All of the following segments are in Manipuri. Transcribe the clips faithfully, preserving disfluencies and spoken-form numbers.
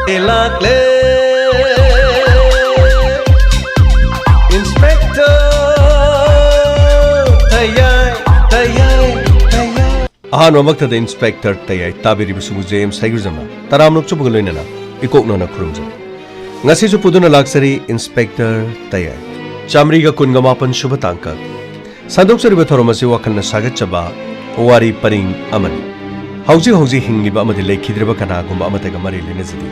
ꯂꯥꯛꯂꯦ ꯏꯟꯁꯄꯦꯛꯇꯔ ꯇꯌꯥꯏ, ꯇꯌꯥꯏ, ꯇꯌꯥꯏ꯫ ꯑꯍꯥꯟꯕꯃꯛꯇꯗ ꯏꯟꯁꯄꯦꯛꯇꯔ ꯇꯌꯥꯏ ꯇꯥꯕꯤꯔꯤꯕꯁꯤꯕꯨ ꯖꯦ ꯑꯦꯝ ꯁꯩꯒ꯭ꯔꯖꯝꯅ ꯇꯔꯥꯝꯅ ꯑꯣꯛꯆꯕꯒ ꯂꯣꯏꯅꯅ ꯏꯀꯣꯛꯅꯅ ꯈꯨꯔꯨꯝꯖꯔꯤ꯫ ꯉꯁꯤꯁꯨ ꯄꯨꯗꯨꯅ ꯂꯥꯛꯆꯔꯤ ꯏꯟꯁꯄꯦꯛꯇꯔ ꯇꯌꯥꯏ꯫ ꯆꯥꯃꯔꯤꯒ ꯀꯨꯟꯒ ꯃꯥꯄꯟ ꯁꯨꯕ ꯇꯥꯡꯀꯛ꯫ ꯁꯟꯗꯣꯛꯆꯔꯤꯕ ꯊꯧꯔꯝ ꯑꯁꯤ ꯋꯥꯈꯜꯅ ꯁꯥꯒꯠꯆꯕ ꯋꯥꯔꯤ ꯄꯔꯤꯡ ꯑꯃꯅꯤ꯫ ꯍꯧꯖꯤꯛ ꯍꯧꯖꯤꯛ ꯍꯤꯡꯂꯤꯕ ꯑꯃꯗꯤ ꯂꯩꯈꯤꯗ꯭ꯔꯕ ꯀꯅꯥꯒꯨꯝꯕ ꯑꯃꯠꯇꯒ ꯃꯔꯤ ꯂꯩꯅꯖꯗꯦ꯫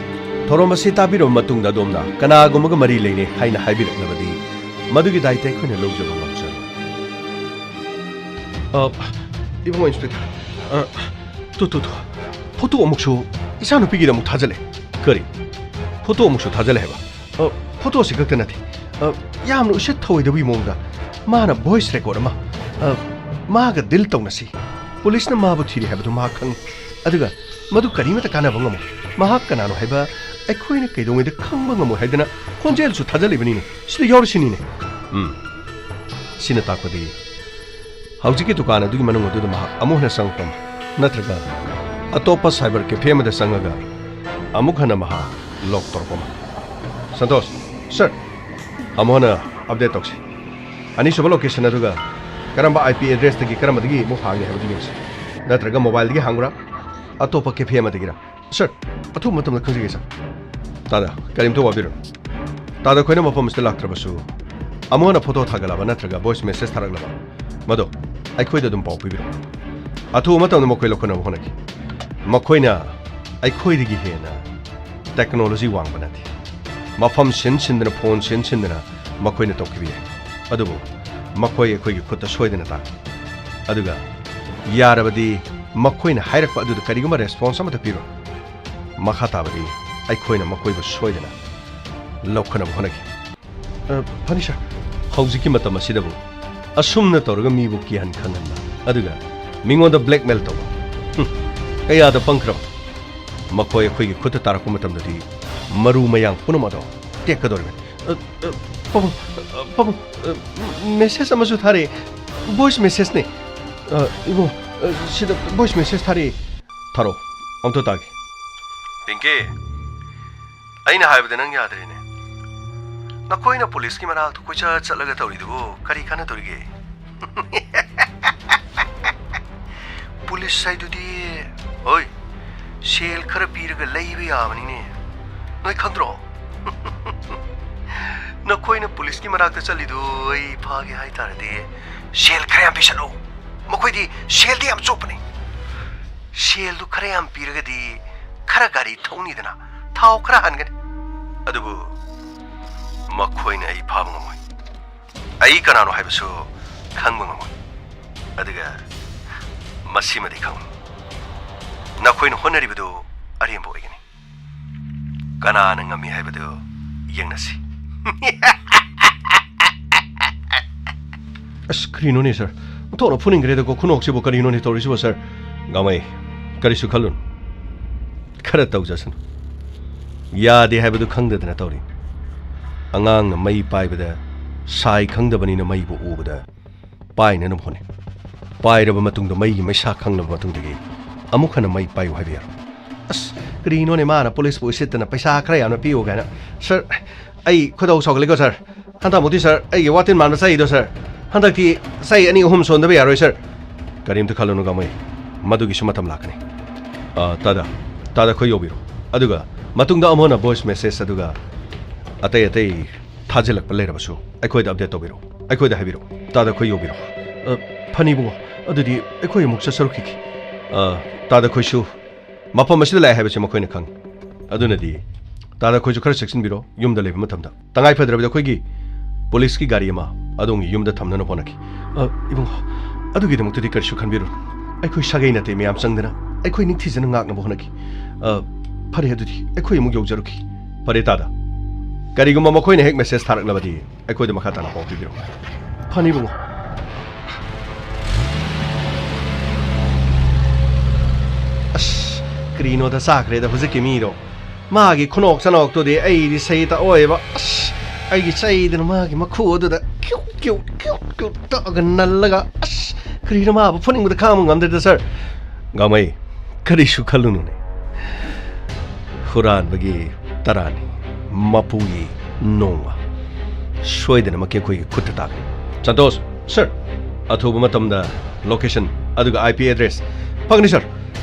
ꯊꯧꯔꯝ ꯑꯁꯤ ꯇꯥꯕꯤꯔꯕ ꯃꯇꯨꯡꯗ ꯑꯗꯣꯝꯅ ꯀꯅꯥꯒꯨꯝꯕꯒ ꯃꯔꯤ ꯂꯩꯅꯩ ꯍꯥꯏꯅ ꯍꯥꯏꯕꯤꯔꯛꯂꯕꯗꯤ ꯃꯗꯨꯒꯤ ꯗꯥꯏꯇ ꯑꯩꯈꯣꯏꯅ ꯂꯧꯖꯕ ꯉꯝꯖꯔꯣꯏ꯫ ꯑ, ꯏꯕꯨꯡꯉꯣ ꯏꯟꯁꯄꯦꯛꯇꯔ, ꯑ, ꯇꯨ, ꯇꯨ, ꯇꯨ, ꯐꯣꯇꯣ ꯑꯃꯨꯛꯁꯨ ꯏꯆꯥꯅꯨꯄꯤꯒꯤꯗꯃꯛ ꯊꯥꯖꯜꯂꯦ꯫ ꯀꯔꯤ? ꯐꯣꯇꯣ ꯑꯃꯨꯛꯁꯨ ꯊꯥꯖꯜꯂꯦ ꯍꯥꯏꯕ? ꯑ, ꯐꯣꯇꯣꯁꯤ ꯈꯛꯇ ꯅꯠꯇꯦ꯫ ꯑ, ꯌꯥꯝꯅ ꯎꯁꯤꯠ ꯊꯑꯣꯏꯗꯕꯒꯤ ꯃꯑꯣꯡꯗ ꯃꯥꯅ ꯚꯣꯏꯁ ꯔꯦꯀꯣꯔꯗ ꯑꯃ, ꯑ, ꯃꯥꯒ ꯗꯤꯜ ꯇꯧꯅꯁꯤ, ꯄꯨꯂꯤꯁꯅ ꯃꯥꯕꯨ ꯊꯤꯔꯤ ꯍꯥꯏꯕꯗꯨ ꯃꯍꯥꯛ ꯈꯪꯏ, ꯑꯗꯨꯒ ꯃꯗꯨ ꯀꯔꯤꯃꯠꯇ ꯀꯥꯟꯅꯕ ꯉꯝꯃꯣꯏ, ꯃꯍꯥꯛ ꯀꯅꯥꯅꯣ ꯍꯥꯏꯕ ꯑꯩꯈꯣꯏꯅ ꯀꯩꯗꯧꯉꯩꯗ ꯈꯪꯕ ꯉꯝꯃꯣꯏ ꯍꯥꯏꯗꯅ ꯈꯣꯟꯖꯦꯜꯁꯨ ꯊꯥꯖꯜꯂꯤꯕꯅꯤꯅꯦ꯫ ꯁꯤꯗ ꯌꯥꯎꯔꯤꯁꯤꯅꯤꯅꯦ꯫ ꯎꯝ, ꯁꯤꯅ ꯇꯥꯛꯄꯗꯤ ꯍꯧꯖꯤꯛꯀꯤ ꯗꯨꯀꯥꯟ ꯑꯗꯨꯒꯤ ꯃꯅꯨꯡ ꯑꯗꯨꯗ ꯃꯍꯥꯛ ꯑꯃꯨꯛ ꯍꯟꯅ ꯆꯪꯉꯛꯄ ꯑꯃ, ꯅꯠꯇ꯭ꯔꯒ ꯑꯇꯣꯞꯄ ꯁꯥꯏꯕꯔ ꯀꯦꯐꯦ ꯑꯃꯗ ꯆꯪꯉꯒ ꯑꯃꯨꯛ ꯍꯟꯅ ꯃꯍꯥꯛ ꯂꯣꯛ ꯇꯧꯔꯛꯄ ꯑꯃ꯫ ꯁꯟꯇꯣꯁ, ꯁꯔ, ꯑꯃꯨꯛ ꯍꯟꯅ ꯑꯞꯗꯦꯠ ꯇꯧꯁꯤ꯫ ꯑꯅꯤꯁꯨꯕ ꯂꯣꯀꯦꯁꯟ ꯑꯗꯨꯒ ꯀꯔꯝꯕ ꯑꯥꯏ ꯄꯤ ꯑꯦꯗ꯭ꯔꯦꯁꯇꯒꯤ ꯀꯔꯝꯕꯗꯒꯤ ꯑꯃꯨꯛ ꯍꯥꯡꯉꯤ ꯍꯥꯏꯕꯗꯨ ꯌꯦꯡꯁꯤ꯫ ꯅꯠꯇ꯭ꯔꯒ ꯃꯣꯕꯥꯏꯜꯗꯒꯤ ꯍꯥꯡꯕ꯭ꯔꯥ, ꯑꯇꯣꯞꯄ ꯀꯦꯐꯦ ꯑꯃꯗꯒꯤꯔ? ꯁꯔ, ꯑꯊꯨꯕ ꯃꯇꯝꯗ ꯈꯪꯖꯒꯦ, ꯁꯔ꯫ ꯇꯥꯗ, ꯀꯔꯤꯝꯇ ꯋꯥꯕꯤꯔꯨꯅꯨ꯫ ꯇꯥꯗ, ꯑꯩꯈꯣꯏꯅ ꯃꯐꯝ ꯑꯁꯤꯗ ꯂꯥꯛꯇ꯭ꯔꯕꯁꯨ, ꯑꯃꯨꯛ ꯍꯟꯅ ꯐꯣꯇꯣ ꯊꯥꯒꯠꯂꯕ ꯅꯠꯇ꯭ꯔꯒ ꯚꯣꯏꯁ ꯃꯦꯁꯦꯖ ꯊꯥꯔꯛꯂꯕ, ꯃꯗꯣ ꯑꯩꯈꯣꯏꯗ ꯑꯗꯨꯝ ꯄꯥꯎ ꯄꯤꯕꯤꯔꯛꯎ꯫ ꯑꯊꯨꯕ ꯃꯇꯝꯗ ꯃꯈꯣꯏ ꯂꯧꯈꯠꯅꯕ ꯍꯣꯠꯅꯈꯤ꯫ ꯃꯈꯣꯏꯅ ꯑꯩꯈꯣꯏꯗꯒꯤ ꯍꯦꯟꯅ ꯇꯦꯛꯅꯣꯂꯣꯖꯤ ꯋꯥꯡꯕ ꯅꯠꯇꯦ꯫ ꯃꯐꯝ ꯁꯤꯟ ꯁꯤꯟꯗꯅ, ꯐꯣꯟ ꯁꯤꯟ ꯁꯤꯟꯗꯅ ꯃꯈꯣꯏꯅ ꯇꯧꯈꯤꯕ ꯌꯥꯏ꯫ ꯑꯗꯨꯕꯨ ꯃꯈꯣꯏ ꯑꯩꯈꯣꯏꯒꯤ ꯈꯨꯠꯇ ꯁꯣꯏꯗꯅ ꯇꯥꯈꯤ꯫ ꯑꯗꯨꯒ ꯌꯥꯔꯕꯗꯤ ꯃꯈꯣꯏꯅ ꯍꯥꯏꯔꯛꯄ ꯑꯗꯨꯗ ꯀꯔꯤꯒꯨꯝꯕ ꯔꯦꯁꯄꯣꯟꯁ ꯑꯃꯠꯇ ꯄꯤꯔꯣꯏ꯫ ꯃꯈꯥ ꯇꯥꯕꯗꯤ ꯑꯩꯈꯣꯏꯅ ꯃꯈꯣꯏꯕꯨ ꯁꯣꯏꯗꯅ ꯂꯧꯈꯠꯅꯕ ꯍꯣꯠꯅꯈꯤ꯫ ꯑ, ꯐꯅꯤ, ꯁꯥꯔ꯫ ꯍꯧꯖꯤꯛꯀꯤ ꯃꯇꯝ ꯑꯁꯤꯗꯕꯨ ꯑꯁꯨꯝꯅ ꯇꯧꯔꯒ ꯃꯤꯕꯨ ꯀꯤꯍꯟ ꯈꯪꯍꯟꯕ, ꯑꯗꯨꯒ ꯃꯤꯉꯣꯟꯗ ꯕ꯭ꯂꯦꯛꯃꯦꯜ ꯇꯧꯕ, ꯍꯨꯝ, ꯀꯌꯥꯗ ꯄꯪꯈ꯭ꯔꯕ! ꯃꯈꯣꯏ ꯑꯩꯈꯣꯏꯒꯤ ꯈꯨꯠꯇ ꯇꯥꯔꯛꯄ ꯃꯇꯝꯗꯗꯤ ꯃꯔꯨ ꯃꯌꯥꯡ ꯄꯨꯝꯅꯃꯛ ꯑꯗꯣ ꯇꯦꯛꯀꯗꯧꯔꯤꯕꯅꯤ꯫ ꯑ, ꯑ, ꯄꯥꯕꯨꯡ, ꯑ, ꯄꯥꯕꯨꯡ, ꯑ, ꯃꯦꯁꯦꯖ ꯑꯃꯁꯨ ꯊꯥꯔꯛꯑꯦ꯫ ꯚꯣꯏꯁ ꯃꯦꯁꯦꯖꯅꯦ꯫ ꯑ, ꯏꯕꯨꯡ, ꯑ, ꯁꯤꯗ ꯚꯣꯏꯁ ꯃꯦꯁꯦꯖ ꯊꯥꯔꯛꯑꯦ꯫ ꯊꯥꯔꯛꯑꯣ, ꯑꯝꯇ ꯇꯥꯒꯦ꯫ ꯄꯤꯡꯀꯤ, ꯑꯩꯅ ꯍꯥꯏꯕꯗ ꯅꯪ ꯌꯥꯗ꯭ꯔꯦꯅꯦ꯫ ꯅꯈꯣꯏꯅ ꯄꯨꯂꯤꯁꯀꯤ ꯃꯅꯥꯛꯇ ꯀꯣꯏꯆꯠ ꯆꯠꯂꯒ ꯇꯧꯔꯤꯗꯨꯕꯨ ꯀꯔꯤ ꯀꯥꯟꯅꯗꯣꯔꯤꯒꯦ? ꯄꯨꯂꯤꯁ ꯍꯥꯏꯗꯨꯗꯤ, ꯍꯣꯏ, ꯁꯦꯜ ꯈꯔ ꯄꯤꯔꯒ ꯂꯩꯕ ꯌꯥꯕꯅꯤꯅꯦ꯫ ꯅꯣꯏ ꯈꯪꯗ꯭ꯔꯣ? ꯅꯈꯣꯏꯅ ꯄꯨꯂꯤꯁꯀꯤ ꯃꯅꯥꯛꯇ ꯆꯠꯂꯤꯗꯨ ꯑꯩ ꯐꯥꯒꯦ ꯍꯥꯏ ꯇꯥꯔꯗꯤ, ꯁꯦꯜ ꯈꯔ ꯌꯥꯝ ꯄꯤꯁꯜꯂꯨ꯫ ꯃꯈꯣꯏꯗꯤ ꯁꯦꯜꯗꯤ ꯌꯥꯝ ꯆꯣꯞꯄꯅꯤ꯫ ꯁꯦꯜꯗꯨ ꯈꯔ ꯌꯥꯝ ꯄꯤꯔꯒꯗꯤ ꯈꯔ ꯒꯥꯔꯤ ꯊꯧꯅꯤꯗꯅ, ꯊꯥꯎ ꯈꯔ ꯍꯟꯒꯅꯤ꯫ ꯑꯗꯨꯕꯨ ꯃꯈꯣꯏꯅ ꯑꯩ ꯐꯥꯕ ꯉꯝꯃꯣꯏ꯫ ꯑꯩ ꯀꯅꯥꯅꯣ ꯍꯥꯏꯕꯁꯨ ꯈꯪꯕ ꯉꯝꯃꯣꯏ꯫ ꯑꯗꯨꯒ ꯃꯁꯤꯃꯗꯤ ꯈꯪꯉꯨ, ꯅꯈꯣꯏꯅ ꯍꯣꯠꯅꯔꯤꯕꯗꯨ ꯑꯔꯦꯝꯕ ꯑꯣꯏꯒꯅꯤ꯫ ꯀꯅꯥꯅ ꯉꯝꯃꯤ ꯍꯥꯏꯕꯗꯨ ꯌꯦꯡꯅꯁꯤ꯫ ꯑꯁ, ꯀꯔꯤꯅꯣꯅꯦ, ꯁꯥꯔ? ꯑꯣꯟꯊꯣꯛꯅ ꯐꯨꯅꯤꯡꯈ꯭ꯔꯦꯗꯀꯣ, ꯈꯨꯅꯣꯛꯁꯤꯕꯨ ꯀꯔꯤꯅꯣꯅꯦ ꯇꯧꯔꯤꯁꯤꯕꯣ, ꯁꯥꯔ? ꯒꯥꯡꯃꯩ, ꯀꯔꯤꯁꯨ ꯈꯜꯂꯨꯅꯨ꯫ ꯈꯔ ꯇꯧꯖꯁꯅꯨ꯫ ꯌꯥꯗꯦ ꯍꯥꯏꯕꯗꯨ ꯈꯪꯗꯗꯅ ꯇꯧꯔꯤ꯫ ꯑꯉꯥꯡꯅ ꯃꯩ ꯄꯥꯏꯕꯗ ꯁꯥꯏ ꯈꯪꯗꯕꯅꯤꯅ ꯃꯩꯕꯨ ꯎꯕꯗ ꯄꯥꯏꯅꯅꯕ ꯍꯣꯠꯅꯩ꯫ ꯄꯥꯏꯔꯕ ꯃꯇꯨꯡꯗ ꯃꯩꯒꯤ ꯃꯩꯁꯥ ꯈꯪꯂꯕ ꯃꯇꯨꯡꯗꯒꯤ ꯑꯃꯨꯛ ꯍꯟꯅ ꯃꯩ ꯄꯥꯏꯌꯨ ꯍꯥꯏꯕ ꯌꯥꯔꯣꯏ꯫ ꯑꯁ, ꯀꯔꯤꯅꯣꯅꯦ ꯃꯥꯅ ꯄꯨꯂꯤꯁꯄꯨ ꯎꯁꯤꯠꯇꯅ ꯄꯩꯁꯥ ꯈꯔ ꯌꯥꯝꯅ ꯄꯤꯌꯨ ꯀꯥꯏꯅ? ꯁꯥꯔ, ꯑꯩ ꯈꯣꯏꯗꯧ ꯁꯥꯎꯒꯠꯂꯦꯀꯣ, ꯁꯥꯔ꯫ ꯍꯟꯗꯛꯃꯨꯛꯇꯤ, ꯁꯥꯔ, ꯑꯩꯒꯤ ꯋꯥꯇꯤꯟ ꯃꯥꯟꯕ ꯆꯩꯗꯣ, ꯁꯥꯔ꯫ ꯍꯟꯗꯛꯇꯤ ꯆꯩ ꯑꯅꯤ ꯑꯍꯨꯝ ꯁꯣꯟꯗꯕ ꯌꯥꯔꯣꯏ, ꯁꯥꯔ꯫ ꯀꯔꯤꯝꯇ ꯈꯜꯂꯨꯅꯨ, ꯒꯥꯡꯃꯩ꯫ ꯃꯗꯨꯒꯤꯁꯨ ꯃꯇꯝ ꯂꯥꯛꯀꯅꯤ꯫ ꯑꯥ, ꯇꯥꯗ, ꯇꯥꯗ ꯈꯣꯏ ꯌꯧꯕꯤꯔꯣ꯫ ꯑꯗꯨꯒ ꯃꯇꯨꯡꯗ ꯑꯃꯨꯛ ꯍꯟꯅ voice message ꯑꯗꯨꯒ ꯑꯇꯩ ꯑꯇꯩ ꯊꯥꯖꯤꯜꯂꯛꯄ ꯂꯩꯔꯕꯁꯨ ꯑꯩꯈꯣꯏꯗ update ꯇꯧꯕꯤꯔꯛꯎ꯫ ꯑꯩꯈꯣꯏꯗ ꯍꯥꯏꯕꯤꯔꯛꯎ꯫ ꯇꯥꯗ ꯈꯣꯏ ꯌꯧꯕꯤꯔꯣ꯫ ꯑ, ꯐꯅꯤ ꯏꯕꯨꯡꯉꯣ꯫ ꯑꯗꯨꯗꯤ ꯑꯩꯈꯣꯏ ꯑꯃꯨꯛ ꯆꯠꯆꯔꯨꯈꯤꯒꯦ꯫ ꯑ, ꯇꯥꯗ ꯈꯣꯏꯁꯨ ꯃꯐꯝ ꯑꯁꯤꯗ ꯂꯥꯛꯑꯦ ꯍꯥꯏꯕꯁꯤ ꯃꯈꯣꯏꯅ ꯈꯪꯉꯤ꯫ ꯑꯗꯨꯅꯗꯤ ꯇꯥꯗ ꯈꯣꯏꯁꯨ ꯈꯔ ꯆꯦꯛꯁꯤꯟꯕꯤꯔꯣ, ꯌꯨꯝꯗ ꯂꯩꯕ ꯃꯇꯝꯗ꯫ ꯇꯉꯥꯏ ꯐꯗ꯭ꯔꯕꯗꯤ ꯑꯩꯈꯣꯏꯒꯤ ꯄꯨꯂꯤꯁꯀꯤ ꯒꯥꯔꯤ ꯑꯃ ꯑꯗꯣꯝꯒꯤ ꯌꯨꯝꯗ ꯊꯝꯅꯅꯕ ꯍꯣꯠꯅꯈꯤ꯫ ꯑ, ꯏꯕꯨꯡꯉꯣ, ꯑꯗꯨꯒꯤꯗꯃꯛꯇꯗꯤ ꯀꯔꯤꯁꯨ ꯈꯟꯕꯤꯔꯨꯅꯨ꯫ ꯑꯩꯈꯣꯏ ꯁꯥꯒꯩ ꯅꯥꯇꯩ ꯃꯌꯥꯝ ꯆꯪꯗꯅ ꯑꯩꯈꯣꯏ ꯅꯤꯡꯊꯤꯖꯅ ꯉꯥꯛꯅꯕ ꯍꯣꯠꯅꯈꯤ꯫ ꯑ, ꯐꯔꯦ, ꯑꯗꯨꯗꯤ ꯑꯩꯈꯣꯏ ꯑꯃꯨꯛ ꯌꯧꯖꯔꯨꯈꯤ꯫ ꯐꯔꯦ ꯇꯥꯗ, ꯀꯔꯤꯒꯨꯝꯕ ꯃꯈꯣꯏꯅ ꯍꯦꯛ message ꯊꯥꯔꯛꯂꯕꯗꯤ ꯑꯩꯈꯣꯏꯗ ꯃꯈꯥ ꯇꯥꯅ ꯄꯥꯎ ꯄꯤꯕꯤꯔꯛꯎ꯫ ꯐꯅꯤ ꯏꯕꯨꯡꯉꯣ꯫ ꯑꯁ, ꯀꯔꯤꯅꯣꯗ ꯆꯥꯈ꯭ꯔꯦꯗ ꯍꯧꯖꯤꯛꯀꯤ ꯃꯤꯗꯣ꯫ ꯃꯥꯒꯤ ꯈꯨꯅꯣꯛ ꯆꯅꯣꯛꯇꯨꯗꯤ ꯑꯩꯗꯤ ꯁꯩ ꯇꯛꯑꯣꯏꯕ꯫ ꯑꯁ, ꯑꯩꯒꯤ ꯆꯩꯗꯨꯅ ꯃꯥꯒꯤ ꯃꯈꯨ ꯑꯗꯨꯗ ꯀ꯭ꯌꯨꯛ, ꯀ꯭ꯌꯨꯛ, ꯀ꯭ꯌꯨꯛ, ꯀ꯭ꯌꯨꯛ ꯇꯛꯑꯒ ꯅꯜꯂꯒ, ꯑꯁ, ꯀꯔꯤꯅꯣ ꯃꯥꯕꯨ ꯐꯨꯅꯤꯡꯕꯗ ꯈꯥꯡꯕ ꯉꯝꯗꯦꯗ, ꯁꯥꯔ꯫ ꯒꯥꯡꯃꯩ, ꯀꯔꯤꯁꯨ ꯈꯜꯂꯨꯅꯨꯅꯦ꯫ ꯍꯨꯔꯥꯟꯕꯒꯤ ꯇꯔꯥꯅꯤ, ꯃꯄꯨꯒꯤ ꯅꯣꯡꯃ ꯁꯣꯏꯗꯅꯃꯛꯀꯤ ꯑꯩꯈꯣꯏꯒꯤ ꯈꯨꯠꯇ ꯇꯥꯒꯅꯤ꯫ ꯁꯟꯇꯣꯁ, ꯁꯔ, ꯑꯊꯨꯕ ꯃꯇꯝꯗ ꯂꯣꯀꯦꯁꯟ ꯑꯗꯨꯒ ꯑꯥꯏ ꯄꯤ ꯑꯦꯗ꯭ꯔꯦꯁ꯫ ꯐꯒꯅꯤ, ꯁꯔ꯫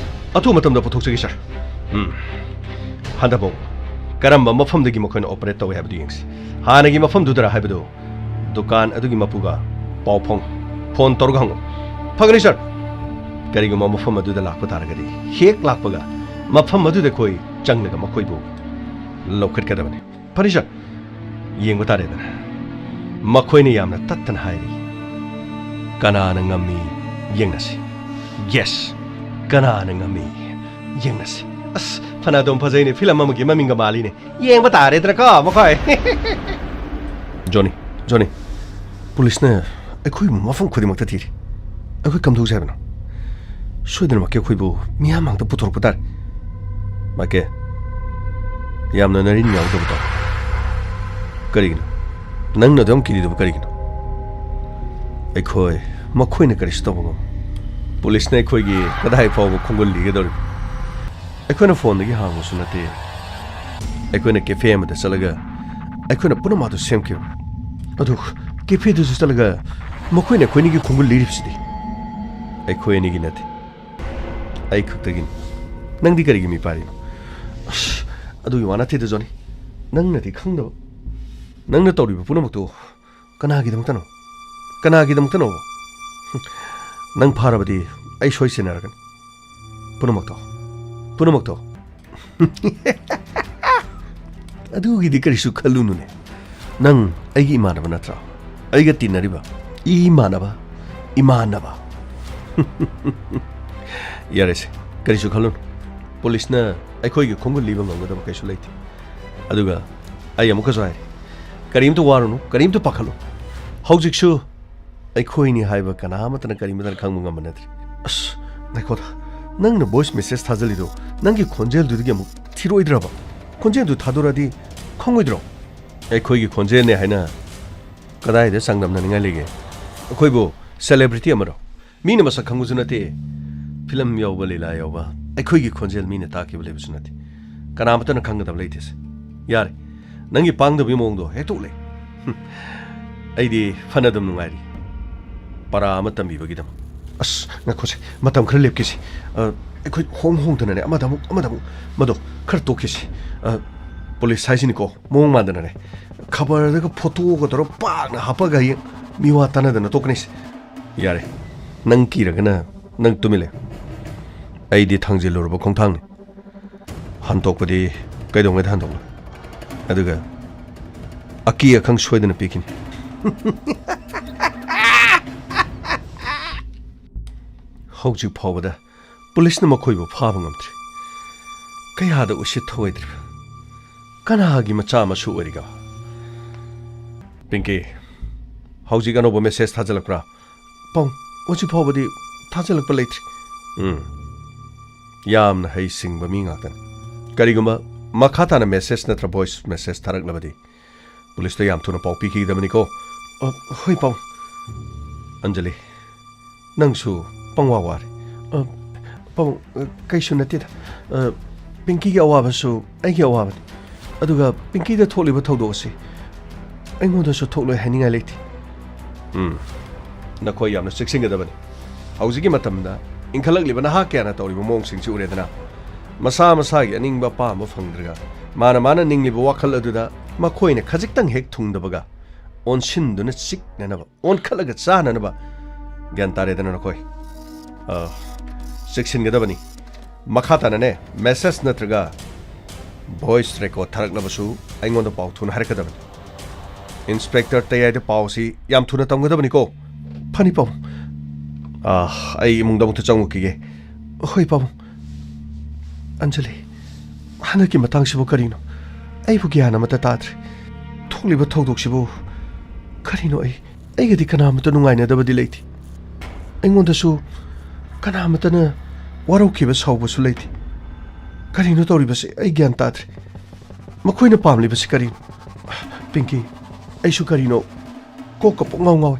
ꯑꯊꯨꯕ ꯃꯇꯝꯗ ꯄꯨꯊꯣꯛꯆꯒꯦ, ꯁꯔ꯫ ꯎꯝ꯫ ꯍꯟꯗꯛꯐꯥꯎ ꯀꯔꯝꯕ ꯃꯐꯝꯗꯒꯤ ꯃꯈꯣꯏꯅ ꯑꯣꯄꯔꯦꯠ ꯇꯧꯏ ꯍꯥꯏꯕꯗꯨ ꯌꯦꯡꯁꯤ꯫ ꯍꯥꯟꯅꯒꯤ ꯃꯐꯝꯗꯨꯗꯔ ꯍꯥꯏꯕꯗꯨ ꯗꯨꯀꯥꯟ ꯑꯗꯨꯒꯤ ꯃꯄꯨꯒ ꯄꯥꯎ ꯐꯥꯎ-, ꯐꯣꯟ ꯇꯧꯔꯒ ꯍꯪꯉꯨ꯫ ꯐꯒꯅꯤ, ꯁꯔ꯫ ꯀꯔꯤꯒꯨꯝꯕ ꯃꯐꯝ ꯑꯗꯨꯗ ꯂꯥꯛꯄ ꯇꯥꯔꯒꯗꯤ, ꯍꯦꯛ ꯂꯥꯛꯄꯒ ꯃꯐꯝ ꯑꯗꯨꯗ ꯑꯩꯈꯣꯏ ꯆꯪꯂꯒ ꯃꯈꯣꯏꯕꯨ ꯂꯧꯈꯠꯀꯗꯕꯅꯤ꯫ ꯐꯅꯤ, ꯁꯔ꯫ ꯌꯦꯡꯕ ꯇꯥꯔꯦꯗꯅ꯫ ꯃꯈꯣꯏꯅ ꯌꯥꯝꯅ ꯇꯠꯇꯅ ꯍꯥꯏꯔꯤ, "ꯀꯅꯥꯅ ꯉꯝꯃꯤ ꯌꯦꯡꯅꯁꯤ"꯫ ꯌꯦꯁ, ꯀꯅꯥꯅ ꯉꯝꯃꯤ ꯌꯦꯡꯅꯁꯤ꯫ ꯑꯁ, ꯐꯅꯗꯨꯝ ꯐꯖꯩꯅꯦ, ꯐꯤꯂꯝ ꯑꯃꯒꯤ ꯃꯃꯤꯡꯒ ꯃꯥꯜꯂꯤꯅꯦ꯫ ꯌꯦꯡꯕ ꯇꯥꯔꯦꯗꯅꯀꯣ ꯃꯈꯣꯏ꯫ ꯖꯣꯅꯤ, ꯖꯣꯅꯤ, ꯄꯨꯂꯤꯁꯅ ꯑꯩꯈꯣꯏꯕꯨ ꯃꯐꯝ ꯈꯨꯗꯤꯡꯃꯛꯇ ꯊꯤꯔꯤ꯫ ꯑꯩꯈꯣꯏ ꯀꯝꯗꯧꯁꯦ ꯍꯥꯏꯕꯅꯣ? ꯁꯣꯏꯗꯅꯃꯛꯀꯤ ꯑꯩꯈꯣꯏꯕꯨ ꯃꯤꯌꯥꯝ ꯃꯥꯡꯗ ꯄꯨꯊꯣꯔꯛꯄ ꯇꯥꯔꯦ꯫ ꯃꯥꯏꯀꯦꯜ, ꯌꯥꯝꯅ ꯅꯔꯤꯟ ꯌꯥꯎꯗꯕ ꯇꯧ꯫ ꯀꯔꯤꯒꯤꯅꯣ? ꯅꯪꯅ ꯑꯗꯨꯝ ꯀꯤꯔꯤꯗꯨꯕꯨ ꯀꯔꯤꯒꯤꯅꯣ? ꯑꯩꯈꯣꯏ, ꯃꯈꯣꯏꯅ ꯀꯔꯤꯁꯨ ꯇꯧꯕ ꯉꯝꯃꯣꯏ꯫ ꯄꯨꯂꯤꯁꯅ ꯑꯩꯈꯣꯏꯒꯤ ꯀꯗꯥꯏ ꯐꯥꯎꯕ ꯈꯣꯡꯒꯨꯜ ꯂꯤꯒꯗꯧꯔꯤꯕ? ꯑꯩꯈꯣꯏꯅ ꯐꯣꯟꯗꯒꯤ ꯍꯥꯡꯕꯁꯨ ꯅꯠꯇꯦ꯫ ꯑꯩꯈꯣꯏꯅ ꯀꯦꯐꯦ ꯑꯃꯗ ꯆꯠꯂꯒ ꯑꯩꯈꯣꯏꯅ ꯄꯨꯝꯅꯃꯛ ꯑꯗꯨ ꯁꯦꯝꯈꯤꯕ꯫ ꯑꯗꯨ ꯀꯦꯐꯦꯗꯨꯁꯨ ꯆꯠꯂꯒ ꯃꯈꯣꯏꯅ ꯑꯩꯈꯣꯏ ꯑꯅꯤꯒꯤ ꯈꯣꯡꯒꯨꯜ ꯂꯤꯔꯤꯕꯁꯤꯗꯤ? ꯑꯩꯈꯣꯏ ꯑꯅꯤꯒꯤ ꯅꯠꯇꯦ, ꯑꯩ ꯈꯛꯇꯒꯤꯅꯤ꯫ ꯅꯪꯗꯤ ꯀꯔꯤꯒꯤ ꯃꯤꯄꯥꯏꯔꯤꯅꯣ? ꯑꯁ, ꯑꯗꯨꯒꯤ ꯋꯥ ꯅꯠꯇꯦꯗ, ꯖꯣꯅꯤ꯫ ꯅꯪꯅꯗꯤ ꯈꯪꯗꯕ꯫ ꯅꯪꯅ ꯇꯧꯔꯤꯕ ꯄꯨꯝꯅꯃꯛꯇꯨ ꯀꯅꯥꯒꯤꯗꯃꯛꯇꯅꯣ? ꯀꯅꯥꯒꯤꯗꯃꯛꯇꯅꯣ? ꯍꯨꯝ, ꯅꯪ ꯐꯥꯔꯕꯗꯤ ꯑꯩ ꯁꯣꯏ ꯁꯤꯟꯅꯔꯒꯅꯤ꯫ ꯄꯨꯝꯅꯃꯛꯇꯣ, ꯄꯨꯝꯅꯃꯛꯇꯣ꯫ ꯑꯗꯨꯒꯤꯗꯤ ꯀꯔꯤꯁꯨ ꯈꯜꯂꯨꯅꯨꯅꯦ꯫ ꯅꯪ ꯑꯩꯒꯤ ꯏꯃꯥꯟꯅꯕ ꯅꯠꯇ꯭ꯔꯣ? ꯑꯩꯒ ꯇꯤꯟꯅꯔꯤꯕ ꯏꯃꯥꯟꯅꯕ, ꯏꯃꯥꯟꯅꯕ꯫ ꯌꯥꯔꯦꯁꯦ, ꯀꯔꯤꯁꯨ ꯈꯜꯂꯨꯅꯨ꯫ ꯄꯨꯂꯤꯁꯅ ꯑꯩꯈꯣꯏꯒꯤ ꯈꯣꯡꯒꯨꯜ ꯂꯤꯕ ꯉꯝꯒꯗꯕ ꯀꯩꯁꯨ ꯂꯩꯇꯦ꯫ ꯑꯗꯨꯒ ꯑꯩ ꯑꯃꯨꯛꯀꯁꯨ ꯍꯥꯏꯔꯤ, ꯀꯔꯤꯝꯇ ꯋꯥꯔꯨꯅꯨ, ꯀꯔꯤꯝꯇ ꯄꯥꯈꯠꯂꯨ꯫ ꯍꯧꯖꯤꯛꯁꯨ ꯑꯩꯈꯣꯏꯅꯤ ꯍꯥꯏꯕ ꯀꯅꯥ ꯑꯃꯠꯇꯅ ꯀꯔꯤꯃꯠꯇꯅ ꯈꯪꯕ ꯉꯝꯕ ꯅꯠꯇ꯭ꯔꯤ꯫ ꯑꯁ, ꯉꯥꯏꯈꯣꯗ, ꯅꯪꯅ ꯚꯣꯏꯁ ꯃꯦꯁꯦꯖ ꯊꯥꯖꯤꯜꯂꯤꯗꯣ ꯅꯪꯒꯤ ꯈꯣꯟꯖꯦꯜꯗꯨꯗꯒꯤ ꯑꯃꯨꯛ ꯊꯤꯔꯣꯏꯗ꯭ꯔꯕ? ꯈꯣꯟꯖꯦꯜꯗꯨ ꯊꯥꯗꯣꯔꯛꯑꯗꯤ ꯈꯪꯉꯣꯏꯗ꯭ꯔꯣ? ꯑꯩꯈꯣꯏꯒꯤ ꯈꯣꯟꯖꯦꯜꯅꯦ ꯍꯥꯏꯅ ꯀꯗꯥꯏꯗ ꯆꯥꯡꯗꯝꯅꯅꯤꯡꯉꯥꯏ ꯂꯩꯒꯦ? ꯑꯩꯈꯣꯏꯕꯨ ꯁꯦꯂꯦꯕ꯭ꯔꯤꯇꯤ ꯑꯃꯔꯣ? ꯃꯤꯅ ꯃꯁꯛ ꯈꯪꯕꯁꯨ ꯅꯠꯇꯦ꯫ ꯐꯤꯂꯝ ꯌꯥꯎꯕ, ꯂꯤꯂꯥ ꯌꯥꯎꯕ, ꯑꯩꯈꯣꯏꯒꯤ ꯈꯣꯟꯖꯦꯜ ꯃꯤꯅ ꯇꯥꯈꯤꯕ ꯂꯩꯕꯁꯨ ꯅꯠꯇꯦ꯫ ꯀꯅꯥꯃꯠꯇꯅ ꯈꯪꯒꯗꯕ ꯂꯩꯇꯦꯁꯦ꯫ ꯌꯥꯔꯦ, ꯅꯪꯒꯤ ꯄꯥꯡꯗꯕꯒꯤ ꯃꯑꯣꯡꯗꯣ ꯍꯦꯛꯇ ꯎꯠꯂꯦ꯫ ꯍꯨꯝ, ꯑꯩꯗꯤ ꯐꯅ ꯑꯗꯨꯝ ꯅꯨꯡꯉꯥꯏꯔꯤ, ꯄꯔꯥ ꯑꯃ ꯇꯝꯕꯤꯕꯒꯤꯗꯃꯛ꯫ ꯑꯁ, ꯉꯥꯏꯈꯣꯁꯦ, ꯃꯇꯝ ꯈꯔ ꯂꯦꯞꯈꯤꯁꯤ꯫ ꯑ, ꯑꯩꯈꯣꯏ ꯍꯣꯡ ꯍꯣꯡꯗꯅꯅꯦ, ꯑꯃꯗ ꯑꯃꯨꯛ, ꯑꯃꯗ ꯑꯃꯨꯛ, ꯃꯗꯣ ꯈꯔ ꯇꯣꯛꯈꯤꯁꯤ꯫ ꯑ, ꯄꯨꯂꯤꯁ ꯍꯥꯏꯁꯤꯅꯤꯀꯣ, ꯃꯑꯣꯡ ꯃꯥꯟꯗꯅꯅꯦ, ꯈꯕꯔꯗꯒ ꯐꯣꯇꯣꯒ ꯇꯧꯔꯒ ꯄꯥꯛꯅ ꯍꯥꯞꯄꯒ ꯍꯌꯦꯡ ꯃꯤꯋꯥ ꯇꯥꯅꯗꯅ ꯇꯣꯛꯀꯅꯤꯁꯦ꯫ ꯌꯥꯔꯦ, ꯅꯪ ꯀꯤꯔꯒꯅ ꯅꯪ ꯇꯨꯃꯤꯜꯂꯦ꯫ ꯑꯩꯗꯤ ꯊꯥꯡꯖꯤꯜꯂꯨꯔꯕ ꯈꯣꯡꯊꯥꯡꯅꯤ꯫ ꯍꯟꯇꯣꯛꯄꯗꯤ ꯀꯩꯗꯧꯉꯩꯗ ꯍꯟꯗꯣꯛꯂꯣꯏ? ꯑꯗꯨꯒ ꯑꯀꯤ ꯑꯈꯪ ꯁꯣꯏꯗꯅ ꯄꯤꯈꯤꯅꯤ꯫ ꯍꯧꯖꯤꯛ ꯐꯥꯎꯕꯗ ꯄꯨꯂꯤꯁꯅ ꯃꯈꯣꯏꯕꯨ ꯐꯥꯕ ꯉꯝꯗ꯭ꯔꯤ꯫ ꯀꯌꯥꯗ ꯎꯁꯤꯠ ꯊꯧꯑꯣꯏꯗ꯭ꯔꯤꯕ! ꯀꯅꯥꯒꯤ ꯃꯆꯥ ꯃꯁꯨ ꯑꯣꯏꯔꯤꯒꯕ? ꯄꯤꯡꯀꯤ, ꯍꯧꯖꯤꯛ ꯑꯅꯧꯕ ꯃꯦꯁꯦꯖ ꯊꯥꯖꯤꯜꯂꯛꯄ꯭ꯔꯥ? ꯄꯥꯎ, ꯍꯧꯖꯤꯛ ꯐꯥꯎꯕꯗꯤ ꯊꯥꯖꯤꯜꯂꯛꯄ ꯂꯩꯇ꯭ꯔꯤ꯫ ꯎꯝ, ꯌꯥꯝꯅ ꯍꯩꯁꯤꯡꯕ ꯃꯤ ꯉꯥꯛꯇꯅꯤ꯫ ꯀꯔꯤꯒꯨꯝꯕ ꯃꯈꯥ ꯇꯥꯅ ꯃꯦꯁꯦꯖ ꯅꯠꯇ꯭ꯔ ꯚꯣꯏꯁ ꯃꯦꯁꯦꯖ ꯊꯥꯔꯛꯂꯕꯗꯤ ꯄꯨꯂꯤꯁꯇ ꯌꯥꯝ ꯊꯨꯅ ꯄꯥꯎ ꯄꯤꯈꯤꯒꯗꯕꯅꯤꯀꯣ꯫ ꯑ, ꯍꯣꯏ, ꯄꯥꯎ꯫ ꯑꯟꯖꯂꯤ, ꯅꯪꯁꯨ ꯄꯪꯋꯥ ꯋꯥꯔꯦ꯫ ꯑ, ꯄꯥꯎ, ꯑ, ꯀꯩꯁꯨ ꯅꯠꯇꯦꯗ꯫ ꯑ, ꯄꯤꯡꯀꯤꯒꯤ ꯑꯋꯥꯕꯁꯨ ꯑꯩꯒꯤ ꯑꯋꯥꯕꯅꯤ꯫ ꯑꯗꯨꯒ ꯄꯤꯡꯀꯤꯗ ꯊꯣꯛꯂꯤꯕ ꯊꯧꯗꯣꯛ ꯑꯁꯤ ꯑꯩꯉꯣꯟꯗꯁꯨ ꯊꯣꯛꯂꯣꯏ ꯍꯥꯏꯅꯤꯡꯉꯥꯏ ꯂꯩꯇꯦ꯫ ꯎꯝ, ꯅꯈꯣꯏ ꯌꯥꯝꯅ ꯆꯦꯛꯁꯤꯟꯒꯗꯕꯅꯤ꯫ ꯍꯧꯖꯤꯛꯀꯤ ꯃꯇꯝꯗ ꯏꯟꯈꯠꯂꯛꯂꯤꯕ ꯅꯍꯥ ꯀꯌꯥꯅ ꯇꯧꯔꯤꯕ ꯃꯑꯣꯡꯁꯤꯡꯁꯤ ꯎꯔꯦꯗꯅ, ꯃꯁꯥ ꯃꯁꯥꯒꯤ ꯑꯅꯤꯡꯕ ꯑꯄꯥꯝꯕ ꯐꯪꯗ꯭ꯔꯒ ꯃꯥꯅ ꯃꯥꯅ ꯅꯤꯡꯂꯤꯕ ꯋꯥꯈꯜ ꯑꯗꯨꯗ ꯃꯈꯣꯏꯅ ꯈꯖꯤꯛꯇꯪ ꯍꯦꯛ ꯊꯨꯡꯗꯕꯒ ꯑꯣꯟꯁꯤꯟꯗꯨꯅ ꯆꯤꯛꯅꯅꯕ, ꯑꯣꯟꯈꯠꯂꯒ ꯆꯥꯅꯅꯕ꯫ ꯒ꯭ꯌꯥꯟ ꯇꯥꯔꯦꯗꯅ ꯅꯈꯣꯏ? ꯑ, ꯆꯦꯛꯁꯤꯟꯒꯗꯕꯅꯤ꯫ ꯃꯈꯥ ꯇꯥꯅꯅꯦ, ꯃꯦꯁꯦꯖ ꯅꯠꯇ꯭ꯔꯒ ꯚꯣꯏꯁ ꯔꯦꯀꯣꯔꯗ ꯊꯥꯔꯛꯂꯕꯁꯨ ꯑꯩꯉꯣꯟꯗ ꯄꯥꯎ ꯊꯨꯅ ꯍꯥꯏꯔꯛꯀꯗꯕꯅꯤ꯫ ꯏꯟꯁꯄꯦꯛꯇꯔ ꯇꯌꯥꯏꯗ ꯄꯥꯎ ꯑꯁꯤ ꯌꯥꯝ ꯊꯨꯅ ꯇꯝꯒꯗꯕꯅꯤꯀꯣ꯫ ꯐꯅꯤ, ꯄꯥꯕꯨꯡ꯫ ꯑ, ꯑꯩ ꯏꯃꯨꯡꯗ ꯑꯃꯨꯛꯇ ꯆꯪꯉꯨꯈꯤꯒꯦ꯫ ꯍꯣꯏ, ꯄꯥꯕꯨꯡ꯫ ꯑꯟꯖꯂꯤ, ꯍꯟꯗꯛꯀꯤ ꯃꯇꯥꯡꯁꯤꯕꯨ ꯀꯔꯤꯅꯣ? ꯑꯩꯕꯨ ꯒ꯭ꯌꯥꯟ ꯑꯃꯠꯇ ꯇꯥꯗ꯭ꯔꯦ꯫ ꯊꯣꯛꯂꯤꯕ ꯊꯧꯗꯣꯛꯁꯤꯕꯨ ꯀꯔꯤꯅꯣ? ꯑꯩ, ꯑꯩꯒꯗꯤ ꯀꯅꯥꯃꯠꯇ ꯅꯨꯡꯉꯥꯏꯅꯗꯕꯗꯤ ꯂꯩꯇꯦ꯫ ꯑꯩꯉꯣꯟꯗꯁꯨ ꯀꯅꯥꯃꯠꯇꯅ ꯋꯥꯔꯧꯈꯤꯕ ꯁꯥꯎꯕꯁꯨ ꯂꯩꯇꯦ꯫ ꯀꯔꯤꯅꯣ ꯇꯧꯔꯤꯕꯁꯦ? ꯑꯩ ꯒ꯭ꯌꯥꯟ ꯇꯥꯗ꯭ꯔꯦ꯫ ꯃꯈꯣꯏꯅ ꯄꯥꯝꯂꯤꯕꯁꯤ ꯀꯔꯤꯅꯣ? ꯄꯤꯡꯀꯤ, ꯑꯩꯁꯨ ꯀꯔꯤꯅꯣ ꯀꯣꯛꯀ ꯄꯨꯡꯉꯥꯎ ꯉꯥꯎꯏ꯫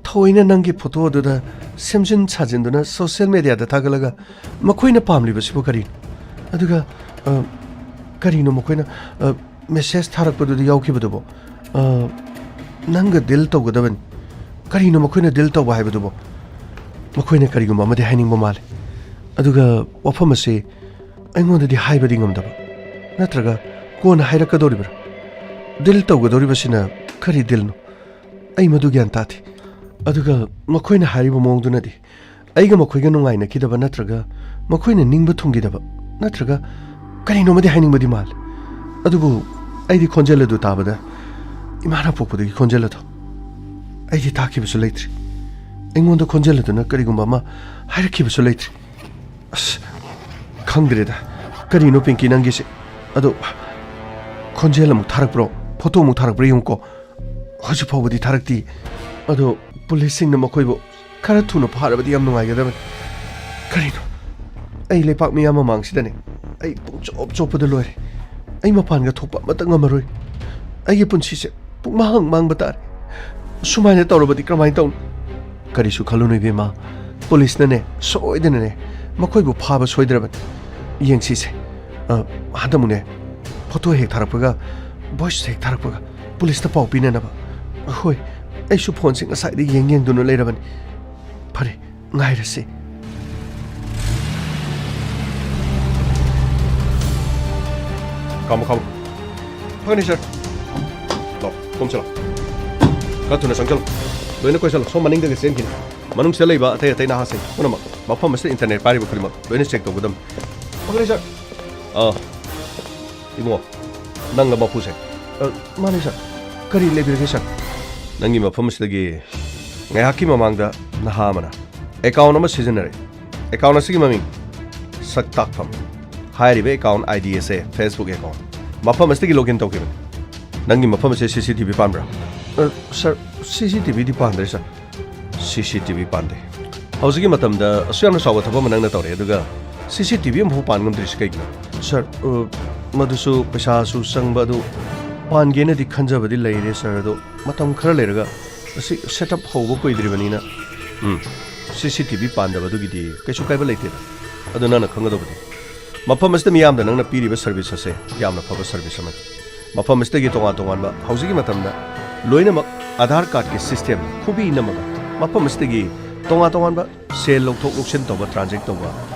ꯊꯑꯣꯏꯅ ꯅꯪꯒꯤ ꯐꯣꯇꯣ ꯑꯗꯨꯗ ꯁꯦꯝꯖꯤꯟ ꯁꯥꯖꯤꯟꯗꯨꯅ ꯁꯣꯁꯤꯌꯦꯜ ꯃꯦꯗꯤꯌꯥꯗ ꯊꯥꯒꯠꯂꯒ ꯃꯈꯣꯏꯅ ꯄꯥꯝꯂꯤꯕꯁꯤꯕꯨ ꯀꯔꯤꯅꯣ? ꯑꯗꯨꯒ, ꯑ, ꯀꯔꯤꯅꯣ ꯃꯈꯣꯏꯅ, ꯑ, ꯃꯦꯁꯦꯖ ꯊꯥꯔꯛꯄꯗꯨꯗ ꯌꯥꯎꯈꯤꯕꯗꯨꯕꯣ? ꯑ, ꯅꯪꯒ ꯗꯤꯜ ꯇꯧꯒꯗꯕꯅꯤ꯫ ꯀꯔꯤꯅꯣ ꯃꯈꯣꯏꯅ ꯗꯤꯜ ꯇꯧꯕ ꯍꯥꯏꯕꯗꯨꯕꯣ? ꯃꯈꯣꯏꯅ ꯀꯔꯤꯒꯨꯝꯕ ꯑꯃꯗꯤ ꯍꯥꯏꯅꯤꯡꯕ ꯃꯥꯜꯂꯦ꯫ ꯑꯗꯨꯒ ꯋꯥꯐꯝ ꯑꯁꯤ ꯑꯩꯉꯣꯟꯗꯗꯤ ꯍꯥꯏꯕꯗꯤ ꯉꯝꯗꯕ꯫ ꯅꯠꯇ꯭ꯔꯒ ꯀꯣꯟꯅ ꯍꯥꯏꯔꯛꯀꯗꯧꯔꯤꯕ꯭ꯔꯥ? ꯗꯤꯜ ꯇꯧꯒꯗꯧꯔꯤꯕꯁꯤꯅ ꯀꯔꯤ ꯗꯤꯜꯅꯣ? ꯑꯩ ꯃꯗꯨ ꯒ꯭ꯌꯥꯟ ꯇꯥꯗꯦ꯫ ꯑꯗꯨꯒ ꯃꯈꯣꯏꯅ ꯍꯥꯏꯔꯤꯕ ꯃꯑꯣꯡꯗꯨꯅꯗꯤ ꯑꯩꯒ ꯃꯈꯣꯏꯒ ꯅꯨꯡꯉꯥꯏꯅꯈꯤꯗꯕ ꯅꯠꯇ꯭ꯔꯒ ꯃꯈꯣꯏꯅ ꯅꯤꯡꯕ ꯊꯨꯡꯈꯤꯗꯕ ꯅꯠꯇ꯭ꯔꯒ ꯀꯔꯤꯅꯣꯃꯗꯤ ꯍꯥꯏꯅꯤꯡꯕꯗꯤ ꯃꯥꯜꯂꯦ꯫ ꯑꯗꯨꯕꯨ ꯑꯩꯗꯤ ꯈꯣꯟꯖꯦꯜ ꯑꯗꯨ ꯇꯥꯕꯗ ꯏꯃꯥꯅ ꯄꯣꯛꯄꯗꯒꯤ ꯈꯣꯟꯖꯦꯜ ꯑꯗꯨ ꯑꯩꯗꯤ ꯇꯥꯈꯤꯕꯁꯨ ꯂꯩꯇ꯭ꯔꯤ꯫ ꯑꯩꯉꯣꯟꯗ ꯈꯣꯟꯖꯦꯜ ꯑꯗꯨꯅ ꯀꯔꯤꯒꯨꯝꯕ ꯑꯃ ꯍꯥꯏꯔꯛꯈꯤꯕꯁꯨ ꯂꯩꯇ꯭ꯔꯤ꯫ ꯑꯁ, ꯈꯪꯗ꯭ꯔꯦꯗ꯫ ꯀꯔꯤꯅꯣ ꯄꯤꯡꯀꯤ ꯅꯪꯒꯤꯁꯦ? ꯑꯗꯣ ꯈꯣꯟꯖꯦꯜ ꯑꯃꯨꯛ ꯊꯥꯔꯛꯄ꯭ꯔꯣ? ꯐꯣꯇꯣ ꯑꯃꯨꯛ ꯊꯥꯔꯛꯄ꯭ꯔꯥ ꯌꯦꯡꯉꯨꯀꯣ꯫ ꯍꯧꯖꯤꯛ ꯐꯥꯎꯕꯗꯤ ꯊꯥꯔꯛꯇꯦ꯫ ꯑꯗꯣ ꯄꯨꯂꯤꯁꯁꯤꯡꯅ ꯃꯈꯣꯏꯕꯨ ꯈꯔ ꯊꯨꯅ ꯐꯥꯔꯕꯗꯤ ꯌꯥꯝ ꯅꯨꯡꯉꯥꯏꯒꯗꯕꯅꯤ꯫ ꯀꯔꯤꯅꯣ? ꯑꯩ ꯂꯩꯄꯥꯛ ꯃꯤꯌꯥꯝ ꯃꯃꯥꯡꯁꯤꯗꯅꯦ꯫ ꯑꯩ ꯄꯨꯡ ꯆꯣꯞ ꯆꯣꯞꯄꯗ ꯂꯣꯏꯔꯦ꯫ ꯑꯩ ꯃꯄꯥꯟꯒ ꯊꯣꯛꯄ ꯑꯃꯠꯇ ꯉꯝꯃꯔꯣꯏ꯫ ꯑꯩꯒꯤ ꯄꯨꯟꯁꯤꯁꯦ ꯄꯨꯡꯃꯥꯡ ꯃꯥꯡꯕ ꯇꯥꯔꯦ꯫ ꯁꯨꯃꯥꯏꯅ ꯇꯧꯔꯕꯗꯤ ꯀꯔꯝꯍꯥꯏꯅ ꯇꯧꯅꯤ? ꯀꯔꯤꯁꯨ ꯈꯜꯂꯨꯅꯨ ꯏꯕꯦꯝꯃ꯫ ꯄꯨꯂꯤꯁꯅꯅꯦ, ꯁꯣꯏꯗꯅꯅꯦ ꯃꯈꯣꯏꯕꯨ ꯐꯥꯕ ꯁꯣꯏꯗ꯭ꯔꯕꯅꯤ꯫ ꯌꯦꯡꯁꯤꯁꯦ꯫ ꯑ, ꯍꯟꯗꯛꯃꯨꯛꯅꯦ, ꯐꯣꯇꯣ ꯍꯦꯛ ꯊꯥꯔꯛꯄꯒ, ꯚꯣꯏꯁ ꯍꯦꯛ ꯊꯥꯔꯛꯄꯒ ꯄꯨꯂꯤꯁꯇ ꯄꯥꯎ ꯄꯤꯅꯅꯕ꯫ ꯍꯣꯏ, ꯑꯩꯁꯨ ꯐꯣꯟꯁꯦ ꯉꯁꯥꯏꯗꯒꯤ ꯌꯦꯡ ꯌꯦꯡꯗꯨꯅ ꯂꯩꯔꯕꯅꯤ꯫ ꯐꯔꯦ, ꯉꯥꯏꯔꯁꯤ꯫ ꯈꯥꯝꯃꯣ, ꯈꯥꯝꯃꯣ꯫ ꯐꯒꯅꯤ, ꯁꯥꯔ꯫ ꯂꯥꯛꯑꯣ, ꯀꯨꯝꯁꯤ ꯂꯥꯛꯑꯣ꯫ ꯈꯔ ꯊꯨꯅ ꯆꯪꯁꯤꯜꯂꯣ꯫ ꯂꯣꯏꯅ ꯀꯣꯏꯁꯤꯜꯂꯣ꯫ ꯁꯣꯝ ꯃꯅꯤꯡꯗꯒꯤ ꯆꯦꯟꯈꯤꯅꯤ꯫ ꯃꯅꯨꯡꯁꯤꯗ ꯂꯩꯕ ꯑꯇꯩ ꯑꯇꯩ ꯅꯍꯥꯁꯤꯡ ꯄꯨꯝꯅꯃꯛ, ꯃꯐꯝ ꯑꯁꯤꯗ ꯏꯟꯇꯔꯅꯦꯠ ꯄꯥꯏꯔꯤꯕ ꯈꯨꯗꯤꯡꯃꯛ ꯂꯣꯏꯅ ꯆꯦꯛ ꯇꯧꯒꯗꯕꯅꯤ꯫ ꯐꯒꯅꯤ, ꯁꯥꯔ꯫ ꯑꯥ, ꯏꯕꯨꯡꯉꯣ, ꯅꯪꯂ ꯃꯄꯨꯁꯦ? ꯑ, ꯃꯥꯅꯤ, ꯁꯥꯔ꯫ ꯀꯔꯤ ꯂꯩꯕꯤꯔꯒꯦ, ꯁꯥꯔ? ꯅꯪꯒꯤ ꯃꯐꯝ ꯑꯁꯤꯗꯒꯤ ꯉꯥꯏꯍꯥꯛꯀꯤ ꯃꯃꯥꯡꯗ ꯅꯍꯥ ꯑꯃꯅ ꯑꯦꯀꯥꯎꯟ ꯑꯃ ꯁꯤꯖꯤꯟꯅꯔꯦ꯫ ꯑꯦꯀꯥꯎꯟ ꯑꯁꯤꯒꯤ ꯃꯃꯤꯡ ꯁꯛ ꯇꯥꯛꯐꯝ꯫ ꯍꯥꯏꯔꯤꯕ ꯑꯦꯀꯥꯎꯟ ꯑꯥꯏ ꯗꯤ ꯑꯁꯦ Facebook ꯑꯦꯀꯥꯎꯟ꯫ ꯃꯐꯝ ꯑꯁꯤꯗꯒꯤ ꯂꯣꯒꯏꯟ ꯇꯧꯈꯤꯕꯅꯤ꯫ ꯅꯪꯒꯤ ꯃꯐꯝ ꯑꯁꯦ ꯁꯤ ꯁꯤ ꯇꯤ ꯚꯤ ꯄꯥꯟꯕ꯭ꯔꯥ? ꯑ, ꯁꯥꯔ, ꯁꯤ ꯁꯤ ꯇꯤ ꯚꯤꯗꯤ ꯄꯥꯟꯗ꯭ꯔꯦ, ꯁꯥꯔ꯫ ꯁꯤ ꯁꯤ ꯇꯤ ꯚꯤ ꯄꯥꯟꯗꯦ꯫ ꯍꯧꯖꯤꯛꯀꯤ ꯃꯇꯝꯗ ꯑꯁꯨꯛ ꯌꯥꯝꯅ ꯆꯥꯎꯕ ꯊꯕꯛ ꯑꯃ ꯅꯪꯅ ꯇꯧꯔꯛꯑꯦ, ꯑꯗꯨꯒ ꯁꯤ ꯁꯤ ꯇꯤ ꯚꯤ ꯑꯃꯐꯥꯎ ꯄꯥꯟ ꯉꯝꯗ꯭ꯔꯤꯁꯤ ꯀꯩꯒꯤꯅꯣ? ꯁꯥꯔ, ꯑ, ꯃꯗꯨꯁꯨ ꯄꯩꯁꯥꯁꯨ ꯆꯪꯕ, ꯑꯗꯨ ꯄꯥꯟꯒꯦꯅꯗꯤ ꯈꯟꯖꯕꯗꯤ ꯂꯩꯔꯦ, ꯁꯥꯔ, ꯑꯗꯣ ꯃꯇꯝ ꯈꯔ ꯂꯩꯔꯒ ꯑꯁꯤ ꯁꯦꯠ ꯑꯞ ꯍꯧꯕ ꯀꯨꯏꯗ꯭ꯔꯤꯕꯅꯤꯅ꯫ ꯎꯝ, ꯁꯤ ꯁꯤ ꯇꯤ ꯚꯤ ꯄꯥꯟꯗꯕꯗꯨꯒꯤꯗꯤ ꯀꯩꯁꯨ ꯀꯥꯏꯕ ꯂꯩꯇꯦꯗ꯫ ꯑꯗꯨ ꯅꯪꯅ ꯈꯪꯒꯗꯧꯕꯗꯤ ꯃꯐꯝ ꯑꯁꯤꯗ ꯃꯤꯌꯥꯝꯗ ꯅꯪꯅ ꯄꯤꯔꯤꯕ ꯁꯔꯚꯤꯁ ꯑꯁꯦ ꯌꯥꯝꯅ ꯐꯕ ꯁꯔꯚꯤꯁ ꯑꯃꯅꯤ꯫ ꯃꯐꯝ ꯑꯁꯤꯗꯒꯤ ꯇꯣꯉꯥꯟ ꯇꯣꯉꯥꯟꯕ, ꯍꯧꯖꯤꯛꯀꯤ ꯃꯇꯝꯗ ꯂꯣꯏꯅꯃꯛ ꯑꯙꯥꯔ ꯀꯥꯔꯗꯀꯤ ꯁꯤꯁꯇꯦꯝ ꯈꯨꯕꯤ ꯅꯝꯃꯒ, ꯃꯐꯝ ꯑꯁꯤꯗꯒꯤ ꯇꯣꯉꯥꯟ ꯇꯣꯉꯥꯟꯕ ꯁꯦꯜ ꯂꯧꯊꯣꯛ ꯂꯧꯁꯤꯟ ꯇꯧꯕ, ꯇ꯭ꯔꯥꯟꯖꯦꯛ ꯇꯧꯕ,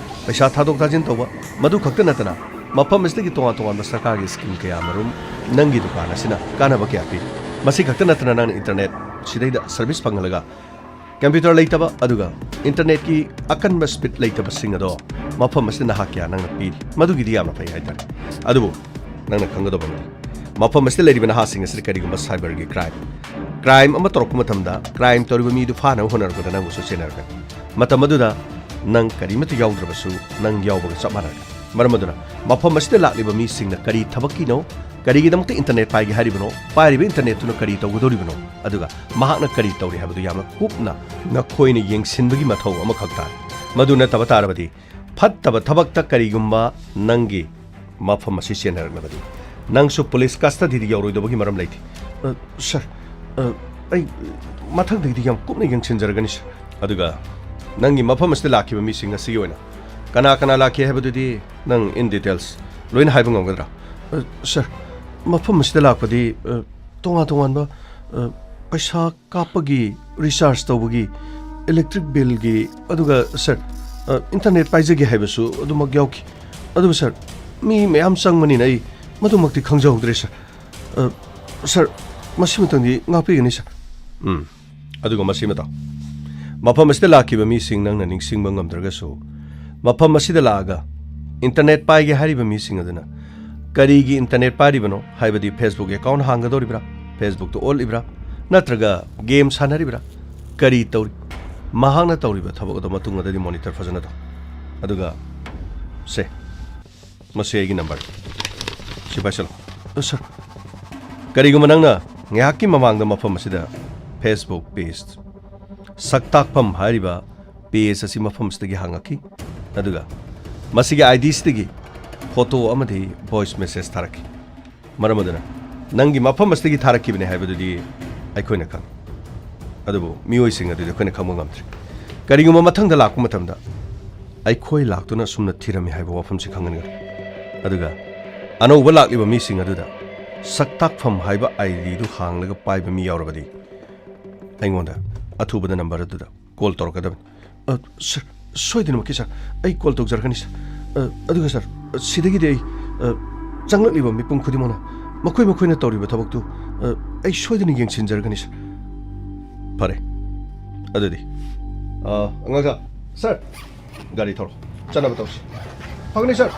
ꯄꯩꯁꯥ ꯊꯥꯗꯣꯛ ꯊꯥꯖꯤꯟ ꯇꯧꯕ, ꯃꯗꯨ ꯈꯛꯇ ꯅꯠꯇꯅ ꯃꯐꯝ ꯑꯁꯤꯗꯒꯤ ꯇꯣꯉꯥꯟ ꯇꯣꯉꯥꯟꯕ ꯁꯔꯀꯥꯔꯒꯤ ꯁ꯭ꯀꯤꯝ ꯀꯌꯥ ꯃꯔꯨꯝ ꯅꯪꯒꯤ ꯗꯨꯀꯥꯟ ꯑꯁꯤꯅ ꯀꯥꯟꯅꯕ ꯀꯌꯥ ꯄꯤꯔꯤ꯫ ꯃꯁꯤ ꯈꯛꯇ ꯅꯠꯇꯅ ꯅꯪꯅ ꯏꯟꯇꯔꯅꯦꯠ ꯁꯤꯗꯩꯗ ꯁꯔꯚꯤꯁ ꯐꯪꯍꯜꯂꯒ ꯀꯝꯄ꯭ꯌꯨꯇꯔ ꯂꯩꯇꯕ ꯑꯗꯨꯒ ꯏꯟꯇꯔꯅꯦꯠꯀꯤ ꯑꯀꯟꯕ ꯁ꯭ꯄꯤꯗ ꯂꯩꯇꯕꯁꯤꯡ ꯑꯗꯣ ꯃꯐꯝ ꯑꯁꯤꯗ ꯅꯍꯥꯛ ꯀꯌꯥ ꯅꯪꯅ ꯄꯤꯔꯤ꯫ ꯃꯗꯨꯒꯤꯗꯤ ꯌꯥꯝꯅ ꯐꯩ ꯍꯥꯏꯇꯥꯔꯦ꯫ ꯑꯗꯨꯕꯨ ꯅꯪꯅ ꯈꯪꯒꯗꯧꯕ ꯑꯃꯗꯤ, ꯃꯐꯝ ꯑꯁꯤꯗ ꯂꯩꯔꯤꯕ ꯅꯍꯥꯁꯤꯡ ꯑꯁꯤꯗ ꯀꯔꯤꯒꯨꯝꯕ ꯁꯥꯏꯕꯔꯒꯤ ꯀ꯭ꯔꯥꯏꯝ, ꯀ꯭ꯔꯥꯏꯝ ꯑꯃ ꯇꯧꯔꯛꯄ ꯃꯇꯝꯗ ꯀ꯭ꯔꯥꯏꯝ ꯇꯧꯔꯤꯕ ꯃꯤꯗꯨ ꯐꯥꯅꯕ ꯍꯣꯠꯅꯔꯛꯄꯗ ꯅꯪꯕꯨꯁꯨ ꯆꯦꯟꯅꯔꯛꯀꯅꯤ꯫ ꯃꯇꯝ ꯑꯗꯨꯗ ꯅꯪ ꯀꯔꯤꯃꯠꯇ ꯌꯥꯎꯗ꯭ꯔꯕꯁꯨ ꯅꯪ ꯌꯥꯎꯕꯒ ꯆꯞ ꯃꯥꯟꯅꯔꯛꯀꯅꯤ꯫ ꯃꯔꯝ ꯑꯗꯨꯅ ꯃꯐꯝ ꯑꯁꯤꯗ ꯂꯥꯛꯂꯤꯕ ꯃꯤꯁꯤꯡꯅ ꯀꯔꯤ ꯊꯕꯛꯀꯤꯅꯣ, ꯀꯔꯤꯒꯤꯗꯃꯛꯇ ꯏꯟꯇꯔꯅꯦꯠ ꯄꯥꯏꯒꯦ ꯍꯥꯏꯔꯤꯕꯅꯣ, ꯄꯥꯏꯔꯤꯕ ꯏꯟꯇꯔꯅꯦꯠꯇꯨꯅ ꯀꯔꯤ ꯇꯧꯒꯗꯧꯔꯤꯕꯅꯣ, ꯑꯗꯨꯒ ꯃꯍꯥꯛꯅ ꯀꯔꯤ ꯇꯧꯔꯤ ꯍꯥꯏꯕꯗꯨ ꯌꯥꯝꯅ ꯀꯨꯞꯅ ꯅꯈꯣꯏꯅ ꯌꯦꯡꯁꯤꯟꯕꯒꯤ ꯃꯊꯧ ꯑꯃꯈꯛ ꯇꯥꯏ꯫ ꯃꯗꯨ ꯅꯠꯇꯕ ꯇꯥꯔꯕꯗꯤ, ꯐꯠꯇꯕ ꯊꯕꯛꯇ ꯀꯔꯤꯒꯨꯝꯕ ꯅꯪꯒꯤ ꯃꯐꯝ ꯑꯁꯤ ꯆꯦꯟꯅꯔꯛꯂꯕꯗꯤ, ꯅꯪꯁꯨ ꯄꯨꯂꯤꯁ ꯀꯁꯇꯗꯤꯗ ꯌꯧꯔꯣꯏꯗꯕꯒꯤ ꯃꯔꯝ ꯂꯩꯇꯦ꯫ ꯑ, ꯁꯔ, ꯑ, ꯑꯩ ꯃꯊꯪꯗꯒꯤꯗꯤ ꯌꯥꯝ ꯀꯨꯞꯅ ꯌꯦꯡꯁꯤꯟꯖꯔꯒꯅꯤ, ꯁꯔ꯫ ꯑꯗꯨꯒ ꯅꯪꯒꯤ ꯃꯐꯝ ꯑꯁꯤꯗ ꯂꯥꯛꯈꯤꯕ ꯃꯤꯁꯤꯡ ꯑꯁꯤꯒꯤ ꯑꯣꯏꯅ ꯀꯅꯥ ꯀꯅꯥ ꯂꯥꯛꯈꯤ ꯍꯥꯏꯕꯗꯨꯗꯤ ꯅꯪ in details ꯂꯣꯏꯅ ꯍꯥꯏꯕ ꯉꯝꯒꯗ꯭ꯔꯥ? ꯑ, ꯁꯔ, ꯃꯐꯝ ꯑꯁꯤꯗ ꯂꯥꯛꯄꯗꯤ, ꯑ, ꯇꯣꯉꯥꯟ ꯇꯣꯉꯥꯟꯕ, ꯑ, ꯄꯩꯁꯥ ꯀꯥꯞꯄꯒꯤ, ꯔꯤꯆꯥꯔꯖ ꯇꯧꯕꯒꯤ, ꯏꯂꯦꯛꯇ꯭ꯔꯤꯛ ꯕꯤꯜꯒꯤ, ꯑꯗꯨꯒ, ꯁꯔ, ꯑ, ꯏꯟꯇꯔꯅꯦꯠ ꯄꯥꯏꯖꯒꯦ ꯍꯥꯏꯕꯁꯨ ꯑꯗꯨꯃꯛ ꯌꯥꯎꯈꯤ꯫ ꯑꯗꯨꯕꯨ, ꯁꯔ, ꯃꯤ ꯃꯌꯥꯝ ꯆꯪꯕꯅꯤꯅ ꯑꯩ ꯃꯗꯨꯃꯛꯇꯤ ꯈꯪꯖꯍꯧꯗ꯭ꯔꯦ, ꯁꯔ꯫ ꯑ, ꯁꯔ, ꯃꯁꯤꯃꯇꯪꯗꯤ ꯉꯥꯛꯄꯤꯒꯅꯤ, ꯁꯔ꯫ ꯎꯝ꯫ ꯑꯗꯨꯒ ꯃꯁꯤꯃ ꯇꯧ꯫ ꯃꯐꯝ ꯑꯁꯤꯗ ꯂꯥꯛꯈꯤꯕ ꯃꯤꯁꯤꯡ ꯅꯪꯅ ꯅꯤꯡꯁꯤꯡꯕ ꯉꯝꯗ꯭ꯔꯒꯁꯨ, ꯃꯐꯝ ꯑꯁꯤꯗ ꯂꯥꯛꯑꯒ ꯏꯟꯇꯔꯅꯦꯠ ꯄꯥꯏꯒꯦ ꯍꯥꯏꯔꯤꯕ ꯃꯤꯁꯤꯡ ꯑꯗꯨꯅ ꯀꯔꯤꯒꯤ ꯏꯟꯇꯔꯅꯦꯠ ꯄꯥꯏꯔꯤꯕꯅꯣ, ꯍꯥꯏꯕꯗꯤ Facebook account ꯍꯥꯡꯒꯗꯧꯔꯤꯕ꯭ꯔꯥ, Facebook ꯇ ꯑꯣꯜꯂꯤꯕ꯭ꯔꯥ, ꯅꯠꯇ꯭ꯔꯒ ꯒꯦꯝ ꯁꯥꯟꯅꯔꯤꯕ꯭ꯔꯥ, ꯀꯔꯤ ꯇꯧꯔꯤ, ꯃꯍꯥꯛꯅ ꯇꯧꯔꯤꯕ ꯊꯕꯛ ꯑꯗꯨ ꯃꯇꯨꯡꯗꯗꯤ ꯃꯣꯅꯤꯇꯔ ꯐꯖꯅ ꯇꯧ꯫ ꯑꯗꯨꯒ ꯁꯦ, ꯃꯁꯤ ꯑꯩꯒꯤ ꯅꯝꯕꯔꯅꯤ꯫ ꯁꯤ ꯄꯥꯏꯁꯜꯂꯣ꯫ ꯑ, ꯁꯔ꯫ ꯀꯔꯤꯒꯨꯝꯕ ꯅꯪꯅ ꯉꯥꯏꯍꯥꯛꯀꯤ ꯃꯃꯥꯡꯗ ꯃꯐꯝ ꯑꯁꯤꯗ Facebook page, ꯁꯛꯇꯥꯛꯐꯝ ꯍꯥꯏꯔꯤꯕ page ꯑꯁꯤ ꯃꯐꯝ ꯑꯁꯤꯗꯒꯤ ꯍꯥꯡꯉꯛꯈꯤ, ꯑꯗꯨꯒ ꯃꯁꯤꯒꯤ ID ꯁꯤꯗꯒꯤ ꯐꯣꯇꯣ ꯑꯃꯗꯤ voice message ꯊꯥꯔꯛꯈꯤ꯫ ꯃꯔꯝ ꯑꯗꯨꯅ ꯅꯪꯒꯤ ꯃꯐꯝ ꯑꯁꯤꯗꯒꯤ ꯊꯥꯔꯛꯈꯤꯕꯅꯤ ꯍꯥꯏꯕꯗꯨꯗꯤ ꯑꯩꯈꯣꯏꯅ ꯈꯪꯉꯤ, ꯑꯗꯨꯕꯨ ꯃꯤꯑꯣꯏꯁꯤꯡ ꯑꯗꯨꯗꯤ ꯑꯩꯈꯣꯏꯅ ꯈꯪꯕ ꯉꯝꯗ꯭ꯔꯤ꯫ ꯀꯔꯤꯒꯨꯝꯕ ꯃꯊꯪꯗ ꯂꯥꯛꯄ ꯃꯇꯝꯗ ꯑꯩꯈꯣꯏ ꯂꯥꯛꯇꯨꯅ ꯑꯁꯨꯝꯅ ꯊꯤꯔꯝꯃꯤ ꯍꯥꯏꯕ ꯋꯥꯐꯝꯁꯤ ꯈꯪꯍꯟꯒꯅꯨ꯫ ꯑꯗꯨꯒ ꯑꯅꯧꯕ ꯂꯥꯛꯂꯤꯕ ꯃꯤꯁꯤꯡ ꯑꯗꯨꯗ ꯁꯛꯇꯥꯛꯐꯝ ꯍꯥꯏꯕ ꯑꯥꯏ ꯗꯤꯗꯨ ꯍꯥꯡꯂꯒ ꯄꯥꯏꯕ ꯃꯤ ꯌꯥꯎꯔꯕꯗꯤ ꯑꯩꯉꯣꯟꯗ ꯑꯊꯨꯕꯗ ꯅꯝꯕꯔ ꯑꯗꯨꯗ ꯀꯣꯜ ꯇꯧꯔꯛꯀꯗꯕꯅꯤ꯫ ꯑ, ꯁꯔ, ꯁꯣꯏꯗꯅꯃꯛꯀꯤ, ꯁꯔ, ꯑꯩ ꯀꯣꯜ ꯇꯧꯖꯔꯛꯀꯅꯤ, ꯁꯔ꯫ ꯑ, ꯑꯗꯨꯒ, ꯁꯔ, ꯁꯤꯗꯒꯤꯗꯤ ꯑꯩ, ꯑ, ꯆꯪꯂꯛꯂꯤꯕ ꯃꯤꯄꯨꯝ ꯈꯨꯗꯤꯡꯃꯛꯅ ꯃꯈꯣꯏ ꯃꯈꯣꯏꯅ ꯇꯧꯔꯤꯕ ꯊꯕꯛꯇꯨ, ꯑ, ꯑꯩ ꯁꯣꯏꯗꯅ ꯌꯦꯡꯁꯤꯟꯖꯔꯒꯅꯤ, ꯁꯔ꯫ ꯐꯔꯦ꯫ ꯑꯗꯨꯗꯤ, ꯑ, ꯑꯉꯥꯡꯁꯥ, ꯁꯔ, ꯒꯥꯔꯤ ꯊꯧꯔꯣ꯫ ꯆꯠꯅꯕ ꯇꯧꯁꯤ꯫ ꯐꯒꯅꯤ, ꯁꯔ꯫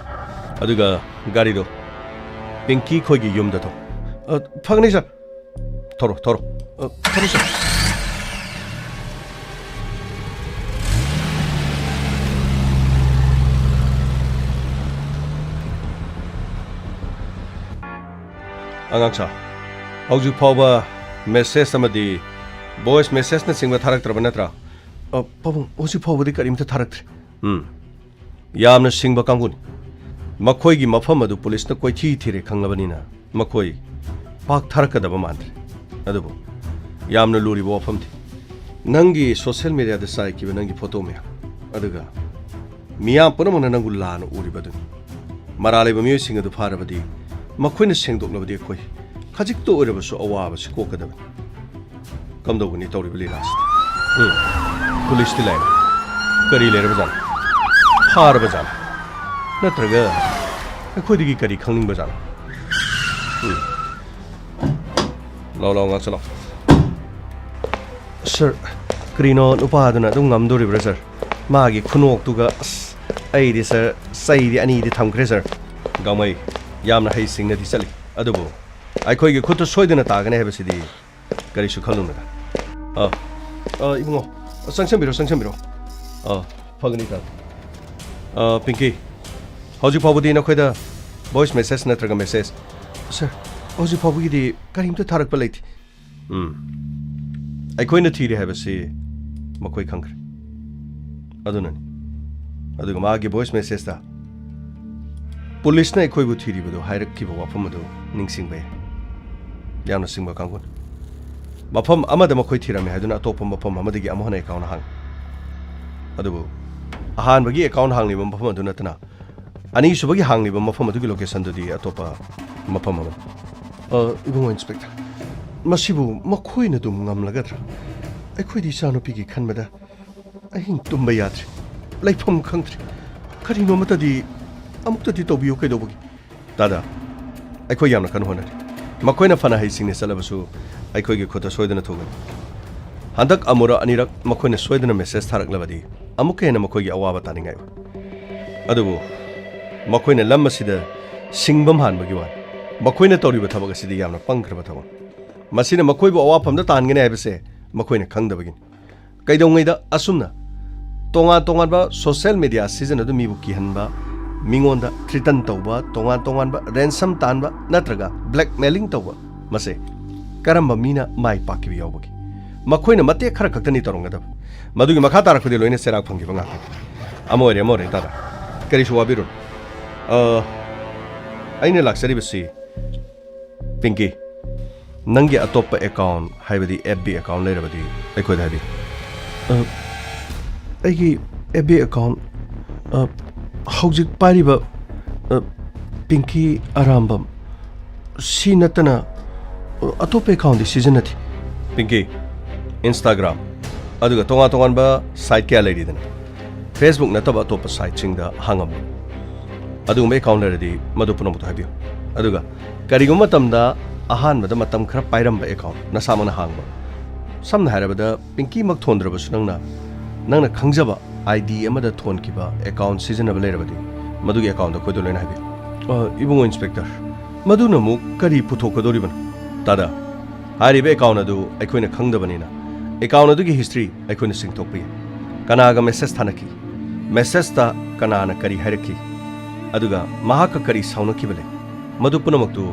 ꯑꯗꯨꯒ ꯒꯥꯔꯤꯗꯣ ꯄꯤꯡꯀꯤ ꯈꯣꯏꯒꯤ ꯌꯨꯝꯗ ꯊꯧ꯫ ꯑ, ꯐꯒꯅꯤ, ꯁꯔ꯫ ꯊꯧꯔꯣ, ꯊꯧꯔꯣ꯫ ꯑ, ꯊꯧꯔꯣ, ꯁꯔ꯫ ꯑꯉꯥꯡꯁꯥ, ꯍꯧꯖꯤꯛ ꯐꯥꯎꯕ ꯃꯦꯁꯦꯖ ꯑꯃꯗꯤ ꯚꯣꯏꯁ ꯃꯦꯁꯦꯖꯅꯆꯤꯡꯕ ꯊꯥꯔꯛꯇ꯭ꯔꯕ ꯅꯠꯇ꯭ꯔꯥ? ꯑ, ꯄꯥꯕꯨꯡ, ꯍꯧꯖꯤꯛ ꯐꯥꯎꯕꯗꯤ ꯀꯔꯤꯝꯇ ꯊꯥꯔꯛꯇ꯭ꯔꯤ꯫ ꯎꯝ꯫ ꯌꯥꯝꯅ ꯁꯤꯡꯕ ꯀꯥꯡꯕꯨꯅꯤ꯫ ꯃꯈꯣꯏꯒꯤ ꯃꯐꯝ ꯑꯗꯨ ꯄꯨꯂꯤꯁꯅ ꯀꯣꯏꯊꯤ ꯊꯤꯔꯦ ꯈꯪꯂꯕꯅꯤꯅ ꯃꯈꯣꯏ ꯄꯥꯛ ꯊꯥꯔꯛꯀꯗꯕ ꯃꯥꯟꯗ꯭ꯔꯦ꯫ ꯑꯗꯨꯕꯨ ꯌꯥꯝꯅ ꯂꯨꯔꯤꯕ ꯋꯥꯐꯝꯗꯤ ꯅꯪꯒꯤ ꯁꯣꯁꯤꯌꯦꯜ ꯃꯦꯗꯤꯌꯥꯗ ꯆꯥꯏꯈꯤꯕ ꯅꯪꯒꯤ ꯐꯣꯇꯣ ꯃꯌꯥꯝ, ꯑꯗꯨꯒ ꯃꯤꯌꯥꯝ ꯄꯨꯝꯅꯃꯛꯅ ꯅꯪꯕꯨ ꯂꯥꯟꯅ ꯎꯔꯤꯕ ꯑꯗꯨꯅꯤ꯫ ꯃꯔꯥꯜ ꯂꯩꯕ ꯃꯤꯑꯣꯏꯁꯤꯡ ꯑꯗꯨ ꯐꯥꯔꯕꯗꯤ ꯃꯈꯣꯏꯅ ꯁꯦꯡꯗꯣꯛꯂꯕꯗꯤ ꯑꯩꯈꯣꯏ ꯈꯖꯤꯛꯇ ꯑꯣꯏꯔꯕꯁꯨ ꯑꯋꯥꯕꯁꯤ ꯀꯣꯛꯀꯗꯕꯅꯤ꯫ ꯀꯝꯗꯧꯒꯅꯤ ꯇꯧꯔꯤꯕ ꯂꯤꯂꯥꯁꯤꯗꯤ? ꯎꯝ꯫ ꯄꯨꯂꯤꯁꯇꯤ ꯂꯥꯛꯑꯦ꯫ ꯀꯔꯤ ꯂꯩꯔꯕꯖꯥꯠꯅꯣ? ꯐꯥꯔꯕꯖꯥꯠꯂꯣ? ꯅꯠꯇ꯭ꯔꯒ ꯑꯩꯈꯣꯏꯗꯒꯤ ꯀꯔꯤ ꯈꯪꯅꯤꯡꯕꯖꯥꯠꯅꯣ? ꯎꯝ꯫ ꯂꯥꯎ, ꯂꯥꯎ, ꯉꯥꯛ ꯆꯠꯂꯣ꯫ ꯁꯔ, ꯀꯔꯤꯅꯣ ꯅꯨꯄꯥꯗꯨꯅ ꯑꯗꯨꯝ ꯉꯝꯗꯣꯔꯤꯕ꯭ꯔꯥ, ꯁꯔ? ꯃꯥꯒꯤ ꯈꯨꯅꯣꯛꯇꯨꯒ, ꯑꯁ, ꯑꯩꯗꯤ, ꯁꯔ, ꯆꯩꯗꯤ ꯑꯅꯤꯗꯤ ꯊꯝꯈ꯭ꯔꯦ, ꯁꯔ꯫ ꯒꯥꯡꯃꯩ, ꯌꯥꯝꯅ ꯍꯩꯁꯤꯡꯅꯗꯤ ꯆꯠꯂꯤ, ꯑꯗꯨꯕꯨ ꯑꯩꯈꯣꯏꯒꯤ ꯈꯨꯠꯇ ꯁꯣꯏꯗꯅ ꯇꯥꯒꯅꯤ ꯍꯥꯏꯕꯁꯤꯗꯤ ꯀꯔꯤꯁꯨ ꯈꯜꯂꯨꯅꯨꯗ꯫ ꯑ, ꯑ, ꯏꯕꯨꯡꯉꯣ, ꯆꯪꯁꯟꯕꯤꯔꯣ, ꯆꯪꯁꯟꯕꯤꯔꯣ꯫ ꯑ, ꯐꯒꯅꯤ, ꯐꯒꯅꯤ꯫ ꯑ, ꯄꯤꯡꯀꯤ, ꯍꯧꯖꯤꯛ ꯐꯥꯎꯕꯗꯤ ꯅꯈꯣꯏꯗ ꯚꯣꯏꯁ ꯃꯦꯁꯦꯖ ꯅꯠꯇ꯭ꯔꯒ ꯃꯦꯁꯦꯖ? ꯁꯔ, ꯍꯧꯖꯤꯛ ꯐꯥꯎꯕꯒꯤꯗꯤ ꯀꯔꯤꯝꯇ ꯊꯥꯔꯛꯄ ꯂꯩꯇꯦ꯫ ꯎꯝ꯫ ꯑꯩꯈꯣꯏꯅ ꯊꯤꯔꯦ ꯍꯥꯏꯕꯁꯤ ꯃꯈꯣꯏ ꯈꯪꯈ꯭ꯔꯦ꯫ ꯑꯗꯨꯅꯅꯤ꯫ ꯑꯗꯨꯒ ꯃꯥꯒꯤ ꯚꯣꯏꯁ ꯃꯦꯁꯦꯖꯇ ꯄꯨꯂꯤꯁꯅ ꯑꯩꯈꯣꯏꯕꯨ ꯊꯤꯔꯤꯕꯗꯨ ꯍꯥꯏꯔꯛꯈꯤꯕ ꯋꯥꯐꯝ ꯑꯗꯨ ꯅꯤꯡꯁꯤꯡꯕ ꯌꯥꯏ꯫ ꯌꯥꯝꯅ ꯁꯤꯡꯕ ꯀꯥꯡꯕꯨꯅꯤ꯫ ꯃꯐꯝ ꯑꯃꯗ ꯃꯈꯣꯏ ꯊꯤꯔꯝꯃꯦ ꯍꯥꯏꯗꯨꯅ ꯑꯇꯣꯞꯄ ꯃꯐꯝ ꯑꯃꯗꯒꯤ ꯑꯃꯨꯛ ꯍꯟꯅ ꯑꯦꯀꯥꯎꯟ ꯍꯥꯡꯉꯤ꯫ ꯑꯗꯨꯕꯨ ꯑꯍꯥꯟꯕꯒꯤ ꯑꯦꯀꯥꯎꯟ ꯍꯥꯡꯂꯤꯕ ꯃꯐꯝ ꯑꯗꯨ ꯅꯠꯇꯅ ꯑꯅꯤꯁꯨꯕꯒꯤ ꯍꯥꯡꯂꯤꯕ ꯃꯐꯝ ꯑꯗꯨꯒꯤ ꯂꯣꯀꯦꯁꯟꯗꯨꯗꯤ ꯑꯇꯣꯞꯄ ꯃꯐꯝ ꯑꯃꯅꯤ꯫ ꯑ, ꯏꯕꯨꯡꯉꯣ ꯏꯟꯁꯄꯦꯛꯇꯔ, ꯃꯁꯤꯕꯨ ꯃꯈꯣꯏꯅ ꯑꯗꯨꯝ ꯉꯝꯂꯒꯗ꯭ꯔꯥ? ꯑꯩꯈꯣꯏꯗꯤ ꯏꯆꯥꯅꯨꯄꯤꯒꯤ ꯈꯟꯕꯗ ꯑꯍꯤꯡ ꯇꯨꯝꯕ ꯌꯥꯗ꯭ꯔꯦ, ꯂꯩꯐꯝ ꯈꯪꯗ꯭ꯔꯦ꯫ ꯀꯔꯤꯅꯣ ꯑꯃꯠꯇꯗꯤ, ꯑꯃꯨꯛꯇꯗꯤ ꯇꯧꯕꯤꯌꯨ ꯀꯩꯗꯧꯕꯒꯤ? ꯇꯥꯗ, ꯑꯩꯈꯣꯏ ꯌꯥꯝꯅ ꯀꯟꯅ ꯍꯣꯠꯅꯔꯤ꯫ ꯃꯈꯣꯏꯅ ꯐꯅ ꯍꯩꯁꯤꯡꯅ ꯆꯠꯂꯕꯁꯨ ꯑꯩꯈꯣꯏꯒꯤ ꯈꯨꯠꯇ ꯁꯣꯏꯗꯅ ꯊꯨꯒꯅꯤ꯫ ꯍꯟꯗꯛ ꯑꯃꯨꯔꯛ ꯑꯅꯤꯔꯛ ꯃꯈꯣꯏꯅ ꯁꯣꯏꯗꯅ ꯃꯦꯁꯦꯖ ꯊꯥꯔꯛꯂꯕꯗꯤ ꯑꯃꯨꯛꯀ ꯍꯦꯟꯅ ꯃꯈꯣꯏꯒꯤ ꯑꯋꯥꯕ ꯇꯥꯅꯤꯡꯉꯥꯏ ꯑꯣꯏ꯫ ꯑꯗꯨꯕꯨ ꯃꯈꯣꯏꯅ ꯂꯝ ꯑꯁꯤꯗ ꯁꯤꯡꯕ ꯃꯥꯟꯕꯒꯤ ꯋꯥꯅꯤ꯫ ꯃꯈꯣꯏꯅ ꯇꯧꯔꯤꯕ ꯊꯕꯛ ꯑꯁꯤꯗꯤ ꯌꯥꯝꯅ ꯄꯪꯈ꯭ꯔꯕ ꯊꯕꯛ꯫ ꯃꯁꯤꯅ ꯃꯈꯣꯏꯕꯨ ꯑꯋꯥꯐꯝꯗ ꯇꯥꯍꯟꯒꯅꯤ ꯍꯥꯏꯕꯁꯦ ꯃꯈꯣꯏꯅ ꯈꯪꯗꯕꯒꯤꯅꯤ꯫ ꯀꯩꯗꯧꯉꯩꯗ ꯑꯁꯨꯝꯅ ꯇꯣꯉꯥꯟ ꯇꯣꯉꯥꯟꯕ ꯁꯣꯁꯤꯌꯦꯜ ꯃꯤꯗꯤꯌꯥ ꯁꯤꯖꯤꯟꯅꯗꯨꯅ ꯃꯤꯕꯨ ꯀꯤꯍꯟꯕ, ꯃꯤꯉꯣꯟꯗ ꯊ꯭ꯔꯤꯇꯟ ꯇꯧꯕ, ꯇꯣꯉꯥꯟ ꯇꯣꯉꯥꯟꯕ ꯔꯦꯟꯁꯝ ꯇꯥꯟꯕ ꯅꯠꯇ꯭ꯔꯒ ꯕ꯭ꯂꯦꯛꯃꯦꯂꯤꯡ ꯇꯧꯕ, ꯃꯁꯦ ꯀꯔꯝꯕ ꯃꯤꯅ ꯃꯥꯏ ꯄꯥꯛꯈꯤꯕ ꯌꯥꯎꯕꯒꯦ? ꯃꯈꯣꯏꯅ ꯃꯇꯦꯛ ꯈꯔ ꯈꯛꯇꯅꯤ ꯇꯧꯔꯝꯒꯗꯕ꯫ ꯃꯗꯨꯒꯤ ꯃꯈꯥ ꯇꯥꯔꯛꯄꯗꯤ ꯂꯣꯏꯅ ꯆꯩꯔꯥꯛ ꯐꯪꯈꯤꯕ ꯉꯥꯛꯇꯅꯤ꯫ ꯑꯃ ꯑꯣꯏꯔꯦ, ꯑꯃ ꯑꯣꯏꯔꯦ, ꯇꯥꯗ꯫ ꯀꯔꯤꯁꯨ ꯋꯥꯕꯤꯔꯨꯅꯨ꯫ ꯑ, ꯑꯩꯅ ꯂꯥꯛꯆꯔꯤꯕꯁꯤ, ꯄꯤꯡꯀꯤ, ꯅꯪꯒꯤ ꯑꯇꯣꯞꯄ ꯑꯦꯀꯥꯎꯟ, ꯍꯥꯏꯕꯗꯤ ꯑꯦꯐ ꯕꯤ ꯑꯦꯀꯥꯎꯟ ꯂꯩꯔꯕꯗꯤ ꯑꯩꯈꯣꯏꯗ ꯍꯥꯏꯕꯤꯌꯨ꯫ ꯑ, ꯑꯩꯒꯤ ꯑꯦꯐ ꯕꯤ ꯑꯦꯀꯥꯎꯟ, ꯑ, ꯍꯧꯖꯤꯛ ꯄꯥꯏꯔꯤꯕ, ꯑ, ꯄꯤꯡꯀꯤ ꯑꯔꯥꯝꯕꯝ, ꯁꯤ ꯅꯠꯇꯅ, ꯑ, ꯑꯇꯣꯞꯄ ꯑꯦꯀꯥꯎꯟꯗꯤ ꯁꯤꯖꯤꯟꯅꯗꯦ꯫ ꯄꯤꯡꯀꯤ, ꯏꯟꯁꯇꯥꯒ꯭ꯔꯥꯝ, ꯑꯗꯨꯒ ꯇꯣꯉꯥꯟ ꯇꯣꯉꯥꯟꯕ ꯁꯥꯏꯠ ꯀꯌꯥ ꯂꯩꯔꯤꯗꯅ, ꯐꯦꯁꯕꯨꯛ ꯅꯠꯇꯕ ꯑꯇꯣꯞꯄ ꯁꯥꯏꯠꯁꯤꯡꯗ ꯍꯥꯡꯉꯝꯃꯨ꯫ ꯑꯗꯨꯒꯨꯝꯕ ꯑꯦꯀꯥꯎꯟ ꯂꯩꯔꯗꯤ ꯃꯗꯨ ꯄꯨꯝꯅꯃꯛꯇꯣ ꯍꯥꯏꯕꯤꯌꯨ꯫ ꯑꯗꯨꯒ ꯀꯔꯤꯒꯨꯝꯕ ꯃꯇꯝꯗ ꯑꯍꯥꯟꯕꯗ ꯃꯇꯝ ꯈꯔ ꯄꯥꯏꯔꯝꯕ ꯑꯦꯀꯥꯎꯟ ꯅꯁꯥꯃꯛꯅ ꯍꯥꯡꯕ, ꯁꯝꯅ ꯍꯥꯏꯔꯕꯗ ꯄꯤꯡꯀꯤꯃꯛ ꯊꯣꯟꯗ꯭ꯔꯕꯁꯨ ꯅꯪꯅ, ꯅꯪꯅ ꯈꯪꯖꯕ ꯑꯥꯏ ꯗꯤ ꯑꯃꯗ ꯊꯣꯟꯈꯤꯕ ꯑꯦꯀꯥꯎꯟ ꯁꯤꯖꯤꯟꯅꯕ ꯂꯩꯔꯕꯗꯤ ꯃꯗꯨꯒꯤ ꯑꯦꯀꯥꯎꯟꯗꯣ ꯑꯩꯈꯣꯏꯗ ꯂꯣꯏꯅ ꯍꯥꯏꯕꯤꯌꯨ꯫ ꯑ, ꯏꯕꯨꯡꯉꯣ ꯏꯟꯁꯄꯦꯛꯇꯔ, ꯃꯗꯨꯅ ꯑꯃꯨꯛ ꯀꯔꯤ ꯄꯨꯊꯣꯛꯀꯗꯧꯔꯤꯕꯅꯣ? ꯇꯥꯗ, ꯍꯥꯏꯔꯤꯕ ꯑꯦꯀꯥꯎꯟ ꯑꯗꯨ ꯑꯩꯈꯣꯏꯅ ꯈꯪꯗꯕꯅꯤꯅ ꯑꯦꯀꯥꯎꯟ ꯑꯗꯨꯒꯤ ꯍꯤꯁꯇ꯭ꯔꯤ ꯑꯩꯈꯣꯏꯅ ꯆꯤꯡꯊꯣꯛꯄ ꯌꯥꯏ꯫ ꯀꯅꯥꯒ ꯃꯦꯁꯦꯖ ꯊꯥꯅꯈꯤ? ꯃꯦꯁꯦꯖꯇ ꯀꯅꯥꯅ ꯀꯔꯤ ꯍꯥꯏꯔꯛꯈꯤ? ꯑꯗꯨꯒ ꯃꯍꯥꯛꯀ ꯀꯔꯤ ꯁꯥꯎꯅꯈꯤꯕ ꯂꯩ? ꯃꯗꯨ ꯄꯨꯝꯅꯃꯛꯇꯨ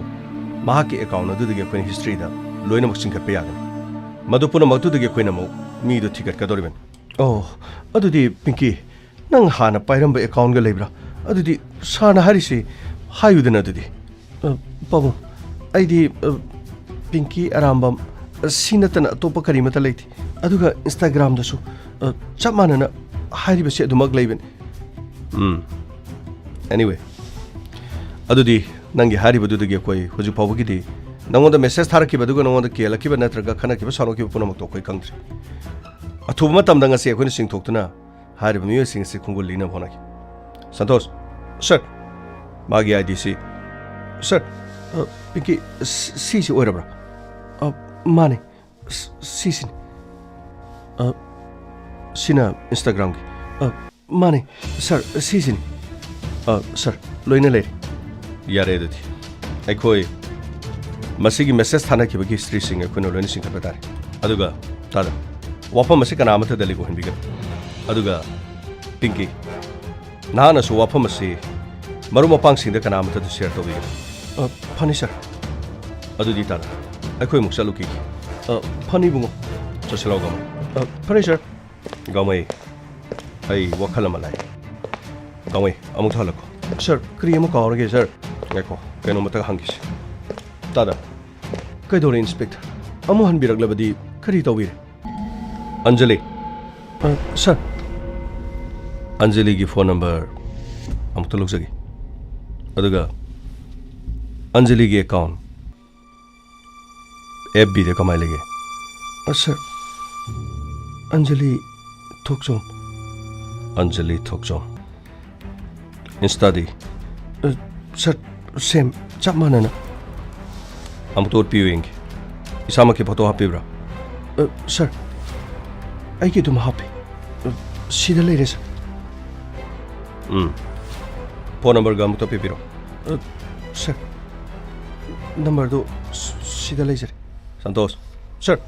ꯃꯍꯥꯛꯀꯤ ꯑꯦꯀꯥꯎꯟ ꯑꯗꯨꯗꯒꯤ ꯑꯩꯈꯣꯏꯅ ꯍꯤꯁꯇ꯭ꯔꯤꯗ ꯂꯣꯏꯅꯃꯛ ꯆꯤꯡꯈꯠꯄ ꯌꯥꯒꯅꯤ꯫ ꯃꯗꯨ ꯄꯨꯝꯅꯃꯛꯇꯨꯗꯒꯤ ꯑꯩꯈꯣꯏꯅ ꯑꯃꯨꯛ ꯃꯤꯗꯨ ꯊꯤꯒꯠꯀꯗꯧꯔꯤꯕꯅꯤ꯫ ꯑꯣ, ꯑꯗꯨꯗꯤ ꯄꯤꯡꯀꯤ, ꯅꯪ ꯍꯥꯟꯅ ꯄꯥꯏꯔꯝꯕ ꯑꯦꯀꯥꯎꯟꯒ ꯂꯩꯕ꯭ꯔꯥ? ꯑꯗꯨꯗꯤ ꯁꯥꯔꯅ ꯍꯥꯏꯔꯤꯁꯤ ꯍꯥꯏꯌꯨꯗꯅ ꯑꯗꯨꯗꯤ꯫ ꯑ, ꯄꯥꯕꯨꯡ, ꯑꯩꯗꯤ, ꯑ, ꯄꯤꯡꯀꯤ ꯑꯔꯥꯝꯕꯝ, ꯑ, ꯁꯤ ꯅꯠꯇꯅ ꯑꯇꯣꯞꯄ ꯀꯔꯤꯃꯠꯇ ꯂꯩꯇꯦ꯫ ꯑꯗꯨꯒ ꯏꯟꯁꯇꯥꯒ꯭ꯔꯥꯝꯗꯁꯨ, ꯑ, ꯆꯞ ꯃꯥꯟꯅꯅ ꯍꯥꯏꯔꯤꯕꯁꯤ ꯑꯗꯨꯃꯛ ꯂꯩꯕꯅꯤ꯫ ꯎꯝ꯫ Anyway, ꯑꯗꯨꯗꯤ ꯅꯪꯒꯤ ꯍꯥꯏꯔꯤꯕꯗꯨꯗꯒꯤ ꯑꯩꯈꯣꯏ ꯍꯧꯖꯤꯛ ꯐꯥꯎꯕꯒꯤꯗꯤ ꯅꯪꯉꯣꯟꯗ ꯃꯦꯁꯦꯖ ꯊꯥꯔꯛꯈꯤꯕ ꯑꯗꯨꯒ ꯅꯪꯉꯣꯟꯗ ꯀꯦꯜꯂꯛꯈꯤꯕ ꯅꯠꯇ꯭ꯔꯒ ꯈꯠꯅꯈꯤꯕ ꯁꯥꯎꯅꯈꯤꯕ ꯄꯨꯝꯅꯃꯛꯇꯣ ꯑꯩꯈꯣꯏ ꯈꯪꯗ꯭ꯔꯤ꯫ ꯑꯊꯨꯕ ꯃꯇꯝꯗ ꯉꯁꯤ ꯑꯩꯈꯣꯏꯅ ꯆꯤꯡꯊꯣꯛꯇꯨꯅ ꯍꯥꯏꯔꯤꯕ ꯃꯤꯑꯣꯏꯁꯤꯡ ꯑꯁꯤ ꯈꯣꯡꯒꯨꯜ ꯂꯤꯅꯕ ꯍꯣꯠꯅꯈꯤ꯫ ꯁꯟꯇꯣꯁ, ꯁꯔ, ꯃꯥꯒꯤ ID ꯁꯤ꯫ ꯁꯔ, ꯑ, ꯄꯤꯡꯀꯤ, ꯁꯤ-, ꯁꯤꯁꯤ ꯑꯣꯏꯔꯕ꯭ꯔꯥ? ꯑ, ꯃꯥꯅꯦ꯫ ꯁ-, ꯁꯤꯁꯤꯅꯤ꯫ ꯑ, ꯁꯤꯅ Instagram ꯒꯤ꯫ ꯑ, ꯃꯥꯅꯦ, ꯁꯔ, ꯁꯤꯁꯤꯅꯤ꯫ ꯑ, ꯁꯔ, ꯂꯣꯏꯅ ꯂꯩꯔꯦ꯫ ꯌꯥꯔꯦ ꯑꯗꯨꯗꯤ꯫ ꯑꯩꯈꯣꯏ ꯃꯁꯤꯒꯤ ꯃꯦꯁꯦꯖ ꯊꯥꯅꯈꯤꯕꯒꯤ ꯍꯤꯁꯇ꯭ꯔꯤꯁꯤꯡ ꯑꯩꯈꯣꯏꯅ ꯂꯣꯏꯅ ꯆꯤꯡꯈꯠꯄ ꯇꯥꯔꯦ꯫ ꯑꯗꯨꯒ, ꯇꯥꯗ, ꯋꯥꯐꯝ ꯑꯁꯤ ꯀꯅꯥ ꯑꯃꯠꯇꯗ ꯂꯤꯛ ꯑꯣꯏꯍꯟꯕꯤꯒꯅꯨ꯫ ꯑꯗꯨꯒ, ꯄꯤꯡꯀꯤ, ꯅꯍꯥꯛꯅꯁꯨ ꯋꯥꯐꯝ ꯑꯁꯤ ꯃꯔꯨꯞ ꯃꯄꯥꯡꯁꯤꯡꯗ ꯀꯅꯥ ꯑꯃꯠꯇꯗ ꯁꯤꯌꯔ ꯇꯧꯕꯤꯒꯅꯨ꯫ ꯑ, ꯐꯅꯤ, ꯁꯔ꯫ ꯑꯗꯨꯗꯤ ꯇꯥꯗ, ꯑꯩꯈꯣꯏ ꯑꯃꯨꯛ ꯆꯠꯂꯨꯈꯤꯒꯦ꯫ ꯑ, ꯐꯅꯤ, ꯏꯕꯨꯡꯉꯣ꯫ ꯆꯠꯁꯤꯜꯂꯛꯑꯣ, ꯒꯥꯎꯃꯩ꯫ ꯑ, ꯐꯅꯤ, ꯁꯔ꯫ ꯒꯥꯎꯃꯩ, ꯑꯩ ꯋꯥꯈꯜ ꯑꯃ ꯂꯥꯛꯑꯦ꯫ ꯒꯥꯎꯃꯩ, ꯑꯃꯨꯛ ꯊꯥꯍꯜꯂꯛꯈꯣ꯫ ꯁꯔ, ꯀꯔꯤ ꯑꯃ ꯀꯥꯎꯔꯒꯦ, ꯁꯔ? ꯉꯥꯏꯈꯣ, ꯀꯩꯅꯣꯝꯇꯒ ꯍꯪꯈꯤꯁꯤ꯫ ꯇꯥꯗ, ꯀꯩꯗꯧꯔꯦ, ꯏꯟꯁꯄꯦꯛꯇꯔ? ꯑꯃꯨꯛ ꯍꯟꯕꯤꯔꯛꯂꯕꯗꯤ ꯀꯔꯤ ꯇꯧꯕꯤꯔꯦ? ꯑꯟꯖꯂꯤ꯫ ꯑ, ꯁꯔ꯫ ꯑꯟꯖꯂꯤꯒꯤ ꯐꯣꯟ ꯅꯝꯕꯔ ꯑꯃꯨꯛꯇ ꯂꯧꯖꯒꯦ꯫ ꯑꯗꯨꯒ ꯑꯟꯖꯂꯤꯒꯤ ꯑꯦꯀꯥꯎꯟ ꯑꯦꯐ ꯕꯤꯗ ꯀꯃꯥꯏꯅ ꯂꯩꯒꯦ? ꯑ, ꯁꯔ, ꯑꯟꯖꯂꯤ ꯊꯣꯛꯆꯣꯝ꯫ ꯑꯟꯖꯂꯤ ꯊꯣꯛꯆꯣꯝ꯫ ꯏꯟꯁꯇꯥꯗꯤ? ꯑ, ꯁꯔ, ꯁꯦꯝ, ꯆꯞ ꯃꯥꯟꯅꯅ꯫ ꯑꯃꯨꯛꯇ ꯎꯠꯄꯤꯌꯨ ꯌꯦꯡꯒꯦ꯫ ꯏꯁꯥꯃꯛꯀꯤ ꯐꯣꯇꯣ ꯍꯥꯞꯄꯤꯕ꯭ꯔꯥ? ꯑ, ꯁꯔ, ꯑꯩꯒꯤ ꯑꯗꯨꯝ ꯍꯥꯞꯄꯤ꯫ ꯑ, ꯁꯤꯗ ꯂꯩꯔꯦ, ꯁꯔ꯫ ꯎꯝ꯫ ꯐꯣꯟ ꯅꯝꯕꯔꯒ ꯑꯃꯨꯛꯇ ꯄꯤꯕꯤꯔꯣ꯫ ꯑ, ꯁꯔ, ꯅꯝꯕꯔꯗꯨ ꯁ-, ꯁꯤꯗ ꯂꯩꯖꯔꯦ꯫ ꯁꯟꯇꯣꯁ꯫ ꯁꯔ,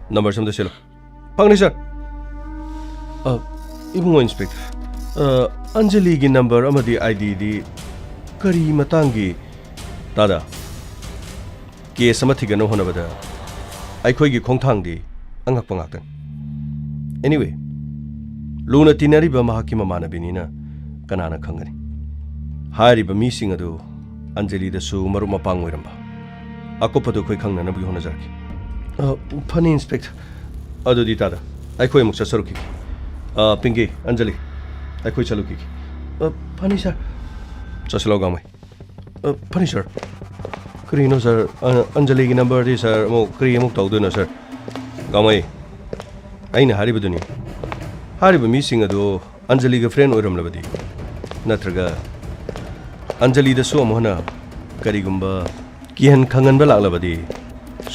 ꯅꯝꯕꯔꯁꯤ ꯑꯝꯇ ꯁꯤꯜꯂꯨ꯫ ꯐꯪꯅꯤ, ꯁꯔ꯫ ꯑ, ꯏꯕꯨꯡꯉꯣ ꯏꯟꯁꯄꯦꯛꯇꯔ, ꯑ, ꯑꯟꯖꯂꯤꯒꯤ ꯅꯝꯕꯔ ꯑꯃꯗꯤ ID ꯗꯤ ꯀꯔꯤ ꯃꯇꯥꯡꯒꯤ? ꯇꯥꯗ, ꯀꯦꯁ ꯑꯃ ꯊꯤꯒꯠꯅꯕ ꯍꯣꯠꯅꯕꯗ ꯑꯩꯈꯣꯏꯒꯤ ꯈꯣꯡꯊꯥꯡꯗꯤ ꯑꯉꯛꯄ ꯉꯥꯛꯇꯅꯤ꯫ Anyway, ꯂꯨꯅ ꯇꯤꯟꯅꯔꯤꯕ ꯃꯍꯥꯛꯀꯤ ꯃꯃꯥꯟꯅꯕꯤꯅꯤꯅ ꯀꯅꯥꯅ ꯈꯪꯒꯅꯤ? ꯍꯥꯏꯔꯤꯕ ꯃꯤꯁꯤꯡ ꯑꯗꯨ ꯑꯟꯖꯂꯤꯗꯁꯨ ꯃꯔꯨꯞ ꯃꯄꯥꯡ ꯑꯣꯏꯔꯝꯕ꯫ ꯑꯀꯨꯞꯄꯗꯨ ꯑꯩꯈꯣꯏ ꯈꯪꯅꯅꯕꯒꯤ ꯍꯣꯠꯅꯖꯔꯛꯀꯦ꯫ ꯑ, ꯐꯅꯤ, ꯏꯟꯁꯄꯦꯛꯇꯔ꯫ ꯑꯗꯨꯗꯤ ꯇꯥꯗ, ꯑꯩꯈꯣꯏ ꯑꯃꯨꯛ ꯆꯠꯆꯔꯨꯈꯤꯒꯦ꯫ ꯑ, ꯄꯤꯡꯀꯤ, ꯑꯟꯖꯂꯤ, ꯑꯩꯈꯣꯏ ꯆꯠꯂꯨꯈꯤꯒꯦ꯫ ꯑ, ꯐꯅꯤ, ꯁꯥꯔ꯫ ꯆꯠꯁꯤꯜꯂꯣ, ꯒꯥꯡꯃꯩ꯫ ꯑ, ꯐꯅꯤ, ꯁꯥꯔ꯫ ꯀꯔꯤꯅꯣ, ꯁꯥꯔ? ꯑ, ꯑꯟꯖꯂꯤꯒꯤ ꯅꯝꯕꯔꯗꯤ, ꯁꯥꯔ, ꯑꯃꯨꯛ ꯀꯔꯤ ꯑꯃꯨꯛ ꯇꯧꯗꯣꯏꯅꯣ, ꯁꯥꯔ? ꯒꯥꯡꯃꯩ, ꯑꯩꯅ ꯍꯥꯏꯔꯤꯕꯗꯨꯅꯤ꯫ ꯍꯥꯏꯔꯤꯕ ꯃꯤꯁꯤꯡ ꯑꯗꯨ ꯑꯟꯖꯂꯤꯒ ꯐ꯭ꯔꯦꯟ ꯑꯣꯏꯔꯝꯂꯕꯗꯤ, ꯅꯠꯇ꯭ꯔꯒ ꯑꯟꯖꯂꯤꯗꯁꯨ ꯑꯃꯨꯛ ꯍꯟꯅ ꯀꯔꯤꯒꯨꯝꯕ ꯀꯤꯍꯟ ꯈꯪꯍꯟꯕ ꯂꯥꯛꯂꯕꯗꯤ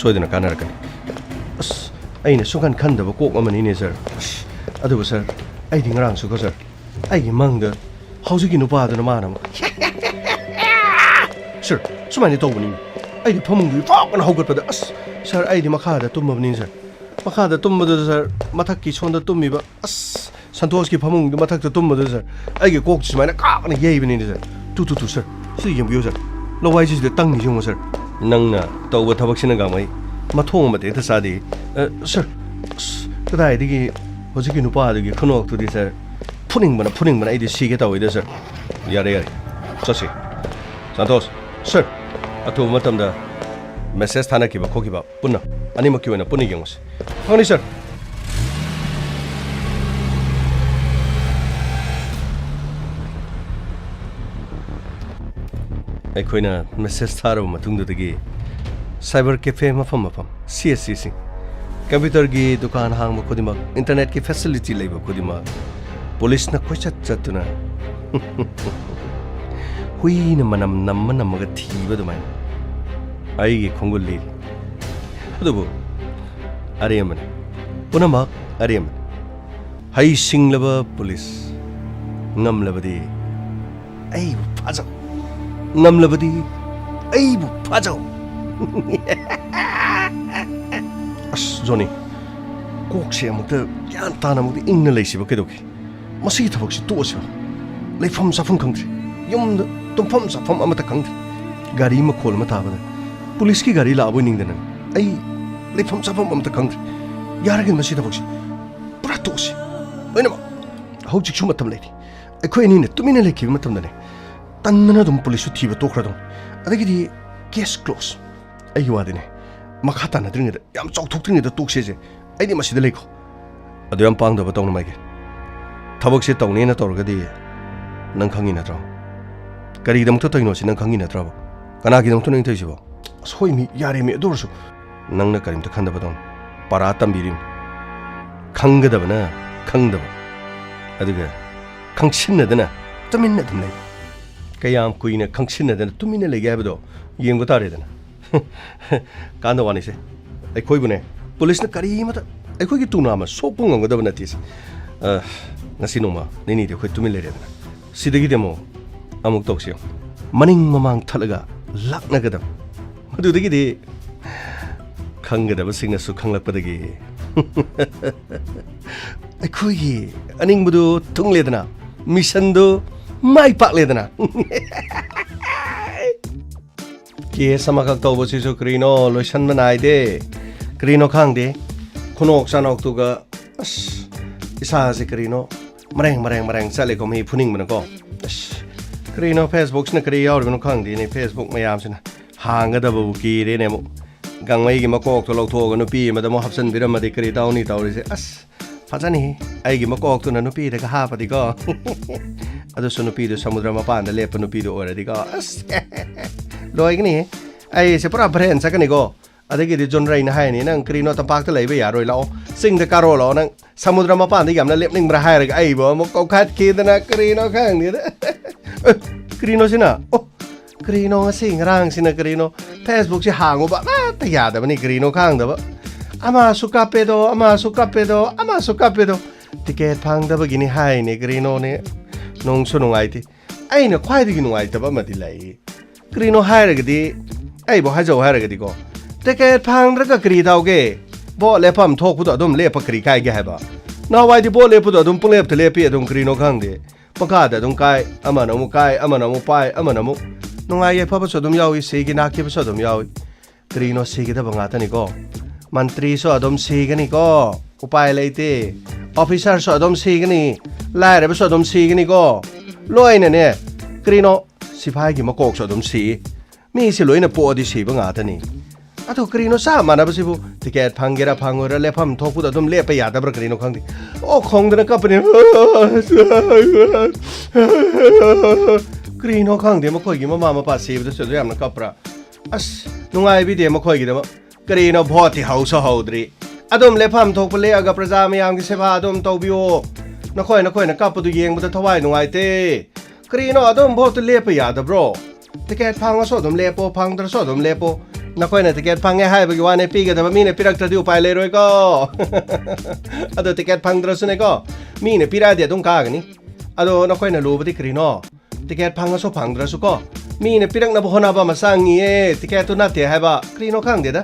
ꯁꯣꯏꯗꯅ ꯀꯥꯟꯅꯔꯛꯀꯅꯤ꯫ ꯑꯁ, ꯑꯩꯅ ꯁꯨꯡꯈꯟ ꯈꯟꯗꯕ ꯀꯣꯛ ꯑꯃꯅꯤꯅꯦ, ꯁꯥꯔ꯫ ꯑꯁ, ꯑꯗꯨꯕꯨ, ꯁꯥꯔ, ꯑꯩꯗꯤ ꯉꯔꯥꯡꯁꯨꯀꯣ, ꯁꯥꯔ, ꯑꯩꯒꯤ ꯃꯪꯗ ꯍꯧꯖꯤꯛꯀꯤ ꯅꯨꯄꯥꯗꯨꯅ ꯃꯥꯅ ꯑꯃꯨꯛ, ꯁꯥꯔ, ꯁꯨꯃꯥꯏꯅ ꯇꯧꯕꯅꯤ꯫ ꯑꯩꯗꯤ ꯐꯃꯨꯡꯗꯒꯤ ꯐꯥꯛ ꯑꯅ ꯍꯧꯒꯠꯄꯗ, ꯑꯁ, ꯁꯥꯔ, ꯑꯩꯗꯤ ꯃꯈꯥꯗ ꯇꯨꯝꯃꯕꯅꯤ, ꯁꯥꯔ꯫ ꯃꯈꯥꯗ ꯇꯨꯝꯕꯗꯨꯗ, ꯁꯥꯔ, ꯃꯊꯛꯀꯤ ꯁꯣꯝꯗ ꯇꯨꯝꯃꯤꯕ, ꯑꯁ, ꯁꯟꯇꯣꯁꯀꯤ ꯐꯃꯨꯡꯗꯨ ꯃꯊꯛꯇ ꯇꯨꯝꯕꯗꯨ, ꯁꯥꯔ, ꯑꯩꯒꯤ ꯀꯣꯛꯁꯤ ꯁꯨꯃꯥꯏꯅ ꯀꯥꯛꯅ ꯌꯩꯕꯅꯤꯅꯦ, ꯁꯥꯔ꯫ ꯇꯨ, ꯇꯨ, ꯇꯨ, ꯁꯥꯔ, ꯁꯤ ꯌꯦꯡꯕꯤꯌꯨ, ꯁꯥꯔ꯫ ꯂꯋꯥꯏꯁꯤꯁꯤꯗ ꯇꯪꯉꯤꯁꯤ ꯌꯦꯡꯉꯨ, ꯁꯥꯔ꯫ ꯅꯪꯅ ꯇꯧꯕ ꯊꯕꯛꯁꯤꯅ, ꯒꯥꯡꯃꯩ, ꯃꯊꯣꯡ ꯑꯃ ꯍꯦꯛꯇ ꯆꯥꯗꯦ꯫ ꯑ, ꯁꯥꯔ, ꯑꯁ, ꯀꯗꯥꯏꯗꯒꯤ ꯍꯧꯖꯤꯛꯀꯤ ꯅꯨꯄꯥꯗꯨꯒꯤ ꯈꯨꯅꯣꯛꯇꯨꯗꯤ, ꯁꯥꯔ, ꯐꯨꯅꯤꯡꯕꯅ, ꯐꯨꯅꯤꯡꯕꯅ ꯑꯩꯗꯤ ꯁꯤꯒꯦ ꯇꯧꯋꯤꯗ, ꯁꯥꯔ꯫ ꯌꯥꯔꯦ, ꯌꯥꯔꯦ, ꯆꯠꯁꯤ꯫ ꯁꯟꯇꯣꯁ, ꯁꯥꯔ, ꯑꯊꯨꯕ ꯃꯇꯝꯗ ꯃꯦꯁꯦꯖ ꯊꯥꯅꯈꯤꯕ ꯈꯣꯠꯈꯤꯕ ꯄꯨꯟꯅ, ꯑꯅꯤꯃꯛꯀꯤ ꯑꯣꯏꯅ ꯄꯨꯟꯅ ꯌꯦꯡꯉꯨꯁꯤ꯫ ꯐꯪꯅꯤ, ꯁꯥꯔ꯫ ꯑꯩꯈꯣꯏꯅ ꯃꯦꯁꯦꯖ ꯊꯥꯔꯕ ꯃꯇꯨꯡꯗꯨꯗꯒꯤ ꯁꯥꯏꯕꯔ ꯀꯦꯐꯦ ꯃꯐꯝ ꯃꯐꯝ, ꯁꯤ ꯑꯦꯁ ꯁꯤꯁꯤꯡ, ꯀꯝꯄ꯭ꯌꯨꯇꯔꯒꯤ ꯗꯨꯀꯥꯟ ꯍꯥꯡꯕ ꯈꯨꯗꯤꯡꯃꯛ, ꯏꯟꯇꯔꯅꯦꯠꯀꯤ ꯐꯦꯁꯤꯂꯤꯇꯤ ꯂꯩꯕ ꯈꯨꯗꯤꯡꯃꯛ ꯄꯨꯂꯤꯁꯅ ꯀꯣꯏꯆꯠ ꯆꯠꯇꯨꯅ ꯍꯨꯏꯅ ꯃꯅꯝ ꯅꯝꯃ ꯅꯝꯃꯒ ꯊꯤꯕ ꯑꯗꯨꯃꯥꯏꯅ ꯑꯩꯒꯤ ꯈꯣꯡꯒꯨꯜ ꯂꯤꯔꯤ꯫ ꯑꯗꯨꯕꯨ ꯑꯔꯦꯝꯕꯅꯤ, ꯄꯨꯝꯅꯃꯛ ꯑꯔꯦꯝꯕꯅꯤ꯫ ꯍꯩꯁꯤꯡꯂꯕ ꯄꯨꯂꯤꯁ, ꯉꯝꯂꯕꯗꯤ ꯑꯩꯕꯨ ꯐꯥꯖꯧ, ꯉꯝꯂꯕꯗꯤ ꯑꯩꯕꯨ ꯐꯥꯖꯧ꯫ ꯑꯁ, ꯖꯣꯅꯤ, ꯀꯣꯛꯁꯦ ꯑꯃꯨꯛꯇ ꯒ꯭ꯌꯥꯟ ꯇꯥꯅ ꯑꯃꯨꯛꯇ ꯏꯪꯅ ꯂꯩꯁꯤꯕ ꯀꯩꯗꯧꯒꯦ? ꯃꯁꯤꯒꯤ ꯊꯕꯛꯁꯤ ꯇꯣꯛꯑꯁꯤꯔꯣ? ꯂꯩꯐꯝ ꯆꯥꯐꯝ ꯈꯪꯗ꯭ꯔꯦ꯫ ꯌꯨꯝꯗ ꯇꯨꯝꯐꯝ ꯆꯥꯐꯝ ꯑꯃꯠꯇ ꯈꯪꯗ꯭ꯔꯦ꯫ ꯒꯥꯔꯤ ꯃꯈꯣꯜ ꯑꯃ ꯇꯥꯕꯗ ꯄꯨꯂꯤꯁꯀꯤ ꯒꯥꯔꯤ ꯂꯥꯛꯑꯕꯣꯏ ꯅꯤꯡꯗꯅ ꯑꯩ ꯂꯩꯐꯝ ꯆꯥꯐꯝ ꯑꯃꯠꯇ ꯈꯪꯗ꯭ꯔꯦ꯫ ꯌꯥꯔꯒꯗꯤ ꯃꯁꯤ ꯊꯕꯛꯁꯤ ꯄꯨꯔꯥ ꯇꯣꯛꯑꯁꯤ꯫ ꯂꯣꯏꯅꯃꯛ꯫ ꯍꯧꯖꯤꯛꯁꯨ ꯃꯇꯝ ꯂꯩꯔꯤ꯫ ꯑꯩꯈꯣꯏ ꯑꯅꯤꯅ ꯇꯨꯃꯤꯟꯅ ꯂꯩꯈꯤꯕ ꯃꯇꯝꯗꯅꯦ, ꯇꯟꯗꯅ ꯑꯗꯨꯝ ꯄꯨꯂꯤꯁꯁꯨ ꯊꯤꯕ ꯇꯣꯛꯈ꯭ꯔꯗꯧꯅꯤ꯫ ꯑꯗꯒꯤꯗꯤ case close꯫ ꯑꯩꯒꯤ ꯋꯥꯗꯤꯅꯦ, ꯃꯈꯥ ꯇꯥꯅꯗ꯭ꯔꯤꯉꯩꯗ, ꯌꯥꯝ ꯆꯥꯎꯊꯣꯛꯇ꯭ꯔꯤꯉꯩꯗ ꯇꯣꯛꯁꯦꯁꯦ꯫ ꯑꯩꯗꯤ ꯃꯁꯤꯗ ꯂꯩꯀꯣ꯫ ꯑꯗꯨ ꯌꯥꯝ ꯄꯥꯡꯗꯕ ꯇꯧꯅꯨ, ꯃꯥꯏꯀꯦꯜ꯫ ꯊꯕꯛꯁꯦ ꯇꯧꯅꯦꯅ ꯇꯧꯔꯒꯗꯤ ꯅꯪ ꯈꯪꯉꯤ ꯅꯠꯇ꯭ꯔꯣ? ꯀꯔꯤꯒꯤꯗꯃꯛꯇ ꯇꯧꯔꯤꯅꯣ ꯁꯤ ꯅꯪ ꯈꯪꯉꯤ ꯅꯠꯇ꯭ꯔꯕ? ꯀꯅꯥꯒꯤꯗꯃꯛꯇꯅꯣ ꯅꯪ ꯇꯧꯔꯤꯁꯤꯕꯣ? ꯑꯁ, ꯍꯣꯏ ꯃꯤ, ꯌꯥꯔꯦ ꯃꯤ, ꯑꯗꯨ ꯑꯣꯏꯔꯁꯨ ꯅꯪꯅ ꯀꯔꯤꯝꯇ ꯈꯟꯗꯕꯗꯧꯅ ꯄꯔꯥ ꯇꯝꯕꯤꯔꯤꯕꯅꯤ꯫ ꯈꯪꯒꯗꯕꯅ ꯈꯪꯗꯕ, ꯑꯗꯨꯒ ꯈꯪꯁꯤꯟꯅꯗꯅ ꯇꯨꯃꯤꯟꯅ ꯑꯗꯨꯝ ꯂꯩꯕ꯫ ꯀꯌꯥꯝ ꯀꯨꯏꯅ ꯈꯪꯁꯤꯟꯅꯗꯅ ꯇꯨꯃꯤꯟꯅ ꯂꯩꯒꯦ ꯍꯥꯏꯕꯗꯣ ꯌꯦꯡꯕ ꯇꯥꯔꯦꯗꯅ꯫ ꯀꯥꯟꯗ ꯋꯥꯅꯤꯁꯦ꯫ ꯑꯩꯈꯣꯏꯕꯨꯅꯦ, ꯄꯨꯂꯤꯁꯅ ꯀꯔꯤꯃꯇ ꯑꯩꯈꯣꯏꯒꯤ ꯇꯨꯅꯥ ꯑꯃ ꯁꯣꯛꯄ ꯉꯝꯒꯗꯕ ꯅꯠꯇꯦꯁꯦ꯫ ꯑ, ꯉꯁꯤ ꯅꯣꯡꯃ ꯅꯤꯅꯤꯗꯤ ꯑꯩꯈꯣꯏ ꯇꯨꯃꯤꯟ ꯂꯩꯔꯦꯗꯅ꯫ ꯁꯤꯗꯒꯤꯗꯤ ꯑꯃꯨꯛ, ꯑꯃꯨꯛ ꯇꯧꯁꯤ ꯌꯦꯡꯉꯨ꯫ ꯃꯅꯤꯡ ꯃꯃꯥꯡ ꯊꯠꯂꯒ ꯂꯥꯛꯅꯒꯗꯕ꯫ ꯃꯗꯨꯗꯒꯤꯗꯤ ꯈꯪꯒꯗꯕꯁꯤꯡꯅꯁꯨ ꯈꯪꯂꯛꯄꯗꯒꯤ ꯑꯩꯈꯣꯏꯒꯤ ꯑꯅꯤꯡꯕꯗꯨ ꯊꯨꯡꯂꯦꯗꯅ, ꯃꯤꯁꯟꯗꯨ ꯃꯥꯏ ꯄꯥꯛꯂꯦꯗꯅ꯫ ꯀꯦꯁ ꯑꯃꯈꯛ ꯇꯧꯕꯁꯤꯁꯨ ꯀꯔꯤꯅꯣ ꯂꯣꯏꯁꯟꯕ ꯅꯥꯏꯗꯦ꯫ ꯀꯔꯤꯅꯣ ꯈꯪꯗꯦ꯫ ꯈꯨꯅꯣꯛ ꯆꯥꯅꯣꯛꯇꯨꯒ ꯑꯁ, ꯏꯁꯥꯁꯦ ꯀꯔꯤꯅꯣ ꯃꯔꯦꯡ ꯃꯔꯦꯡ ꯃꯔꯦꯡ ꯆꯠꯂꯦꯀꯣ, ꯃꯤ ꯐꯨꯅꯤꯡꯕꯅꯀꯣ꯫ ꯑꯁ, ꯀꯔꯤꯅꯣ Facebookꯁꯤꯅ ꯀꯔꯤ ꯌꯥꯎꯔꯤꯕꯅꯣ ꯈꯪꯗꯦꯅꯦ, Facebook ꯃꯌꯥꯝꯁꯤꯅ꯫ ꯍꯥꯡꯒꯗꯕꯕꯨ ꯀꯤꯔꯦꯅꯦ ꯑꯃꯨꯛ꯫ ꯒꯥꯡꯃꯩꯒꯤ ꯃꯀꯣꯛꯇꯣ ꯂꯧꯊꯣꯛꯑꯒ ꯅꯨꯄꯤ ꯑꯃꯗ ꯑꯃꯨꯛ ꯍꯥꯞꯆꯤꯟꯕꯤꯔꯝꯃꯗꯤ ꯀꯔꯤ ꯇꯧꯅꯤ ꯇꯧꯔꯤꯁꯦ? ꯑꯁ, ꯐꯖꯅꯤ꯫ ꯑꯩꯒꯤ ꯃꯀꯣꯛꯇꯨꯅ ꯅꯨꯄꯤꯗꯒ ꯍꯥꯞꯄꯗꯤꯀꯣ꯫ ꯑꯗꯨꯁꯨ ꯅꯨꯄꯤꯗꯨ ꯁꯃꯨꯗ꯭ꯔ ꯃꯄꯥꯟꯗ ꯂꯦꯞꯄ ꯅꯨꯄꯤꯗꯨ ꯑꯣꯏꯔꯗꯤꯀꯣ꯫ ꯑꯁ, ꯂꯣꯏꯒꯅꯤ꯫ ꯑꯩꯁꯦ ꯄꯨꯔꯥ ꯕ꯭ꯔꯦꯟ ꯆꯠꯀꯅꯤꯀꯣ꯫ ꯑꯗꯒꯤꯗꯤ ꯖꯣꯟ ꯔꯩꯅ ꯍꯥꯏꯅꯤ, "ꯅꯪ ꯀꯔꯤꯅꯣ ꯇꯝꯄꯥꯛꯇ ꯂꯩꯕ ꯌꯥꯔꯣꯏ, ꯂꯥꯛꯑꯣ, ꯆꯤꯡꯗ ꯀꯥꯔꯣ ꯂꯥꯛꯑꯣ, ꯅꯪ ꯁꯃꯨꯗ꯭ꯔ ꯃꯄꯥꯟꯗ ꯌꯥꯝꯅ ꯂꯦꯞꯅꯤꯡꯕ꯭ꯔꯥ?" ꯍꯥꯏꯔꯒ ꯑꯩꯕꯨ ꯑꯃꯨꯛ ꯀꯧꯈꯠꯈꯤꯗꯅ ꯀꯔꯤꯅꯣ ꯈꯪꯗꯦꯗ꯫ ꯑꯦ, ꯀꯔꯤꯅꯣ ꯁꯤꯅ? ꯑꯣ, ꯀꯔꯤꯅꯣ ꯉꯁꯤ ꯉꯔꯥꯡꯁꯤꯅ ꯀꯔꯤꯅꯣ? Facebookꯁꯤ ꯍꯥꯡꯉꯨꯕ ꯑꯃꯠꯇ ꯌꯥꯗꯕꯅꯤ, ꯀꯔꯤꯅꯣ ꯈꯪꯗꯕ꯫ ꯑꯃꯁꯨ ꯀꯥꯞꯄꯦꯗꯣ, ꯑꯃꯁꯨ ꯀꯥꯞꯄꯦꯗꯣ, ꯑꯃꯁꯨ ꯀꯥꯞꯄꯦꯗꯣ꯫ ꯇꯤꯀꯦꯠ ꯐꯪꯗꯕꯒꯤꯅꯤ ꯍꯥꯏꯅꯦ, ꯀꯔꯤꯅꯣꯅꯦ? ꯅꯨꯡꯁꯨ ꯅꯨꯡꯉꯥꯏꯇꯦ꯫ ꯑꯩꯅ ꯈ꯭ꯋꯥꯏꯗꯒꯤ ꯅꯨꯡꯉꯥꯏꯇꯕ ꯑꯃꯗꯤ ꯂꯩ꯫ ꯀꯔꯤꯅꯣ ꯍꯥꯏꯔꯒꯗꯤ, ꯑꯩꯕꯨ ꯍꯥꯏꯖꯧ ꯍꯥꯏꯔꯒꯗꯤꯀꯣ, ꯇꯤꯀꯦꯠ ꯐꯪꯗ꯭ꯔꯒ ꯀꯔꯤ ꯇꯧꯒꯦ? ꯚꯣꯠ ꯂꯦꯞꯐꯝ ꯊꯣꯛꯄꯗꯣ ꯑꯗꯨꯝ ꯂꯦꯞꯄ ꯀꯔꯤ ꯀꯥꯏꯒꯦ ꯍꯥꯏꯕ? ꯅꯍꯥꯟꯋꯥꯏꯗꯤ ꯚꯣꯠ ꯂꯦꯞꯄꯗꯣ ꯑꯗꯨꯝ ꯄꯨꯡꯂꯦꯞꯇ ꯂꯦꯞꯄꯤ, ꯑꯗꯨꯝ ꯀꯔꯤꯅꯣ ꯈꯪꯗꯦ꯫ ꯄꯪꯀꯥꯗ ꯑꯗꯨꯝ ꯀꯥꯏ, ꯑꯃꯅ ꯑꯃꯨꯛ ꯀꯥꯏ, ꯑꯃꯅ ꯑꯃꯨꯛ ꯄꯥꯏ, ꯑꯃꯅ ꯑꯃꯨꯛ꯫ ꯅꯨꯡꯉꯥꯏ ꯌꯥꯏꯐꯕꯁꯨ ꯑꯗꯨꯝ ꯌꯥꯎꯏ, ꯁꯤꯈꯤ ꯅꯥꯈꯤꯕꯁꯨ ꯑꯗꯨꯝ ꯌꯥꯎꯏ꯫ ꯀꯔꯤꯅꯣ ꯁꯤꯒꯗꯕ ꯉꯥꯛꯇꯅꯤꯀꯣ꯫ ꯃꯟꯇ꯭ꯔꯤꯁꯨ ꯑꯗꯨꯝ ꯁꯤꯒꯅꯤꯀꯣ꯫ ꯎꯄꯥꯏ ꯂꯩꯇꯦ꯫ ꯑꯣꯐꯤꯁꯥꯔꯁꯨ ꯑꯗꯨꯝ ꯁꯤꯒꯅꯤ꯫ ꯂꯥꯏꯔꯕꯁꯨ ꯑꯗꯨꯝ ꯁꯤꯒꯅꯤꯀꯣ꯫ ꯂꯣꯏꯅꯅꯦ꯫ ꯀꯔꯤꯅꯣ ꯁꯤꯐꯥꯏꯒꯤ ꯃꯀꯣꯛꯁꯨ ꯑꯗꯨꯝ ꯁꯤ꯫ ꯃꯤꯁꯦ ꯂꯣꯏꯅ ꯄꯣꯛꯑꯗꯤ ꯁꯤꯕ ꯉꯥꯛꯇꯅꯤ꯫ ꯑꯗꯣ ꯀꯔꯤꯅꯣ ꯆꯞ ꯃꯥꯟꯅꯕꯁꯤꯕꯨ? ꯇꯤꯀꯦꯠ ꯐꯪꯒꯦꯔꯥ ꯐꯪꯉꯣꯏꯔꯥ, ꯂꯦꯞꯐꯝ ꯊꯣꯛꯄꯗ ꯑꯗꯨꯝ ꯂꯦꯞꯄ ꯌꯥꯗꯕ꯭ꯔꯥ, ꯀꯔꯤꯅꯣ ꯈꯪꯗꯦ꯫ ꯑꯣ, ꯈꯣꯡꯗꯅ ꯀꯞꯄꯅꯦ꯫ ꯀꯔꯤꯅꯣ ꯈꯪꯗꯦ, ꯃꯈꯣꯏꯒꯤ ꯃꯃꯥ ꯃꯄꯥ ꯁꯤꯕꯗꯁꯨ ꯑꯗꯨ ꯌꯥꯝꯅ ꯀꯞꯄ꯭ꯔꯥ? ꯑꯁ, ꯅꯨꯡꯉꯥꯏꯕꯤꯗꯦ ꯃꯈꯣꯏꯒꯤꯗꯃꯛ꯫ ꯀꯔꯤꯅꯣ, ꯚꯣꯠꯇꯤ ꯍꯧꯁꯨ ꯍꯧꯗ꯭ꯔꯤ, ꯑꯗꯨꯝ ꯂꯦꯞꯐꯝ ꯊꯣꯛꯄ ꯂꯦꯛꯑꯒ ꯄ꯭ꯔꯖꯥ ꯃꯌꯥꯝꯒꯤ ꯁꯦꯕꯥ ꯑꯗꯨꯝ ꯇꯧꯕꯤꯌꯣ꯫ ꯅꯈꯣꯏ, ꯅꯈꯣꯏꯅ ꯀꯞꯄꯗꯨ ꯌꯦꯡꯕꯗ ꯊꯋꯥꯏ ꯅꯨꯡꯉꯥꯏꯇꯦ꯫ ꯀꯔꯤꯅꯣ, ꯑꯗꯨꯝ ꯚꯣꯠꯇꯨ ꯂꯦꯞꯄ ꯌꯥꯗꯕ꯭ꯔꯣ? ꯇꯤꯀꯦꯠ ꯐꯪꯉꯁꯨ ꯑꯗꯨꯝ ꯂꯦꯞꯄꯣ, ꯐꯪꯗ꯭ꯔꯁꯨ ꯑꯗꯨꯝ ꯂꯦꯞꯄꯣ꯫ ꯅꯈꯣꯏꯅ ꯇꯤꯀꯦꯠ ꯐꯪꯉꯦ ꯍꯥꯏꯕꯒꯤ ꯋꯥꯅꯦ, ꯄꯤꯒꯗꯕ ꯃꯤꯅ ꯄꯤꯔꯛꯇ꯭ꯔꯗꯤ ꯎꯄꯥꯏ ꯂꯩꯔꯣꯏꯀꯣ꯫ ꯑꯗꯣ ꯇꯤꯀꯦꯠ ꯐꯪꯗ꯭ꯔꯁꯨꯅꯦꯀꯣ, ꯃꯤꯅ ꯄꯤꯔꯛꯑꯗꯤ ꯑꯗꯨꯝ ꯀꯥꯒꯅꯤ꯫ ꯑꯗꯣ ꯅꯈꯣꯏꯅ ꯂꯨꯕꯗꯤ ꯀꯔꯤꯅꯣ? ꯇꯤꯀꯦꯠ ꯐꯪꯉꯁꯨ ꯐꯪꯗ꯭ꯔꯁꯨ ꯀꯣ, ꯃꯤꯅ ꯄꯤꯔꯛꯅꯕ ꯍꯣꯠꯅꯕ ꯑꯃ ꯆꯪꯉꯤꯌꯦ꯫ ꯇꯤꯀꯦꯠꯇꯨ ꯅꯠꯇꯦ ꯍꯥꯏꯕ, ꯀꯔꯤꯅꯣ ꯈꯪꯗꯦꯗ꯫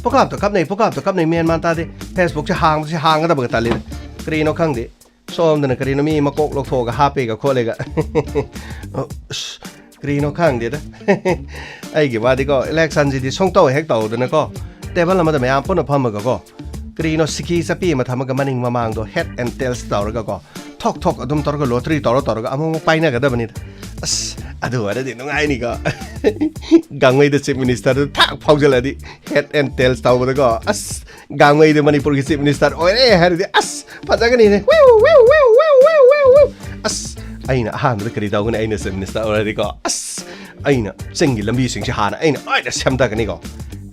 ꯄꯣꯀꯥꯞꯇ ꯀꯞꯅꯩ, ꯄꯣꯀꯥꯞꯇ ꯀꯞꯅꯩ, ꯃꯦꯟ ꯃꯥꯟ ꯇꯥꯗꯦ꯫ ꯐꯦꯁꯕꯨꯛꯁꯦ ꯍꯥꯡꯕꯁꯦ ꯍꯥꯡꯒꯗꯕꯒ ꯇꯜꯂꯤꯗ꯫ ꯀꯔꯤꯅꯣ ꯈꯪꯗꯦ꯫ ꯁꯣꯝꯗꯅ ꯀꯔꯤꯅꯣ ꯃꯤ ꯃꯀꯣꯛ ꯂꯧꯊꯣꯛꯑꯒ ꯍꯥꯞꯄꯦꯒ ꯈꯣꯠꯂꯦꯒ꯫ ꯑꯁ, ꯀꯔꯤꯅꯣ ꯈꯪꯗꯦꯗ꯫ ꯑꯩꯒꯤ ꯋꯥꯗꯤꯀꯣ, ꯏꯂꯦꯛꯁꯟꯁꯤꯗꯤ ꯁꯨꯡꯇꯧ ꯍꯦꯛ ꯇꯧꯗꯅꯀꯣ, ꯇꯦꯕꯜ ꯑꯃꯗ ꯃꯌꯥꯝ ꯄꯨꯟꯅ ꯐꯝꯃꯒꯀꯣ, ꯀꯔꯤꯅꯣ ꯁꯤꯀꯤ ꯆꯠꯄꯤ ꯑꯃ ꯊꯝꯃꯒ ꯃꯅꯤꯡ ꯃꯃꯥꯡꯗꯣ head and tails ꯇꯧꯔꯒꯀꯣ, ꯊꯣꯛ ꯊꯣꯛ ꯑꯗꯨꯝ ꯇꯧꯔꯒ lottery ꯇꯧꯔ ꯇꯧꯔꯒ ꯑꯃꯨꯛ ꯑꯃꯨꯛ ꯄꯥꯏꯅꯒꯗꯕꯅꯤꯗ꯫ ꯑꯁ, ꯑꯗꯨ ꯑꯣꯏꯔꯗꯤ ꯅꯨꯡꯉꯥꯏꯅꯤꯀꯣ꯫ ꯒꯥꯡꯉꯩꯗ chief ministerꯗꯨ ꯊꯥꯛ ꯐꯥꯎꯖꯜꯂꯗꯤ, head and tails ꯇꯧꯕꯗꯀꯣ, ꯑꯁ, ꯒꯥꯡꯉꯩꯗ ꯃꯅꯤꯄꯨꯔꯒꯤ chief minister ꯑꯣꯏꯔꯦ ꯍꯥꯏꯔꯗꯤ, ꯑꯁ, ꯐꯖꯒꯅꯤꯅꯦ꯫ View, view, view, view, view, view, view. ꯑꯁ, ꯑꯩꯅ ꯑꯍꯥꯟꯕꯗ ꯀꯔꯤ ꯇꯧꯒꯅꯤ? ꯑꯩꯅ chief minister ꯑꯣꯏꯔꯗꯤꯀꯣ, ꯑꯁ, ꯑꯩꯅ ꯆꯤꯡꯒꯤ ꯂꯝꯕꯤꯁꯤꯡꯁꯦ ꯍꯥꯟꯅ ꯑꯩꯅ ꯂꯣꯏꯅ ꯁꯦꯝꯗꯒꯅꯤꯀꯣ꯫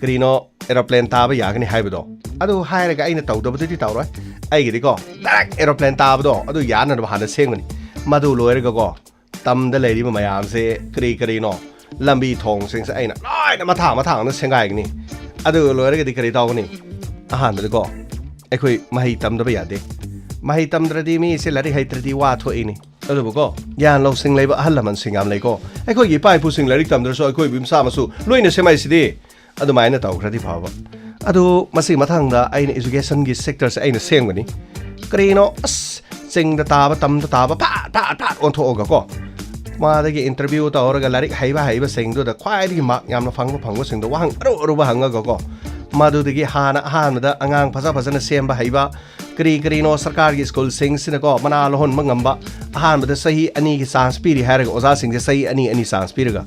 ꯀꯔꯤꯅꯣ, aeroplane ꯇꯥꯕ ꯌꯥꯒꯅꯤ ꯍꯥꯏꯕꯗꯣ꯫ ꯑꯗꯨ ꯍꯥꯏꯔꯒ ꯑꯩꯅ ꯇꯧꯗꯕꯗꯨꯗꯤ ꯇꯧꯔꯣꯏ꯫ ꯑꯩꯒꯤꯗꯤꯀꯣ, direct aeroplane ꯇꯥꯕꯗꯣ ꯑꯗꯨ ꯌꯥꯅꯅꯕ ꯍꯥꯟꯅ ꯁꯦꯝꯒꯅꯤ꯫ ꯃꯗꯨ ꯂꯣꯏꯔꯒꯀꯣ, ꯇꯝꯗ ꯂꯩꯔꯤꯕ ꯃꯌꯥꯝꯁꯦ ꯀꯔꯤ ꯀꯔꯤꯅꯣ, ꯂꯝꯕꯤ ꯊꯣꯡꯁꯤꯡꯁꯦ ꯑꯩꯅ ꯂꯣꯏꯅ ꯃꯊꯥꯡ ꯃꯊꯥꯡꯅ ꯁꯦꯡꯒꯥꯏꯒꯅꯤ꯫ ꯑꯗꯨ ꯂꯣꯏꯔꯒꯗꯤ ꯀꯔꯤ ꯇꯧꯒꯅꯤ? ꯑꯍꯥꯟꯕꯗꯀꯣ, ꯑꯩꯈꯣꯏ ꯃꯍꯩ ꯇꯝꯗꯕ ꯌꯥꯗꯦ꯫ ꯃꯍꯩ ꯇꯝꯗ꯭ꯔꯗꯤ ꯃꯤꯁꯦ ꯂꯥꯏꯔꯤꯛ ꯍꯩꯇ꯭ꯔꯗꯤ ꯋꯥ ꯊꯣꯛꯏꯅꯤ꯫ ꯑꯗꯨꯕꯨꯀꯣ, ꯒ꯭ꯌꯥꯟ ꯂꯧꯁꯤꯡ ꯂꯩꯕ ꯑꯍꯜ ꯂꯃꯟꯁꯤꯡ ꯌꯥꯝ ꯂꯩꯀꯣ꯫ ꯑꯩꯈꯣꯏꯒꯤ ꯏꯄꯥ ꯏꯄꯨꯁꯤꯡ ꯂꯥꯏꯔꯤꯛ ꯇꯝꯗ꯭ꯔꯁꯨ ꯑꯩꯈꯣꯏꯕꯨ ꯃꯁꯥ ꯃꯁꯨ ꯂꯣꯏꯅ ꯁꯦꯝꯃꯛꯏꯁꯤꯗꯤ꯫ ꯑꯗꯨꯃꯥꯏꯅ ꯇꯧꯈ꯭ꯔꯗꯤ ꯐꯕ꯫ ꯑꯗꯨ ꯃꯁꯤ ꯃꯊꯪꯗ ꯑꯩꯅ educationꯒꯤ sectorꯁꯦ ꯑꯩꯅ ꯁꯦꯝꯒꯅꯤ꯫ ꯀꯔꯤꯅꯣ, ꯑꯁ, ꯆꯤꯡꯗ ꯇꯥꯕ, ꯇꯝꯗ ꯇꯥꯕ, ꯐꯥꯠ ꯐꯥꯠ ꯐꯥꯠ ꯑꯣꯟꯊꯣꯛꯑꯒꯀꯣ, ꯃꯥꯗꯒꯤ interview ꯇꯧꯔꯒ ꯂꯥꯏꯔꯤꯛ ꯍꯩꯕ ꯍꯩꯕꯁꯤꯡꯗꯨꯗ ꯈ꯭ꯋꯥꯏꯗꯒꯤ mark ꯌꯥꯝꯅ ꯐꯪꯕ ꯐꯪꯕꯁꯤꯡꯗꯣ ꯋꯥꯍꯪ ꯑꯔꯨ ꯑꯔꯨꯕ ꯍꯪꯉꯒꯀꯣ, ꯃꯗꯨꯗꯒꯤ ꯍꯥꯟꯅ ꯑꯍꯥꯟꯕꯗ ꯑꯉꯥꯡ ꯐꯖ ꯐꯖꯅ ꯁꯦꯝꯕ ꯍꯩꯕ, ꯀꯔꯤ ꯀꯔꯤꯅꯣ ꯁꯔꯀꯥꯔꯒꯤ ꯁ꯭ꯀꯨꯜꯁꯤꯡꯁꯤꯅꯀꯣ ꯃꯅꯥ ꯂꯧꯍꯟꯕ ꯉꯝꯕ, ꯑꯍꯥꯟꯕꯗ ꯆꯍꯤ ꯑꯅꯤꯒꯤ chance ꯄꯤꯔꯤ ꯍꯥꯏꯔꯒ ꯑꯣꯖꯥꯁꯤꯡꯁꯦ ꯆꯍꯤ ꯑꯅꯤ ꯑꯅꯤ chance ꯄꯤꯔꯒ,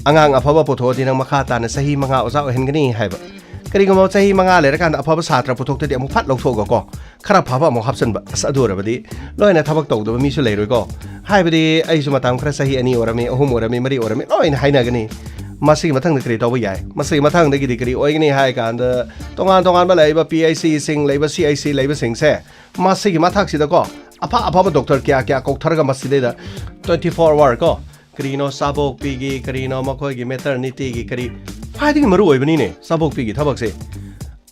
ꯑꯉꯥꯡ ꯑꯐꯕ ꯄꯨꯊꯣꯛꯑꯗꯤ ꯅꯪ ꯃꯈꯥ ꯇꯥꯅ ꯆꯍꯤ ꯃꯉꯥ ꯑꯣꯖꯥ ꯑꯣꯏꯍꯟꯒꯅꯤ ꯍꯥꯏꯕ꯫ ꯀꯔꯤꯒꯨꯝꯕ ꯆꯍꯤ ꯃꯉꯥ ꯂꯩꯔꯀꯥꯟꯗ ꯑꯐꯕ ꯁꯥꯇ꯭ꯔ ꯄꯨꯊꯣꯛꯇꯗꯤ ꯑꯃꯨꯛ ꯐꯠ ꯂꯧꯊꯣꯛꯑꯒꯀꯣ, ꯈꯔ ꯐꯕ ꯑꯃꯨꯛ ꯍꯥꯞꯆꯤꯟꯕ꯫ ꯑꯁ, ꯑꯗꯨ ꯑꯣꯏꯔꯕꯗꯤ ꯂꯣꯏꯅ ꯊꯕꯛ ꯇꯧꯗꯕ ꯃꯤꯁꯨ ꯂꯩꯔꯣꯏꯀꯣ꯫ ꯍꯥꯏꯕꯗꯤ ꯑꯩꯁꯨ ꯃꯇꯝ ꯈꯔ ꯆꯍꯤ ꯑꯅꯤ ꯑꯣꯏꯔꯝꯃꯤ, ꯑꯍꯨꯝ ꯑꯣꯏꯔꯝꯃꯤ, ꯃꯔꯤ ꯑꯣꯏꯔꯝꯃꯤ, ꯂꯣꯏꯅ ꯍꯥꯏꯅꯒꯅꯤ꯫ ꯃꯁꯤꯒꯤ ꯃꯊꯪꯗ ꯀꯔꯤ ꯇꯧꯕ ꯌꯥꯏ? ꯃꯁꯤꯒꯤ ꯃꯊꯪꯗꯒꯤꯗꯤ ꯀꯔꯤ ꯑꯣꯏꯒꯅꯤ ꯍꯥꯏ ꯀꯥꯟꯗ, ꯇꯣꯉꯥꯟ ꯇꯣꯉꯥꯟꯕ ꯂꯩꯔꯤꯕ ꯄꯤ ꯑꯩꯆ ꯁꯤꯁꯤꯡ ꯂꯩꯕ, ꯁꯤ ꯑꯩꯆ ꯁꯤ ꯂꯩꯕꯁꯤꯡꯁꯦ, ꯃꯁꯤꯒꯤ ꯃꯊꯛꯁꯤꯗꯀꯣ, ꯑꯐ ꯑꯐꯕ ꯗꯣꯛꯇꯔ ꯀꯌꯥ ꯀꯌꯥ ꯀꯧꯊꯔꯒ ꯃꯁꯤꯗꯩꯗ twenty four hour ꯀꯣ, ꯀꯔꯤꯅꯣ ꯆꯥꯕꯣꯛꯄꯤꯒꯤ, ꯀꯔꯤꯅꯣ ꯃꯈꯣꯏꯒꯤ ꯃꯦꯇꯔꯅꯤꯇꯤꯒꯤ, ꯀꯔꯤ ꯈ꯭ꯋꯥꯏꯗꯒꯤ ꯃꯔꯨ ꯑꯣꯏꯕꯅꯤꯅꯦ ꯆꯥꯕꯣꯛꯄꯤꯒꯤ ꯊꯕꯛꯁꯦ꯫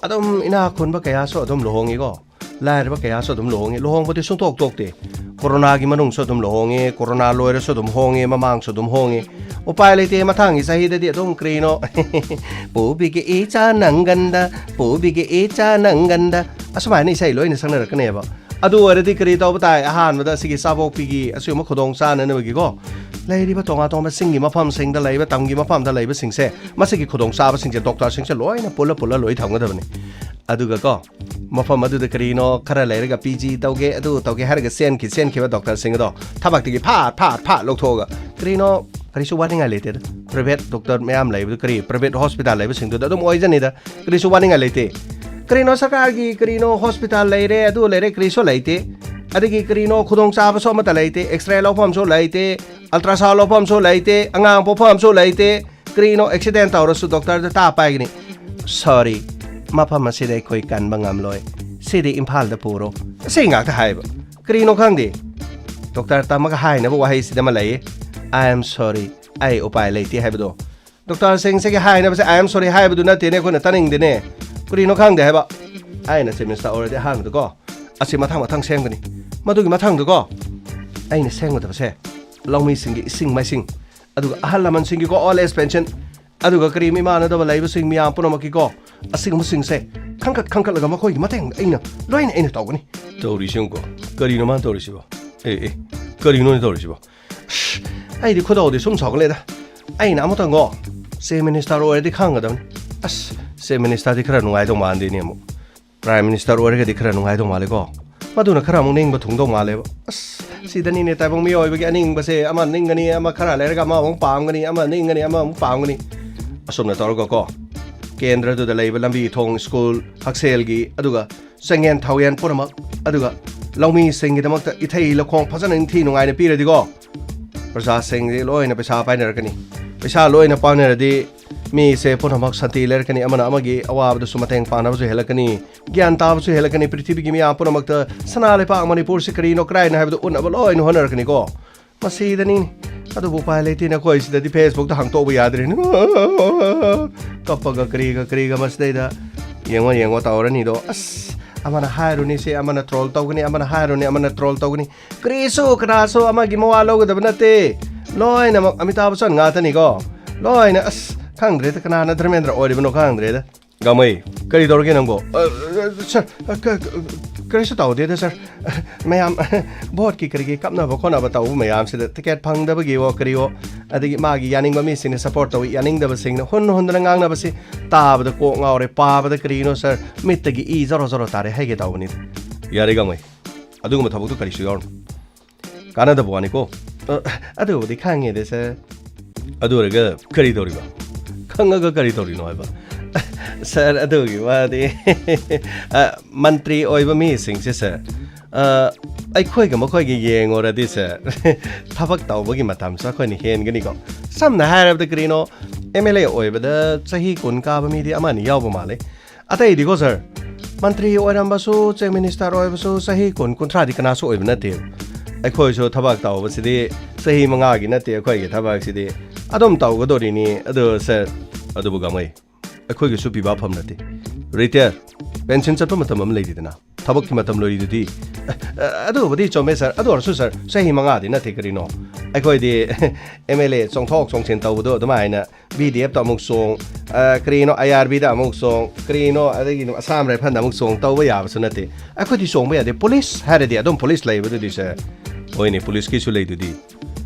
ꯑꯗꯨꯝ ꯏꯅꯥꯛ ꯈꯨꯟꯕ ꯀꯌꯥꯁꯨ ꯑꯗꯨꯝ ꯂꯨꯍꯣꯡꯉꯤꯀꯣ, ꯂꯥꯏꯔꯕ ꯀꯌꯥꯁꯨ ꯑꯗꯨꯝ ꯂꯨꯍꯣꯡꯉꯤ꯫ ꯂꯨꯍꯣꯡꯕꯗꯤ ꯁꯨꯡꯇꯣꯛ ꯇꯣꯛꯇꯦ꯫ ꯀꯣꯔꯣꯅꯥꯒꯤ ꯃꯅꯨꯡꯁꯨ ꯑꯗꯨꯝ ꯂꯨꯍꯣꯡꯉꯦ, ꯀꯣꯔꯣꯅꯥ ꯂꯣꯏꯔꯁꯨ ꯑꯗꯨꯝ ꯍꯣꯡꯉꯦ, ꯃꯃꯥꯡꯁꯨ ꯑꯗꯨꯝ ꯍꯣꯡꯉꯦ꯫ ꯎꯄꯥꯏ ꯂꯩꯇꯦ, ꯃꯊꯪꯒꯤ ꯆꯍꯤꯗꯗꯤ ꯑꯗꯨꯝ ꯀꯔꯤꯅꯣ, ꯄꯨꯕꯤꯒꯦ ꯏꯆꯥ ꯅꯪꯒꯟꯗ, ꯄꯨꯕꯤꯒꯦ ꯏꯆꯥ ꯅꯪꯒꯟꯗ, ꯑꯁꯨꯃꯥꯏꯅ ꯏꯁꯩ ꯂꯣꯏꯅ ꯁꯛꯅꯔꯛꯀꯅꯦꯕ꯫ ꯑꯗꯨ ꯑꯣꯏꯔꯗꯤ ꯀꯔꯤ ꯇꯧꯕ ꯇꯥꯏ? ꯑꯍꯥꯟꯕꯗ ꯑꯁꯤꯒꯤ ꯆꯥꯕꯣꯛꯄꯤꯒꯤ ꯑꯁꯤꯒꯨꯝꯕ ꯈꯨꯗꯣꯡ ꯆꯥꯅꯅꯕꯒꯤꯀꯣ, ꯂꯩꯔꯤꯕ ꯇꯣꯉꯥꯟ ꯇꯣꯉꯥꯟꯕ ꯆꯤꯡꯒꯤ ꯃꯐꯝꯁꯤꯡꯗ ꯂꯩꯕ, ꯇꯝꯒꯤ ꯃꯐꯝꯗ ꯂꯩꯕꯁꯤꯡꯁꯦ, ꯃꯁꯤꯒꯤ ꯈꯨꯗꯣꯡꯆꯥꯕꯁꯤꯡꯁꯦ ꯗꯣꯛꯇꯔꯁꯤꯡꯁꯦ ꯂꯣꯏꯅ ꯄꯨꯜꯂ ꯄꯨꯜꯂ ꯂꯣꯏ ꯊꯝꯒꯗꯕꯅꯤ꯫ ꯑꯗꯨꯒ ꯀꯣ, ꯃꯐꯝ ꯑꯗꯨꯗ ꯀꯔꯤꯅꯣ ꯈꯔ ꯂꯩꯔꯒ ꯄꯤ ꯖꯤ ꯇꯧꯒꯦ, ꯑꯗꯨ ꯇꯧꯒꯦ ꯍꯥꯏꯔꯒ ꯆꯦꯟꯈꯤ, ꯆꯦꯟꯈꯤꯕ ꯗꯣꯛꯇꯔꯁꯤꯡ ꯑꯗꯣ ꯊꯕꯛꯇꯒꯤ ꯐꯥꯠ ꯐꯥꯠ ꯐꯥꯠ ꯂꯧꯊꯣꯛꯑꯒ, ꯀꯔꯤꯅꯣ, ꯀꯔꯤꯁꯨ ꯋꯥꯅꯤꯡꯉꯥꯏ ꯂꯩꯇꯦꯗ꯫ ꯄ꯭ꯔꯥꯏꯚꯦꯠ ꯗꯣꯛꯇꯔ ꯃꯌꯥꯝ ꯂꯩꯕꯗꯨ, ꯀꯔꯤ, ꯄ꯭ꯔꯥꯏꯚꯦꯠ ꯍꯣꯁꯄꯤꯇꯥꯜ ꯂꯩꯕꯁꯤꯡꯗꯨꯗ ꯑꯗꯨꯝ ꯑꯣꯏꯖꯅꯤꯗ, ꯀꯔꯤꯁꯨ ꯋꯥꯅꯤꯡꯉꯥꯏ ꯂꯩꯇꯦ꯫ ꯀꯔꯤꯅꯣ, ꯁꯔꯀꯥꯔꯒꯤ ꯀꯔꯤꯅꯣ ꯍꯣꯁꯄꯤꯇꯥꯜ ꯂꯩꯔꯦ, ꯑꯗꯨ ꯂꯩꯔꯦ, ꯀꯔꯤꯁꯨ ꯂꯩꯇꯦ꯫ ꯑꯗꯒꯤ ꯀꯔꯤꯅꯣ, ꯈꯨꯗꯣꯡꯆꯥꯕꯁꯨ ꯑꯃꯠꯇ ꯂꯩꯇꯦ, ꯑꯦꯛꯁꯔꯦ ꯂꯧꯐꯝꯁꯨ ꯂꯩꯇꯦ, ꯑꯜꯇ꯭ꯔꯥꯁꯥꯎꯟ ꯂꯧꯐꯝꯁꯨ ꯂꯩꯇꯦ, ꯑꯉꯥꯡ ꯄꯣꯛꯐꯝꯁꯨ ꯂꯩꯇꯦ꯫ ꯀꯔꯤꯅꯣ, ꯑꯦꯛꯁꯤꯗꯦꯟ ꯇꯧꯔꯁꯨ ꯗꯣꯛꯇꯔꯗ ꯇꯥ ꯄꯥꯏꯒꯅꯤ꯫ "Sorry, ꯃꯐꯝ ꯑꯁꯤꯗ ꯑꯩꯈꯣꯏ ꯀꯟꯕ ꯉꯝꯂꯣꯏ, ꯁꯤꯗꯤ ꯏꯝꯐꯥꯜꯗ ꯄꯨꯔꯣ", ꯑꯁꯤ ꯉꯥꯛꯇ ꯍꯥꯏꯕ꯫ ꯀꯔꯤꯅꯣ ꯈꯪꯗꯦ, ꯗꯣꯛꯇꯔ ꯇꯝꯃꯒ ꯍꯥꯏꯅꯕ ꯋꯥꯍꯩꯁꯤꯗ ꯑꯃ ꯂꯩꯌꯦ, "I am sorry, ꯑꯩ ꯎꯄꯥꯏ ꯂꯩꯇꯦ" ꯍꯥꯏꯕꯗꯣ꯫ ꯗꯣꯛꯇꯔꯁꯤꯡꯁꯤꯒꯤ ꯍꯥꯏꯅꯕꯁꯦ "I am sorry" ꯍꯥꯏꯕꯗꯨ ꯅꯠꯇꯦꯅꯦ ꯑꯩꯈꯣꯏꯅ ꯇꯥꯅꯤꯡꯗꯦꯅꯦ꯫ ꯀꯔꯤꯅꯣ ꯈꯪꯗꯦ ꯍꯥꯏꯕ꯫ ꯑꯩꯅ ꯆꯤꯐ ꯃꯤꯅꯤꯁꯇꯔ ꯑꯣꯏꯔꯗꯤ ꯑꯍꯥꯟꯕꯗꯀꯣ, ꯑꯁꯤ ꯃꯊꯪ ꯃꯊꯪ ꯁꯦꯝꯒꯅꯤ꯫ ꯃꯗꯨꯒꯤ ꯃꯊꯪꯗꯀꯣ, ꯑꯩꯅ ꯁꯦꯝꯒꯗꯕꯁꯦ ꯂꯧꯃꯤꯁꯤꯡꯒꯤ ꯏꯁꯤꯡ ꯃꯥꯏꯁꯤꯡ, ꯑꯗꯨꯒ ꯑꯍꯜ ꯂꯃꯟꯁꯤꯡꯒꯤꯀꯣ, old age pension, ꯑꯗꯨꯒ ꯀꯔꯤ ꯏꯃꯥꯟꯅꯗꯕ ꯂꯩꯕꯁꯤꯡ ꯃꯤꯌꯥꯝ ꯄꯨꯝꯅꯃꯛꯀꯤꯀꯣ, ꯑꯁꯤꯒꯨꯝꯕꯁꯤꯡꯁꯦ ꯈꯟꯒꯠ ꯈꯟꯒꯠꯂꯒ ꯃꯈꯣꯏꯒꯤ ꯃꯇꯦꯡ ꯑꯩꯅ ꯂꯣꯏꯅ ꯑꯩꯅ ꯇꯧꯒꯅꯤ꯫ ꯇꯧꯔꯤꯁꯤ ꯌꯦꯡꯉꯨꯀꯣ, ꯀꯔꯤꯅꯣ ꯃꯥꯅ ꯇꯧꯔꯤꯁꯤꯕꯣ? ꯑꯦ, ꯑꯦ, ꯀꯔꯤꯅꯣꯅꯦ ꯇꯧꯔꯤꯁꯤꯕꯣ? ꯑꯁ, ꯑꯩꯗꯤ ꯈꯣꯏꯗꯧꯗꯤ ꯁꯨꯝ ꯁꯥꯎꯒꯠꯂꯦꯗ꯫ ꯑꯩꯅ ꯑꯃꯇꯪꯀꯣ, ꯆꯤꯐ ꯃꯤꯅꯤꯁꯇꯔ ꯑꯣꯏꯔꯗꯤ ꯈꯪꯒꯗꯕꯅꯤ꯫ ꯑꯁ, ꯆꯤꯐ ꯃꯤꯅꯤꯁꯇꯔꯗꯤ ꯈꯔ ꯅꯨꯡꯉꯥꯏꯗꯧ ꯃꯥꯟꯗꯦꯅꯦ ꯑꯃꯨꯛ꯫ ꯄ꯭ꯔꯥꯏꯝ ꯃꯤꯅꯤꯁꯇꯔ ꯑꯣꯏꯔꯒꯗꯤ ꯈꯔ ꯅꯨꯡꯉꯥꯏꯗꯧ ꯃꯥꯜꯂꯦꯀꯣ꯫ ꯃꯗꯨꯅ ꯈꯔ ꯑꯃꯨꯛ ꯅꯤꯡꯕ ꯊꯨꯡꯗꯧ ꯃꯥꯜꯂꯦꯕ꯫ ꯑꯁ, ꯁꯤꯗꯅꯤꯅꯦ ꯇꯥꯏꯕꯪ ꯃꯤꯑꯣꯏꯕꯒꯤ ꯑꯅꯤꯡꯕꯁꯦ, ꯑꯃ ꯅꯤꯡꯒꯅꯤ, ꯑꯃ ꯈꯔ ꯂꯩꯔꯒ ꯑꯃ ꯑꯃꯨꯛ ꯄꯥꯝꯒꯅꯤ, ꯑꯃ ꯅꯤꯡꯒꯅꯤ, ꯑꯃ ꯑꯃꯨꯛ ꯄꯥꯝꯒꯅꯤ꯫ ꯑꯁꯨꯝꯅ ꯇꯧꯔꯒꯀꯣ, ꯀꯦꯟꯗ꯭ꯔꯗꯨꯗ ꯂꯩꯕ ꯂꯝꯕꯤ ꯊꯣꯡ, ꯁ꯭ꯀꯨꯜ, ꯍꯛꯁꯦꯜꯒꯤ, ꯑꯗꯨꯒ ꯆꯪꯌꯦꯟ ꯊꯥꯎꯌꯦꯟ ꯄꯨꯝꯅꯃꯛ, ꯑꯗꯨꯒ ꯂꯧꯃꯤꯁꯤꯡꯒꯤꯗꯃꯛꯇ ꯏꯊꯩ ꯂꯧꯈꯣꯡ ꯐꯖꯅ ꯅꯤꯡꯊꯤ ꯅꯨꯡꯉꯥꯏꯅ ꯄꯤꯔꯗꯤꯀꯣ, ꯄ꯭ꯔꯖꯥꯁꯤꯡꯁꯤ ꯂꯣꯏꯅ ꯄꯩꯁꯥ ꯄꯥꯏꯅꯔꯛꯀꯅꯤ꯫ ꯄꯩꯁꯥ ꯂꯣꯏꯅ ꯄꯥꯏꯅꯔꯗꯤ ꯃꯤꯁꯦ ꯄꯨꯝꯅꯃꯛ ꯁꯥꯟꯇꯤ ꯂꯩꯔꯛꯀꯅꯤ, ꯑꯃꯅ ꯑꯃꯒꯤ ꯑꯋꯥꯕꯗꯁꯨ ꯃꯇꯦꯡ ꯄꯥꯡꯅꯕꯁꯨ ꯍꯦꯜꯂꯛꯀꯅꯤ, ꯒ꯭ꯌꯥꯟ ꯇꯥꯕꯁꯨ ꯍꯦꯜꯂꯛꯀꯅꯤ, ꯄ꯭ꯔꯤꯊꯤꯕꯤꯒꯤ ꯃꯤꯌꯥꯝ ꯄꯨꯝꯅꯃꯛꯇ ꯁꯅꯥ ꯂꯩꯄꯥꯛ ꯃꯅꯤꯄꯨꯔꯁꯤ ꯀꯔꯤꯅꯣ ꯀꯔꯥꯏꯅꯣ ꯍꯥꯏꯕꯗꯨ ꯎꯠꯅꯕ ꯂꯣꯏꯅ ꯍꯣꯠꯅꯔꯛꯀꯅꯤꯀꯣ꯫ ꯃꯁꯤꯗꯅꯤ꯫ ꯑꯗꯨꯕꯨ ꯎꯄꯥꯏ ꯂꯩꯇꯦꯅꯦ, ꯑꯩꯈꯣꯏ ꯁꯤꯗꯗꯤ Facebook ꯇ ꯍꯥꯡꯇꯣꯛꯄ ꯌꯥꯗ꯭ꯔꯦꯅꯦ꯫ ꯀꯞꯄꯒ ꯀꯔꯤꯒ ꯀꯔꯤꯒ ꯃꯁꯤꯗꯩꯗ ꯌꯦꯡꯉꯣ ꯌꯦꯡꯉꯣ ꯇꯧꯔꯅꯤꯗꯣ꯫ ꯑꯁ, ꯑꯃꯅ ꯍꯥꯏꯔꯨꯅꯤ ꯁꯤ, ꯑꯃꯅ ꯇ꯭ꯔꯣꯜ ꯇꯧꯒꯅꯤ, ꯑꯃꯅ ꯍꯥꯏꯔꯨꯅꯤ, ꯑꯃꯅ ꯇ꯭ꯔꯣꯜ ꯇꯧꯒꯅꯤ꯫ ꯀꯔꯤꯁꯨ ꯀꯅꯥꯁꯨ ꯑꯃꯒꯤ ꯃꯋꯥ ꯂꯧꯒꯗꯕ ꯅꯠꯇꯦ꯫ ꯂꯣꯏꯅꯃꯛ ꯑꯃꯤꯇꯥꯕ ꯕꯆꯟ ꯉꯥꯛꯇꯅꯤꯀꯣ꯫ ꯂꯣꯏꯅ, ꯑꯁ, ꯈꯪꯗ꯭ꯔꯦꯗ ꯀꯅꯥꯅ ꯙꯔꯃꯦꯟꯗ꯭ꯔ ꯑꯣꯏꯔꯤꯕꯅꯣ ꯈꯪꯗ꯭ꯔꯦꯗ꯫ ꯒꯥꯡꯃꯩ, ꯀꯔꯤ ꯇꯧꯔꯒꯦ ꯅꯪꯕꯣ? ꯑ, ꯑ, ꯁꯥꯔ, ꯑ, ꯀ-, ꯀ-, ꯀꯔꯤꯁꯨ ꯇꯧꯗꯦꯗ ꯁꯥꯔ꯫ ꯃꯌꯥꯝ ꯚꯣꯠꯀꯤ ꯀꯔꯤꯒꯤ ꯀꯞꯅꯕ ꯈꯣꯠꯅꯕ ꯇꯧꯕ ꯃꯌꯥꯝꯁꯤꯗ ꯇꯤꯀꯦꯠ ꯐꯪꯗꯕꯒꯤꯋꯣ ꯀꯔꯤꯋꯣ, ꯑꯗꯒꯤ ꯃꯥꯒꯤ ꯌꯥꯅꯤꯡꯕ ꯃꯤꯁꯤꯡꯅ ꯁꯞꯄꯣꯔꯠ ꯇꯧꯏ, ꯌꯥꯅꯤꯡꯗꯕꯁꯤꯡꯅ ꯍꯨꯟ ꯍꯨꯟꯗꯅ ꯉꯥꯡꯅꯕꯁꯤ ꯇꯥꯕꯗ ꯀꯣꯛ ꯉꯥꯎꯔꯦ, ꯄꯥꯕꯗ ꯀꯔꯤꯅꯣ ꯁꯥꯔ, ꯃꯤꯠꯇꯒꯤ ꯏ ꯖꯣꯔꯣ ꯖꯣꯔꯣ ꯇꯥꯔꯦ ꯍꯥꯏꯒꯦ ꯇꯧꯕꯅꯤꯗ꯫ ꯌꯥꯔꯦ ꯒꯥꯡꯃꯩ, ꯑꯗꯨꯒꯨꯝꯕ ꯊꯕꯛꯇꯨ ꯀꯔꯤꯁꯨ ꯌꯥꯎꯔꯨꯅꯨ꯫ ꯀꯥꯟꯅꯗꯕ ꯋꯥꯅꯤꯀꯣ꯫ ꯑ, ꯑꯗꯨꯕꯨꯗꯤ ꯈꯪꯉꯦꯗ ꯁꯥꯔ꯫ ꯑꯗꯨ ꯑꯣꯏꯔꯒ ꯀꯔꯤ ꯇꯧꯔꯤꯕ? ꯈꯪꯉꯒ ꯀꯔꯤ ꯇꯧꯔꯤꯅꯣ ꯍꯥꯏꯕ? ꯁꯥꯔ, ꯑꯗꯨꯒꯤ ꯋꯥꯗꯤ, ꯑ, ꯃꯟꯇ꯭ꯔꯤ ꯑꯣꯏꯕ ꯃꯤꯁꯤꯡꯁꯦ ꯁꯥꯔ, ꯑ, ꯑꯩꯈꯣꯏꯒ ꯃꯈꯣꯏꯒ ꯌꯦꯡꯉꯨꯔꯗꯤ ꯁꯥꯔ, ꯊꯕꯛ ꯇꯧꯕꯒꯤ ꯃꯇꯝꯁꯨ ꯑꯩꯈꯣꯏꯅ ꯍꯦꯟꯒꯅꯤꯀꯣ꯫ ꯁꯝꯅ ꯍꯥꯏꯔꯕꯗ ꯀꯔꯤꯅꯣ, ꯑꯦꯝ ꯑꯦꯜ ꯑꯦ ꯑꯣꯏꯕꯗ ꯆꯍꯤ ꯀꯨꯟ ꯀꯥꯕ ꯃꯤꯗꯤ ꯑꯃ ꯑꯅꯤ ꯌꯥꯎꯕ ꯃꯥꯜꯂꯦ꯫ ꯑꯇꯩꯗꯤꯀꯣ ꯁꯥꯔ, ꯃꯟꯇ꯭ꯔꯤ ꯑꯣꯏꯔꯝꯕꯁꯨ, ꯆꯤꯐ ꯃꯤꯅꯤꯁꯇꯔ ꯑꯣꯏꯕꯁꯨ ꯆꯍꯤ ꯀꯨꯟ, ꯀꯨꯟꯊ꯭ꯔꯥꯗꯤ ꯀꯅꯥꯁꯨ ꯑꯣꯏꯕ ꯅꯠꯇꯦꯕ꯫ ꯑꯩꯈꯣꯏꯁꯨ ꯊꯕꯛ ꯇꯧꯕꯁꯤꯗꯤ ꯆꯍꯤ ꯃꯉꯥꯒꯤ ꯅꯠꯇꯦ ꯑꯩꯈꯣꯏꯒꯤ ꯊꯕꯛꯁꯤꯗꯤ꯫ ꯑꯗꯨꯝ ꯇꯧꯒꯗꯣꯔꯤꯅꯤ꯫ ꯑꯗꯨ ꯁꯥꯔ, ꯑꯗꯨꯕꯨ ꯒꯥꯡꯃꯩ, ꯑꯩꯈꯣꯏꯒꯤꯁꯨ ꯄꯤꯕ ꯐꯝ ꯅꯠꯇꯦ꯫ ꯔꯤꯇꯥꯌꯔ, ꯄꯦꯟꯁꯤꯟ ꯆꯠꯄ ꯃꯇꯝ ꯑꯃ ꯂꯩꯔꯤꯗꯅ, ꯊꯕꯛꯀꯤ ꯃꯇꯝ ꯂꯣꯏꯔꯤꯗꯨꯗꯤ꯫ ꯑ, ꯑ, ꯑꯗꯨꯕꯨꯗꯤ ꯆꯨꯝꯃꯦ ꯁꯥꯔ, ꯑꯗꯨ ꯑꯣꯏꯔꯁꯨ ꯁꯥꯔ, ꯆꯍꯤ ꯃꯉꯥꯗꯤ ꯅꯠꯇꯦ ꯀꯔꯤꯅꯣ꯫ ꯑꯩꯈꯣꯏꯗꯤ ꯑꯦꯝ ꯑꯦꯜ ꯑꯦ ꯆꯣꯡꯊꯣꯛ ꯆꯣꯡꯁꯤꯟ ꯇꯧꯕꯗꯣ ꯑꯗꯨꯃꯥꯏꯅ ꯕꯤ ꯗꯤ ꯑꯦꯐꯇ ꯑꯃꯨꯛ ꯆꯣꯡ, ꯑ, ꯀꯔꯤꯅꯣ, ꯑꯥꯏ ꯑꯥꯔ ꯕꯤꯗ ꯑꯃꯨꯛ ꯆꯣꯡ, ꯀꯔꯤꯅꯣ, ꯑꯗꯒꯤ ꯑꯁꯥꯝ ꯔꯥꯏꯐꯜꯗ ꯑꯃꯨꯛ ꯆꯣꯡ ꯇꯧꯕ ꯌꯥꯕꯁꯨ ꯅꯠꯇꯦ꯫ ꯑꯩꯈꯣꯏꯗꯤ ꯆꯣꯡꯕ ꯌꯥꯗꯦ꯫ ꯄꯨꯂꯤꯁ ꯍꯥꯏꯔꯗꯤ ꯑꯗꯨꯝ ꯄꯨꯂꯤꯁ ꯂꯩꯕꯗꯨꯗꯤ ꯁꯥꯔ꯫ ꯍꯣꯏꯅꯦ, ꯄꯨꯂꯤꯁꯀꯤꯁꯨ ꯂꯩꯗꯨꯗꯤ꯫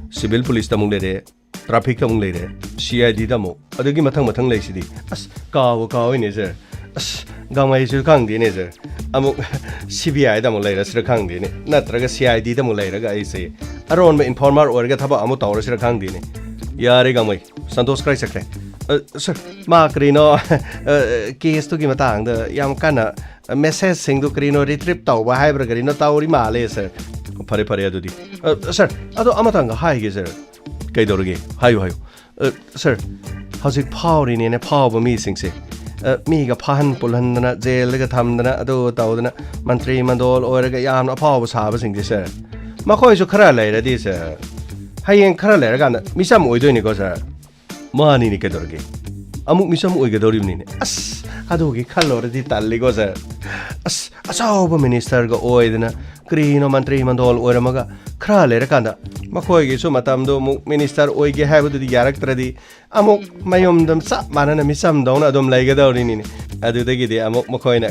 ꯁꯤꯚꯤꯜ ꯄꯨꯂꯤꯁꯇ ꯑꯃꯨꯛ ꯂꯩꯔꯦ, ꯇ꯭ꯔꯥꯐꯤꯛꯇ ꯑꯃꯨꯛ ꯂꯩꯔꯦ, ꯁꯤ ꯑꯥꯏ ꯗꯤꯗ ꯑꯃꯨꯛ, ꯑꯗꯨꯒꯤ ꯃꯊꯪ ꯃꯊꯪ ꯂꯩꯁꯤꯗꯤ꯫ ꯑꯁ, ꯀꯥꯎꯕ ꯀꯥꯎꯏꯅꯦ ꯁꯥꯔ꯫ ꯑꯁ, ꯒꯥꯡꯃꯩꯁꯨ ꯈꯪꯗꯦꯅꯦ ꯁꯥꯔ꯫ ꯑꯃꯨꯛ ꯁꯤ ꯕꯤ ꯑꯥꯏꯗ ꯑꯃꯨꯛ ꯂꯩꯔꯁꯤꯔ ꯈꯪꯗꯦꯅꯦ, ꯅꯠꯇ꯭ꯔꯒ ꯁꯤ ꯑꯥꯏ ꯗꯤꯗ ꯑꯃꯨꯛ ꯂꯩꯔꯒ ꯑꯩꯁꯦ ꯑꯔꯣꯟꯕ ꯏꯟꯐꯣꯔꯃꯔ ꯑꯣꯏꯔꯒ ꯊꯕꯛ ꯑꯃꯨꯛ ꯇꯧꯔꯁꯤꯔ ꯈꯪꯗꯦꯅꯦ꯫ ꯌꯥꯔꯦ ꯒꯥꯡꯃꯩ, ꯁꯟꯇꯣꯁ ꯀꯔꯥꯏ ꯆꯠꯈ꯭ꯔꯦ? ꯑ, ꯁꯥꯔ, ꯃꯥ ꯀꯔꯤꯅꯣ, ꯑ, ꯀꯦꯁꯇꯨꯒꯤ ꯃꯇꯥꯡꯗ ꯌꯥꯝ ꯀꯟꯅ, ꯑ, ꯃꯦꯁꯦꯖꯁꯤꯡꯗꯨ ꯀꯔꯤꯅꯣ ꯔꯤꯇ꯭ꯔꯤꯞ ꯇꯧꯕ ꯍꯥꯏꯕ꯭ꯔꯥ ꯀꯔꯤꯅꯣ ꯇꯧꯔꯤ ꯃꯥꯜꯂꯦ, ꯁꯥꯔ꯫ ꯐꯔꯦ, ꯐꯔꯦ, ꯑꯗꯨꯗꯤ꯫ ꯑ, ꯁꯥꯔ, ꯑꯗꯣ ꯑꯃꯇꯪꯒ ꯍꯥꯏꯒꯦ, ꯁꯥꯔ꯫ ꯀꯩꯗꯧꯔꯒꯦ? ꯍꯥꯏꯌꯨ, ꯍꯥꯏꯌꯨ꯫ ꯑ, ꯁꯥꯔ, ꯍꯧꯖꯤꯛ ꯐꯥꯎꯔꯤꯅꯦꯅ ꯐꯥꯎꯕ ꯃꯤꯁꯤꯡꯁꯦ, ꯑ, ꯃꯤꯒ ꯐꯥꯍꯟ ꯄꯨꯜꯍꯟꯗꯅ, ꯖꯦꯜꯗꯒ ꯊꯝꯗꯅ, ꯑꯗꯨ ꯇꯧꯗꯅ, ꯃꯟꯇ꯭ꯔꯤ ꯃꯟꯗꯣꯜ ꯑꯣꯏꯔꯒ ꯌꯥꯝꯅ ꯑꯐꯥꯎꯕ ꯁꯥꯕꯁꯤꯡꯁꯦ, ꯁꯥꯔ, ꯃꯈꯣꯏꯁꯨ ꯈꯔ ꯂꯩꯔꯗꯤ, ꯁꯥꯔ, ꯍꯌꯦꯡ ꯈꯔ ꯂꯩꯔꯀꯥꯟꯗ ꯃꯤꯆꯝ ꯑꯣꯏꯗꯣꯏꯅꯤꯀꯣ, ꯁꯥꯔ꯫ ꯃꯥꯅꯤꯅꯦ, ꯀꯩꯗꯧꯔꯒꯦ? ꯑꯃꯨꯛ ꯃꯤꯆꯝ ꯑꯣꯏꯒꯗꯧꯔꯤꯕꯅꯤꯅꯦ꯫ ꯑꯁ, ꯑꯗꯨꯒꯤ ꯈꯜꯂꯨꯔꯗꯤ ꯇꯜꯂꯤꯀꯣ, ꯁꯥꯔ꯫ ꯑꯁ, ꯑꯆꯧꯕ ꯃꯤꯅꯤꯁꯇꯔꯒ ꯑꯣꯏꯗꯅ, ꯀꯔꯤꯅꯣ ꯃꯟꯇ꯭ꯔꯤ ꯃꯟꯗꯣꯜ ꯑꯣꯏꯔꯝꯃꯒ, ꯈꯔ ꯂꯩꯔꯀꯥꯟꯗ ꯃꯈꯣꯏꯒꯤꯁꯨ ꯃꯇꯝꯗꯣ ꯑꯃꯨꯛ ꯃꯤꯅꯤꯁꯇꯔ ꯑꯣꯏꯒꯦ ꯍꯥꯏꯕꯗꯨꯗꯤ ꯌꯥꯔꯛꯇ꯭ꯔꯗꯤ, ꯑꯃꯨꯛ ꯃꯌꯨꯝꯗ ꯆꯞ ꯃꯥꯟꯅꯅ ꯃꯤꯆꯝꯗꯧꯅ ꯑꯗꯨꯝ ꯂꯩꯒꯗꯧꯔꯤꯅꯤꯅꯦ꯫ ꯑꯗꯨꯗꯒꯤꯗꯤ ꯑꯃꯨꯛ ꯃꯈꯣꯏꯅ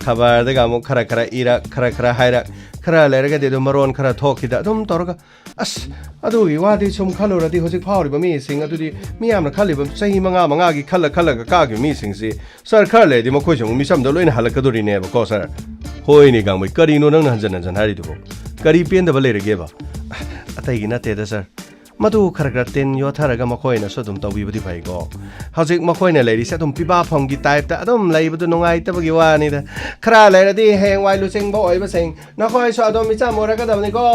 ꯈꯕꯔꯗꯒ ꯑꯃꯨꯛ ꯈꯔ ꯈꯔ ꯏꯔꯛ, ꯈꯔ ꯈꯔ ꯍꯥꯏꯔꯛ, ꯈꯔ ꯂꯩꯔꯒꯗꯤ ꯑꯗꯨꯝ ꯃꯔꯣꯟ ꯈꯔ ꯊꯣꯛꯈꯤꯗ ꯑꯗꯨꯝ ꯇꯧꯔꯒ, ꯑꯁ, ꯑꯗꯨꯒꯤ ꯋꯥꯗꯤ ꯁꯨꯝ ꯈꯜꯂꯨꯔꯗꯤ ꯍꯧꯖꯤꯛ ꯐꯥꯎꯔꯤꯕ ꯃꯤꯁꯤꯡ ꯑꯗꯨꯗꯤ ꯃꯤꯌꯥꯝꯅ ꯈꯜꯂꯤꯕ ꯆꯍꯤ ꯃꯉꯥ ꯃꯉꯥꯒꯤ ꯈꯜꯂ ꯈꯜꯂꯒ ꯀꯥꯈꯤꯕ ꯃꯤꯁꯤꯡꯁꯤ, ꯁꯥꯔ, ꯈꯔ ꯂꯩꯔꯗꯤ ꯃꯈꯣꯏꯁꯨ ꯑꯃꯨꯛ ꯃꯤꯆꯝꯗ ꯂꯣꯏꯅ ꯍꯜꯂꯛꯀꯗꯣꯔꯤꯅꯦꯕꯀꯣ, ꯁꯥꯔ꯫ ꯍꯣꯏꯅꯦ, ꯒꯥꯡꯃꯩ, ꯀꯔꯤꯅꯣ ꯅꯪꯅ ꯍꯟꯖꯟ ꯍꯟꯖꯟ ꯍꯥꯏꯔꯤꯗꯨꯕꯣ? ꯀꯔꯤ ꯄꯦꯟꯗꯕ ꯂꯩꯔꯒꯦꯕ? ꯑꯇꯩꯒꯤ ꯅꯠꯇꯦꯗ, ꯁꯥꯔ꯫ ꯃꯗꯨ ꯈꯔ ꯈꯔ ꯇꯤꯟ ꯌꯣꯠꯊꯔꯒ ꯃꯈꯣꯏꯅꯁꯨ ꯑꯗꯨꯝ ꯇꯧꯕꯤꯕꯗꯤ ꯐꯩꯀꯣ꯫ ꯍꯧꯖꯤꯛ ꯃꯈꯣꯏꯅ ꯂꯩꯔꯤꯁꯦ ꯑꯗꯨꯝ ꯄꯤꯕꯥꯐꯝꯒꯤ ꯇꯥꯏꯞꯇ ꯑꯗꯨꯝ ꯂꯩꯕꯗꯨ ꯅꯨꯡꯉꯥꯏꯇꯕꯒꯤ ꯋꯥꯅꯤꯗ꯫ ꯈꯔ ꯂꯩꯔꯗꯤ ꯍꯌꯦꯡꯋꯥꯏ ꯂꯨꯆꯤꯡꯕ ꯑꯣꯏꯕꯁꯤꯡ ꯅꯈꯣꯏꯁꯨ ꯑꯗꯨꯝ ꯃꯤꯆꯝ ꯑꯣꯏꯔꯛꯀꯗꯕꯅꯤꯀꯣ꯫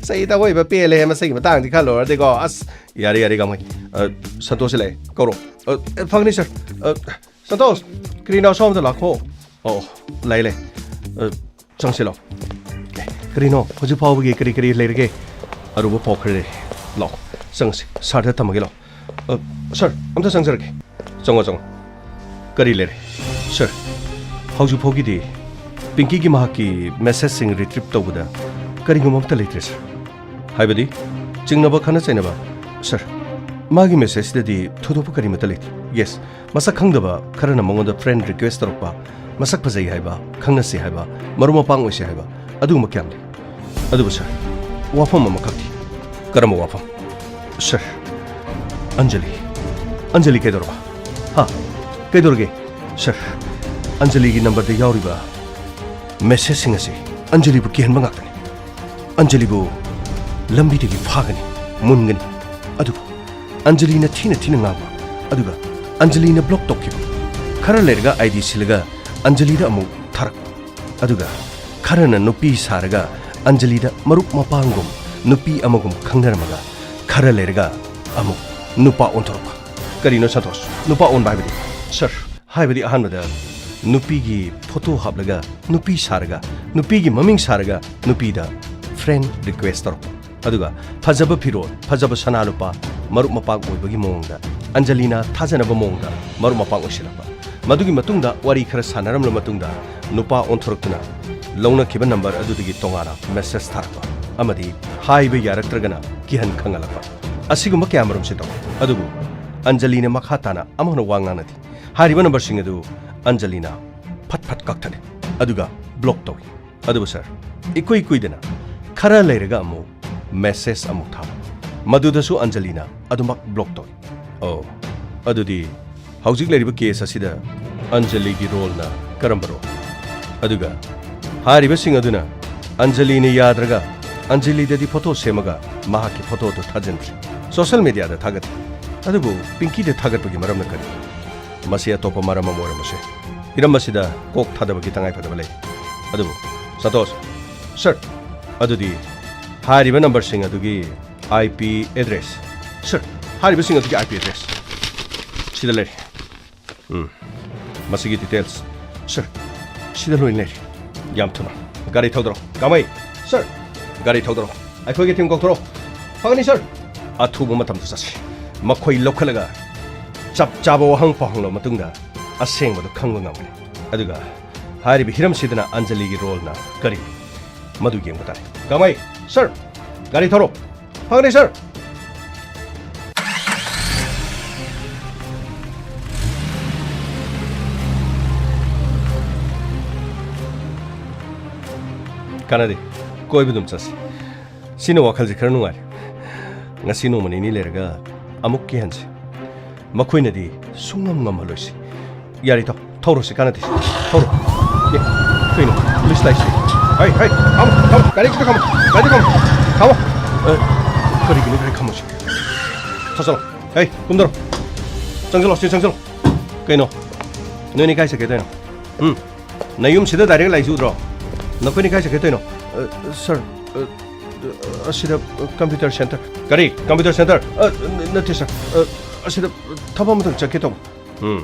ꯆꯍꯤ ꯇꯧꯕ ꯄꯦꯜꯂꯦ ꯃꯁꯤꯒꯤ ꯃꯇꯥꯡꯗꯤ ꯈꯜꯂꯨꯔꯗꯤꯀꯣ꯫ ꯑꯁ, ꯌꯥꯔꯦ, ꯌꯥꯔꯦ, ꯒꯥꯡꯃꯩ꯫ ꯑ, ꯁꯟꯇꯣꯁꯁꯤ ꯂꯩ, ꯀꯧꯔꯣ꯫ ꯑ, ꯐꯒꯅꯤ, ꯁꯥꯔ꯫ ꯑ, ꯁꯟꯇꯣꯁ, ꯀꯔꯤꯅꯣ, ꯑꯁꯣꯝꯗ ꯂꯥꯛꯈꯣ꯫ ꯑꯣ, ꯂꯩ, ꯂꯩ꯫ ꯑ, ꯆꯪꯁꯤꯜꯂꯣ꯫ ꯑꯦ, ꯀꯔꯤꯅꯣ, ꯍꯧꯖꯤꯛ ꯐꯥꯎꯕꯒꯤ ꯀꯔꯤ ꯀꯔꯤ ꯂꯩꯔꯒꯦ? ꯑꯔꯨꯕ ꯄꯥꯎ ꯈꯔ ꯂꯩꯔꯦ꯫ ꯂꯥꯛꯑꯣ, ꯆꯪꯉꯁꯤ꯫ ꯁꯥꯔꯗ ꯊꯝꯃꯒꯦ, ꯂꯥꯛꯑꯣ꯫ ꯑ, ꯁꯥꯔ, ꯑꯝꯇ ꯆꯪꯖꯔꯛꯀꯦ꯫ ꯆꯪꯉꯣ, ꯆꯪꯉꯣ꯫ ꯀꯔꯤ ꯂꯩꯔꯦ? ꯁꯥꯔ, ꯍꯧꯖꯤꯛ ꯐꯥꯎꯒꯤꯗꯤ ꯄꯤꯡꯀꯤꯒꯤ ꯃꯍꯥꯛꯀꯤ ꯃꯦꯁꯦꯖꯁꯤꯡ ꯔꯤꯇ꯭ꯔꯤꯞ ꯇꯧꯕꯗ ꯀꯔꯤꯒꯨꯝꯕ ꯑꯝꯇ ꯂꯩꯇ꯭ꯔꯦ, ꯁꯥꯔ꯫ ꯍꯥꯏꯕꯗꯤ, ꯆꯤꯡꯅꯕ ꯈꯠꯅ ꯆꯩꯅꯕ? ꯁꯥꯔ, ꯃꯥꯒꯤ ꯃꯦꯁꯦꯖꯇꯗꯤ ꯊꯣꯏꯗꯣꯛꯄ ꯀꯔꯤꯃꯠꯇ ꯂꯩꯇꯦ꯫ ꯌꯦꯁ, ꯃꯁꯛ ꯈꯪꯗꯕ ꯈꯔꯅ ꯃꯉꯣꯟꯗ ꯐ꯭ꯔꯦꯟ ꯔꯤꯀ꯭ꯋꯦꯁ ꯇꯧꯔꯛꯄ, ꯃꯁꯛ ꯐꯖꯩ ꯍꯥꯏꯕ, ꯈꯪꯅꯁꯤ ꯍꯥꯏꯕ, ꯃꯔꯨꯞ ꯃꯄꯥꯡ ꯑꯣꯏꯁꯤ ꯍꯥꯏꯕ, ꯑꯗꯨꯒꯨꯝꯕ ꯀꯌꯥꯝ ꯂꯩ꯫ ꯑꯗꯨꯕꯨ ꯁꯥꯔ, ꯋꯥꯐꯝ ꯑꯃꯈꯛꯇꯤ꯫ ꯀꯔꯝꯕ ꯋꯥꯐꯝ? ꯁꯥꯔ, ꯑꯟꯖꯂꯤ꯫ ꯑꯟꯖꯂꯤ ꯀꯩꯗꯧꯔꯕ? ꯍꯥ? ꯀꯩꯗꯧꯔꯒꯦ? ꯁꯥꯔ, ꯑꯟꯖꯂꯤꯒꯤ ꯅꯝꯕꯔꯗ ꯌꯥꯎꯔꯤꯕ ꯃꯦꯁꯦꯖꯁꯤꯡ ꯑꯁꯤ ꯑꯟꯖꯂꯤꯕꯨ ꯀꯤꯍꯟꯕ ꯉꯥꯛꯇꯅꯤ꯫ ꯑꯟꯖꯂꯤꯕꯨ ꯂꯝꯕꯤꯗꯒꯤ ꯐꯥꯒꯅꯤ, ꯃꯨꯟꯒꯅꯤ꯫ ꯑꯗꯨꯕꯨ ꯑꯟꯖꯂꯤꯅ ꯊꯤꯅ ꯊꯤꯅ ꯉꯥꯡꯕ, ꯑꯗꯨꯒ ꯑꯟꯖꯂꯤꯅ ꯕ꯭ꯂꯣꯛ ꯇꯧꯈꯤꯕ꯫ ꯈꯔ ꯂꯩꯔꯒ ꯑꯥꯏ ꯗꯤ ꯁꯤꯜꯂꯒ ꯑꯟꯖꯂꯤꯗ ꯑꯃꯨꯛ ꯊꯥꯔꯛꯄ, ꯑꯗꯨꯒ ꯈꯔꯅ ꯅꯨꯄꯤ ꯁꯥꯔꯒ ꯑꯟꯖꯂꯤꯗ ꯃꯔꯨꯞ ꯃꯄꯥꯡꯒꯨꯝ ꯅꯨꯄꯤ ꯑꯃꯒꯨꯝ ꯈꯪꯅꯔꯝꯃꯒ ꯈꯔ ꯂꯩꯔꯒ ꯑꯃꯨꯛ ꯅꯨꯄꯥ ꯑꯣꯟꯊꯣꯔꯛꯄ꯫ ꯀꯔꯤꯅꯣ ꯁꯟꯇꯣꯁ? ꯅꯨꯄꯥ ꯑꯣꯟꯕ ꯍꯥꯏꯕꯗꯤ? ꯁꯔ, ꯍꯥꯏꯕꯗꯤ ꯑꯍꯥꯟꯕꯗ ꯅꯨꯄꯤꯒꯤ ꯐꯣꯇꯣ ꯍꯥꯞꯂꯒ ꯅꯨꯄꯤ ꯁꯥꯔꯒ ꯅꯨꯄꯤꯒꯤ ꯃꯃꯤꯡ ꯁꯥꯔꯒ ꯅꯨꯄꯤꯗ ꯐ꯭ꯔꯦꯟ ꯔꯤꯀ꯭ꯋꯦꯁ ꯇꯧꯔꯛꯄ꯫ ꯑꯗꯨꯒ ꯐꯖꯕ ꯐꯤꯔꯣꯜ, ꯐꯖꯕ ꯁꯅꯥ ꯂꯨꯄꯥ, ꯃꯔꯨꯞ ꯃꯄꯥꯡ ꯑꯣꯏꯕꯒꯤ ꯃꯑꯣꯡꯗ, ꯑꯟꯖꯂꯤꯅ ꯊꯥꯖꯅꯕ ꯃꯑꯣꯡꯗ ꯃꯔꯨꯞ ꯃꯄꯥꯡ ꯑꯣꯏꯁꯤꯜꯂꯛꯄ꯫ ꯃꯗꯨꯒꯤ ꯃꯇꯨꯡꯗ ꯋꯥꯔꯤ ꯈꯔ ꯁꯥꯟꯅꯔꯝꯂ ꯃꯇꯨꯡꯗ ꯅꯨꯄꯥ ꯑꯣꯟꯊꯣꯔꯛꯇꯨꯅ ꯂꯧꯅꯈꯤꯕ ꯅꯝꯕꯔ ꯑꯗꯨꯗꯒꯤ ꯇꯣꯉꯥꯟꯅ ꯃꯦꯁꯦꯖ ꯊꯥꯔꯛꯄ ꯑꯃꯗꯤ ꯍꯥꯏꯕ ꯌꯥꯔꯛꯇ꯭ꯔꯒꯅ ꯀꯤꯍꯟ ꯈꯪꯍꯜꯂꯛꯄ꯫ ꯑꯁꯤꯒꯨꯝꯕ ꯀꯌꯥꯃꯔꯨꯝꯁꯦ ꯇꯧꯏ꯫ ꯑꯗꯨꯕꯨ ꯑꯟꯖꯂꯤꯅ ꯃꯈꯥ ꯇꯥꯅ ꯑꯃꯨꯛ ꯍꯟꯅ ꯋꯥ ꯉꯥꯡꯅꯗꯦ꯫ ꯍꯥꯏꯔꯤꯕ ꯅꯝꯕꯔꯁꯤꯡ ꯑꯗꯨ ꯑꯟꯖꯂꯤꯅ ꯐꯠ ꯐꯠ ꯀꯛꯊꯠꯂꯤ, ꯑꯗꯨꯒ ꯕ꯭ꯂꯣꯛ ꯇꯧꯏ꯫ ꯑꯗꯨꯕꯨ ꯁꯔ, ꯏꯀꯨꯏ ꯀꯨꯏꯗꯅ ꯈꯔ ꯂꯩꯔꯒ ꯑꯃꯨꯛ ꯃꯦꯁꯦꯖ ꯑꯃꯨꯛ ꯊꯥꯕ, ꯃꯗꯨꯗꯁꯨ ꯑꯟꯖꯂꯤꯅ ꯑꯗꯨꯃꯛ ꯕ꯭ꯂꯣꯛ ꯇꯧꯏ꯫ ꯑꯣ, ꯑꯗꯨꯗꯤ ꯍꯧꯖꯤꯛ ꯂꯩꯔꯤꯕ ꯀꯦꯁ ꯑꯁꯤꯗ ꯑꯟꯖꯂꯤꯒꯤ ꯔꯣꯜꯅ ꯀꯔꯝꯕ ꯔꯣꯜ? ꯑꯗꯨꯒ ꯍꯥꯏꯔꯤꯕꯁꯤꯡ ꯑꯗꯨꯅ ꯑꯟꯖꯂꯤꯅ ꯌꯥꯗ꯭ꯔꯒ ꯑꯟꯖꯂꯤꯗꯗꯤ ꯐꯣꯇꯣ ꯁꯦꯝꯃꯒ ꯃꯍꯥꯛꯀꯤ ꯐꯣꯇꯣꯗꯨ ꯊꯥꯖꯤꯟꯈ꯭ꯔꯦ, ꯁꯣꯁꯦꯜ ꯃꯤꯗꯤꯌꯥꯗ ꯊꯥꯒꯠꯈ꯭ꯔꯦ꯫ ꯑꯗꯨꯕꯨ ꯄꯤꯡꯀꯤꯗ ꯊꯥꯒꯠꯄꯒꯤ ꯃꯔꯝꯅ ꯀꯔꯤ? ꯃꯁꯤ ꯑꯇꯣꯞꯄ ꯃꯔꯝ ꯑꯃ ꯑꯣꯏꯔꯝꯕꯁꯨ ꯌꯥꯏ꯫ ꯍꯤꯔꯝ ꯑꯁꯤꯗ ꯀꯣꯛ ꯊꯥꯗꯕꯒꯤ ꯇꯉꯥꯏꯐꯗꯕ ꯂꯩ꯫ ꯑꯗꯨꯕꯨ ꯁꯟꯇꯣꯁ, ꯁꯔ, ꯑꯗꯨꯗꯤ ꯍꯥꯏꯔꯤꯕ ꯅꯝꯕꯔꯁꯤꯡ ꯑꯗꯨꯒꯤ ꯑꯥꯏ ꯄꯤ ꯑꯦꯗ꯭ꯔꯦꯁ? ꯁꯔ, ꯍꯥꯏꯔꯤꯕꯁꯤꯡ ꯑꯗꯨꯒꯤ ꯑꯥꯏ ꯄꯤ ꯑꯦꯗ꯭ꯔꯦꯁ ꯁꯤꯗ ꯂꯩꯔꯦ꯫ ꯎꯝ, ꯃꯁꯤꯒꯤ ꯗꯤꯇꯦꯜꯁ? ꯁꯔ, ꯁꯤꯗ ꯂꯣꯏꯅ ꯂꯩꯔꯦ꯫ ꯌꯥꯝ ꯊꯨꯅ ꯒꯥꯔꯤ ꯊꯧꯗꯔꯣ꯫ ꯀꯥꯃꯩ! ꯁꯔ, ꯒꯥꯔꯤ ꯊꯧꯗꯔꯣ꯫ ꯑꯩꯈꯣꯏꯒꯤ ꯇꯤꯝ ꯀꯧꯊꯣꯔꯛꯑꯣ꯫ ꯐꯒꯅꯤ ꯁꯔ꯫ ꯑꯊꯨꯕ ꯃꯇꯝꯗ ꯆꯠꯁꯤ꯫ ꯃꯈꯣꯏ ꯂꯧꯈꯠꯂꯒ ꯆꯞ ꯆꯥꯕ ꯋꯥꯍꯪ ꯄꯥꯎꯍꯪꯂꯕ ꯃꯇꯨꯡꯗ ꯑꯁꯦꯡꯕꯗꯨ ꯈꯪꯕ ꯉꯝꯒꯅꯤ꯫ ꯑꯗꯨꯒ ꯍꯥꯏꯔꯤꯕ ꯍꯤꯔꯝꯁꯤꯗꯅ ꯑꯟꯖꯂꯤꯒꯤ ꯔꯣꯜꯅ ꯀꯔꯤ, ꯃꯗꯨ ꯌꯦꯡꯕ ꯇꯥꯔꯦ꯫ ꯀꯥꯃꯩ! ꯁꯔ, ꯒꯥꯔꯤ ꯊꯧꯔꯣ꯫ ꯐꯒꯅꯤ ꯁꯔ꯫ ꯀꯥꯟꯅꯗꯦ, ꯀꯣꯏꯕ ꯑꯗꯨꯝ ꯆꯠꯁꯤ꯫ ꯁꯤꯅ ꯋꯥꯈꯜꯁꯦ ꯈꯔ ꯅꯨꯡꯉꯥꯏꯔꯦ꯫ ꯉꯁꯤ ꯅꯣꯡꯃ ꯅꯤꯅꯤ ꯂꯩꯔꯒ ꯑꯃꯨꯛ ꯀꯤꯍꯟꯁꯤ꯫ ꯃꯈꯣꯏꯅꯗꯤ ꯁꯨꯡꯉꯝ ꯉꯝꯍꯜꯂꯣꯏꯁꯤ꯫ ꯌꯥꯔꯦ ꯏꯇꯥꯎ, ꯊꯧꯔꯁꯤ, ꯀꯥꯟꯅꯗꯦ꯫ ꯊꯧꯔꯣ꯫ ꯑꯦ, ꯀꯩꯅꯣ? ꯄꯨꯂꯤꯁ ꯂꯥꯛꯏꯁꯤ꯫ ꯍꯩ, ꯍꯩ, ꯈꯥꯝꯃꯣ, ꯈꯥꯝꯃꯣ, ꯒꯥꯔꯤ ꯈꯤꯇ ꯈꯥꯝꯃꯣ, ꯒꯥꯔꯤ ꯈꯥꯝꯃꯣ, ꯈꯥꯝꯃꯣ꯫ ꯑꯦ, ꯀꯔꯤꯒꯤꯅꯣ ꯒꯥꯔꯤ ꯈꯥꯝꯃꯣꯁꯤ? ꯊꯣꯛꯆꯜꯂꯣ꯫ ꯍꯦ, ꯀꯨꯝꯗꯔꯣ꯫ ꯆꯪꯁꯤꯜꯂꯣ, ꯁꯤ ꯆꯪꯁꯤꯜꯂꯣ꯫ ꯀꯩꯅꯣ? ꯅꯣꯏꯅꯤ ꯀꯥꯏ ꯆꯠꯀꯦ ꯇꯧꯔꯤꯅꯣ? ꯎꯝ? ꯅꯌꯨꯝꯁꯤꯗ ꯗꯥꯏꯔꯦꯛ ꯂꯥꯛꯏꯁꯤ ꯎꯗ꯭ꯔꯣ? ꯅꯈꯣꯏꯅꯤ ꯀꯥꯏ ꯆꯠꯀꯦ ꯇꯧꯔꯤꯅꯣ? ꯑ, ꯁꯥꯔ, ꯑ, ꯑ, ꯑꯁꯤꯗ ꯀꯝꯄ꯭ꯌꯨꯇꯔ ꯁꯦꯟꯇꯔ꯫ ꯀꯔꯤ? Computer centre? ꯑ, ꯅ-, ꯅꯠꯇꯦ, ꯁꯥꯔ꯫ ꯑ, ꯑꯁꯤꯗ ꯊꯕꯛ ꯑꯃꯇꯪ ꯆꯠꯀꯦ ꯇꯧꯕ꯫ ꯎꯝ꯫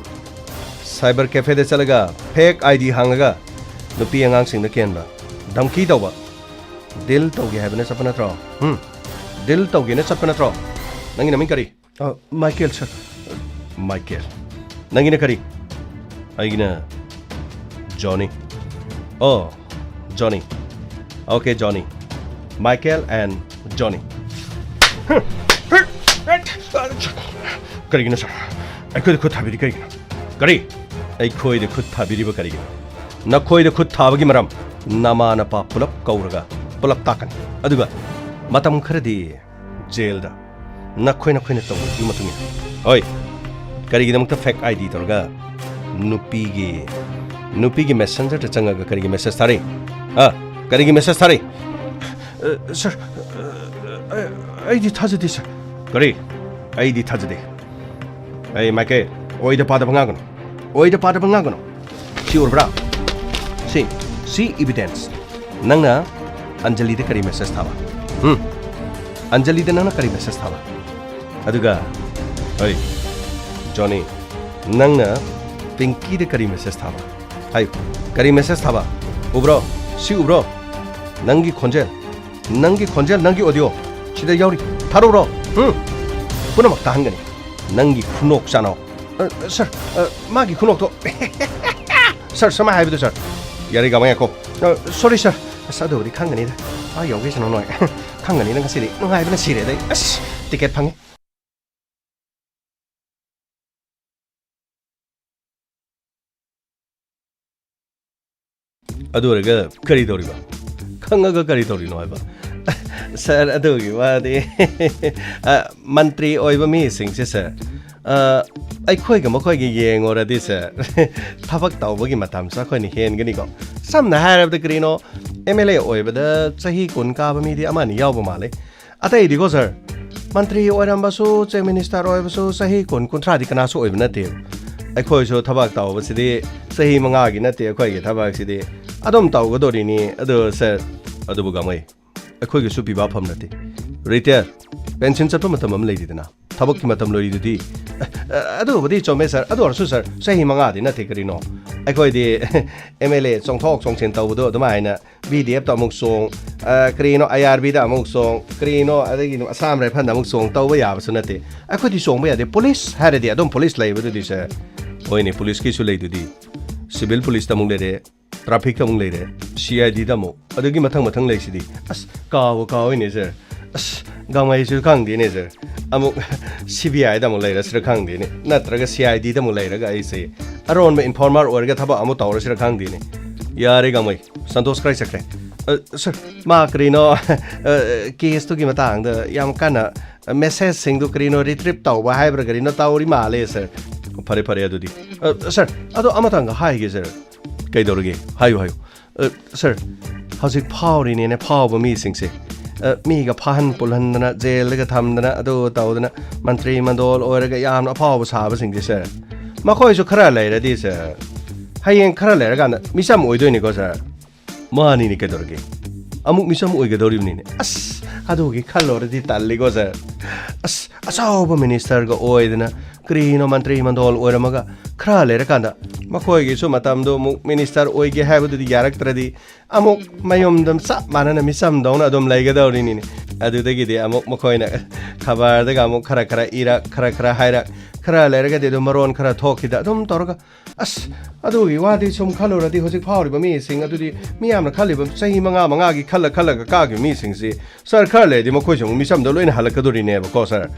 ꯁꯥꯏꯕꯔ ꯀꯦꯐꯦꯗ ꯆꯠꯂꯒ ꯐꯦꯛ ꯑꯥꯏ ꯗꯤ ꯍꯥꯡꯉꯒ ꯅꯨꯄꯤ ꯑꯉꯥꯡꯁꯤꯡꯗ ꯀꯦꯟꯕ, ꯙꯝꯀꯤ ꯇꯧꯕ, ꯗꯤꯜ ꯇꯧꯒꯦ ꯍꯥꯏꯕꯅ ꯆꯠꯄ ꯅꯠꯇ꯭ꯔꯣ? ꯎꯝ? ꯗꯤꯜ ꯇꯧꯒꯦꯅ ꯆꯠꯄ ꯅꯠꯇ꯭ꯔꯣ? ꯅꯪꯒꯤ ꯅꯃꯤꯡ ꯀꯔꯤ? ꯑ, ꯃꯥꯏꯀꯦꯜ, ꯁꯔ꯫ ꯃꯥꯏꯀꯦꯜ꯫ ꯅꯪꯒꯤꯅ ꯀꯔꯤ? ꯑꯩꯒꯤꯅ ꯖꯣꯅꯤ꯫ ꯑꯣ, ꯖꯣꯅꯤ꯫ Okay, Joni. Michael and Johnny. ꯀꯔꯤꯒꯤꯅꯣ, ꯁꯔ? ꯑꯩꯈꯣꯏꯗ ꯈꯨꯠ ꯊꯥꯕꯤꯔꯤ ꯀꯔꯤꯒꯤꯅꯣ? ꯀꯔꯤ? ꯑꯩꯈꯣꯏꯗ ꯈꯨꯠ ꯊꯥꯕꯤꯔꯤꯕ ꯀꯔꯤꯒꯤꯅꯣ? ꯅꯈꯣꯏꯗ ꯈꯨꯠ ꯊꯥꯕꯒꯤ ꯃꯔꯝ, ꯅꯃꯥ ꯅꯄꯥ ꯄꯨꯂꯞ ꯀꯧꯔꯒ ꯄꯨꯂꯞ ꯇꯥꯛꯀꯅꯤ꯫ ꯑꯗꯨꯒ ꯃꯇꯝ ꯈꯔꯗꯤ ꯖꯦꯜꯗ ꯅꯈꯣꯏ ꯅꯈꯣꯏꯅ ꯇꯧꯕꯒꯤ ꯃꯇꯨꯡ ꯏꯟꯅ꯫ ꯍꯣꯏ, ꯀꯔꯤꯒꯤꯗꯃꯛꯇ ꯐꯦꯛ ꯑꯥꯏ ꯗꯤ ꯇꯧꯔꯒ ꯅꯨꯄꯤꯒꯤ, ꯅꯨꯄꯤꯒꯤ ꯃꯦꯁꯦꯟꯖꯔꯗ ꯆꯪꯉꯒ ꯀꯔꯤꯒꯤ ꯃꯦꯁꯦꯖ ꯊꯥꯔꯛꯏ? ꯑ? ꯀꯔꯤꯒꯤ ꯃꯦꯁꯦꯖ ꯊꯥꯔꯛꯏ? ꯑ, ꯁꯔ, ꯑ, ꯑ, ꯑꯩꯗꯤ ꯊꯥꯖꯗꯦ, ꯁꯔ꯫ ꯀꯔꯤ? ꯑꯩꯗꯤ ꯊꯥꯖꯗꯦ꯫ ꯑꯩ ꯃꯥꯏꯀꯩ, ꯑꯣꯏꯗ ꯄꯥꯗꯕ ꯉꯥꯡꯒꯅꯨ꯫ ꯑꯣꯏꯗ ꯄꯥꯗꯕ ꯉꯥꯡꯒꯅꯨ꯫ ꯁꯤ ꯎꯔꯕ꯭ꯔꯥ? ꯁꯤ, ꯁꯤ ꯏꯕꯤꯗꯦꯟꯁ꯫ ꯅꯪꯅ ꯑꯟꯖꯂꯤꯗ ꯀꯔꯤ ꯃꯦꯁꯦꯖ ꯊꯥꯕ? ꯎꯝ? ꯑꯟꯖꯂꯤꯗ ꯅꯪꯅ ꯀꯔꯤ ꯃꯦꯁꯦꯖ ꯊꯥꯕ? ꯑꯗꯨꯒ, ꯍꯣꯏ, ꯖꯣꯅꯤ, ꯅꯪꯅ ꯄꯤꯡꯀꯤꯗ ꯀꯔꯤ ꯃꯦꯁꯦꯖ ꯊꯥꯕ? ꯍꯥꯏꯌꯨ, ꯀꯔꯤ ꯃꯦꯁꯦꯖ ꯊꯥꯕ? ꯎꯕ꯭ꯔꯣ? ꯁꯤ ꯎꯕ꯭ꯔꯣ? ꯅꯪꯒꯤ ꯈꯣꯟꯖꯦꯜ, ꯅꯪꯒꯤ ꯈꯣꯟꯖꯦꯜ, ꯅꯪꯒꯤ ꯑꯣꯗꯤꯑꯣ ꯁꯤꯗ ꯌꯥꯎꯔꯤ꯫ ꯊꯥꯔꯛꯎꯔꯣ? ꯎꯝ? ꯄꯨꯝꯅꯃꯛ ꯇꯥꯍꯟꯒꯅꯤ꯫ ꯅꯪꯒꯤ ꯈꯨꯅꯣꯛ ꯆꯥꯅꯧ꯫ ꯑ, ꯁꯔ, ꯑ, ꯃꯥꯒꯤ ꯈꯨꯅꯣꯛꯇꯣ꯫ ꯁꯔ, ꯁꯨꯃꯥꯏ ꯍꯥꯏꯕꯗꯣ, ꯁꯔ꯫ ꯌꯥꯔꯦ, ꯒꯥꯃ ꯉꯥꯏꯈꯣ꯫ ꯑ, ꯁꯣꯔꯤ, ꯁꯔ꯫ ꯑꯁ, ꯑꯗꯨꯕꯨꯗꯤ ꯈꯪꯒꯅꯤꯗ꯫ ꯑꯥ ꯌꯧꯒꯦꯁꯅꯨ ꯅꯣꯏ꯫ ꯈꯪꯒꯅꯤꯗ ꯉꯁꯤꯗꯤ꯫ ꯅꯨꯡꯉꯥꯏꯕꯅ ꯁꯤꯔꯦꯗ ꯑꯩ꯫ ꯑꯁ, ꯇꯤꯀꯦꯠ ꯐꯪꯉꯦ꯫ ꯑꯗꯨ ꯑꯣꯏꯔꯒ ꯀꯔꯤ ꯇꯧꯔꯤꯕ? ꯈꯪꯉꯒ ꯀꯔꯤ ꯇꯧꯔꯤꯅꯣ ꯍꯥꯏꯕ? ꯁꯥꯔ, ꯑꯗꯨꯒꯤ ꯋꯥꯗꯤ, ꯑ, ꯃꯟꯇ꯭ꯔꯤ ꯑꯣꯏꯕ ꯃꯤꯁꯤꯡꯁꯦ, ꯁꯥꯔ, ꯑ, ꯑꯩꯈꯣꯏꯒ ꯃꯈꯣꯏꯒ ꯌꯦꯡꯉꯨꯔꯗꯤ, ꯁꯥꯔ, ꯊꯕꯛ ꯇꯧꯕꯒꯤ ꯃꯇꯝꯁꯨ ꯑꯩꯈꯣꯏꯅ ꯍꯦꯟꯒꯅꯤꯀꯣ꯫ ꯁꯝꯅ ꯍꯥꯏꯔꯕꯗ ꯀꯔꯤꯅꯣ, ꯑꯦꯝ ꯑꯦꯜ ꯑꯦ ꯑꯣꯏꯕꯗ ꯆꯍꯤ ꯀꯨꯟ ꯀꯥꯕ ꯃꯤꯗꯤ ꯑꯃ ꯑꯅꯤ ꯌꯥꯎꯕ ꯃꯥꯜꯂꯦ꯫ ꯑꯇꯩꯗꯤꯀꯣ, ꯁꯥꯔ, ꯃꯟꯇ꯭ꯔꯤ ꯑꯣꯏꯔꯝꯕꯁꯨ, ꯆꯤꯐ ꯃꯤꯅꯤꯁꯇꯔ ꯑꯣꯏꯕꯁꯨ ꯆꯍꯤ ꯀꯨꯟ, ꯀꯨꯟꯊ꯭ꯔꯥꯗꯤ ꯀꯅꯥꯁꯨ ꯑꯣꯏꯕ ꯅꯠꯇꯦ꯫ ꯑꯩꯈꯣꯏꯁꯨ ꯊꯕꯛ ꯇꯧꯕꯁꯤꯗꯤ ꯆꯍꯤ ꯃꯉꯥꯒꯤ ꯅꯠꯇꯦ꯫ ꯑꯩꯈꯣꯏꯒꯤ ꯊꯕꯛꯁꯤꯗꯤ ꯑꯗꯨꯝ ꯇꯧꯒꯗꯣꯔꯤꯅꯤ꯫ ꯑꯗꯨ ꯁꯥꯔ, ꯑꯗꯨꯕꯨ ꯒꯥꯡꯃꯩ, ꯑꯩꯈꯣꯏꯒꯤꯁꯨ ꯄꯤꯕꯥ ꯐꯝ ꯅꯠꯇꯦ꯫ ꯔꯤꯇꯥꯌꯔ, ꯄꯦꯟꯁꯤꯟ ꯆꯠꯄ ꯃꯇꯝ ꯑꯃ ꯂꯩꯔꯤꯗꯅ, ꯊꯕꯛꯀꯤ ꯃꯇꯝ ꯂꯣꯏꯔꯤꯗꯨꯗꯤ꯫ ꯑ, ꯑꯗꯨꯕꯨꯗꯤ ꯆꯨꯝꯃꯦ ꯁꯥꯔ꯫ ꯑꯗꯨ ꯑꯣꯏꯔꯁꯨ ꯁꯥꯔ, ꯆꯍꯤ ꯃꯉꯥꯗꯤ ꯅꯠꯇꯦ ꯀꯔꯤꯅꯣ꯫ ꯑꯩꯈꯣꯏꯗꯤ ꯑꯦꯝ ꯑꯦꯜ ꯑꯦ ꯆꯣꯡꯊꯣꯛ ꯆꯣꯡꯁꯤꯟ ꯇꯧꯕꯗꯣ ꯑꯗꯨꯃꯥꯏꯅ ꯕꯤ ꯗꯤ ꯑꯦꯐꯇ ꯑꯃꯨꯛ ꯆꯣꯡ, ꯑ, ꯀꯔꯤꯅꯣ, ꯑꯥꯏ ꯑꯥꯔ ꯕꯤꯗ ꯑꯃꯨꯛ ꯆꯣꯡ, ꯀꯔꯤꯅꯣ, ꯑꯗꯒꯤ ꯑꯁꯥꯝ ꯔꯥꯏꯐꯜꯗ ꯑꯃꯨꯛ ꯆꯣꯡ ꯇꯧꯕ ꯌꯥꯕꯁꯨ ꯅꯠꯇꯦ꯫ ꯑꯩꯈꯣꯏꯗꯤ ꯆꯣꯡꯕ ꯌꯥꯗꯦ꯫ ꯄꯨꯂꯤꯁ ꯍꯥꯏꯔꯗꯤ ꯑꯗꯨꯝ ꯄꯨꯂꯤꯁ ꯂꯩꯕꯗꯨꯗꯤ ꯁꯥꯔ꯫ ꯍꯣꯏꯅꯦ, ꯄꯨꯂꯤꯁꯀꯤꯁꯨ ꯂꯩꯗꯨꯗꯤ꯫ ꯁꯤꯚꯤꯜ ꯄꯨꯂꯤꯁꯇ ꯑꯃꯨꯛ ꯂꯩꯔꯦ, ꯇ꯭ꯔꯥꯐꯤꯛꯇ ꯑꯃꯨꯛ ꯂꯩꯔꯦ, ꯁꯤ ꯑꯥꯏ ꯗꯤꯗ ꯑꯃꯨꯛ, ꯑꯗꯒꯤ ꯃꯊꯪ ꯃꯊꯪ ꯂꯩꯁꯤꯗꯤ꯫ ꯑꯁ, ꯀꯥꯎꯕ ꯀꯥꯎꯏꯅꯦ ꯁꯥꯔ꯫ ꯑꯁ, ꯒꯥꯡꯃꯩꯁꯨ ꯈꯪꯗꯦꯅꯦ ꯁꯥꯔ꯫ ꯑꯃꯨꯛ ꯁꯤ ꯕꯤ ꯑꯥꯏꯗ ꯑꯃꯨꯛ ꯂꯩꯔꯁꯤꯔ ꯈꯪꯗꯦꯅꯦ, ꯅꯠꯇ꯭ꯔꯒ ꯁꯤ ꯑꯥꯏ ꯗꯤꯗ ꯑꯃꯨꯛ ꯂꯩꯔꯒ ꯑꯩꯁꯦ ꯑꯔꯣꯟꯕ ꯏꯟꯐꯣꯔꯃꯔ ꯑꯣꯏꯔꯒ ꯊꯕꯛ ꯑꯃꯨꯛ ꯇꯧꯔꯁꯤꯔ ꯈꯪꯗꯦꯅꯦ꯫ ꯌꯥꯔꯦ ꯒꯥꯡꯃꯩ, ꯁꯟꯇꯣꯁ ꯀꯔꯥꯏ ꯆꯠꯈ꯭ꯔꯦ? ꯑ, ꯁꯥꯔ, ꯃꯥ ꯀꯔꯤꯅꯣ, ꯑ, ꯀꯦꯁꯇꯨꯒꯤ ꯃꯇꯥꯡꯗ ꯌꯥꯝ ꯀꯟꯅ, ꯑ, ꯃꯦꯁꯦꯖꯁꯤꯡꯗꯨ ꯀꯔꯤꯅꯣ ꯔꯤꯇ꯭ꯔꯤꯞ ꯇꯧꯕ ꯍꯥꯏꯕ꯭ꯔꯥ ꯀꯔꯤꯅꯣ ꯇꯧꯔꯤ ꯃꯥꯜꯂꯦ ꯁꯥꯔ꯫ ꯐꯔꯦ, ꯐꯔꯦ ꯑꯗꯨꯗꯤ꯫ ꯑ, ꯁꯥꯔ, ꯑꯗꯣ ꯑꯃꯇꯪꯒ ꯍꯥꯏꯒꯦ ꯁꯥꯔ꯫ ꯀꯩꯗꯧꯔꯒꯦ? ꯍꯥꯏꯌꯨ, ꯍꯥꯏꯌꯨ꯫ ꯑ, ꯁꯥꯔ, ꯍꯧꯖꯤꯛ ꯐꯥꯎꯔꯤꯅꯦꯅ ꯐꯥꯎꯕ ꯃꯤꯁꯤꯡꯁꯦ, ꯑ, ꯃꯤꯒ ꯐꯥꯍꯟ ꯄꯨꯜꯍꯟꯗꯅ, ꯖꯦꯜꯗꯒ ꯊꯝꯗꯅ, ꯑꯗꯨ ꯇꯧꯗꯅ, ꯃꯟꯇ꯭ꯔꯤ ꯃꯟꯗꯣꯜ ꯑꯣꯏꯔꯒ ꯌꯥꯝꯅ ꯑꯐꯥꯎꯕ ꯁꯥꯕꯁꯤꯡꯁꯦ, ꯁꯥꯔ, ꯃꯈꯣꯏꯁꯨ ꯈꯔ ꯂꯩꯔꯗꯤ, ꯁꯥꯔ, ꯍꯌꯦꯡ ꯈꯔ ꯂꯩꯔꯀꯥꯟꯗ ꯃꯤꯆꯝ ꯑꯣꯏꯗꯣꯏꯅꯤꯀꯣ, ꯁꯥꯔ꯫ ꯃꯥꯅꯤꯅꯦ, ꯀꯩꯗꯧꯔꯒꯦ? ꯑꯃꯨꯛ ꯃꯤꯆꯝ ꯑꯣꯏꯒꯗꯧꯔꯤꯕꯅꯤꯅꯦ꯫ ꯑꯁ, ꯑꯗꯨꯒꯤ ꯈꯜꯂꯨꯔꯗꯤ ꯇꯜꯂꯤꯀꯣ, ꯁꯥꯔ꯫ ꯑꯁ, ꯑꯆꯧꯕ ꯃꯤꯅꯤꯁꯇꯔꯒ ꯑꯣꯏꯗꯅ, ꯀꯔꯤꯅꯣ ꯃꯟꯇ꯭ꯔꯤ ꯃꯟꯗꯣꯜ ꯑꯣꯏꯔꯝꯃꯒ, ꯈꯔ ꯂꯩꯔꯀꯥꯟꯗ ꯃꯈꯣꯏꯒꯤꯁꯨ ꯃꯇꯝꯗꯣ ꯑꯃꯨꯛ ꯃꯤꯅꯤꯁꯇꯔ ꯑꯣꯏꯒꯦ ꯍꯥꯏꯕꯗꯨꯗꯤ ꯌꯥꯔꯛꯇ꯭ꯔꯗꯤ, ꯑꯃꯨꯛ ꯃꯌꯨꯝꯗ ꯆꯞ ꯃꯥꯟꯅꯅ ꯃꯤꯆꯝꯗꯧꯅ ꯑꯗꯨꯝ ꯂꯩꯒꯗꯧꯔꯤꯅꯤꯅꯦ꯫ ꯑꯗꯨꯗꯒꯤꯗꯤ ꯑꯃꯨꯛ ꯃꯈꯣꯏꯅ ꯈꯕꯔꯗꯒ ꯑꯃꯨꯛ ꯈꯔ ꯈꯔ ꯏꯔꯛ, ꯈꯔ ꯈꯔ ꯍꯥꯏꯔꯛ, ꯈꯔ ꯂꯩꯔꯒꯗꯤ ꯑꯗꯨꯝ ꯃꯔꯣꯟ ꯈꯔ ꯊꯣꯛꯈꯤꯗ ꯑꯗꯨꯝ ꯇꯧꯔꯒ, ꯑꯁ, ꯑꯗꯨꯒꯤ ꯋꯥꯗꯤ ꯁꯨꯝ ꯈꯜꯂꯨꯔꯗꯤ ꯍꯧꯖꯤꯛ ꯐꯥꯎꯔꯤꯕ ꯃꯤꯁꯤꯡ ꯑꯗꯨꯗꯤ, ꯃꯤꯌꯥꯝꯅ ꯈꯜꯂꯤꯕ ꯆꯍꯤ ꯃꯉꯥ ꯃꯉꯥꯒꯤ ꯈꯜꯂ ꯈꯜꯂꯒ ꯀꯥꯈꯤꯕ ꯃꯤꯁꯤꯡꯁꯤ, ꯁꯥꯔ, ꯈꯔ ꯂꯩꯔꯗꯤ ꯃꯈꯣꯏꯁꯨ ꯑꯃꯨꯛ ꯃꯤꯆꯝꯗ ꯂꯣꯏꯅ ꯍꯜꯂꯛꯀꯗꯣꯔꯤꯅꯦꯕꯀꯣ, ꯁꯥꯔ꯫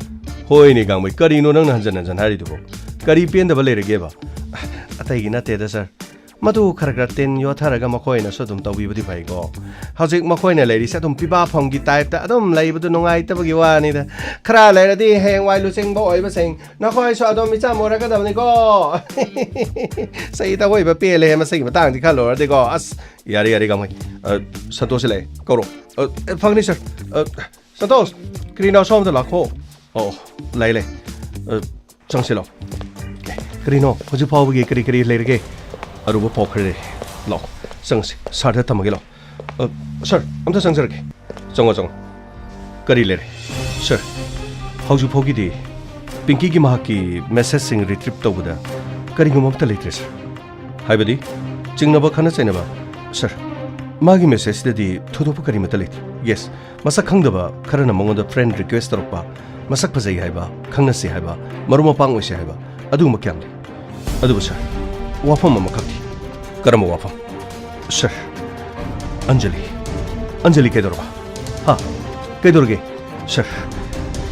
ꯍꯣꯏꯅꯦ, ꯒꯥꯡꯃꯩ, ꯀꯔꯤꯅꯣ ꯅꯪꯅ ꯍꯟꯖꯟ ꯍꯟꯖꯟ ꯍꯥꯏꯔꯤꯗꯨꯕꯣ? ꯀꯔꯤ ꯄꯦꯟꯗꯕ ꯂꯩꯔꯒꯦꯕ? ꯑꯇꯩꯒꯤ ꯅꯠꯇꯦꯗ, ꯁꯥꯔ꯫ ꯃꯗꯨ ꯈꯔ ꯈꯔ ꯇꯤꯟ ꯌꯣꯠꯊꯔꯒ ꯃꯈꯣꯏꯅꯁꯨ ꯑꯗꯨꯝ ꯇꯧꯕꯤꯕꯗꯤ ꯐꯩꯀꯣ꯫ ꯍꯧꯖꯤꯛ ꯃꯈꯣꯏꯅ ꯂꯩꯔꯤꯁꯦ ꯑꯗꯨꯝ ꯄꯤꯕꯥꯐꯝꯒꯤ ꯇꯥꯏꯞꯇ ꯑꯗꯨꯝ ꯂꯩꯕꯗꯨ ꯅꯨꯡꯉꯥꯏꯇꯕꯒꯤ ꯋꯥꯅꯤꯗ꯫ ꯈꯔ ꯂꯩꯔꯗꯤ ꯍꯌꯦꯡꯋꯥꯏ ꯂꯨꯆꯤꯡꯕ ꯑꯣꯏꯕꯁꯤꯡ ꯅꯈꯣꯏꯁꯨ ꯑꯗꯨꯝ ꯃꯤꯆꯝ ꯑꯣꯏꯔꯛꯀꯗꯕꯅꯤꯀꯣ꯫ ꯆꯍꯤ ꯇꯧꯕ ꯄꯦꯜꯂꯦ ꯃꯁꯤꯒꯤ ꯃꯇꯥꯡꯗꯤ ꯈꯜꯂꯨꯔꯗꯤꯀꯣ꯫ ꯑꯁ, ꯌꯥꯔꯦ, ꯌꯥꯔꯦ, ꯒꯥꯡꯃꯩ꯫ ꯑ, ꯁꯟꯇꯣꯁꯁꯤ ꯂꯥꯛꯑꯦ, ꯀꯧꯔꯣ꯫ ꯑ, ꯑ, ꯐꯒꯅꯤ, ꯁꯥꯔ꯫ ꯑ, ꯁꯟꯇꯣꯁ, ꯀꯔꯤꯅꯣ? ꯑꯁꯣꯝꯗ ꯂꯥꯛꯈꯣ꯫ ꯑꯣ, ꯂꯩ, ꯂꯩ꯫ ꯑ, ꯆꯪꯁꯤꯜꯂꯣ꯫ ꯀꯔꯤꯅꯣ? ꯍꯧꯖꯤꯛ ꯐꯥꯎꯕꯒꯤ ꯀꯔꯤ ꯀꯔꯤ ꯂꯩꯔꯒꯦ? ꯑꯔꯨꯕ ꯄꯥꯎ ꯈꯔ ꯂꯩꯔꯦ꯫ ꯂꯥꯛꯑꯣ, ꯆꯪꯁꯤ꯫ ꯁꯥꯔꯗ ꯊꯝꯃꯒꯦ, ꯂꯥꯛꯑꯣ꯫ ꯑ, ꯁꯥꯔ, ꯑꯝꯇ ꯆꯪꯖꯔꯛꯀꯦ꯫ ꯆꯪꯉꯣ, ꯆꯪꯉꯣ꯫ ꯀꯔꯤ ꯂꯩꯔꯦ? ꯁꯥꯔ, ꯍꯧꯖꯤꯛ ꯐꯥꯎꯒꯤꯗꯤ ꯄꯤꯡꯀꯤꯒꯤ ꯃꯍꯥꯛꯀꯤ ꯃꯦꯁꯦꯖꯁꯤꯡ ꯔꯤꯇ꯭ꯔꯤꯞ ꯇꯧꯕꯗ ꯀꯔꯤꯒꯨꯝꯕ ꯑꯃꯠꯇ ꯂꯩꯇ꯭ꯔꯦ, ꯁꯥꯔ꯫ ꯍꯥꯏꯕꯗꯤ, ꯆꯤꯡꯅꯕ, ꯈꯠꯅ ꯆꯩꯅꯕ? ꯁꯥꯔ, ꯃꯥꯒꯤ ꯃꯦꯁꯦꯖꯁꯤꯗꯗꯤ ꯊꯣꯏꯗꯣꯛꯄ ꯀꯔꯤꯃꯠꯇ ꯂꯩꯇꯦ꯫ ꯌꯦꯁ, ꯃꯁꯛ ꯈꯪꯗꯕ ꯈꯔꯅ ꯃꯉꯣꯟꯗ ꯐ꯭ꯔꯦꯟ ꯔꯤꯀ꯭ꯋꯦꯁ ꯇꯧꯔꯛꯄ, ꯃꯁꯛ ꯐꯖꯩ ꯍꯥꯏꯕ, ꯈꯪꯅꯁꯤ ꯍꯥꯏꯕ, ꯃꯔꯨꯞ ꯃꯄꯥꯡ ꯑꯣꯏꯁꯤ ꯍꯥꯏꯕ, ꯑꯗꯨꯒꯨꯝꯕ ꯀꯌꯥꯝ ꯂꯩ꯫ ꯑꯗꯨꯕꯨ ꯁꯥꯔ, ꯋꯥꯐꯝ ꯑꯃꯈꯛꯇꯤ꯫ ꯀꯔꯝꯕ ꯋꯥꯐꯝ? ꯁꯥꯔ, ꯑꯟꯖꯂꯤ꯫ ꯑꯟꯖꯂꯤ ꯀꯩꯗꯧꯔꯕ? ꯍꯥ? ꯀꯩꯗꯧꯔꯒꯦ? ꯁꯥꯔ,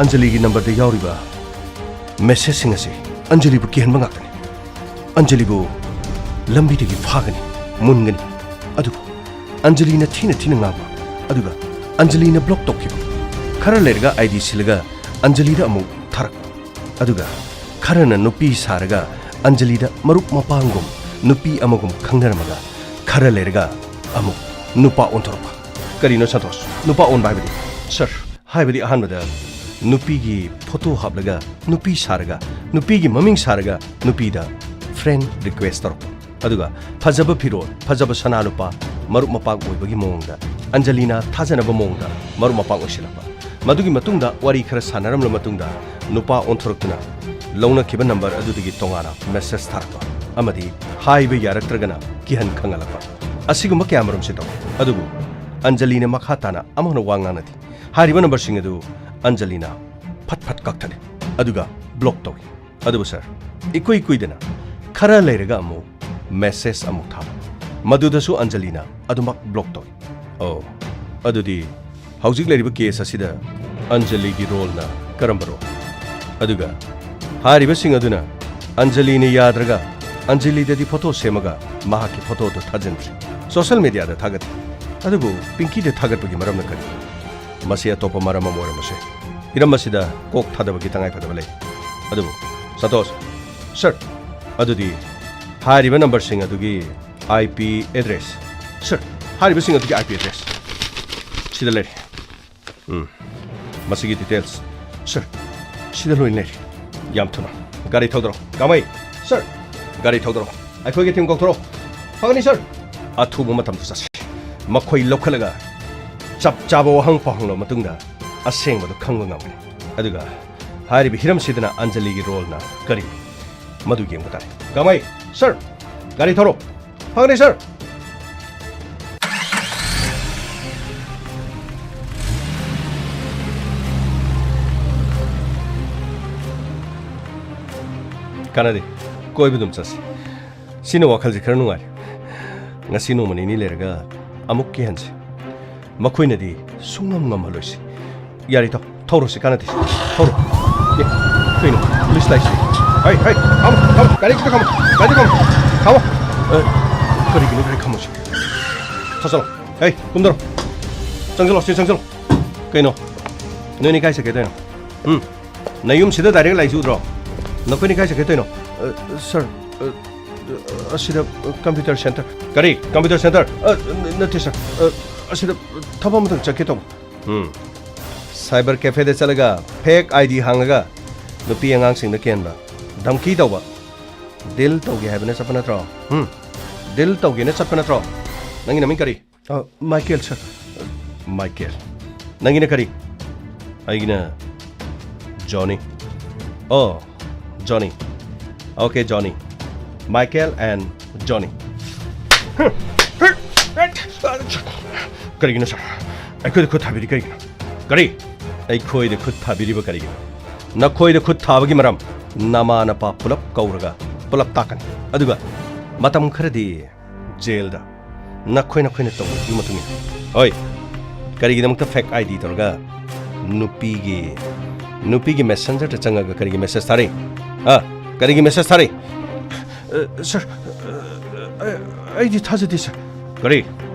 ꯑꯟꯖꯂꯤꯒꯤ ꯅꯝꯕꯔꯗ ꯌꯥꯎꯔꯤꯕ ꯃꯦꯁꯦꯖꯁꯤꯡ ꯑꯁꯤ ꯑꯟꯖꯂꯤꯕꯨ ꯀꯤꯍꯟꯕ ꯉꯥꯛꯇꯅꯤ꯫ ꯑꯟꯖꯂꯤꯕꯨ ꯂꯝꯕꯤꯗꯒꯤ ꯐꯥꯒꯅꯤ, ꯃꯨꯟꯒꯅꯤ꯫ ꯑꯗꯨꯕꯨ ꯑꯟꯖꯂꯤꯅ ꯊꯤꯅ ꯊꯤꯅ ꯉꯥꯡꯕ, ꯑꯗꯨꯒ ꯑꯟꯖꯂꯤꯅ ꯕ꯭ꯂꯣꯛ ꯇꯧꯈꯤꯕ꯫ ꯈꯔ ꯂꯩꯔꯒ ꯑꯥꯏ ꯗꯤ ꯁꯤꯜꯂꯒ ꯑꯟꯖꯂꯤꯗ ꯑꯃꯨꯛ ꯊꯥꯔꯛꯄ꯫ ꯑꯗꯨꯒ ꯈꯔꯅ ꯅꯨꯄꯤ ꯁꯥꯔꯒ ꯑꯟꯖꯂꯤꯗ ꯃꯔꯨꯞ ꯃꯄꯥꯡꯒꯨꯝ ꯅꯨꯄꯤ ꯑꯃꯒꯨꯝ ꯈꯪꯅꯔꯝꯃꯒ, ꯈꯔ ꯂꯩꯔꯒ ꯑꯃꯨꯛ ꯅꯨꯄꯥ ꯑꯣꯟꯊꯣꯔꯛꯄ꯫ ꯀꯔꯤꯅꯣ ꯁꯟꯇꯣꯁ? ꯅꯨꯄꯥ ꯑꯣꯟꯕ ꯍꯥꯏꯕꯗꯤ? ꯁꯥꯔ, ꯍꯥꯏꯕꯗꯤ ꯑꯍꯥꯟꯕꯗ ꯅꯨꯄꯤꯒꯤ ꯐꯣꯇꯣ ꯍꯥꯞꯂꯒ ꯅꯨꯄꯤ ꯁꯥꯔꯒ, ꯅꯨꯄꯤꯒꯤ ꯃꯃꯤꯡ ꯁꯥꯔꯒ ꯅꯨꯄꯤꯗ ꯐ꯭ꯔꯦꯟ ꯔꯤꯀ꯭ꯋꯦꯁ ꯇꯧꯔꯛꯄ꯫ ꯑꯗꯨꯒ ꯐꯖꯕ ꯐꯤꯔꯣꯜ, ꯐꯖꯕ ꯁꯅꯥ ꯂꯨꯄꯥ, ꯃꯔꯨꯞ ꯃꯄꯥꯡ ꯑꯣꯏꯕꯒꯤ ꯃꯑꯣꯡꯗ, ꯑꯟꯖꯂꯤꯅ ꯊꯥꯖꯅꯕ ꯃꯑꯣꯡꯗ ꯃꯔꯨꯞ ꯃꯄꯥꯡ ꯑꯣꯏꯁꯤꯜꯂꯛꯄ꯫ ꯃꯗꯨꯒꯤ ꯃꯇꯨꯡꯗ ꯋꯥꯔꯤ ꯈꯔ ꯁꯥꯟꯅꯔꯝꯂ ꯃꯇꯨꯡꯗ ꯅꯨꯄꯥ ꯑꯣꯟꯊꯣꯔꯛꯇꯨꯅ ꯂꯧꯅꯈꯤꯕ ꯅꯝꯕꯔ ꯑꯗꯨꯗꯒꯤ ꯇꯣꯉꯥꯟꯅ ꯃꯦꯁꯦꯖ ꯊꯥꯔꯛꯄ ꯑꯃꯗꯤ ꯍꯥꯏꯕ ꯌꯥꯔꯛꯇ꯭ꯔꯒꯅ ꯀꯤꯍꯟ ꯈꯪꯍꯜꯂꯛꯄ꯫ ꯑꯁꯤꯒꯨꯝꯕ ꯀꯌꯥꯃꯔꯨꯝꯁꯤ ꯇꯧꯏ꯫ ꯑꯗꯨꯕꯨ ꯑꯟꯖꯂꯤꯅ ꯃꯈꯥ ꯇꯥꯅ ꯑꯃꯨꯛ ꯍꯟꯅ ꯋꯥ ꯉꯥꯡꯅꯗꯦ꯫ ꯍꯥꯏꯔꯤꯕ ꯅꯝꯕꯔꯁꯤꯡ ꯑꯗꯨ ꯑꯟꯖꯂꯤꯅ ꯐꯠ ꯐꯠ ꯀꯛꯊꯠꯂꯤ, ꯑꯗꯨꯒ ꯕ꯭ꯂꯣꯛ ꯇꯧꯏ꯫ ꯑꯗꯨꯕꯨ ꯁꯥꯔ, ꯏꯀꯨꯏ ꯀꯨꯏꯗꯅ ꯈꯔ ꯂꯩꯔꯒ ꯑꯃꯨꯛ ꯃꯦꯁꯦꯖ ꯑꯃꯨꯛ ꯊꯥꯕ, ꯃꯗꯨꯗꯁꯨ ꯑꯟꯖꯂꯤꯅ ꯑꯗꯨꯃꯛ ꯕ꯭ꯂꯣꯛ ꯇꯧꯏ꯫ ꯑꯣ, ꯑꯗꯨꯗꯤ ꯍꯧꯖꯤꯛ ꯂꯩꯔꯤꯕ ꯀꯦꯁ ꯑꯁꯤꯗ ꯑꯟꯖꯂꯤꯒꯤ ꯔꯣꯜꯅ ꯀꯔꯝꯕ ꯔꯣꯜ? ꯑꯗꯨꯒ ꯍꯥꯏꯔꯤꯕꯁꯤꯡ ꯑꯗꯨꯅ ꯑꯟꯖꯂꯤꯅ ꯌꯥꯗ꯭ꯔꯒ ꯑꯟꯖꯂꯤꯗꯗꯤ ꯐꯣꯇꯣ ꯁꯦꯝꯃꯒ ꯃꯍꯥꯛꯀꯤ ꯐꯣꯇꯣꯗꯨ ꯊꯥꯖꯤꯟꯈ꯭ꯔꯦ, ꯁꯣꯁꯦꯜ ꯃꯦꯗꯤꯌꯥꯗ ꯊꯥꯒꯠꯈ꯭ꯔꯦ꯫ ꯑꯗꯨꯕꯨ ꯄꯤꯡꯀꯤꯗ ꯊꯥꯒꯠꯄꯒꯤ ꯃꯔꯝꯅ ꯀꯔꯤ? ꯃꯁꯤ ꯑꯇꯣꯞꯄ ꯃꯔꯝ ꯑꯃ ꯑꯣꯏꯔꯝꯕꯁꯨ ꯌꯥꯏ꯫ ꯍꯤꯔꯝ ꯑꯁꯤꯗ ꯀꯣꯛ ꯊꯥꯗꯕꯒꯤ ꯇꯉꯥꯏꯐꯗꯕ ꯂꯩ꯫ ꯑꯗꯨꯕꯨ ꯁꯟꯇꯣꯁ, ꯁꯥꯔ, ꯑꯗꯨꯗꯤ ꯍꯥꯏꯔꯤꯕ ꯅꯝꯕꯔꯁꯤꯡ ꯑꯗꯨꯒꯤ ꯑꯥꯏ ꯄꯤ ꯑꯦꯗ꯭ꯔꯦꯁ? ꯁꯥꯔ, ꯍꯥꯏꯔꯤꯕꯁꯤꯡ ꯑꯗꯨꯒꯤ ꯑꯥꯏ ꯄꯤ ꯑꯦꯗ꯭ꯔꯦꯁ ꯁꯤꯗ ꯂꯩꯔꯦ꯫ ꯎꯝ꯫ ꯃꯁꯤꯒꯤ details꯫ Sir, ꯁꯤꯗ ꯂꯣꯏ ꯂꯩꯔꯦ꯫ ꯌꯥꯝ ꯊꯨꯅ ꯒꯥꯔꯤ ꯊꯧꯗꯔꯣ꯫ ꯀꯥꯃꯩ꯫ Sir꯫ ꯒꯥꯔꯤ ꯊꯧꯗꯔꯣ꯫ ꯑꯩꯈꯣꯏꯒꯤ team ꯀꯧꯊꯣꯔꯛꯑꯣ꯫ ꯐꯒꯅꯤ, sir꯫ ꯑꯊꯨꯕ ꯃꯇꯝꯗ ꯆꯠꯁꯤ꯫ ꯃꯈꯣꯏ ꯂꯧꯈꯠꯂꯒ ꯆꯞ ꯆꯥꯕ ꯋꯥꯍꯪ ꯄꯥꯎꯍꯪꯂꯕ ꯃꯇꯨꯡꯗ ꯑꯁꯦꯡꯕꯗꯨ ꯈꯪꯕ ꯉꯝꯒꯅꯤ꯫ ꯑꯗꯨꯒ ꯍꯥꯏꯔꯤꯕ ꯍꯤꯔꯝꯁꯤꯗꯅ ꯑꯟꯖꯂꯤꯒꯤ roleꯅ ꯀꯔꯤ? ꯃꯗꯨ ꯌꯦꯡꯕ ꯇꯥꯔꯦ꯫ ꯀꯥꯃꯩ꯫ Sir꯫ ꯒꯥꯔꯤ ꯊꯧꯔꯣ꯫ ꯐꯒꯅꯤ, sir꯫ ꯀꯥꯟꯅꯗꯦ꯫ ꯀꯣꯏꯕ ꯑꯗꯨꯝ ꯆꯠꯁꯤ꯫ ꯁꯤꯅ ꯋꯥꯈꯜꯁꯦ ꯈꯔ ꯅꯨꯡꯉꯥꯏꯔꯦ꯫ ꯉꯁꯤ ꯅꯣꯡꯃ ꯅꯤꯅꯤ ꯂꯩꯔꯒ ꯑꯃꯨꯛ ꯀꯤꯍꯟꯁꯤ꯫ ꯃꯈꯣꯏꯅꯗꯤ ꯁꯨꯡꯉꯝ ꯉꯝꯍꯜꯂꯣꯏꯁꯤ꯫ ꯌꯥꯔꯦ, ꯏꯇꯥꯎ, ꯊꯧꯔꯣꯁꯤ, ꯀꯥꯟꯅꯗꯦ꯫ ꯊꯧꯔꯣ꯫ ꯑꯦ, ꯀꯩꯅꯣ? Police ꯂꯥꯛꯏꯁꯤ꯫ ꯍꯩ, ꯍꯩ, ꯈꯥꯝꯃꯣ, ꯈꯥꯝꯃꯣ, ꯒꯥꯔꯤ ꯈꯤꯇ ꯈꯥꯝꯃꯣ, ꯒꯥꯔꯤ ꯈꯥꯝꯃꯣ, ꯈꯥꯝꯃꯣ꯫ ꯑꯦ, ꯀꯔꯤꯒꯤꯅꯣ ꯒꯥꯔꯤ ꯈꯥꯝꯃꯣꯁꯤ? ꯊꯧꯆꯜꯂꯣ꯫ ꯍꯩ, ꯀꯨꯝꯗꯔꯣ꯫ ꯆꯪꯁꯤꯜꯂꯣ, ꯁꯤ ꯆꯪꯁꯤꯜꯂꯣ꯫ ꯀꯩꯅꯣ? ꯅꯣꯏꯅꯤ ꯀꯥꯏ ꯆꯠꯀꯦ ꯇꯧꯔꯤꯅꯣ? ꯎꯝ? ꯅꯌꯨꯝꯁꯤꯗ direct ꯂꯥꯛꯏꯁꯤ ꯎꯗ꯭ꯔꯣ? ꯅꯈꯣꯏꯅꯤ ꯀꯥꯏ ꯆꯠꯀꯦ ꯇꯧꯔꯤꯅꯣ? ꯑ, sir, ꯑ, ꯑꯁꯤꯗ, ꯑ, computer center꯫ ꯀꯔꯤ? Computer center? ꯑ, ꯅ-, ꯅꯠꯇꯦ, sir꯫ ꯑ, ꯑꯁꯤꯗ ꯊꯕꯛ ꯑꯃꯇꯪ ꯆꯠꯀꯦ ꯇꯧꯕ꯫ ꯎꯝ꯫ Cyber cafeꯗ ꯆꯠꯂꯒ fake ID ꯍꯥꯡꯉꯒ ꯅꯨꯄꯤ ꯑꯉꯥꯡꯁꯤꯡꯗ ꯀꯦꯟꯕ, ꯙꯝꯀꯤ ꯇꯧꯕ꯫ Deal ꯇꯧꯒꯦ ꯍꯥꯏꯕꯅ ꯆꯠꯄ ꯅꯠꯇ꯭ꯔꯣ? ꯎꯝ? Deal ꯇꯧꯒꯦꯅ ꯆꯠꯄ ꯅꯠꯇ꯭ꯔꯣ? ꯅꯪꯒꯤ ꯅꯃꯤꯡ ꯀꯔꯤ? ꯑ, ꯃꯥꯏꯀꯦꯜ, sir꯫ ꯃꯥꯏꯀꯦꯜ꯫ ꯅꯪꯒꯤꯅ ꯀꯔꯤ? ꯑꯩꯒꯤꯅ ꯖꯣꯅꯤ꯫ ꯑꯣ, ꯖꯣꯅꯤ꯫ Okay, Joni. Michael and Johnny꯫ ꯀꯔꯤꯒꯤꯅꯣ, sir? ꯑꯩꯈꯣꯏꯗ ꯈꯨꯠ ꯊꯥꯕꯤꯔꯤ ꯀꯔꯤꯒꯤꯅꯣ? ꯀꯔꯤ? ꯑꯩꯈꯣꯏꯗ ꯈꯨꯠ ꯊꯥꯕꯤꯔꯤꯕ ꯀꯔꯤꯒꯤꯅꯣ? ꯅꯈꯣꯏꯗ ꯈꯨꯠ ꯊꯥꯕꯒꯤ ꯃꯔꯝ, ꯅꯃꯥ ꯅꯄꯥ ꯄꯨꯂꯞ ꯀꯧꯔꯒ ꯄꯨꯂꯞ ꯇꯥꯛꯀꯅꯤ꯫ ꯑꯗꯨꯒ ꯃꯇꯝ ꯈꯔꯗꯤ ꯖꯦꯜꯗ ꯅꯈꯣꯏ ꯅꯈꯣꯏꯅ ꯇꯧꯕꯗꯨꯒꯤ ꯃꯇꯨꯡ ꯏꯟꯅ꯫ ꯍꯣꯏ, ꯀꯔꯤꯒꯤꯗꯃꯛꯇ fake ID ꯇꯧꯔꯒ ꯅꯨꯄꯤꯒꯤ, ꯅꯨꯄꯤꯒꯤ messengerꯗ ꯆꯪꯉꯒ ꯀꯔꯤꯒꯤ message ꯊꯥꯔꯤ? ꯑ, ꯀꯔꯤꯒꯤ message ꯊꯥꯔꯤ? ꯑ, sir, ꯑ, ꯑ, ꯑꯩꯗꯤ ꯊꯥꯖꯗꯦ, sir꯫ ꯀꯔꯤ?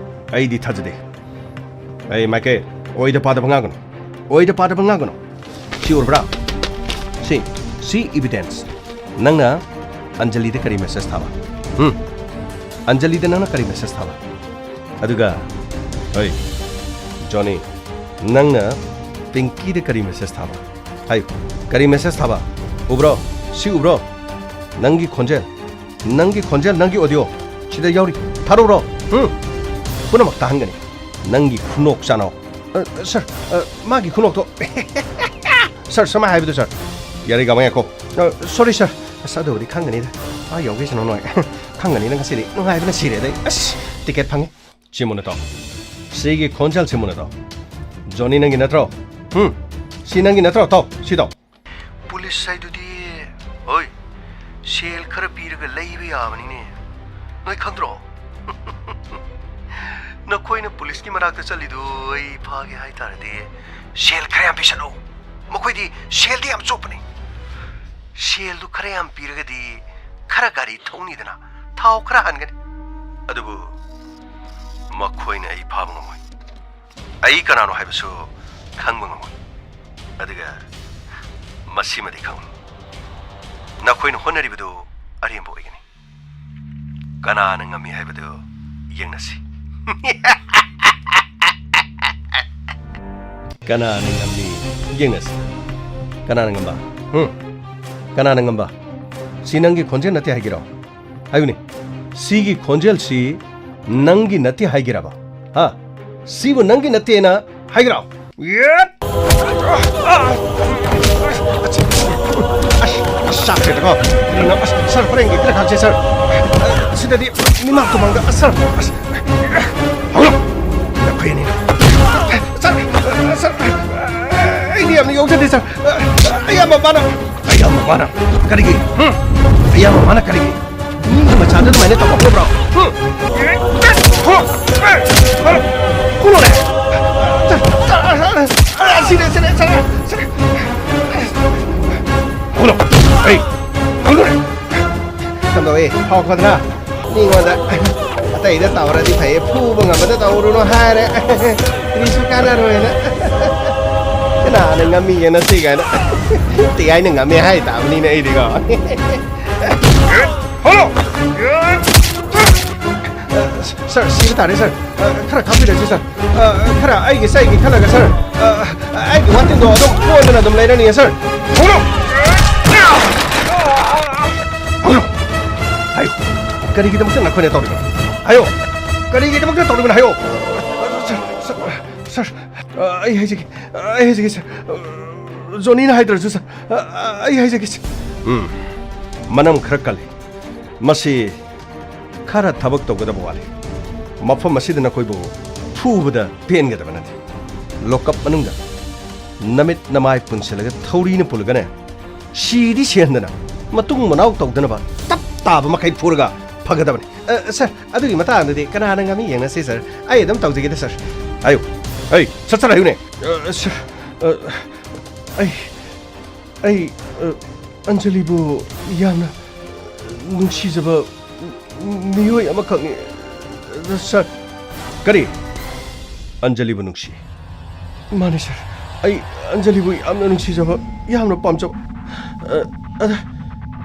ꯑꯩꯗꯤ ꯊꯥꯖꯗꯦ꯫ ꯑꯩ ꯃꯥꯏꯀꯦꯜ, ꯑꯣꯏꯗ ꯄꯥꯗꯕ ꯉꯥꯡꯒꯅꯨ꯫ ꯑꯣꯏꯗ ꯄꯥꯗꯕ ꯉꯥꯡꯒꯅꯨ꯫ ꯁꯤ ꯎꯔꯕ꯭ꯔꯥ? ꯁꯤ, ꯁꯤ evidence꯫ ꯅꯪꯅ ꯑꯟꯖꯂꯤꯗ ꯀꯔꯤ message ꯊꯥꯕ? ꯍꯨꯝ? ꯑꯟꯖꯂꯤꯗ ꯅꯪꯅ ꯀꯔꯤ message ꯊꯥꯕ? ꯑꯗꯨꯒ, ꯍꯣꯏ, ꯖꯣꯅꯤ, ꯅꯪꯅ ꯄꯤꯡꯀꯤꯗ ꯀꯔꯤ ꯃꯦꯁꯦꯖ ꯊꯥꯕ? ꯍꯥꯏꯌꯨ, ꯀꯔꯤ ꯃꯦꯁꯦꯖ ꯊꯥꯕ? ꯎꯕ꯭ꯔꯣ? ꯁꯤ ꯎꯕ꯭ꯔꯣ? ꯅꯪꯒꯤ ꯈꯣꯟꯖꯦꯜ, ꯅꯪꯒꯤ ꯈꯣꯟꯖꯦꯜ, ꯅꯪꯒꯤ ꯑꯣꯗꯤꯑꯣ ꯁꯤꯗ ꯌꯥꯎꯔꯤ꯫ ꯊꯥꯔꯛꯎꯔꯣ? ꯎꯝ? ꯄꯨꯝꯅꯃꯛ ꯇꯥꯍꯟꯒꯅꯤ꯫ ꯅꯪꯒꯤ ꯈꯨꯅꯣꯛ ꯆꯥꯅꯧ꯫ ꯑ, ꯁꯥꯔ, ꯑ, ꯃꯥꯒꯤ ꯈꯨꯅꯣꯛꯇꯣ꯫ ꯁꯥꯔ, ꯁꯨꯃꯥꯏ ꯍꯥꯏꯕꯗꯣ, ꯁꯥꯔ꯫ ꯌꯥꯔꯦ, ꯒꯥꯃ ꯉꯥꯏꯈꯣ꯫ ꯑ, ꯁꯣꯔꯤ, ꯁꯥꯔ꯫ ꯑꯁ, ꯑꯗꯨꯕꯨꯗꯤ ꯈꯪꯒꯅꯤꯗ꯫ ꯑꯥ ꯌꯧꯒꯦꯁꯅꯨ ꯅꯣꯏ꯫ ꯈꯪꯒꯅꯤꯅ ꯉꯁꯤꯗꯤ ꯅꯨꯡꯉꯥꯏꯕꯅ ꯁꯤꯔꯦꯗ ꯑꯩ꯫ ꯑꯁ, ꯇꯤꯀꯦꯠ ꯐꯪꯉꯦ꯫ ꯁꯤ ꯃꯨꯟꯅ ꯇꯥꯎ꯫ ꯁꯤꯒꯤ ꯈꯣꯟꯖꯦꯜ ꯁꯤ ꯃꯨꯟꯅ ꯇꯥꯎ꯫ ꯖꯣꯅꯤ ꯅꯪꯒꯤ ꯅꯠꯇ꯭ꯔꯣ? ꯍꯨꯝ? ꯁꯤ ꯅꯪꯒꯤ ꯅꯠꯇ꯭ꯔꯣ? ꯇꯥꯎ, ꯁꯤ ꯇꯥꯎ꯫ ꯄꯨꯂꯤꯁ ꯍꯥꯏꯗꯨꯗꯤ, ꯍꯣꯏ, ꯁꯦꯜ ꯈꯔ ꯄꯤꯔꯒ ꯂꯩꯕ ꯌꯥꯕꯅꯤꯅꯦ꯫ ꯅꯣꯏ ꯈꯪꯗ꯭ꯔꯣ? ꯅꯈꯣꯏꯅ ꯄꯨꯂꯤꯁꯀꯤ ꯃꯅꯥꯛꯇ ꯆꯠꯂꯤꯗꯨ ꯑꯩ ꯐꯥꯒꯦ ꯍꯥꯏ ꯇꯥꯔꯗꯤ ꯁꯦꯜ ꯈꯔ ꯌꯥꯝ ꯄꯤꯁꯜꯂꯨ꯫ ꯃꯈꯣꯏꯗꯤ ꯁꯦꯜꯗꯤ ꯌꯥꯝ ꯆꯣꯞꯄꯅꯤ꯫ ꯁꯦꯜꯗꯨ ꯈꯔ ꯌꯥꯝ ꯄꯤꯔꯒꯗꯤ ꯈꯔ ꯒꯥꯔꯤ ꯊꯧꯅꯤꯗꯅ, ꯊꯥꯎ ꯈꯔ ꯍꯥꯟꯒꯅꯤ꯫ ꯑꯗꯨꯕꯨ ꯃꯈꯣꯏꯅ ꯑꯩ ꯐꯥꯕ ꯉꯝꯃꯣꯏ꯫ ꯑꯩ ꯀꯅꯥꯅꯣ ꯍꯥꯏꯕꯁꯨ ꯈꯪꯕ ꯉꯝꯃꯣꯏ꯫ ꯑꯗꯨꯒ ꯃꯁꯤꯃꯗꯤ ꯈꯪꯉꯨ, ꯅꯈꯣꯏꯅ ꯍꯣꯠꯅꯔꯤꯕꯗꯨ ꯑꯔꯦꯝꯕ ꯑꯣꯏꯒꯅꯤ꯫ ꯀꯅꯥꯅ ꯉꯝꯃꯤ ꯍꯥꯏꯕꯗꯨ ꯌꯦꯡꯅꯁꯤ꯫ ꯀꯅꯥꯅ ꯉꯝꯃꯤ? ꯌꯦꯡꯅꯁꯤ꯫ ꯀꯅꯥꯅ ꯉꯝꯕ? ꯍꯨꯝ? ꯀꯅꯥꯅ ꯉꯝꯕ? ꯁꯤ ꯅꯪꯒꯤ ꯈꯣꯟꯖꯦꯜ ꯅꯠꯇꯦ ꯍꯥꯏꯒꯦꯔꯣ? ꯍꯥꯏꯌꯨꯅꯦ, ꯁꯤꯒꯤ ꯈꯣꯟꯖꯦꯜꯁꯤ ꯅꯪꯒꯤ ꯅꯠꯇꯦ ꯍꯥꯏꯒꯦꯔꯕ? ꯍꯥ? ꯁꯤꯕꯨ ꯅꯪꯒꯤ ꯅꯠꯇꯦꯅ ꯍꯥꯏꯒꯦꯔꯣ? ꯌꯦꯠ! ꯑꯁ, ꯑꯁ, ꯆꯥꯛꯁꯦꯗꯀꯣ꯫ ꯀꯔꯤꯅꯣ? ꯑꯁ, ꯁꯥꯔ, ꯍꯣꯔꯦꯟꯒꯤ ꯈꯔ ꯈꯥꯛꯁꯦ, ꯁꯥꯔ꯫ ꯁꯤꯗꯗꯤ ꯃꯤꯃꯥꯡ ꯇꯨꯃꯥꯡꯗ, ꯑꯁ, ꯁꯥꯔ, ꯑꯁ, ꯍꯧꯔꯣ꯫ ꯅꯈꯣꯏ ꯑꯅꯤ꯫ ꯁꯥꯔ, ꯁꯥꯔ, ꯑꯩꯗꯤ ꯌꯥꯝꯅ ꯌꯥꯎꯖꯗꯦ, ꯁꯥꯔ꯫ ꯑꯌꯥꯝꯕ ꯃꯥꯅ, ꯑꯌꯥꯝꯕ ꯃꯥꯅ꯫ ꯀꯔꯤꯒꯤ? ꯍꯨꯝ? ꯑꯌꯥꯝꯕ ꯃꯥꯅ ꯀꯔꯤꯒꯤ? ꯃꯤꯒꯤ ꯃꯆꯥꯗ ꯑꯗꯨꯃꯥꯏꯅ ꯇꯧꯔꯛꯄ꯭ꯔꯣ? ꯍꯨꯝ? ꯀꯨꯜꯂꯣꯅꯦ꯫ ꯁꯤꯔꯦ, ꯁꯤꯔꯦ, ꯁꯤꯔꯦ, ꯁꯤꯔꯦ꯫ ꯀꯨꯜꯂꯣ꯫ ꯑꯩ, ꯀꯨꯜꯂꯣꯅꯦ꯫ ꯀꯝꯗꯧꯏ? ꯍꯥꯎꯈꯣꯗ꯭ꯔꯥ? ꯃꯤꯉꯣꯟꯗ ꯑꯇꯩꯗ ꯇꯧꯔꯗꯤ ꯐꯩꯌꯦ, ꯐꯨꯕ ꯉꯝꯕꯗ ꯇꯧꯔꯨꯅꯨ ꯍꯥꯏꯔꯦ꯫ ꯀꯔꯤꯁꯨ ꯀꯥꯟꯅꯔꯣꯏꯅ꯫ ꯀꯅꯥꯅ ꯉꯝꯃꯤꯒꯦ ꯅꯁꯤ ꯀꯥꯏꯅ꯫ ꯇꯤꯒꯥꯏꯅ ꯉꯝꯃꯦ ꯍꯥꯏ ꯇꯥꯕꯅꯤꯅꯦ ꯑꯩꯗꯤꯀꯣ꯫ ꯍꯜꯂꯣ! ꯁꯥꯔ, ꯁꯤꯕ ꯇꯥꯔꯦ, ꯁꯥꯔ꯫ ꯑ, ꯈꯔ ꯈꯥꯛꯄꯤꯔꯁꯤ, ꯁꯥꯔ꯫ ꯑ, ꯈꯔ ꯑꯩꯒꯤ ꯆꯩꯒꯤ ꯈꯜꯂꯒ, ꯁꯥꯔ꯫ ꯑ, ꯑꯩꯒꯤ ꯋꯥꯇꯤꯟꯗꯣ ꯑꯗꯨꯝ ꯀꯣꯟꯗꯅ ꯑꯗꯨꯝ ꯂꯩꯔꯅꯤ, ꯁꯥꯔ꯫ ꯍꯧꯔꯣ! ꯍꯧꯔꯣ! ꯍꯥꯏꯌꯨ꯫ ꯀꯔꯤꯒꯤꯗꯃꯛꯇ ꯅꯈꯣꯏꯅ ꯇꯧꯔꯤꯕꯅꯣ? ꯍꯥꯏꯌꯣ꯫ ꯀꯔꯤꯒꯤꯗꯃꯛꯇ ꯇꯧꯔꯤꯕꯅꯣ? ꯍꯥꯏꯌꯣ꯫ ꯁꯥꯔ, ꯁꯥꯔ, ꯁꯥꯔ, ꯑ, ꯑꯩ ꯍꯥꯏꯖꯒꯦ꯫ ꯑ, ꯑꯩ ꯍꯥꯏꯖꯒꯦ, ꯁꯥꯔ꯫ ꯑ, ꯖꯣꯅꯤꯅ ꯍꯥꯏꯗ꯭ꯔꯁꯨ, ꯁꯥꯔ꯫ ꯑ, ꯑ, ꯑꯩ ꯍꯥꯏꯖꯒꯦ, ꯁꯥꯔ꯫ ꯎꯝ꯫ ꯃꯅꯝ ꯈꯔ ꯀꯜꯂꯤ꯫ ꯃꯁꯤ ꯈꯔ ꯊꯕꯛ ꯇꯧꯒꯗꯕ ꯋꯥꯠꯂꯤ꯫ ꯃꯐꯝ ꯑꯁꯤꯗ ꯅꯈꯣꯏꯕꯨ ꯐꯨꯕꯗ ꯄꯦꯟꯒꯗꯕ ꯅꯠꯇꯦ꯫ ꯂꯣꯀꯞ ꯃꯅꯨꯡꯗ ꯅꯃꯤꯠ ꯅꯃꯥꯏ ꯄꯨꯟꯁꯤꯜꯂꯒ ꯊꯧꯔꯤꯅ ꯄꯨꯜꯂꯒꯅꯦ, ꯁꯤꯗꯤ ꯁꯤꯍꯟꯗꯅ ꯃꯇꯨꯡ ꯃꯅꯥꯎ ꯇꯧꯗꯅꯕ ꯇꯞ ꯇꯥꯕ ꯃꯈꯩ ꯐꯨꯔꯒ ꯐꯒꯗꯕꯅꯤ꯫ ꯑ, ꯁꯥꯔ, ꯑꯗꯨꯒꯤ ꯃꯇꯥꯡꯗꯗꯤ ꯀꯅꯥꯅ ꯉꯝꯃꯤ ꯌꯦꯡꯅꯁꯤ, ꯁꯥꯔ꯫ ꯑꯩ ꯑꯗꯨꯝ ꯇꯧꯖꯒꯦꯗ, ꯁꯥꯔ꯫ ꯍꯥꯏꯌꯨ꯫ ꯍꯩ, ꯁꯠ ꯁꯠ ꯍꯥꯏꯌꯨꯅꯦ꯫ ꯑ, ꯁꯥꯔ, ꯑ, ꯑꯩ ꯑꯩ, ꯑ, ꯑꯟꯖꯂꯤꯕꯨ ꯌꯥꯝꯅ ꯅꯨꯡꯁꯤꯖꯕ ꯃꯤꯑꯣꯏ ꯑꯃꯈꯛꯅꯤ, ꯁꯥꯔ꯫ ꯀꯔꯤ? ꯑꯟꯖꯂꯤꯕꯨ ꯅꯨꯡꯁꯤ? ꯃꯥꯅꯤ, ꯁꯥꯔ꯫ ꯑꯩ ꯑꯟꯖꯂꯤꯕꯨ ꯌꯥꯝꯅ ꯅꯨꯡꯁꯤꯖꯕ, ꯌꯥꯝꯅ ꯄꯥꯝꯖꯕ꯫ ꯑ, ꯑꯗ,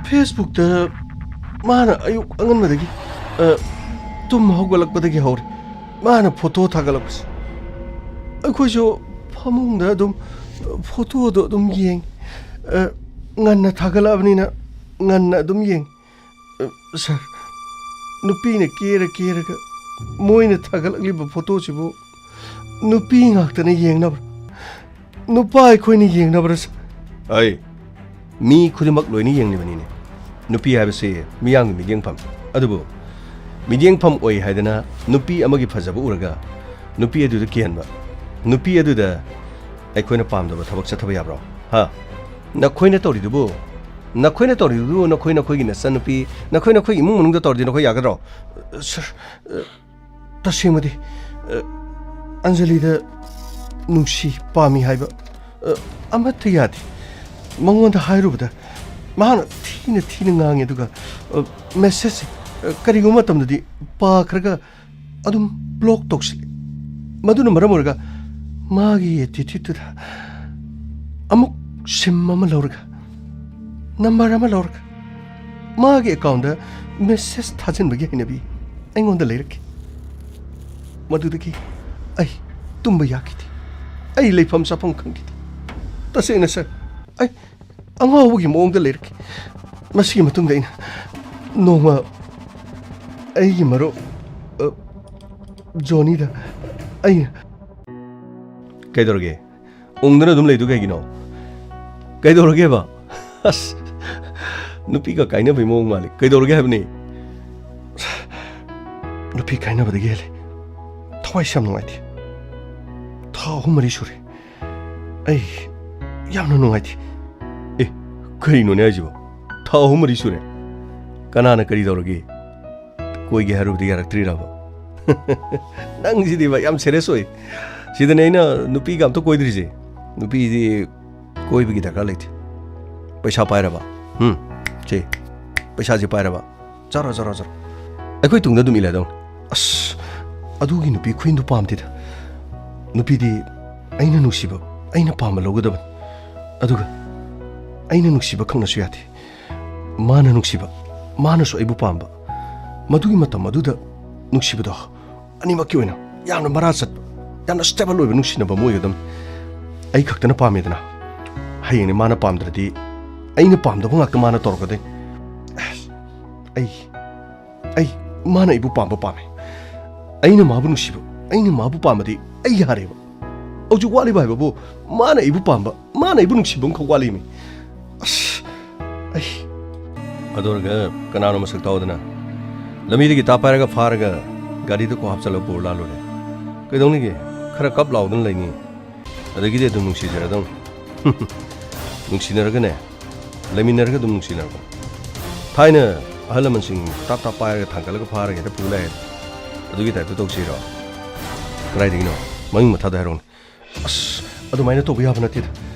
Facebookꯇ ꯃꯥꯅ ꯑꯌꯨꯛ ꯑꯉꯟꯕꯗꯒꯤ, ꯑ, ꯇꯨꯝ ꯍꯧꯒꯠꯂꯛꯄꯗꯒꯤ ꯍꯧꯔꯦ꯫ ꯃꯥꯅ ꯐꯣꯇꯣ ꯊꯥꯒꯠꯂꯛꯄꯁꯦ꯫ ꯑꯩꯈꯣꯏꯁꯨ ꯐꯃꯨꯡꯗ ꯑꯗꯨꯝ ꯐꯣꯇꯣꯗꯣ ꯑꯗꯨꯝ ꯌꯦꯡꯉꯤ꯫ ꯑ, ꯉꯟꯅ ꯊꯥꯒꯠꯂꯛꯑꯕꯅꯤꯅ ꯉꯟꯅ ꯑꯗꯨꯝ ꯌꯦꯡꯉꯤ꯫ ꯑ, ꯁꯥꯔ, ꯅꯨꯄꯤꯅ ꯀꯦꯔ ꯀꯦꯔꯒ ꯃꯣꯏꯅ ꯊꯥꯒꯠꯂꯛꯂꯤꯕ ꯐꯣꯇꯣꯁꯤꯕꯨ ꯅꯨꯄꯤ ꯉꯥꯛꯇꯅ ꯌꯦꯡꯅꯕ꯭ꯔꯥ? ꯅꯨꯄꯥ ꯑꯩꯈꯣꯏꯅ ꯌꯦꯡꯅꯕ꯭ꯔꯥ, ꯁꯥꯔ? ꯑꯩ ꯃꯤ ꯈꯨꯗꯤꯡꯃꯛ ꯂꯣꯏꯅ ꯌꯦꯡꯂꯤꯕꯅꯤꯅꯦ꯫ ꯅꯨꯄꯤ ꯍꯥꯏꯕꯁꯤ ꯃꯤꯌꯥꯝꯒꯤ ꯃꯤꯠꯌꯦꯡꯐꯝ꯫ ꯑꯗꯨꯕꯨ ꯃꯤꯠꯌꯦꯡꯐꯝ ꯑꯣꯏ ꯍꯥꯏꯗꯅ ꯅꯨꯄꯤ ꯑꯃꯒꯤ ꯐꯖꯕ ꯎꯔꯒ ꯅꯨꯄꯤ ꯑꯗꯨꯗ ꯀꯤꯍꯟꯕ, ꯅꯨꯄꯤ ꯑꯗꯨꯗ ꯑꯩꯈꯣꯏꯅ ꯄꯥꯝꯗꯕ ꯊꯕꯛ ꯆꯠꯊꯕ ꯌꯥꯕ꯭ꯔꯣ? ꯍꯥ? ꯅꯈꯣꯏꯅ ꯇꯧꯔꯤꯗꯨꯕꯨ, ꯅꯈꯣꯏꯅ ꯇꯧꯔꯤꯗꯨꯕꯨ ꯅꯈꯣꯏ ꯅꯈꯣꯏꯒꯤ ꯅꯆꯟꯅꯨꯄꯤ, ꯅꯈꯣꯏ ꯅꯈꯣꯏꯒꯤ ꯏꯃꯨꯡ ꯃꯅꯨꯡꯗ ꯇꯧꯔꯗꯤ ꯅꯈꯣꯏ ꯌꯥꯒꯗ꯭ꯔꯣ? ꯁꯥꯔ, ꯇꯁꯦꯡꯕꯗꯤ, ꯑ, ꯑꯟꯖꯂꯤꯗ ꯅꯨꯡꯁꯤ, ꯄꯥꯝꯃꯤ ꯍꯥꯏꯕ, ꯑ, ꯑꯃꯠꯇ ꯌꯥꯗꯦ꯫ ꯃꯉꯣꯟꯗ ꯍꯥꯏꯔꯨꯕꯗ ꯃꯍꯥꯛꯅ ꯊꯤꯅ ꯊꯤꯅ ꯉꯥꯡꯉꯤ, ꯑꯗꯨꯒ, ꯑ, messageꯁꯦ, ꯑ, ꯀꯔꯤꯒꯨꯝꯕ ꯃꯇꯝꯗꯗꯤ ꯄꯥꯈ꯭ꯔꯒ ꯑꯗꯨꯝ block ꯇꯧꯁꯤꯜꯂꯤ꯫ ꯃꯗꯨꯅ ꯃꯔꯝ ꯑꯣꯏꯔꯒ ꯃꯥꯒꯤ attitudeꯇꯨꯗ ꯑꯃꯨꯛ SIM ꯑꯃ ꯂꯧꯔꯒ, number ꯑꯃ ꯂꯧꯔꯒ, ꯃꯥꯒꯤ accountꯇ message ꯊꯥꯖꯤꯟꯕꯒꯤ ꯍꯩꯅꯕꯤ ꯑꯩꯉꯣꯟꯗ ꯂꯩꯔꯛꯈꯤ꯫ ꯃꯗꯨꯗꯒꯤ ꯑꯩ ꯇꯨꯝꯕ ꯌꯥꯈꯤꯗꯦ꯫ ꯑꯩ ꯂꯩꯐꯝ ꯆꯥꯐꯝ ꯈꯪꯈꯤꯗꯦ꯫ ꯇꯁꯦꯡꯅ ꯁꯥꯔ, ꯑꯩ ꯑꯉꯥꯎꯕꯒꯤ ꯃꯑꯣꯡꯗ ꯂꯩꯔꯛꯈꯤ꯫ ꯃꯁꯤꯒꯤ ꯃꯇꯨꯡꯗ ꯑꯩꯅ ꯅꯣꯡꯃ ꯑꯩꯒꯤ ꯃꯔꯨꯞ, ꯑ, ꯖꯣꯅꯤꯗ ꯑꯩꯅ ꯀꯩꯗꯧꯔꯒꯦ? ꯎꯪꯗꯅ ꯑꯗꯨꯝ ꯂꯩꯗꯨ ꯀꯩꯒꯤꯅꯣ? ꯀꯩꯗꯧꯔꯒꯦꯕ? ꯑꯁ, ꯅꯨꯄꯤꯒ ꯀꯥꯏꯅꯕꯩ ꯃꯑꯣꯡ ꯃꯥꯜꯂꯤ꯫ ꯀꯩꯗꯧꯔꯒꯦ ꯍꯥꯏꯕꯅꯤ? ꯅꯨꯄꯤ ꯀꯥꯏꯅꯕꯗꯒꯤ ꯍꯦꯜꯂꯦ꯫ ꯊꯋꯥꯏꯁꯦ ꯌꯥꯝ ꯅꯨꯡꯉꯥꯏꯇꯦ꯫ ꯊꯥ ꯑꯍꯨꯝ ꯃꯔꯤ ꯁꯨꯔꯦ꯫ ꯑꯩ ꯌꯥꯝꯅ ꯅꯨꯡꯉꯥꯏꯇꯦ꯫ ꯑꯦ, ꯀꯔꯤꯅꯣꯅꯦ ꯍꯥꯏꯁꯤꯕꯣ? ꯊꯥ ꯑꯍꯨꯝ ꯃꯔꯤ ꯁꯨꯔꯦ? ꯀꯅꯥꯅ ꯀꯔꯤ ꯇꯧꯔꯒꯦ? ꯀꯣꯏꯒꯦ ꯍꯥꯏꯔꯨꯕꯗꯤ ꯌꯥꯔꯛꯇ꯭ꯔꯤꯔꯕ? ꯅꯪꯁꯤꯗꯤꯕ ꯌꯥꯝ serious ꯑꯣꯏ꯫ ꯁꯤꯗꯅꯦ ꯑꯩꯅ ꯅꯨꯄꯤꯒ ꯑꯝꯇ ꯀꯣꯏꯗ꯭ꯔꯤꯁꯦ꯫ ꯅꯨꯄꯤꯗꯤ ꯀꯣꯏꯕꯒꯤ ꯗꯔꯀꯥꯔ ꯂꯩꯇꯦ꯫ ꯄꯩꯁꯥ ꯄꯥꯏꯔꯕ? ꯎꯝ, ꯁꯤ, ꯄꯩꯁꯥꯁꯤ ꯄꯥꯏꯔꯕ? ꯆꯥꯔꯣ, ꯆꯥꯔꯣ, ꯆꯥꯔꯣ꯫ ꯑꯩꯈꯣꯏ ꯇꯨꯡꯗ ꯑꯗꯨꯝ ꯏꯜꯂꯗꯧꯅꯤ꯫ ꯑꯁ, ꯑꯗꯨꯒꯤ ꯅꯨꯄꯤ ꯈꯨꯏꯟꯗꯨ ꯄꯥꯝꯗꯦꯗ꯫ ꯅꯨꯄꯤꯗꯤ ꯑꯩꯅ ꯅꯨꯡꯁꯤꯕ, ꯑꯩꯅ ꯄꯥꯝꯕ ꯂꯧꯒꯗꯕꯅꯤ꯫ ꯑꯗꯨꯒ ꯑꯩꯅ ꯅꯨꯡꯁꯤꯕ ꯈꯛꯅꯁꯨ ꯌꯥꯗꯦ꯫ ꯃꯥꯅ ꯅꯨꯡꯁꯤꯕ, ꯃꯥꯅꯁꯨ ꯑꯩꯕꯨ ꯄꯥꯝꯕ꯫ ꯃꯗꯨꯒꯤ ꯃꯇꯝ ꯑꯗꯨꯗ ꯅꯨꯡꯁꯤꯕꯗꯣ ꯑꯅꯤꯃꯛꯀꯤ ꯑꯣꯏꯅ ꯌꯥꯝꯅ ꯃꯔꯥ ꯆꯠꯄ, ꯌꯥꯝꯅ stable ꯑꯣꯏꯕ ꯅꯨꯡꯁꯤꯅꯕ ꯑꯃ ꯑꯣꯏꯒꯗꯕꯅꯤ꯫ ꯑꯩ ꯈꯛꯇꯅ ꯄꯥꯝꯃꯦꯗꯅ꯫ ꯍꯌꯦꯡꯅꯦ ꯃꯥꯅ ꯄꯥꯝꯗ꯭ꯔꯗꯤ ꯑꯩꯅ ꯄꯥꯝꯗꯕ ꯉꯥꯛꯇ ꯃꯥꯅ ꯇꯧꯔꯛꯀꯗꯣꯏꯅꯤ꯫ ꯑꯁ, ꯑꯩ, ꯑꯩ, ꯃꯥꯅ ꯑꯩꯕꯨ ꯄꯥꯝꯕ ꯄꯥꯝꯃꯦ꯫ ꯑꯩꯅ ꯃꯥꯕꯨ ꯅꯨꯡꯁꯤꯕ, ꯑꯩꯅ ꯃꯥꯕꯨ ꯄꯥꯝꯕꯗꯤ ꯑꯩ ꯌꯥꯔꯦꯕ꯫ ꯍꯧꯖꯤꯛ ꯋꯥꯠꯂꯤꯕ ꯍꯥꯏꯕꯕꯨ ꯃꯥꯅ ꯑꯩꯕꯨ ꯄꯥꯝꯕ, ꯃꯥꯅ ꯑꯩꯕꯨ ꯅꯨꯡꯁꯤꯕ ꯑꯃꯈꯛ ꯋꯥꯠꯂꯤꯃꯤ꯫ ꯑꯁ, ꯑꯩ ꯑꯗꯨ ꯑꯣꯏꯔꯒ ꯀꯅꯥꯅꯣ ꯃꯁꯛ ꯇꯥꯛꯑꯣꯗꯅ? ꯂꯝꯕꯤꯗꯒꯤ ꯇꯥꯞ ꯄꯥꯏꯔꯒ ꯐꯥꯔꯒ ꯒꯥꯔꯤꯗ ꯀꯣꯛ ꯍꯥꯞꯆꯜꯂꯒ ꯄꯨꯔ ꯂꯥꯜꯂꯨꯔꯦ꯫ ꯀꯩꯗꯧꯅꯤꯒꯦ? ꯈꯔ ꯀꯞ ꯂꯥꯎꯗꯅ ꯂꯩꯅꯤ꯫ ꯑꯗꯒꯤꯗꯤ ꯑꯗꯨꯝ ꯅꯨꯡꯁꯤꯖꯔꯗꯧꯅꯤ꯫ ꯅꯨꯡꯁꯤꯅꯔꯒꯅꯦ, ꯂꯩꯃꯤꯟꯅꯔꯒ ꯑꯗꯨꯝ ꯅꯨꯡꯁꯤꯅꯔꯛꯄ꯫ ꯊꯥꯏꯅ ꯑꯍꯜ ꯂꯃꯟꯁꯤꯡ ꯇꯥꯞ ꯇꯥꯞ ꯄꯥꯏꯔꯒ ꯊꯥꯡꯒꯠꯂꯒ ꯐꯥꯔꯒ ꯍꯦꯛꯇ ꯄꯨ ꯂꯥꯛꯑꯦ꯫ ꯑꯗꯨꯒꯤ ꯇꯥꯏꯞꯇ ꯇꯧꯁꯤꯔꯣ? ꯀꯗꯥꯏꯗꯒꯤꯅꯣ? ꯃꯃꯤꯡ ꯃꯊꯥꯗꯣ ꯍꯥꯏꯔꯛꯎꯅꯦ꯫ ꯑꯁ, ꯑꯗꯨꯃꯥꯏꯅ ꯇꯧꯕ ꯌꯥꯕ ꯅꯠꯇꯦꯗ꯫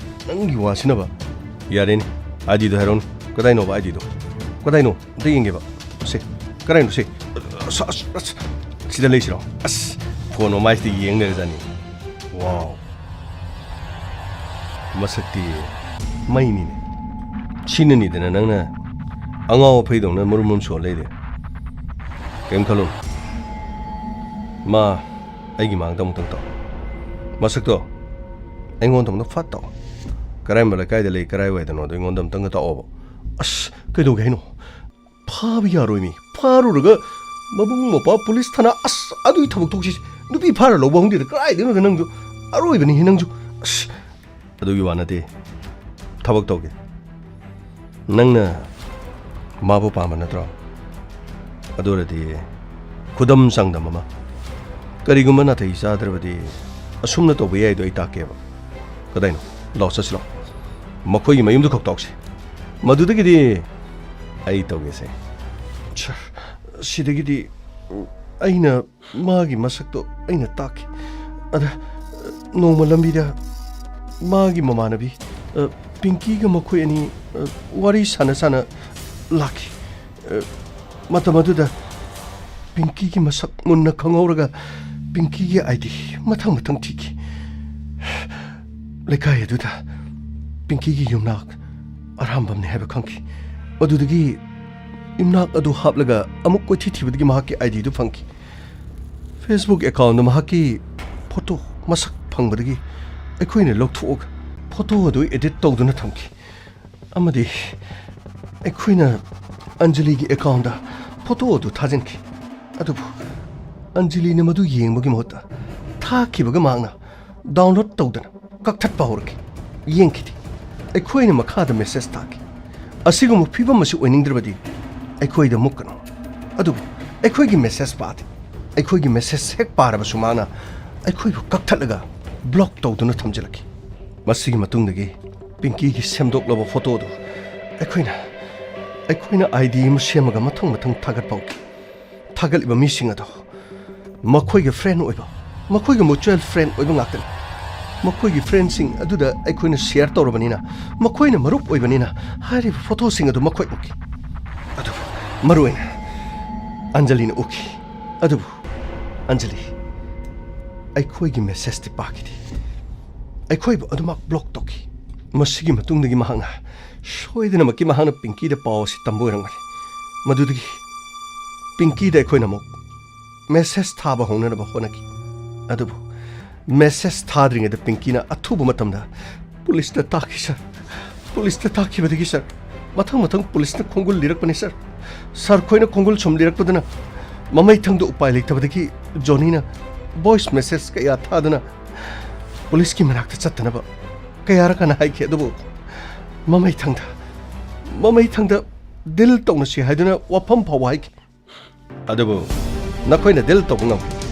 ꯅꯪꯒꯤ ꯋꯥꯁꯤꯅꯕ꯫ ꯌꯥꯔꯦꯅꯦ, ꯑꯥꯏꯗꯤꯗꯣ ꯍꯥꯏꯔꯛꯎꯅꯦ꯫ ꯀꯗꯥꯏꯅꯣꯕ ꯑꯥꯏꯗꯤꯗꯣ? ꯀꯗꯥꯏꯅꯣ? ꯑꯝꯇ ꯌꯦꯡꯒꯦꯕ꯫ ꯁꯦ, ꯀꯗꯥꯏꯅꯣ ꯁꯦ? ꯑꯁ, ꯑꯁ, ꯑꯁ, ꯁꯤꯗ ꯂꯩꯁꯤꯔꯣ? ꯑꯁ, ꯐꯣꯟ ꯃꯃꯥꯏꯁꯤꯗ ꯌꯦꯡ ꯂꯩꯔꯖꯥꯠꯅꯤ꯫ ꯋꯥꯎ꯫ ꯃꯁꯛꯇꯤ ꯃꯩꯅꯤꯅꯦ꯫ ꯁꯤꯅꯅꯤꯗꯅ ꯅꯪꯅ ꯑꯉꯥꯎ ꯑꯐꯩꯗꯧꯅ ꯃꯔꯨꯝ ꯃꯔꯨꯝ ꯁꯣꯜ ꯂꯩꯗꯤ꯫ ꯀꯩꯝ ꯈꯜꯂꯨꯅꯨ꯫ ꯃꯥ ꯑꯩꯒꯤ ꯃꯥꯡꯗ ꯑꯃꯨꯛꯇꯪ ꯇꯧ꯫ ꯃꯁꯛꯇꯣ ꯑꯩꯉꯣꯟꯗ ꯑꯃꯨꯛꯇꯪ ꯐꯠ ꯇꯧ꯫ ꯀꯔꯝꯕ ꯂꯩꯀꯥꯏꯗ ꯂꯩ, ꯀꯔꯥꯏꯋꯥꯏꯗꯅꯣꯗꯣ ꯑꯩꯉꯣꯟꯗ ꯑꯃꯨꯛꯇꯪꯒ ꯇꯥꯛꯑꯣꯕ꯫ ꯑꯁ, ꯀꯩꯗꯧꯒꯦ ꯍꯥꯏꯅꯣ? ꯐꯥꯕ ꯌꯥꯔꯣꯏ ꯃꯤ꯫ ꯐꯥꯔꯨꯔꯒ ꯃꯕꯨꯡ ꯃꯧꯄ꯭ꯋꯥ ꯄꯨꯂꯤꯁ ꯊꯥꯅ, ꯑꯁ, ꯑꯗꯨꯒꯤ ꯊꯕꯛ ꯊꯣꯛꯁꯤ꯫ ꯅꯨꯄꯤ ꯐꯥꯔ ꯂꯧꯕ ꯍꯧꯅꯗꯦꯗ, ꯀꯗꯥꯏꯗꯩꯅꯣꯗ ꯅꯪꯁꯨ? ꯑꯔꯣꯏꯕꯅꯤꯍꯦ ꯅꯪꯁꯨ꯫ ꯑꯁ, ꯑꯗꯨꯒꯤ ꯋꯥ ꯅꯠꯇꯦ꯫ ꯊꯕꯛ ꯇꯧꯒꯦ꯫ ꯅꯪꯅ ꯃꯥꯕꯨ ꯄꯥꯝꯕ ꯅꯠꯇ꯭ꯔꯣ? ꯑꯗꯨ ꯑꯣꯏꯔꯗꯤ ꯈꯨꯗꯝ ꯆꯥꯡꯗꯝ ꯑꯃ, ꯀꯔꯤꯒꯨꯝꯕ ꯅꯥꯇꯩ ꯆꯥꯗ꯭ꯔꯕꯗꯤ ꯑꯁꯨꯝꯅ ꯇꯧꯕ ꯌꯥꯏꯗꯣ ꯑꯩ ꯇꯥꯛꯀꯦꯕ꯫ ꯀꯗꯥꯏꯅꯣ? ꯂꯥꯛꯑꯣ, ꯆꯠꯁꯤ ꯂꯥꯛꯑꯣ꯫ ꯃꯈꯣꯏꯒꯤ ꯃꯌꯨꯝꯗ ꯈꯛ ꯇꯧꯁꯤ꯫ ꯃꯗꯨꯗꯒꯤꯗꯤ ꯑꯩ ꯇꯧꯒꯦꯁꯦ꯫ ꯁꯥꯔ, ꯁꯤꯗꯒꯤꯗꯤ ꯑꯩꯅ ꯃꯥꯒꯤ ꯃꯁꯛꯇꯣ ꯑꯩꯅ ꯇꯥꯛꯈꯤ꯫ ꯑꯗ ꯅꯣꯡꯃ ꯂꯝꯕꯤꯗ ꯃꯥꯒꯤ ꯃꯃꯥꯟꯅꯕꯤ, ꯑ, ꯄꯤꯡꯀꯤꯒ ꯃꯈꯣꯏ ꯑꯅꯤ, ꯑ, ꯋꯥꯔꯤ ꯁꯥꯟꯅ ꯁꯥꯟꯅ ꯂꯥꯛꯈꯤ꯫ ꯑ, ꯃꯇꯝ ꯑꯗꯨꯗ ꯄꯤꯡꯀꯤꯒꯤ ꯃꯁꯛ ꯃꯨꯟꯅ ꯈꯪꯍꯧꯔꯒ ꯄꯤꯡꯀꯤꯒꯤ ꯑꯥꯏ ꯗꯤ ꯃꯊꯪ ꯃꯊꯪ ꯊꯤꯈꯤ꯫ ꯂꯩꯀꯥꯏ ꯑꯗꯨꯗ ꯄꯤꯡꯀꯤꯒꯤ ꯌꯨꯝꯅꯥꯛ ꯑꯔꯥꯝꯕꯝꯅꯤ ꯍꯥꯏꯕ ꯈꯪꯈꯤ꯫ ꯃꯗꯨꯗꯒꯤ ꯌꯨꯝꯅꯥꯛ ꯑꯗꯨ ꯍꯥꯞꯂꯒ ꯑꯃꯨꯛ ꯀꯣꯏꯊꯤ ꯊꯤꯕꯗꯒꯤ ꯃꯍꯥꯛꯀꯤ ꯑꯥꯏ ꯗꯤꯗꯨ ꯐꯪꯈꯤ꯫ Facebook ꯑꯦꯀꯥꯎꯟꯗ ꯃꯍꯥꯛꯀꯤ ꯐꯣꯇꯣ ꯃꯁꯛ ꯐꯪꯕꯗꯒꯤ ꯑꯩꯈꯣꯏꯅ ꯂꯧꯊꯣꯛꯑꯒ ꯐꯣꯇꯣ ꯑꯗꯨ ꯑꯦꯗꯤꯠ ꯇꯧꯗꯨꯅ ꯊꯝꯈꯤ꯫ ꯑꯃꯗꯤ ꯑꯩꯈꯣꯏꯅ ꯑꯟꯖꯂꯤꯒꯤ ꯑꯦꯀꯥꯎꯟꯗ ꯐꯣꯇꯣ ꯑꯗꯨ ꯊꯥꯖꯤꯟꯈꯤ꯫ ꯑꯗꯨꯕꯨ ꯑꯟꯖꯂꯤꯅ ꯃꯗꯨ ꯌꯦꯡꯕꯒꯤ ꯃꯍꯨꯠꯇ ꯊꯥꯈꯤꯕꯒ ꯃꯍꯥꯛꯅ ꯗꯥꯎꯟꯂꯣꯗ ꯇꯧꯗꯅ ꯀꯛꯊꯠꯄ ꯍꯧꯔꯛꯈꯤ꯫ ꯌꯦꯡꯈꯤꯗꯦ꯫ ꯑꯩꯈꯣꯏꯅ ꯃꯈꯥꯗ ꯃꯦꯁꯦꯖ ꯊꯥꯈꯤ꯫ ꯑꯁꯤꯒꯨꯝꯕ ꯐꯤꯕꯝ ꯑꯁꯤ ꯑꯣꯏꯅꯤꯡꯗ꯭ꯔꯕꯗꯤ ꯑꯩꯈꯣꯏꯗ ꯃꯨꯛꯀꯅꯨ꯫ ꯑꯗꯨꯕꯨ ꯑꯩꯈꯣꯏꯒꯤ ꯃꯦꯁꯦꯖ ꯄꯥꯗꯦ꯫ ꯑꯩꯈꯣꯏꯒꯤ ꯃꯦꯁꯦꯖ ꯍꯦꯛ ꯄꯥꯔꯕꯁꯨ ꯃꯥꯅ ꯑꯩꯈꯣꯏꯕꯨ ꯀꯛꯊꯠꯂꯒ ꯕ꯭ꯂꯣꯛ ꯇꯧꯗꯨꯅ ꯊꯝꯖꯤꯜꯂꯛꯈꯤ꯫ ꯃꯁꯤꯒꯤ ꯃꯇꯨꯡꯗꯒꯤ ꯄꯤꯡꯀꯤꯒꯤ ꯁꯦꯝꯗꯣꯛꯂꯕ ꯐꯣꯇꯣꯗꯨ ꯑꯩꯈꯣꯏꯅ, ꯑꯩꯈꯣꯏꯅ ꯑꯥꯏ ꯗꯤ ꯑꯃ ꯁꯦꯝꯃꯒ ꯃꯊꯪ ꯃꯊꯪ ꯊꯥꯒꯠꯄ ꯍꯧꯈꯤ꯫ ꯊꯥꯒꯠꯂꯤꯕ ꯃꯤꯁꯤꯡ ꯑꯗꯣ ꯃꯈꯣꯏꯒ ꯐ꯭ꯔꯦꯟ ꯑꯣꯏꯕ, ꯃꯈꯣꯏꯒ ꯃ꯭ꯌꯨꯆꯨꯋꯦꯜ ꯐ꯭ꯔꯦꯟ ꯑꯣꯏꯕ ꯉꯥꯛꯇꯅꯤ꯫ ꯃꯈꯣꯏꯒꯤ ꯐ꯭ꯔꯦꯟꯁꯤꯡ ꯑꯗꯨꯗ ꯑꯩꯈꯣꯏꯅ ꯁꯤꯌꯔ ꯇꯧꯔꯕꯅꯤꯅ, ꯃꯈꯣꯏꯅ ꯃꯔꯨꯞ ꯑꯣꯏꯕꯅꯤꯅ ꯍꯥꯏꯔꯤꯕ ꯐꯣꯇꯣꯁꯤꯡ ꯑꯗꯨ ꯃꯈꯣꯏ ꯎꯈꯤ꯫ ꯑꯗꯨꯕꯨ ꯃꯔꯨꯑꯣꯏꯅ ꯑꯟꯖꯂꯤꯅ ꯎꯈꯤ꯫ ꯑꯗꯨꯕꯨ ꯑꯟꯖꯂꯤ ꯑꯩꯈꯣꯏꯒꯤ ꯃꯦꯁꯦꯖꯇꯤ ꯄꯥꯈꯤꯗꯦ꯫ ꯑꯩꯈꯣꯏꯕꯨ ꯑꯗꯨꯃꯛ ꯕ꯭ꯂꯣꯛ ꯇꯧꯈꯤ꯫ ꯃꯁꯤꯒꯤ ꯃꯇꯨꯡꯗꯒꯤ ꯃꯍꯥꯛꯅ ꯁꯣꯏꯗꯅꯃꯛꯀꯤ ꯃꯍꯥꯛꯅ ꯄꯤꯡꯀꯤꯗ ꯄꯥꯎ ꯑꯁꯤ ꯇꯝꯕ ꯑꯣꯏꯔꯝꯒꯅꯤ꯫ ꯃꯗꯨꯗꯒꯤ ꯄꯤꯡꯀꯤꯗ ꯑꯩꯈꯣꯏꯅ ꯑꯃꯨꯛ ꯃꯦꯁꯦꯖ ꯊꯥꯕ ꯍꯧꯅꯅꯕ ꯍꯣꯠꯅꯈꯤ꯫ ꯑꯗꯨꯕꯨ ꯃꯦꯁꯦꯖ ꯊꯥꯗ꯭ꯔꯤꯉꯩꯗ ꯄꯤꯡꯀꯤꯅ ꯑꯊꯨꯕ ꯃꯇꯝꯗ ꯄꯨꯂꯤꯁꯇ ꯇꯥꯛꯈꯤ, ꯁꯥꯔ꯫ ꯄꯨꯂꯤꯁꯇ ꯇꯥꯛꯈꯤꯕꯗꯒꯤ, ꯁꯥꯔ, ꯃꯊꯪ ꯃꯊꯪ ꯄꯨꯂꯤꯁꯅ ꯈꯣꯡꯒꯨꯜ ꯂꯤꯔꯛꯄꯅꯤ, ꯁꯥꯔ꯫ ꯁꯥꯔ ꯈꯣꯏꯅ ꯈꯣꯡꯒꯨꯜ ꯁꯨꯝ ꯂꯤꯔꯛꯄꯗꯨꯅ ꯃꯃꯩꯊꯪꯗ ꯎꯄꯥꯏ ꯂꯩꯇꯕꯗꯒꯤ ꯖꯣꯅꯤꯅ ꯚꯣꯏꯁ ꯃꯦꯁꯦꯖ ꯀꯌꯥ ꯊꯥꯗꯨꯅ ꯄꯨꯂꯤꯁꯀꯤ ꯃꯅꯥꯛꯇ ꯆꯠꯇꯅꯕ ꯀꯌꯥꯔꯛ ꯍꯥꯟꯅ ꯍꯥꯏꯈꯤ, ꯑꯗꯨꯕꯨ ꯃꯃꯩꯊꯪꯗ, ꯃꯃꯩꯊꯪꯗ ꯗꯤꯜ ꯇꯧꯅꯁꯤ ꯍꯥꯏꯗꯨꯅ ꯋꯥꯐꯝ ꯐꯥꯎꯕ ꯍꯥꯏꯈꯤ꯫ ꯑꯗꯨꯕꯨ ꯅꯈꯣꯏꯅ ꯗꯤꯜ ꯇꯧꯕ ꯉꯝꯈꯤ꯫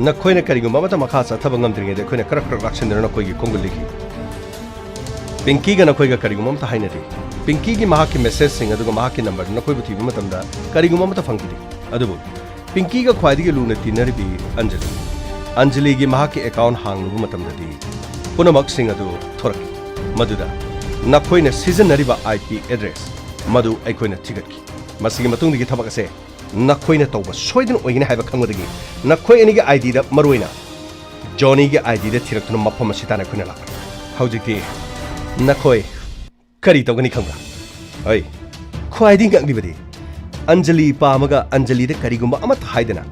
ꯅꯈꯣꯏꯅ ꯀꯔꯤꯒꯨꯝꯕ ꯑꯃꯠꯇ ꯃꯈꯥ ꯆꯠꯊꯕ ꯉꯝꯗ꯭ꯔꯤꯉꯩꯗ ꯑꯩꯈꯣꯏꯅ ꯀ꯭ꯔꯛ ꯀ꯭ꯔꯛ ꯂꯥꯛꯁꯤꯟꯗꯨꯅ ꯅꯈꯣꯏꯒꯤ ꯈꯣꯡꯒꯨꯜ ꯂꯤꯈꯤ꯫ ꯄꯤꯡꯀꯤꯒ ꯅꯈꯣꯏꯒ ꯀꯔꯤꯒꯨꯝꯕ ꯑꯃꯠꯇ ꯍꯥꯏꯅꯗꯦ꯫ ꯄꯤꯡꯀꯤꯒꯤ ꯃꯍꯥꯛꯀꯤ ꯃꯦꯁꯦꯖꯁꯤꯡ ꯑꯗꯨꯒ ꯃꯍꯥꯛꯀꯤ ꯅꯝꯕꯔꯗꯨ ꯅꯈꯣꯏꯕꯨ ꯊꯤꯕ ꯃꯇꯝꯗ ꯀꯔꯤꯒꯨꯝꯕ ꯑꯃꯠꯇ ꯐꯪꯈꯤꯗꯦ꯫ ꯑꯗꯨꯕꯨ ꯄꯤꯡꯀꯤꯒ ꯈ꯭ꯋꯥꯏꯗꯒꯤ ꯂꯨꯅ ꯇꯤꯟꯅꯔꯤꯕꯤ ꯑꯟꯖꯂꯤ꯫ ꯑꯟꯖꯂꯤꯒꯤ ꯃꯍꯥꯛꯀꯤ ꯑꯦꯀꯥꯎꯟ ꯍꯥꯡꯂꯨꯕ ꯃꯇꯝꯗꯗꯤ ꯄꯨꯝꯅꯃꯛꯁꯤꯡ ꯑꯗꯨ ꯊꯣꯔꯛꯈꯤ꯫ ꯃꯗꯨꯗ ꯅꯈꯣꯏꯅ ꯁꯤꯖꯤꯟꯅꯔꯤꯕ IP address ꯃꯗꯨ ꯑꯩꯈꯣꯏꯅ ꯊꯤꯒꯠꯈꯤ꯫ ꯃꯁꯤꯒꯤ ꯃꯇꯨꯡꯗꯒꯤ ꯊꯕꯛ ꯑꯁꯦ ꯅꯈꯣꯏꯅ ꯇꯧꯕ ꯁꯣꯏꯗꯅ ꯑꯣꯏꯒꯅꯤ ꯍꯥꯏꯕ ꯈꯪꯕꯗꯒꯤ ꯅꯈꯣꯏ ꯑꯅꯤꯒꯤ IDꯗ ꯃꯔꯨꯑꯣꯏꯅ ꯖꯣꯅꯤꯒꯤ IDꯗ ꯊꯤꯔꯛꯇꯨꯅ ꯃꯐꯝ ꯑꯁꯤ ꯇꯥꯟꯅ ꯑꯩꯈꯣꯏꯅ ꯂꯥꯛꯄꯅꯤ꯫ ꯍꯧꯖꯤꯛꯇꯤ ꯅꯈꯣꯏ ꯀꯔꯤ ꯇꯧꯒꯅꯤ ꯈꯪꯕ꯭ꯔꯥ? ꯑꯩ ꯈ꯭ꯋꯥꯏꯗꯒꯤ ꯉꯛꯂꯤꯕꯗꯤ ꯑꯟꯖꯂꯤ ꯄꯥꯝꯃꯒ ꯑꯟꯖꯂꯤꯗ ꯀꯔꯤꯒꯨꯝꯕ ꯑꯃꯠꯇ ꯍꯥꯏꯗꯅ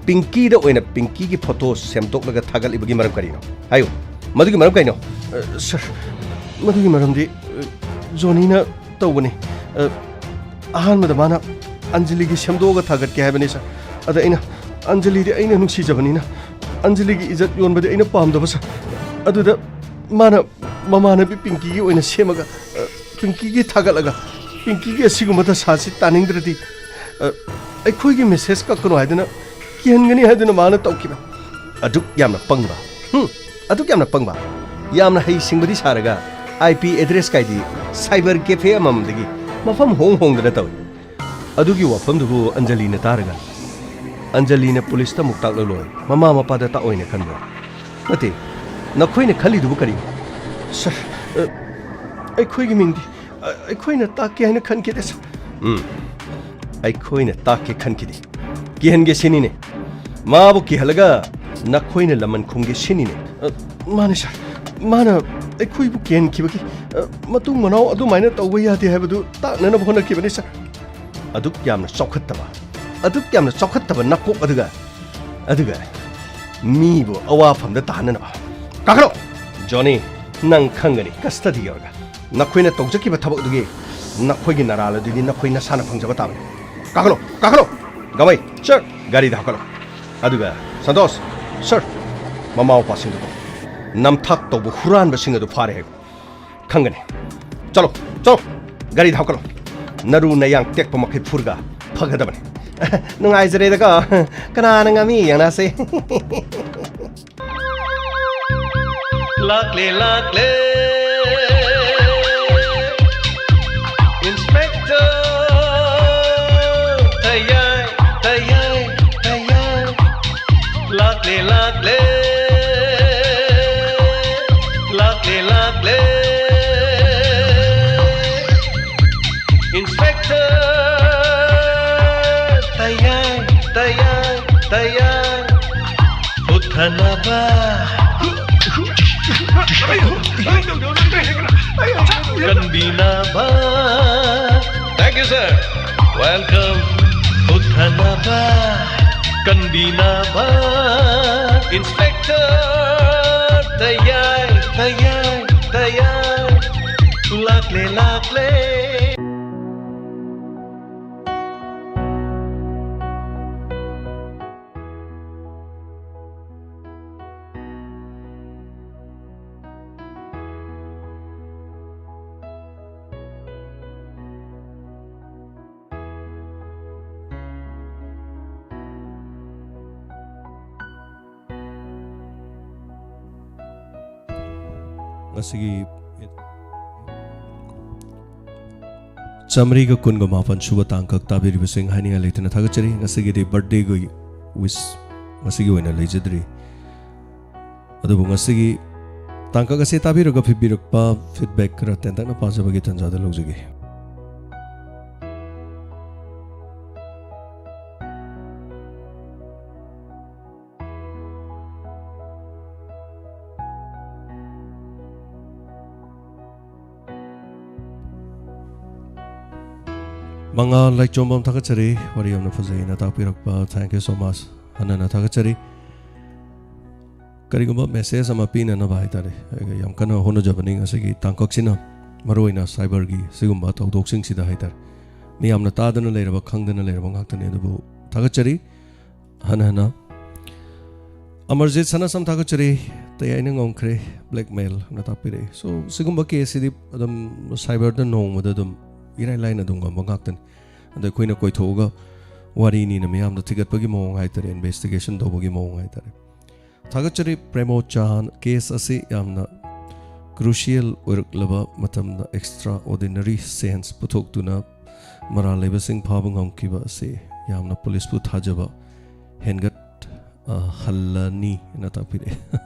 ꯄꯤꯡꯀꯤꯗ ꯑꯣꯏꯅ ꯄꯤꯡꯀꯤꯒꯤ ꯐꯣꯇꯣ ꯁꯦꯝꯗꯣꯛꯂꯒ ꯊꯥꯒꯠꯂꯤꯕꯒꯤ ꯃꯔꯝ ꯀꯔꯤꯅꯣ? ꯍꯥꯏꯌꯨ, ꯃꯗꯨꯒꯤ ꯃꯔꯝ ꯀꯩꯅꯣ? ꯑ, ꯁꯥꯔ, ꯃꯗꯨꯒꯤ ꯃꯔꯝꯗꯤ, ꯑ, ꯖꯣꯅꯤꯅ ꯇꯧꯕꯅꯤ꯫ ꯑ, ꯑꯍꯥꯟꯕꯗ ꯃꯥꯅ ꯑꯟꯖꯂꯤꯒꯤ ꯁꯦꯝꯗꯣꯛꯑꯒ ꯊꯥꯒꯠꯀꯦ ꯍꯥꯏꯕꯅꯤ, ꯁꯥꯔ꯫ ꯑꯗ ꯑꯩꯅ, ꯑꯟꯖꯂꯤꯗꯤ ꯑꯩꯅ ꯅꯨꯡꯁꯤꯖꯕꯅꯤꯅ, ꯑꯟꯖꯂꯤꯒꯤ ꯏꯖꯠ ꯌꯣꯟꯕꯗꯤ ꯑꯩꯅ ꯄꯥꯝꯗꯕ, ꯁꯥꯔ꯫ ꯑꯗꯨꯗ ꯃꯥꯅ ꯃꯃꯥꯟꯅꯕꯤ ꯄꯤꯡꯀꯤꯒꯤ ꯑꯣꯏꯅ ꯁꯦꯝꯃꯒ, ꯑ, ꯄꯤꯡꯀꯤꯒꯤ ꯊꯥꯒꯠꯂꯒ, ꯄꯤꯡꯀꯤꯒꯤ ꯑꯁꯤꯒꯨꯝꯕ ꯗꯁꯥꯁꯤ ꯇꯥꯅꯤꯡꯗ꯭ꯔꯗꯤ, ꯑ, ꯑꯩꯈꯣꯏꯒꯤ ꯃꯦꯁꯦꯖ ꯀꯛꯀꯅꯨ ꯍꯥꯏꯗꯨꯅ ꯀꯤꯍꯟꯒꯅꯤ ꯍꯥꯏꯗꯨꯅ ꯃꯥꯅ ꯇꯧꯈꯤꯕ꯫ ꯑꯗꯨꯛ ꯌꯥꯝꯅ ꯄꯪꯕ, ꯍꯨꯝ, ꯑꯗꯨꯛ ꯌꯥꯝꯅ ꯄꯪꯕ, ꯌꯥꯝꯅ ꯍꯩꯁꯤꯡꯕꯗꯤ ꯁꯥꯔꯒ IP address ꯀꯥꯏꯗꯤ cyber cafe ꯑꯃꯃꯝꯗꯒꯤ ꯃꯐꯝ ꯍꯣꯡ ꯍꯣꯡꯗꯅ ꯇꯧꯏ꯫ ꯑꯗꯨꯒꯤ ꯋꯥꯐꯝꯗꯨꯕꯨ ꯑꯟꯖꯂꯤꯅ ꯇꯥꯔꯒ, ꯑꯟꯖꯂꯤꯅ ꯄꯨꯂꯤꯁꯇ ꯑꯃꯨꯛ ꯇꯥꯛꯂꯛꯂꯣꯏ, ꯃꯃꯥ ꯃꯄꯥꯗ ꯇꯥꯛꯑꯣꯏꯅ ꯈꯟꯕ꯭ꯔꯥ? ꯅꯠꯇꯦ, ꯅꯈꯣꯏꯅ ꯈꯜꯂꯤꯗꯨꯕꯨ ꯀꯔꯤꯅꯣ? ꯁꯥꯔ, ꯑ, ꯑꯩꯈꯣꯏꯒꯤ ꯃꯤꯡꯗꯤ, ꯑ, ꯑꯩꯈꯣꯏꯅ ꯇꯥꯛꯀꯦ ꯍꯥꯏꯅ ꯈꯟꯈꯤꯗꯦ, ꯁꯥꯔ꯫ ꯎꯝ, ꯑꯩꯈꯣꯏꯅ ꯇꯥꯛꯀꯦ ꯈꯟꯈꯤꯗꯦ꯫ ꯀꯤꯍꯟꯒꯦ ꯁꯤꯅꯤꯅꯦ꯫ ꯃꯥꯕꯨ ꯀꯤꯍꯜꯂꯒ ꯅꯈꯣꯏꯅ ꯂꯃꯟ ꯈꯨꯝꯒꯦ ꯁꯤꯅꯤꯅꯦ꯫ ꯑ, ꯃꯥꯅꯦ, ꯁꯥꯔ꯫ ꯃꯥꯅ ꯑꯩꯈꯣꯏꯕꯨ ꯀꯤꯍꯟꯈꯤꯕꯒꯤ, ꯑ, ꯃꯇꯨꯡ ꯃꯅꯥꯎ ꯑꯗꯨꯃꯥꯏꯅ ꯇꯧꯕ ꯌꯥꯗꯦ ꯍꯥꯏꯕꯗꯨ ꯇꯥꯛꯅꯅꯕ ꯍꯣꯠꯅꯈꯤꯕꯅꯤ, ꯁꯥꯔ꯫ ꯑꯗꯨꯛ ꯌꯥꯝꯅ ꯆꯥꯎꯈꯠꯇꯕ, ꯑꯗꯨꯛ ꯌꯥꯝꯅ ꯆꯥꯎꯈꯠꯇꯕ ꯅꯀꯣꯛ ꯑꯗꯨꯒ, ꯑꯗꯨꯒ ꯃꯤꯕꯨ ꯑꯋꯥꯐꯝꯗ ꯇꯥꯍꯟꯅꯅꯕ꯫ ꯀꯥꯈꯠꯂꯣ! ꯖꯣꯅꯤ, ꯅꯪ ꯈꯪꯒꯅꯤ ꯀꯁꯇꯗꯤ ꯌꯧꯔꯒ꯫ ꯅꯈꯣꯏꯅ ꯇꯧꯖꯈꯤꯕ ꯊꯕꯛ ꯑꯗꯨꯒꯤ ꯅꯈꯣꯏꯒꯤ ꯅꯔꯥꯜ ꯑꯗꯨꯗꯤ ꯅꯈꯣꯏ ꯅꯁꯥꯅ ꯐꯪꯖꯕ ꯇꯥꯕꯅꯤ꯫ ꯀꯥꯈꯠꯂꯣ! ꯀꯥꯈꯠꯂꯣ! ꯒꯃꯩ, ꯁꯔ, ꯒꯥꯔꯤꯗ ꯍꯥꯞꯀꯠꯂꯣ꯫ ꯑꯗꯨꯒ ꯁꯟꯇꯣꯁ, ꯁꯔ, ꯃꯃꯥ ꯃꯄꯥꯁꯤꯡꯗꯨꯕꯨ ꯅꯝꯊꯥꯛ ꯇꯧꯕ ꯍꯨꯔꯥꯟꯕꯁꯤꯡ ꯑꯗꯨ ꯐꯥꯔꯦ ꯍꯥꯏꯌꯨ꯫ ꯈꯪꯒꯅꯤ꯫ ꯆꯠꯂꯣ, ꯆꯠꯂꯣ꯫ ꯒꯥꯔꯤꯗ ꯍꯥꯞꯀꯠꯂꯣ꯫ ꯅꯔꯨ ꯅꯌꯥꯡ ꯇꯦꯛꯄ ꯃꯈꯩ ꯐꯨꯔꯒ ꯐꯒꯗꯕꯅꯤ꯫ ꯅꯨꯡꯉꯥꯏꯖꯔꯦꯗꯀꯣ꯫ ꯀꯅꯥꯅ ꯉꯝꯃꯤ ꯌꯦꯡꯅꯁꯦ꯫ ꯂꯥꯛꯂꯦ, ꯂꯥꯛꯂꯦ꯫ Inspector꯫ ꯇꯌꯥꯏ, ꯇꯌꯥꯏ, ꯇꯌꯥꯏ꯫ ꯂꯥꯛꯂꯦ, ꯂꯥꯛꯂꯦ꯫ ꯂꯥꯛꯂꯦ, ꯂꯥꯛꯂꯦ꯫ Inspector꯫ ꯇꯌꯥꯏ, ꯇꯌꯥꯏ, ꯇꯌꯥꯏ꯫ ꯄꯨꯊꯅꯕ꯫ ꯀꯟꯕꯤꯅꯕ꯫ Thank you, sir. Welcome. ꯄꯨꯊꯅꯕ꯫ ꯀꯟꯕꯤꯅꯕ꯫ Inspector꯫ ꯇꯌꯥꯏ, ꯇꯌꯥꯏ, ꯇꯌꯥꯏ꯫ ꯂꯥꯛꯂꯦ, ꯂꯥꯛꯂꯦ꯫ ꯉꯁꯤꯒꯤ ꯆꯥꯃꯔꯤꯒ ꯀꯨꯟꯒ ꯃꯥꯄꯟ ꯁꯨꯕ ꯇꯥꯡꯀꯛ ꯇꯥꯕꯤꯔꯤꯕꯁꯤꯡ ꯍꯥꯏꯅꯤꯡꯉꯥꯏ ꯂꯩꯇꯅ ꯊꯥꯒꯠꯆꯔꯤ꯫ ꯉꯁꯤꯒꯤꯗꯤ ꯕꯥꯔꯠꯗꯦꯒꯤ ꯋꯤꯁ ꯉꯁꯤꯒꯤ ꯑꯣꯏꯅ ꯂꯩꯖꯗ꯭ꯔꯤ꯫ ꯑꯗꯨꯕꯨ ꯉꯁꯤꯒꯤ ꯇꯥꯡꯀꯛ ꯑꯁꯤ ꯇꯥꯕꯤꯔꯒ ꯄꯤꯕꯤꯔꯛꯄ ꯐꯤꯗꯕꯦꯛ ꯈꯔ ꯇꯦꯟꯇꯛꯅ ꯄꯥꯖꯕꯒꯤ ꯇꯥꯟꯖꯥꯗ ꯂꯧꯖꯒꯦ꯫ ꯃꯉꯥ ꯂꯥꯏꯆꯣꯝꯕꯝ ꯊꯥꯒꯠꯆꯔꯤ, ꯋꯥꯔꯤ ꯌꯥꯝꯅ ꯐꯖꯩꯅ ꯇꯥꯛꯄꯤꯔꯛꯄ, thank you so much, ꯍꯟꯅ ꯍꯟꯅ ꯊꯥꯒꯠꯆꯔꯤ꯫ ꯀꯔꯤꯒꯨꯝꯕ ꯃꯦꯁꯦꯖ ꯑꯃ ꯄꯤꯅꯅꯕ ꯍꯥꯏꯇꯥꯔꯦ, ꯑꯩ ꯌꯥꯝ ꯀꯟꯅ ꯍꯣꯠꯅꯖꯕꯅꯤ ꯉꯁꯤꯒꯤ ꯇꯥꯡꯀꯛꯁꯤꯅ, ꯃꯔꯨꯑꯣꯏꯅ ꯁꯥꯏꯕꯔꯒꯤ ꯁꯤꯒꯨꯝꯕ ꯊꯧꯗꯣꯛꯁꯤꯡꯁꯤꯗ ꯍꯥꯏꯇꯥꯔꯦ꯫ ꯃꯤꯌꯥꯝꯅ ꯇꯥꯗꯅ ꯂꯩꯔꯕ, ꯈꯪꯗꯅ ꯂꯩꯔꯕ ꯉꯥꯛꯇꯅꯤ꯫ ꯑꯗꯨꯕꯨ ꯊꯥꯒꯠꯆꯔꯤ ꯍꯟꯅ ꯍꯟꯅ꯫ ꯑꯃꯔꯖꯤꯠ ꯁꯅꯥꯁꯝ ꯊꯥꯒꯠꯆꯔꯤ꯫ ꯇꯌꯥꯏꯅ ꯉꯝꯈ꯭ꯔꯦ, ꯕ꯭ꯂꯦꯛꯃꯦꯜ ꯑꯅ ꯇꯥꯛꯄꯤꯔꯛꯏ꯫ ꯁꯣ, ꯁꯤꯒꯨꯝꯕ ꯀꯦꯁꯁꯤꯗꯤ ꯑꯗꯨꯝ ꯁꯥꯏꯕꯔꯗ ꯅꯣꯡꯃꯗ ꯑꯗꯨꯝ ꯏꯔꯥꯏ ꯂꯥꯏꯅ ꯑꯗꯨꯝ ꯉꯝꯕ ꯉꯥꯛꯇꯅꯤ꯫ ꯑꯗ ꯑꯩꯈꯣꯏꯅ ꯀꯣꯏꯊꯣꯛꯑꯒ ꯋꯥꯔꯤꯅꯤꯅ ꯃꯤꯌꯥꯝꯗ ꯊꯤꯒꯠꯄꯒꯤ ꯃꯑꯣꯡ ꯍꯥꯏꯇꯥꯔꯦ, ꯏꯟꯚꯦꯁꯇꯤꯒꯦꯁꯟ ꯇꯧꯕꯒꯤ ꯃꯑꯣꯡ ꯍꯥꯏꯇꯥꯔꯦ꯫ ꯊꯥꯒꯠꯆꯔꯤ ꯄ꯭ꯔꯦꯃꯣꯆꯥꯟ꯫ ꯀꯦꯁ ꯑꯁꯤ ꯌꯥꯝꯅ ꯀ꯭ꯔꯨꯁꯤꯌꯦꯜ ꯑꯣꯏꯔꯛꯂꯕ ꯃꯇꯝꯗ ꯑꯦꯛꯁꯇ꯭ꯔꯥ ꯑꯣꯔꯗꯤꯅꯔꯤ ꯁꯦꯟꯁ ꯄꯨꯊꯣꯛꯇꯨꯅ ꯃꯔꯥꯜ ꯂꯩꯕꯁꯤꯡ ꯐꯥꯕ ꯉꯝꯈꯤꯕ ꯑꯁꯤ ꯌꯥꯝꯅ ꯄꯨꯂꯤꯁꯄꯨ ꯊꯥꯖꯕ ꯍꯦꯟꯒꯠ, ꯑ, ꯍꯜꯂꯅꯤ ꯍꯥꯏꯅ ꯇꯥꯛꯄꯤꯔꯛꯑꯦ꯫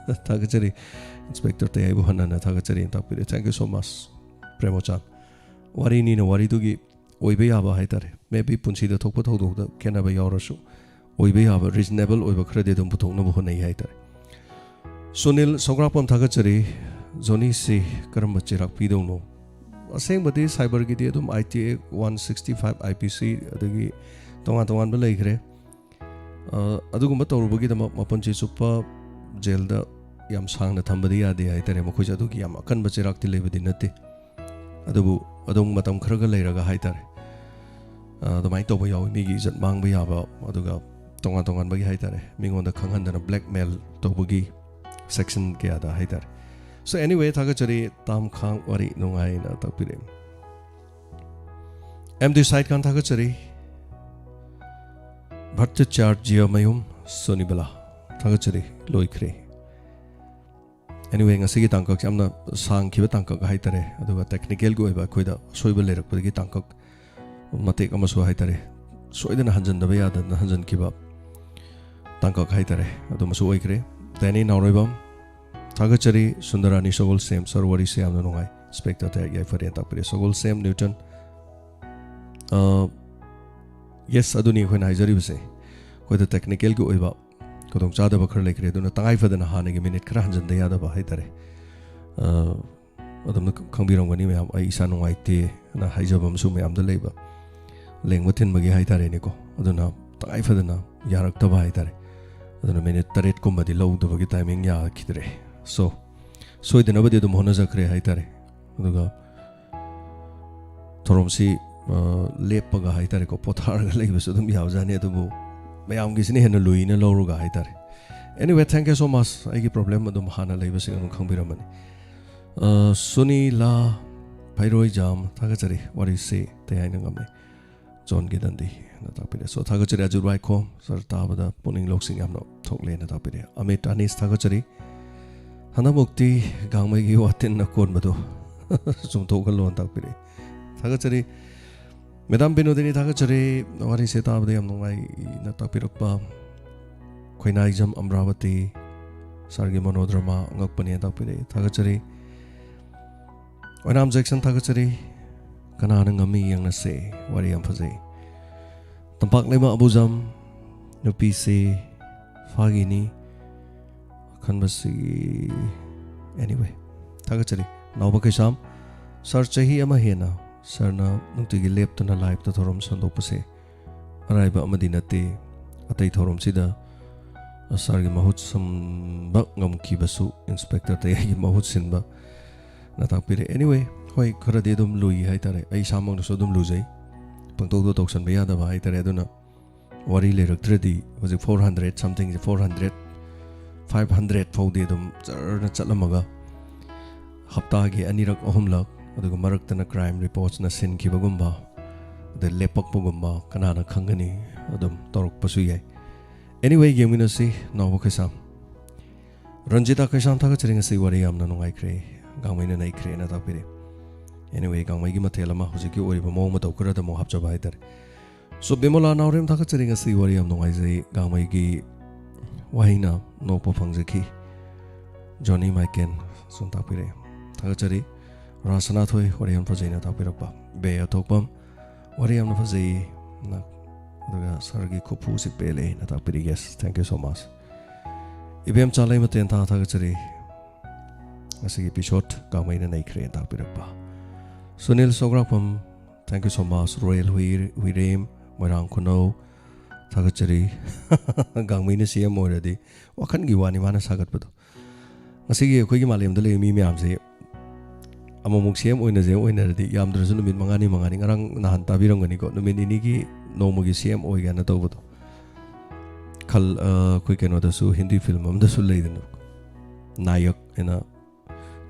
ꯊꯥꯒꯠꯆꯔꯤ ꯏꯟꯁꯄꯦꯛꯇꯔ ꯇꯌꯥꯏꯕꯨ ꯍꯟꯅ ꯍꯟꯅ ꯊꯥꯒꯠꯆꯔꯤ ꯍꯥꯏꯅ ꯇꯥꯛꯄꯤꯔꯛꯑꯦ꯫ Thank you so much ꯄ꯭ꯔꯦꯃꯣꯆꯥꯟ꯫ ꯋꯥꯔꯤꯅꯤꯅ ꯋꯥꯔꯤꯗꯨꯒꯤ ꯑꯣꯏꯕ ꯌꯥꯕ ꯍꯥꯏꯇꯥꯔꯦ, ꯃꯦꯕꯤ ꯄꯨꯟꯁꯤꯗ ꯊꯣꯛꯄ ꯊꯧꯗꯣꯛꯇ ꯈꯦꯠꯅꯕ ꯌꯥꯎꯔꯁꯨ ꯑꯣꯏꯕ ꯌꯥꯕ ꯔꯤꯖꯅꯦꯕꯜ ꯑꯣꯏꯕ ꯈꯔꯗꯤ ꯑꯗꯨꯝ ꯄꯨꯊꯣꯛꯅꯕ ꯍꯣꯠꯅꯩ ꯍꯥꯏꯇꯥꯔꯦ꯫ ꯁꯨꯅꯤꯜ ꯁꯧꯒ꯭ꯔꯥꯛꯄꯝ ꯊꯥꯒꯠꯆꯔꯤ꯫ ꯖꯣꯅꯤꯁꯤ ꯀꯔꯝꯕ ꯆꯩꯔꯥꯛ ꯄꯤꯗꯧꯅꯣ? ꯑꯁꯦꯡꯕꯗꯤ ꯁꯥꯏꯕꯔꯒꯤꯗꯤ ꯑꯗꯨꯝ I T Act one sixty five, I P C, ꯑꯗꯒꯤ ꯇꯣꯉꯥꯟ ꯇꯣꯉꯥꯟꯕ ꯂꯩꯈ꯭ꯔꯦ꯫ ꯑ, ꯑꯗꯨꯒꯨꯝꯕ ꯇꯧꯔꯨꯕꯒꯤꯗꯃꯛ ꯃꯄꯨꯟꯁꯤ ꯆꯨꯞꯄ ꯖꯦꯜꯗ ꯌꯥꯝ ꯁꯥꯡꯅ ꯊꯝꯕꯗꯤ ꯌꯥꯗꯦ ꯍꯥꯏꯇꯥꯔꯦ꯫ ꯃꯈꯣꯏꯁꯦ ꯑꯗꯨꯒꯤ ꯌꯥꯝ ꯑꯀꯟꯕ ꯆꯩꯔꯥꯛꯇꯤ ꯂꯩꯕꯗꯤ ꯅꯠꯇꯦ꯫ ꯑꯗꯨꯕꯨ ꯑꯗꯨꯝ ꯃꯇꯝ ꯈꯔꯒ ꯂꯩꯔꯒ ꯍꯥꯏꯇꯥꯔꯦ, ꯑ, ꯑꯗꯨꯃꯥꯏꯅ ꯇꯧꯕ ꯌꯥꯎꯋꯤ꯫ ꯃꯤꯒꯤ ꯏꯖꯠ ꯃꯥꯡꯕ ꯌꯥꯕ, ꯑꯗꯨꯒ ꯇꯣꯉꯥꯟ ꯇꯣꯉꯥꯟꯕꯒꯤ ꯍꯥꯏꯇꯥꯔꯦ, ꯃꯤꯉꯣꯟꯗ ꯈꯪꯍꯟꯗꯅ ꯕ꯭ꯂꯦꯛꯃꯦꯜ ꯇꯧꯕꯒꯤ ꯁꯦꯛꯁꯟ ꯀꯌꯥꯗ ꯍꯥꯏꯇꯥꯔꯦ꯫ So anyway, ꯊꯥꯒꯠꯆꯔꯤ꯫ ꯇꯥꯝꯈꯥꯡ ꯋꯥꯔꯤ ꯅꯨꯡꯉꯥꯏꯅ ꯇꯥꯛꯄꯤꯔꯛꯏ꯫ ꯑꯦꯝ ꯗꯤ ꯁꯥꯏꯗ ꯈꯥꯟ ꯊꯥꯒꯠꯆꯔꯤ꯫ ꯚꯠꯇꯆꯥꯔꯖ꯭ꯌꯃꯌꯨꯝ ꯁꯨꯅꯤꯕꯂꯥ ꯊꯥꯒꯠꯆꯔꯤ꯫ ꯂꯣꯏꯈ꯭ꯔꯦ꯫ Anyway, ꯉꯁꯤꯒꯤ ꯇꯥꯡꯀꯛꯁꯦ ꯌꯥꯝꯅ ꯁꯥꯡꯈꯤꯕ ꯇꯥꯡꯀꯛ ꯍꯥꯏꯇꯥꯔꯦ, ꯑꯗꯨꯒ ꯇꯦꯛꯅꯤꯀꯦꯜꯒꯤ ꯑꯣꯏꯕ ꯑꯩꯈꯣꯏꯗ ꯑꯁꯣꯏꯕ ꯂꯩꯔꯛꯄꯗꯒꯤ ꯇꯥꯡꯀꯛ ꯃꯇꯦꯛ ꯑꯃꯁꯨ ꯍꯥꯏꯇꯥꯔꯦ, ꯁꯣꯏꯗꯅ ꯍꯟꯖꯟꯗꯕ ꯌꯥꯗꯗꯅ ꯍꯟꯖꯟꯈꯤꯕ ꯇꯥꯡꯀꯛ ꯍꯥꯏꯇꯥꯔꯦ, ꯑꯗꯨꯃꯁꯨ ꯑꯣꯏꯈ꯭ꯔꯦ꯫ ꯗꯦꯅꯤ ꯅꯥꯎꯔꯣꯏꯕꯝ ꯊꯥꯒꯠꯆꯔꯤ꯫ ꯁꯨꯟꯗꯔꯥꯅꯤ ꯁꯒꯣꯜꯁꯦꯝ, ꯁꯥꯔ ꯋꯥꯔꯤꯁꯦ ꯌꯥꯝꯅ ꯅꯨꯡꯉꯥꯏ꯫ ꯏꯟꯁꯄꯦꯛꯇꯔ ꯇꯌꯥꯏ ꯌꯥꯏꯐꯔꯦꯅ ꯇꯥꯛꯄꯤꯔꯦ꯫ ꯁꯒꯣꯜꯁꯦꯝ ꯅ꯭ꯌꯨꯇꯟ, ꯑ, ꯌꯦꯁ, ꯑꯗꯨꯅꯤ ꯑꯩꯈꯣꯏꯅ ꯍꯥꯏꯖꯔꯤꯕꯁꯦ꯫ ꯑꯩꯈꯣꯏꯗ ꯇꯦꯛꯅꯤꯀꯦꯜꯒꯤ ꯑꯣꯏꯕ ꯈꯨꯗꯣꯡꯆꯥꯗꯕ ꯈꯔ ꯂꯩꯈ꯭ꯔꯦ, ꯑꯗꯨꯅ ꯇꯉꯥꯏ ꯐꯗꯅ ꯍꯥꯟꯅꯒꯤ ꯃꯤꯅꯤꯠ ꯈꯔ ꯍꯟꯖꯤꯟꯗ ꯌꯥꯗꯕ ꯍꯥꯏꯇꯥꯔꯦ꯫ ꯑ, ꯑꯗꯨꯝꯅ ꯈꯪꯕꯤꯔꯝꯒꯅꯤ ꯃꯌꯥꯝ, ꯑꯩ ꯏꯁꯥ ꯅꯨꯡꯉꯥꯏꯇꯦꯅ ꯍꯥꯏꯖꯕ ꯑꯃꯁꯨ ꯃꯌꯥꯝꯗ ꯂꯩꯕ, ꯂꯦꯡꯕ ꯊꯤꯟꯕꯒꯤ ꯍꯥꯏꯇꯥꯔꯦꯅꯦꯀꯣ꯫ ꯑꯗꯨꯅ ꯇꯉꯥꯏ ꯐꯗꯅ ꯌꯥꯔꯛꯇꯕ ꯍꯥꯏꯇꯥꯔꯦ꯫ ꯑꯗꯨꯅ ꯃꯤꯅꯤꯠ ꯇꯔꯦꯠꯀꯨꯝꯕꯗꯤ ꯂꯧꯗꯕꯒꯤ ꯇꯥꯏꯃꯤꯡ ꯌꯥꯈꯤꯗ꯭ꯔꯦ꯫ ꯁꯣ, ꯁꯣꯏꯗꯅꯕꯗꯤ ꯑꯗꯨꯝ ꯍꯣꯠꯅꯖꯈ꯭ꯔꯦ ꯍꯥꯏꯇꯥꯔꯦ꯫ ꯑꯗꯨꯒ ꯊꯧꯔꯝꯁꯤ, ꯑ, ꯂꯦꯞꯄꯒ ꯍꯥꯏꯇꯥꯔꯦꯀꯣ, ꯄꯣꯊꯥꯔꯒ ꯂꯩꯕꯁꯨ ꯑꯗꯨꯝ ꯌꯥꯕꯖꯥꯠꯅꯤ, ꯑꯗꯨꯕꯨ ꯃꯌꯥꯝꯒꯤꯁꯤꯅ ꯍꯦꯟꯅ ꯂꯨꯏꯅ ꯂꯧꯔꯒ ꯍꯥꯏꯇꯥꯔꯦ꯫ Anyway, thank you so much. ꯑꯩꯒꯤ ꯄ꯭ꯔꯣꯕ꯭ꯂꯦꯝ ꯑꯗꯨꯝ ꯍꯥꯟꯅ ꯂꯩꯕꯁꯤꯡ ꯑꯗꯨꯝ ꯈꯪꯕꯤꯔꯝꯃꯅꯤ꯫ ꯑ, ꯁꯨꯅꯤꯂꯥ ꯐꯩꯔꯣꯏꯖꯥꯝ, ꯊꯥꯒꯠꯆꯔꯤ꯫ ꯋꯥꯔꯤꯁꯤ ꯇꯌꯥꯏꯅ ꯉꯝꯃꯤ꯫ ꯖꯣꯟꯒꯤ ꯗꯟꯗꯤ ꯅ ꯇꯥꯛꯄꯤꯔꯦ꯫ ꯁꯣ, ꯊꯥꯒꯠꯆꯔꯤ ꯑꯖꯨꯠ ꯋꯥꯏꯈꯣꯝ꯫ ꯁꯥꯔ ꯇꯥꯕꯗ ꯄꯨꯛꯅꯤꯡ ꯂꯧꯁꯤꯡ ꯌꯥꯝꯅ ꯊꯣꯛꯂꯦꯅ ꯇꯥꯛꯄꯤꯔꯦ꯫ ꯑꯃꯤꯠ ꯑꯅꯤꯁ ꯊꯥꯒꯠꯆꯔꯤ꯫ ꯍꯟꯗꯛꯃꯨꯛꯇꯤ ꯒꯥꯡꯃꯩꯒꯤ ꯋꯥꯇꯤꯟꯅ ꯀꯣꯟꯕꯗꯨ ꯆꯨꯝꯊꯣꯛꯍꯜꯂꯣꯅ ꯇꯥꯛꯄꯤꯔꯦ꯫ ꯊꯥꯒꯠꯆꯔꯤ꯫ ꯃꯦꯗꯥꯝ ꯕꯤꯅꯣꯗꯤꯅꯤ ꯊꯥꯒꯠꯆꯔꯤ꯫ ꯋꯥꯔꯤꯁꯦ ꯇꯥꯕꯗ ꯌꯥꯝ ꯅꯨꯡꯉꯥꯏꯅ ꯇꯥꯛꯄꯤꯔꯛꯄ꯫ ꯈꯣꯏꯅꯥꯏꯖꯝ ꯑꯝꯔꯥꯕꯇꯤ ꯁꯥꯔꯒꯤ ꯃꯣꯅꯣꯗ꯭ꯔꯃꯥ ꯑꯉꯛꯄꯅꯦꯅ ꯇꯥꯛꯄꯤꯔꯛꯏ꯫ ꯊꯥꯒꯠꯆꯔꯤ꯫ ꯑꯣꯏꯅꯥꯝ ꯖꯦꯛꯁꯟ ꯊꯥꯒꯠꯆꯔꯤ꯫ ꯀꯅꯥꯅ ꯉꯝꯃꯤ ꯌꯦꯡꯅꯁꯦ꯫ ꯋꯥꯔꯤ ꯌꯥꯝ ꯐꯖꯩ꯫ ꯇꯝꯄꯥꯛ ꯂꯩꯃ ꯑꯕꯨꯖꯝ, ꯅꯨꯄꯤꯁꯤ ꯐꯥꯒꯤꯅꯤ ꯈꯟꯕꯁꯤ꯫ Anyway, ꯊꯥꯒꯠꯆꯔꯤ꯫ ꯅꯥꯎꯕ ꯀꯩꯁꯥꯝ, ꯁꯥꯔ, ꯆꯍꯤ ꯑꯃ ꯍꯦꯟꯅ ꯁꯥꯔꯅ ꯅꯨꯡꯇꯤꯒꯤ ꯂꯦꯞꯇꯅ ꯂꯥꯏꯞꯇ ꯊꯧꯔꯝ ꯁꯟꯗꯣꯛꯄꯁꯦ ꯑꯔꯥꯏꯕ ꯑꯃꯗꯤ ꯅꯠꯇꯦ꯫ ꯑꯇꯩ ꯊꯧꯔꯝꯁꯤꯗ ꯁꯥꯔꯒꯤ ꯃꯍꯨꯠ ꯁꯤꯟꯕ ꯉꯝꯈꯤꯕꯁꯨ, ꯏꯟꯁꯄꯦꯛꯇꯔ ꯇꯌꯥꯏꯒꯤ ꯃꯍꯨꯠ ꯁꯤꯟꯕ ꯅ ꯇꯥꯛꯄꯤꯔꯦ꯫ Anyway, ꯍꯣꯏ, ꯈꯔꯗꯤ ꯑꯗꯨꯝ ꯂꯨꯏ ꯍꯥꯏꯇꯥꯔꯦ꯫ ꯑꯩ ꯏꯁꯥꯃꯛꯅꯁꯨ ꯑꯗꯨꯝ ꯂꯨꯖꯩ꯫ ꯄꯪꯇꯧꯗ ꯇꯧꯁꯟꯕ ꯌꯥꯗꯕ ꯍꯥꯏꯇꯥꯔꯦ꯫ ꯑꯗꯨꯅ ꯋꯥꯔꯤ ꯂꯩꯔꯛꯇ꯭ꯔꯗꯤ ꯍꯧꯖꯤꯛ four hundred somethingꯁꯦ, four hundred, five hundred ꯐꯥꯎꯗꯤ ꯑꯗꯨꯝ ꯖꯔꯅ ꯆꯠꯂꯝꯃꯒ, ꯍꯞꯇꯥꯒꯤ ꯑꯅꯤꯔꯛ ꯑꯍꯨꯝꯂꯛ, ꯑꯗꯨꯒ ꯃꯔꯛꯇꯅ ꯀ꯭ꯔꯥꯏꯝ ꯔꯤꯄꯣꯔꯠꯁꯅ ꯁꯤꯟꯈꯤꯕꯒꯨꯝꯕ, ꯑꯗꯩ ꯂꯦꯞꯄꯛꯄꯒꯨꯝꯕ, ꯀꯅꯥꯅ ꯈꯪꯒꯅꯤ, ꯑꯗꯨꯝ ꯇꯧꯔꯛꯄꯁꯨ ꯌꯥꯏ꯫ Anyway, ꯌꯦꯡꯃꯤꯟꯅꯁꯤ ꯅꯥꯎꯕ ꯈꯩꯁꯥꯝ꯫ ꯔꯟꯖꯤꯇꯥ ꯀꯩꯁꯥꯝ ꯊꯥꯒꯠꯆꯔꯤ, ꯉꯁꯤ ꯋꯥꯔꯤ ꯌꯥꯝꯅ ꯅꯨꯡꯉꯥꯏꯈ꯭ꯔꯦ꯫ ꯒꯥꯡꯃꯩꯅ ꯅꯩꯈ꯭ꯔꯦꯅ ꯇꯥꯛꯄꯤꯔꯦ꯫ Anyway, ꯒꯥꯡꯃꯩꯒꯤ ꯃꯊꯦꯜ ꯑꯃ ꯍꯧꯖꯤꯛꯀꯤ ꯑꯣꯏꯔꯤꯕ ꯃꯑꯣꯡ ꯃꯇꯧ ꯈꯔꯗ ꯑꯃꯨꯛ ꯍꯥꯞꯆꯕ ꯍꯥꯏꯇꯥꯔꯦ꯫ ꯁꯣ, ꯕꯤꯃꯣꯂꯥ ꯅꯥꯎꯔꯦꯝ ꯊꯥꯒꯠꯆꯔꯤ, ꯉꯁꯤ ꯋꯥꯔꯤ ꯌꯥꯝ ꯅꯨꯡꯉꯥꯏꯖꯩ꯫ ꯒꯥꯡꯃꯩꯒꯤ ꯋꯥꯍꯩꯅ ꯅꯣꯛꯄ ꯐꯪꯖꯈꯤ꯫ ꯖꯣꯅꯤ ꯃꯥꯏꯀꯦꯟ ꯁꯨꯝ ꯇꯥꯛꯄꯤꯔꯛꯑꯦ꯫ ꯊꯥꯒꯠꯆꯔꯤ꯫ ꯔꯥꯁ ꯁꯅꯥꯊꯣꯏ ꯋꯥꯔꯤ ꯌꯥꯝ ꯐꯖꯩꯅ ꯇꯥꯛꯄꯤꯔꯛꯄ꯫ ꯕꯦ ꯑꯊꯣꯛꯄꯝ ꯋꯥꯔꯤ ꯌꯥꯝꯅ ꯐꯖꯩ꯫ ꯅ-, ꯑꯗꯨꯒ ꯁꯥꯔꯒꯤ ꯈꯨꯐꯨꯁꯤ ꯄꯦꯜꯂꯦꯅ ꯇꯥꯛꯄꯤꯔꯤ꯫ Yes, thank you so much꯫ ꯏꯕꯦꯝ ꯆꯥꯂꯩ ꯃꯇꯦꯟ ꯊꯥ ꯊꯥꯒꯠꯆꯔꯤ꯫ ꯉꯁꯤꯒꯤ episode ꯒꯥꯡꯃꯩꯅ ꯅꯩꯈ꯭ꯔꯦꯅ ꯇꯥꯛꯄꯤꯔꯛꯄ꯫ ꯁꯨꯅꯤꯜ ꯁꯧꯒ꯭ꯔꯥꯛꯄꯝ, thank you so much꯫ Royal ꯍꯨꯏ-, ꯍꯨꯏꯔꯦꯝ, ꯃꯣꯏꯔꯥꯡ ꯈꯨꯅꯧ, ꯊꯥꯒꯠꯆꯔꯤ꯫ ꯒꯥꯡꯃꯩꯅ ꯁꯤ ꯑꯦꯝ ꯑꯣꯏꯔꯗꯤ ꯋꯥꯈꯜꯒꯤ ꯋꯥꯅꯤ ꯃꯥꯅ ꯁꯥꯒꯠꯄꯗꯣ꯫ ꯉꯁꯤꯒꯤ ꯑꯩꯈꯣꯏꯒꯤ ꯃꯥꯂꯦꯝꯗ ꯂꯩꯕ ꯃꯤ ꯃꯌꯥꯝꯁꯦ ꯑꯃꯨꯛꯃꯨꯛ ꯁꯤ ꯑꯦꯝ ꯑꯣꯏꯅꯁꯦ ꯑꯣꯏꯅꯔꯗꯤ ꯌꯥꯝꯗ꯭ꯔꯁꯨ ꯅꯨꯃꯤꯠ ꯃꯉꯥꯅꯤ ꯃꯉꯥꯅꯤ꯫ ꯉꯔꯥꯡ ꯅꯍꯥꯟ ꯇꯥꯕꯤꯔꯝꯒꯅꯤꯀꯣ, ꯅꯨꯃꯤꯠ ꯅꯤꯅꯤꯒꯤ ꯅꯣꯡꯃꯒꯤ ꯁꯤ ꯑꯦꯝ ꯑꯣꯏꯒꯦꯅ ꯇꯧꯕꯗꯣ꯫ ꯈꯜ ꯑ, ꯑꯩꯈꯣꯏ ꯀꯩꯅꯣꯗꯁꯨ ꯍꯤꯟꯗꯤ ꯐꯤꯂꯝ ꯑꯃꯗꯁꯨ ꯂꯩꯗꯅ, ꯅꯥꯌꯛ ꯍꯥꯏꯅ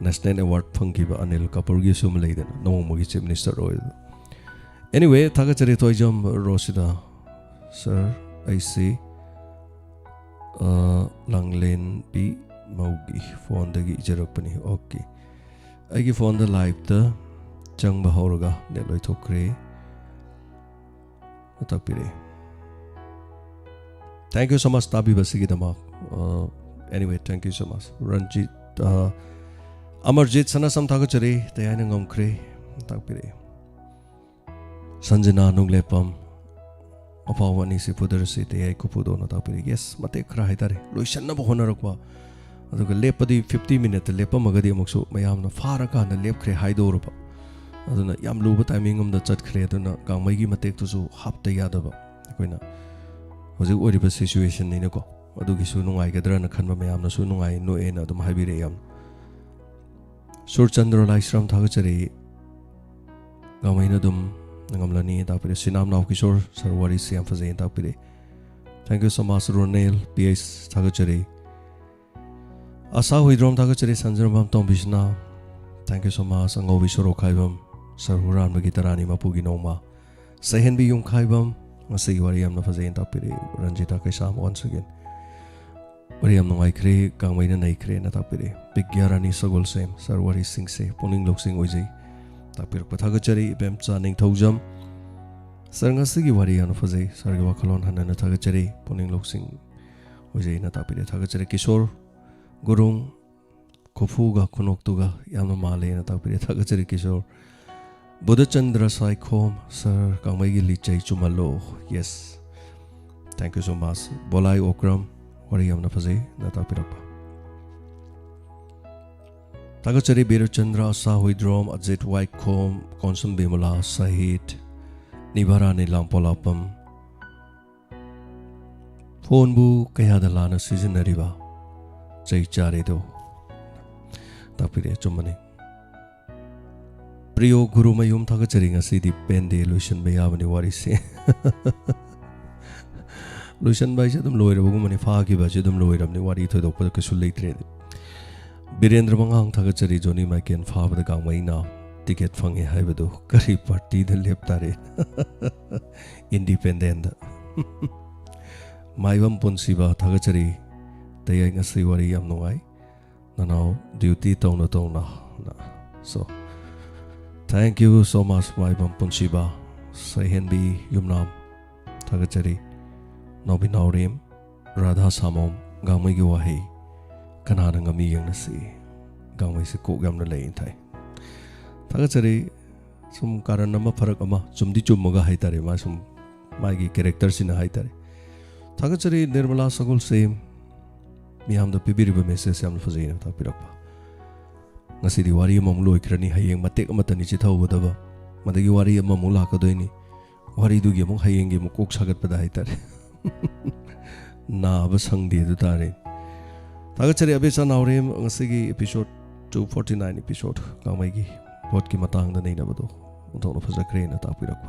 ꯅꯦꯁꯅꯦꯜ ꯑꯦꯋꯥꯔꯗ ꯐꯪꯈꯤꯕ ꯑꯅꯤꯜ ꯀꯄꯨꯔꯒꯤꯁꯨ ꯑꯃ ꯂꯩꯗꯅ, ꯅꯣꯡꯃꯒꯤ ꯆꯤꯐ ꯃꯤꯅꯤꯁꯇꯔ ꯑꯣꯏꯕꯗꯣ꯫ ꯑꯦꯅꯤꯋꯦ, ꯊꯥꯒꯠꯆꯔꯤ ꯊꯣꯏꯖꯝ ꯔꯣꯁꯤꯗꯥ ꯁꯥꯔ꯫ ꯑꯩꯁꯤ ꯑ, ꯂꯥꯡꯂꯦꯟꯕꯤ ꯃꯧꯒꯤ ꯐꯣꯟꯗꯒꯤ ꯏꯖꯔꯛꯄꯅꯤ꯫ ꯑꯣꯀꯦ, ꯑꯩꯒꯤ ꯐꯣꯟꯗ ꯂꯥꯏꯚꯇ ꯆꯪꯕ ꯍꯧꯔꯒ ꯅꯦꯠ ꯂꯣꯏꯊꯣꯛꯈ꯭ꯔꯦ꯫ ꯇꯥꯛꯄꯤꯔꯛꯑꯦ꯫ Thank you so much ꯇꯥꯕꯤꯕꯁꯤꯒꯤꯗꯃꯛ꯫ Uh, anyway, thank you so much꯫ Ranjit, ꯑ, ꯑꯃꯔꯖꯤꯠ ꯁꯅꯥꯁꯝ ꯊꯥꯒꯠꯆꯔꯤ꯫ ꯇꯌꯥꯏꯅ ꯉꯝꯈ꯭ꯔꯦ꯫ ꯇꯥꯛꯄꯤꯔꯛꯑꯦ꯫ ꯁꯟꯖꯅꯥ ꯅꯨꯡꯂꯦꯞꯄꯝ, ꯑꯐꯥꯎꯕ ꯑꯅꯤꯁꯤ ꯐꯨꯗꯔꯁꯤ ꯇꯌꯥꯏ ꯀꯨꯄꯨꯗꯣꯅ ꯇꯥꯛꯄꯤꯔꯛꯑꯦ꯫ ꯌꯦꯁ, ꯃꯇꯦꯛ ꯈꯔ ꯍꯥꯏꯇꯥꯔꯦ, ꯂꯣꯏꯁꯟꯅꯕ ꯍꯣꯠꯅꯔꯛꯄ꯫ ꯑꯗꯨꯒ ꯂꯦꯞꯄꯗꯤ ꯐꯤꯐꯇꯤ ꯃꯤꯅꯠꯇ ꯂꯦꯞꯄꯝꯃꯒꯗꯤ ꯑꯃꯨꯛꯁꯨ ꯃꯌꯥꯝꯅ ꯐꯥꯔꯀꯥꯟꯗ ꯂꯦꯞꯈ꯭ꯔꯦ ꯍꯥꯏꯗꯧꯔꯕ꯫ ꯑꯗꯨꯅ ꯌꯥꯝ ꯂꯨꯕ ꯇꯥꯏꯃꯤꯡ ꯑꯃꯗ ꯆꯠꯈ꯭ꯔꯦ꯫ ꯑꯗꯨꯅ ꯒꯥꯡꯃꯩꯒꯤ ꯃꯇꯦꯛꯇꯨꯁꯨ ꯍꯥꯞꯇ ꯌꯥꯗꯕ꯫ ꯑꯩꯈꯣꯏꯅ ꯍꯧꯖꯤꯛ ꯑꯣꯏꯔꯤꯕ ꯁꯤꯆꯨꯋꯦꯁꯟꯅꯤꯅꯀꯣ, ꯑꯗꯨꯒꯤꯁꯨ ꯅꯨꯡꯉꯥꯏꯒꯗ꯭ꯔꯅ ꯈꯟꯕ ꯃꯌꯥꯝꯅꯁꯨ ꯅꯨꯡꯉꯥꯏ ꯅꯣꯛꯑꯦꯅ ꯑꯗꯨꯝ ꯍꯥꯏꯕꯤꯔꯛꯑꯦ ꯌꯥꯝ꯫ ꯁꯨꯔꯆꯟꯗ꯭ꯔ ꯂꯥꯏꯁ꯭ꯔꯝ ꯊꯥꯒꯠꯆꯔꯤ꯫ ꯒꯥꯡꯃꯩꯅ ꯑꯗꯨꯝ ꯉꯝꯂꯅꯤ ꯇꯥꯛꯄꯤꯔꯦ꯫ ꯁꯤꯅꯥꯝ ꯅꯥꯎ ꯀꯤꯁꯣꯔ ꯁꯥꯔ ꯋꯥꯔꯤꯁꯤ ꯌꯥꯝ ꯐꯖꯩꯅ ꯇꯥꯛꯄꯤꯔꯦ꯫ Thank you so much Ronel P H ꯊꯥꯒꯠꯆꯔꯤ꯫ ꯑꯁꯥ ꯍꯨꯏꯗ꯭ꯔꯣꯝ ꯊꯥꯒꯠꯆꯔꯤ꯫ ꯁꯟꯖꯔꯝꯕꯝ ꯇꯣꯝꯕꯤꯁꯅꯥ, thank you so much꯫ ꯑꯉꯧꯕꯤ ꯁꯣꯔꯣꯛꯈꯥꯏꯕꯝ ꯁꯥꯔ ꯍꯨꯔꯥꯟꯕꯒꯤ ꯇꯔꯥꯅꯤ ꯃꯄꯨꯒꯤ ꯅꯣꯡꯃ꯫ ꯁꯩꯍꯦꯟꯕꯤ ꯌꯨꯝꯈꯥꯏꯕꯝ, ꯉꯁꯤꯒꯤ ꯋꯥꯔꯤ ꯌꯥꯝꯅ ꯐꯖꯩꯅ ꯇꯥꯛꯄꯤꯔꯦ꯫ ꯔꯟꯖꯤꯇꯥ ꯀꯩꯁꯥꯝ once again꯫ ꯋꯥꯔꯤ ꯌꯥꯝ ꯅꯨꯡꯉꯥꯏꯈ꯭ꯔꯦ, ꯒꯥꯡꯃꯩꯅ ꯅꯩꯈ꯭ꯔꯦꯅ ꯇꯥꯛꯄꯤꯔꯛꯑꯦ꯫ ꯕꯤꯒ꯭ꯌꯥ ꯔꯥꯅꯤ ꯁꯒꯣꯜꯁꯦꯝ, ꯁꯥꯔ ꯋꯥꯔꯤꯁꯤꯡꯁꯦ ꯄꯨꯛꯅꯤꯡ ꯂꯧꯁꯤꯡ ꯑꯣꯏꯖꯩ꯫ ꯇꯥꯛꯄꯤꯔꯛꯄ ꯊꯥꯒꯠꯆꯔꯤ꯫ ꯏꯕꯦꯝꯆꯥ ꯅꯤꯡꯊꯧꯖꯝ, ꯁꯥꯔ ꯉꯁꯤꯒꯤ ꯋꯥꯔꯤ ꯌꯥꯝꯅ ꯐꯖꯩ, ꯁꯥꯔꯒꯤ ꯋꯥꯈꯜꯂꯣꯟ ꯍꯟꯅ ꯍꯟꯅ ꯊꯥꯒꯠꯆꯔꯤ, ꯄꯨꯛꯅꯤꯡ ꯂꯧꯁꯤꯡ ꯑꯣꯏꯖꯩꯅ ꯇꯥꯛꯄꯤꯔꯛꯑꯦ꯫ ꯊꯥꯒꯠꯆꯔꯤ꯫ ꯀꯤꯁꯣꯔ ꯒꯨꯔꯨꯡ, ꯈꯨꯐꯨꯒ ꯈꯨꯅꯣꯛꯇꯨꯒ ꯌꯥꯝꯅ ꯃꯥꯜꯂꯦꯅ ꯇꯥꯛꯄꯤꯔꯛꯑꯦ꯫ ꯊꯥꯒꯠꯆꯔꯤ ꯀꯤꯁꯣꯔ꯫ ꯕꯨꯙꯆꯟꯗ꯭ꯔ ꯁꯥꯏꯈꯣꯝ, ꯁꯥꯔ ꯀꯥꯡꯃꯩꯒꯤ ꯂꯤꯆꯩ ꯆꯨꯝꯍꯜꯂꯣ꯫ Yes, thank you so much꯫ ꯕꯣꯂꯥꯏ Okram, ꯋꯥꯔꯤ ꯌꯥꯝꯅ ꯐꯖꯩ ꯅ ꯇꯥꯛꯄꯤꯔꯛꯄ꯫ ꯊꯥꯒꯠꯆꯔꯤ ꯕꯤꯔꯆꯟꯗ꯭ꯔ, ꯑꯁꯥ ꯍꯨꯏꯗ꯭ꯔꯣꯝ, ꯑꯖꯤꯠ ꯋꯥꯏꯈꯣꯝ, ꯀꯣꯟꯁꯨꯝ ꯕꯤꯃꯂꯥ, ꯁꯍꯤꯠ, ꯅꯤꯚꯥꯔꯥꯅꯤ ꯂꯥꯡꯄꯣꯂꯥꯄꯝ, ꯐꯣꯟꯕꯨ ꯀꯌꯥꯗ ꯂꯥꯟꯅ ꯁꯤꯖꯤꯟꯅꯔꯤꯕ? ꯆꯩ ꯆꯥꯔꯦꯗꯣ꯫ ꯇꯥꯛꯄꯤꯔꯛꯑꯦ, ꯑꯆꯨꯝꯕꯅꯤ꯫ ꯄ꯭ꯔꯤꯌꯣ ꯒꯨꯔꯨꯃꯌꯨꯝ, ꯊꯥꯒꯠꯆꯔꯤ꯫ ꯉꯁꯤꯗꯤ ꯄꯦꯟꯗꯦ, ꯂꯣꯏꯁꯤꯟꯕ ꯌꯥꯕꯅꯤ ꯋꯥꯔꯤꯁꯦ꯫ ꯂꯣꯏꯁꯤꯟꯕ ꯍꯥꯏꯁꯦ ꯑꯗꯨꯝ ꯂꯣꯏꯔꯕꯒꯨꯝꯕꯅꯤ, ꯐꯥꯈꯤꯕ ꯍꯥꯏꯁꯦ ꯑꯗꯨꯝ ꯂꯣꯏꯔꯕꯅꯤ, ꯋꯥꯔꯤ ꯊꯣꯏꯗꯣꯛꯄ ꯀꯩꯁꯨ ꯂꯩꯇ꯭ꯔꯦ꯫ ꯕꯤꯔꯦꯟꯗ꯭ꯔ ꯃꯉꯥꯡ, ꯊꯥꯒꯠꯆꯔꯤ꯫ ꯖꯣꯅꯤ ꯃꯥꯏꯀꯦꯟ ꯐꯥꯕꯗ ꯒꯥꯡꯃꯩꯅ ꯇꯤꯀꯦꯠ ꯐꯪꯉꯦ ꯍꯥꯏꯕꯗꯨ ꯀꯔꯤ ꯄꯥꯔꯇꯤꯗ ꯂꯦꯞ ꯇꯥꯔꯦ? ꯏꯟꯗꯤꯄꯦꯟꯗꯦꯟꯗ꯫ ꯃꯥꯏꯕꯝ ꯄꯨꯟꯁꯤꯕ, ꯊꯥꯒꯠꯆꯔꯤ꯫ ꯇꯌꯥꯏ, ꯉꯁꯤ ꯋꯥꯔꯤ ꯌꯥꯝ ꯅꯨꯡꯉꯥꯏ꯫ ꯅꯅꯥꯎ ꯗ꯭ꯌꯨꯇꯤ ꯇꯧꯅ ꯇꯧꯅ꯫ So, thank you so much, ꯃꯥꯏꯕꯝ ꯄꯨꯟꯁꯤꯕ꯫ ꯁꯩꯍꯦꯟꯕꯤ ꯌꯨꯝꯅꯥꯝ, ꯊꯥꯒꯠꯆꯔꯤ꯫ ꯅꯥꯎꯕꯤ ꯅꯥꯎꯔꯦꯝ, ꯔꯥꯙꯥ ꯁꯥꯃꯣꯝ, ꯒꯥꯡꯃꯩꯒꯤ ꯋꯥꯍꯩ ꯀꯅꯥꯅ ꯉꯝꯃꯤ ꯌꯦꯡꯅꯁꯤ꯫ ꯒꯥꯡꯃꯩꯁꯦ ꯀꯣꯛ ꯌꯥꯝꯅ ꯂꯩ ꯊꯥꯏ꯫ ꯊꯥꯒꯠꯆꯔꯤ꯫ ꯁꯨꯝ ꯀꯥꯔꯟ ꯑꯃ ꯐꯔꯛ ꯑꯃ, ꯆꯨꯝꯗꯤ ꯆꯨꯝꯃꯒ ꯍꯥꯏꯇꯥꯔꯦ, ꯃꯥ ꯁꯨꯝ ꯃꯥꯒꯤ ꯀꯦꯔꯦꯛꯇꯔꯁꯤꯅ ꯍꯥꯏꯇꯥꯔꯦ꯫ ꯊꯥꯒꯠꯆꯔꯤ ꯅꯤꯔꯃꯂꯥ ꯁꯒꯣꯜꯁꯦꯝ, ꯃꯤꯌꯥꯝꯗ ꯄꯤꯕꯤꯔꯤꯕ ꯃꯦꯁꯦꯖ ꯌꯥꯝꯅ ꯐꯖꯩꯅ ꯇꯥꯛꯄꯤꯔꯛꯄ꯫ ꯉꯁꯤꯗꯤ ꯋꯥꯔꯤ ꯑꯃꯃꯨꯛ ꯂꯣꯏꯈ꯭ꯔꯅꯤ, ꯍꯌꯦꯡ ꯃꯇꯦꯛ ꯑꯃꯠꯇꯅꯤ ꯆꯤꯊꯍꯧꯒꯗꯕ, ꯃꯗꯒꯤ ꯋꯥꯔꯤ ꯑꯃꯃꯨꯛ ꯂꯥꯛꯀꯗꯣꯏꯅꯤ꯫ ꯋꯥꯔꯤꯗꯨꯒꯤ ꯑꯃꯨꯛ ꯍꯌꯦꯡꯒꯤ ꯑꯃꯨꯛ ꯀꯣꯛ ꯁꯥꯒꯠꯄꯗ ꯍꯥꯏꯇꯥꯔꯦ꯫ ꯅꯥꯕ ꯁꯪꯗꯦ ꯑꯗꯨ ꯇꯥꯔꯦ꯫ ꯊꯥꯒꯠꯆꯔꯤ ꯑꯕꯦꯆꯥ ꯅꯥꯎꯔꯦꯝ, ꯉꯁꯤꯒꯤ episode two forty nine episode ꯒꯥꯡꯃꯩꯒꯤ ꯚꯣꯠꯀꯤ ꯃꯇꯥꯡꯗ ꯅꯩꯅꯕꯗꯣ ꯑꯣꯟꯊꯣꯛꯅ ꯐꯖꯈ꯭ꯔꯦꯅ ꯇꯥꯛꯄꯤꯔꯛꯄ꯫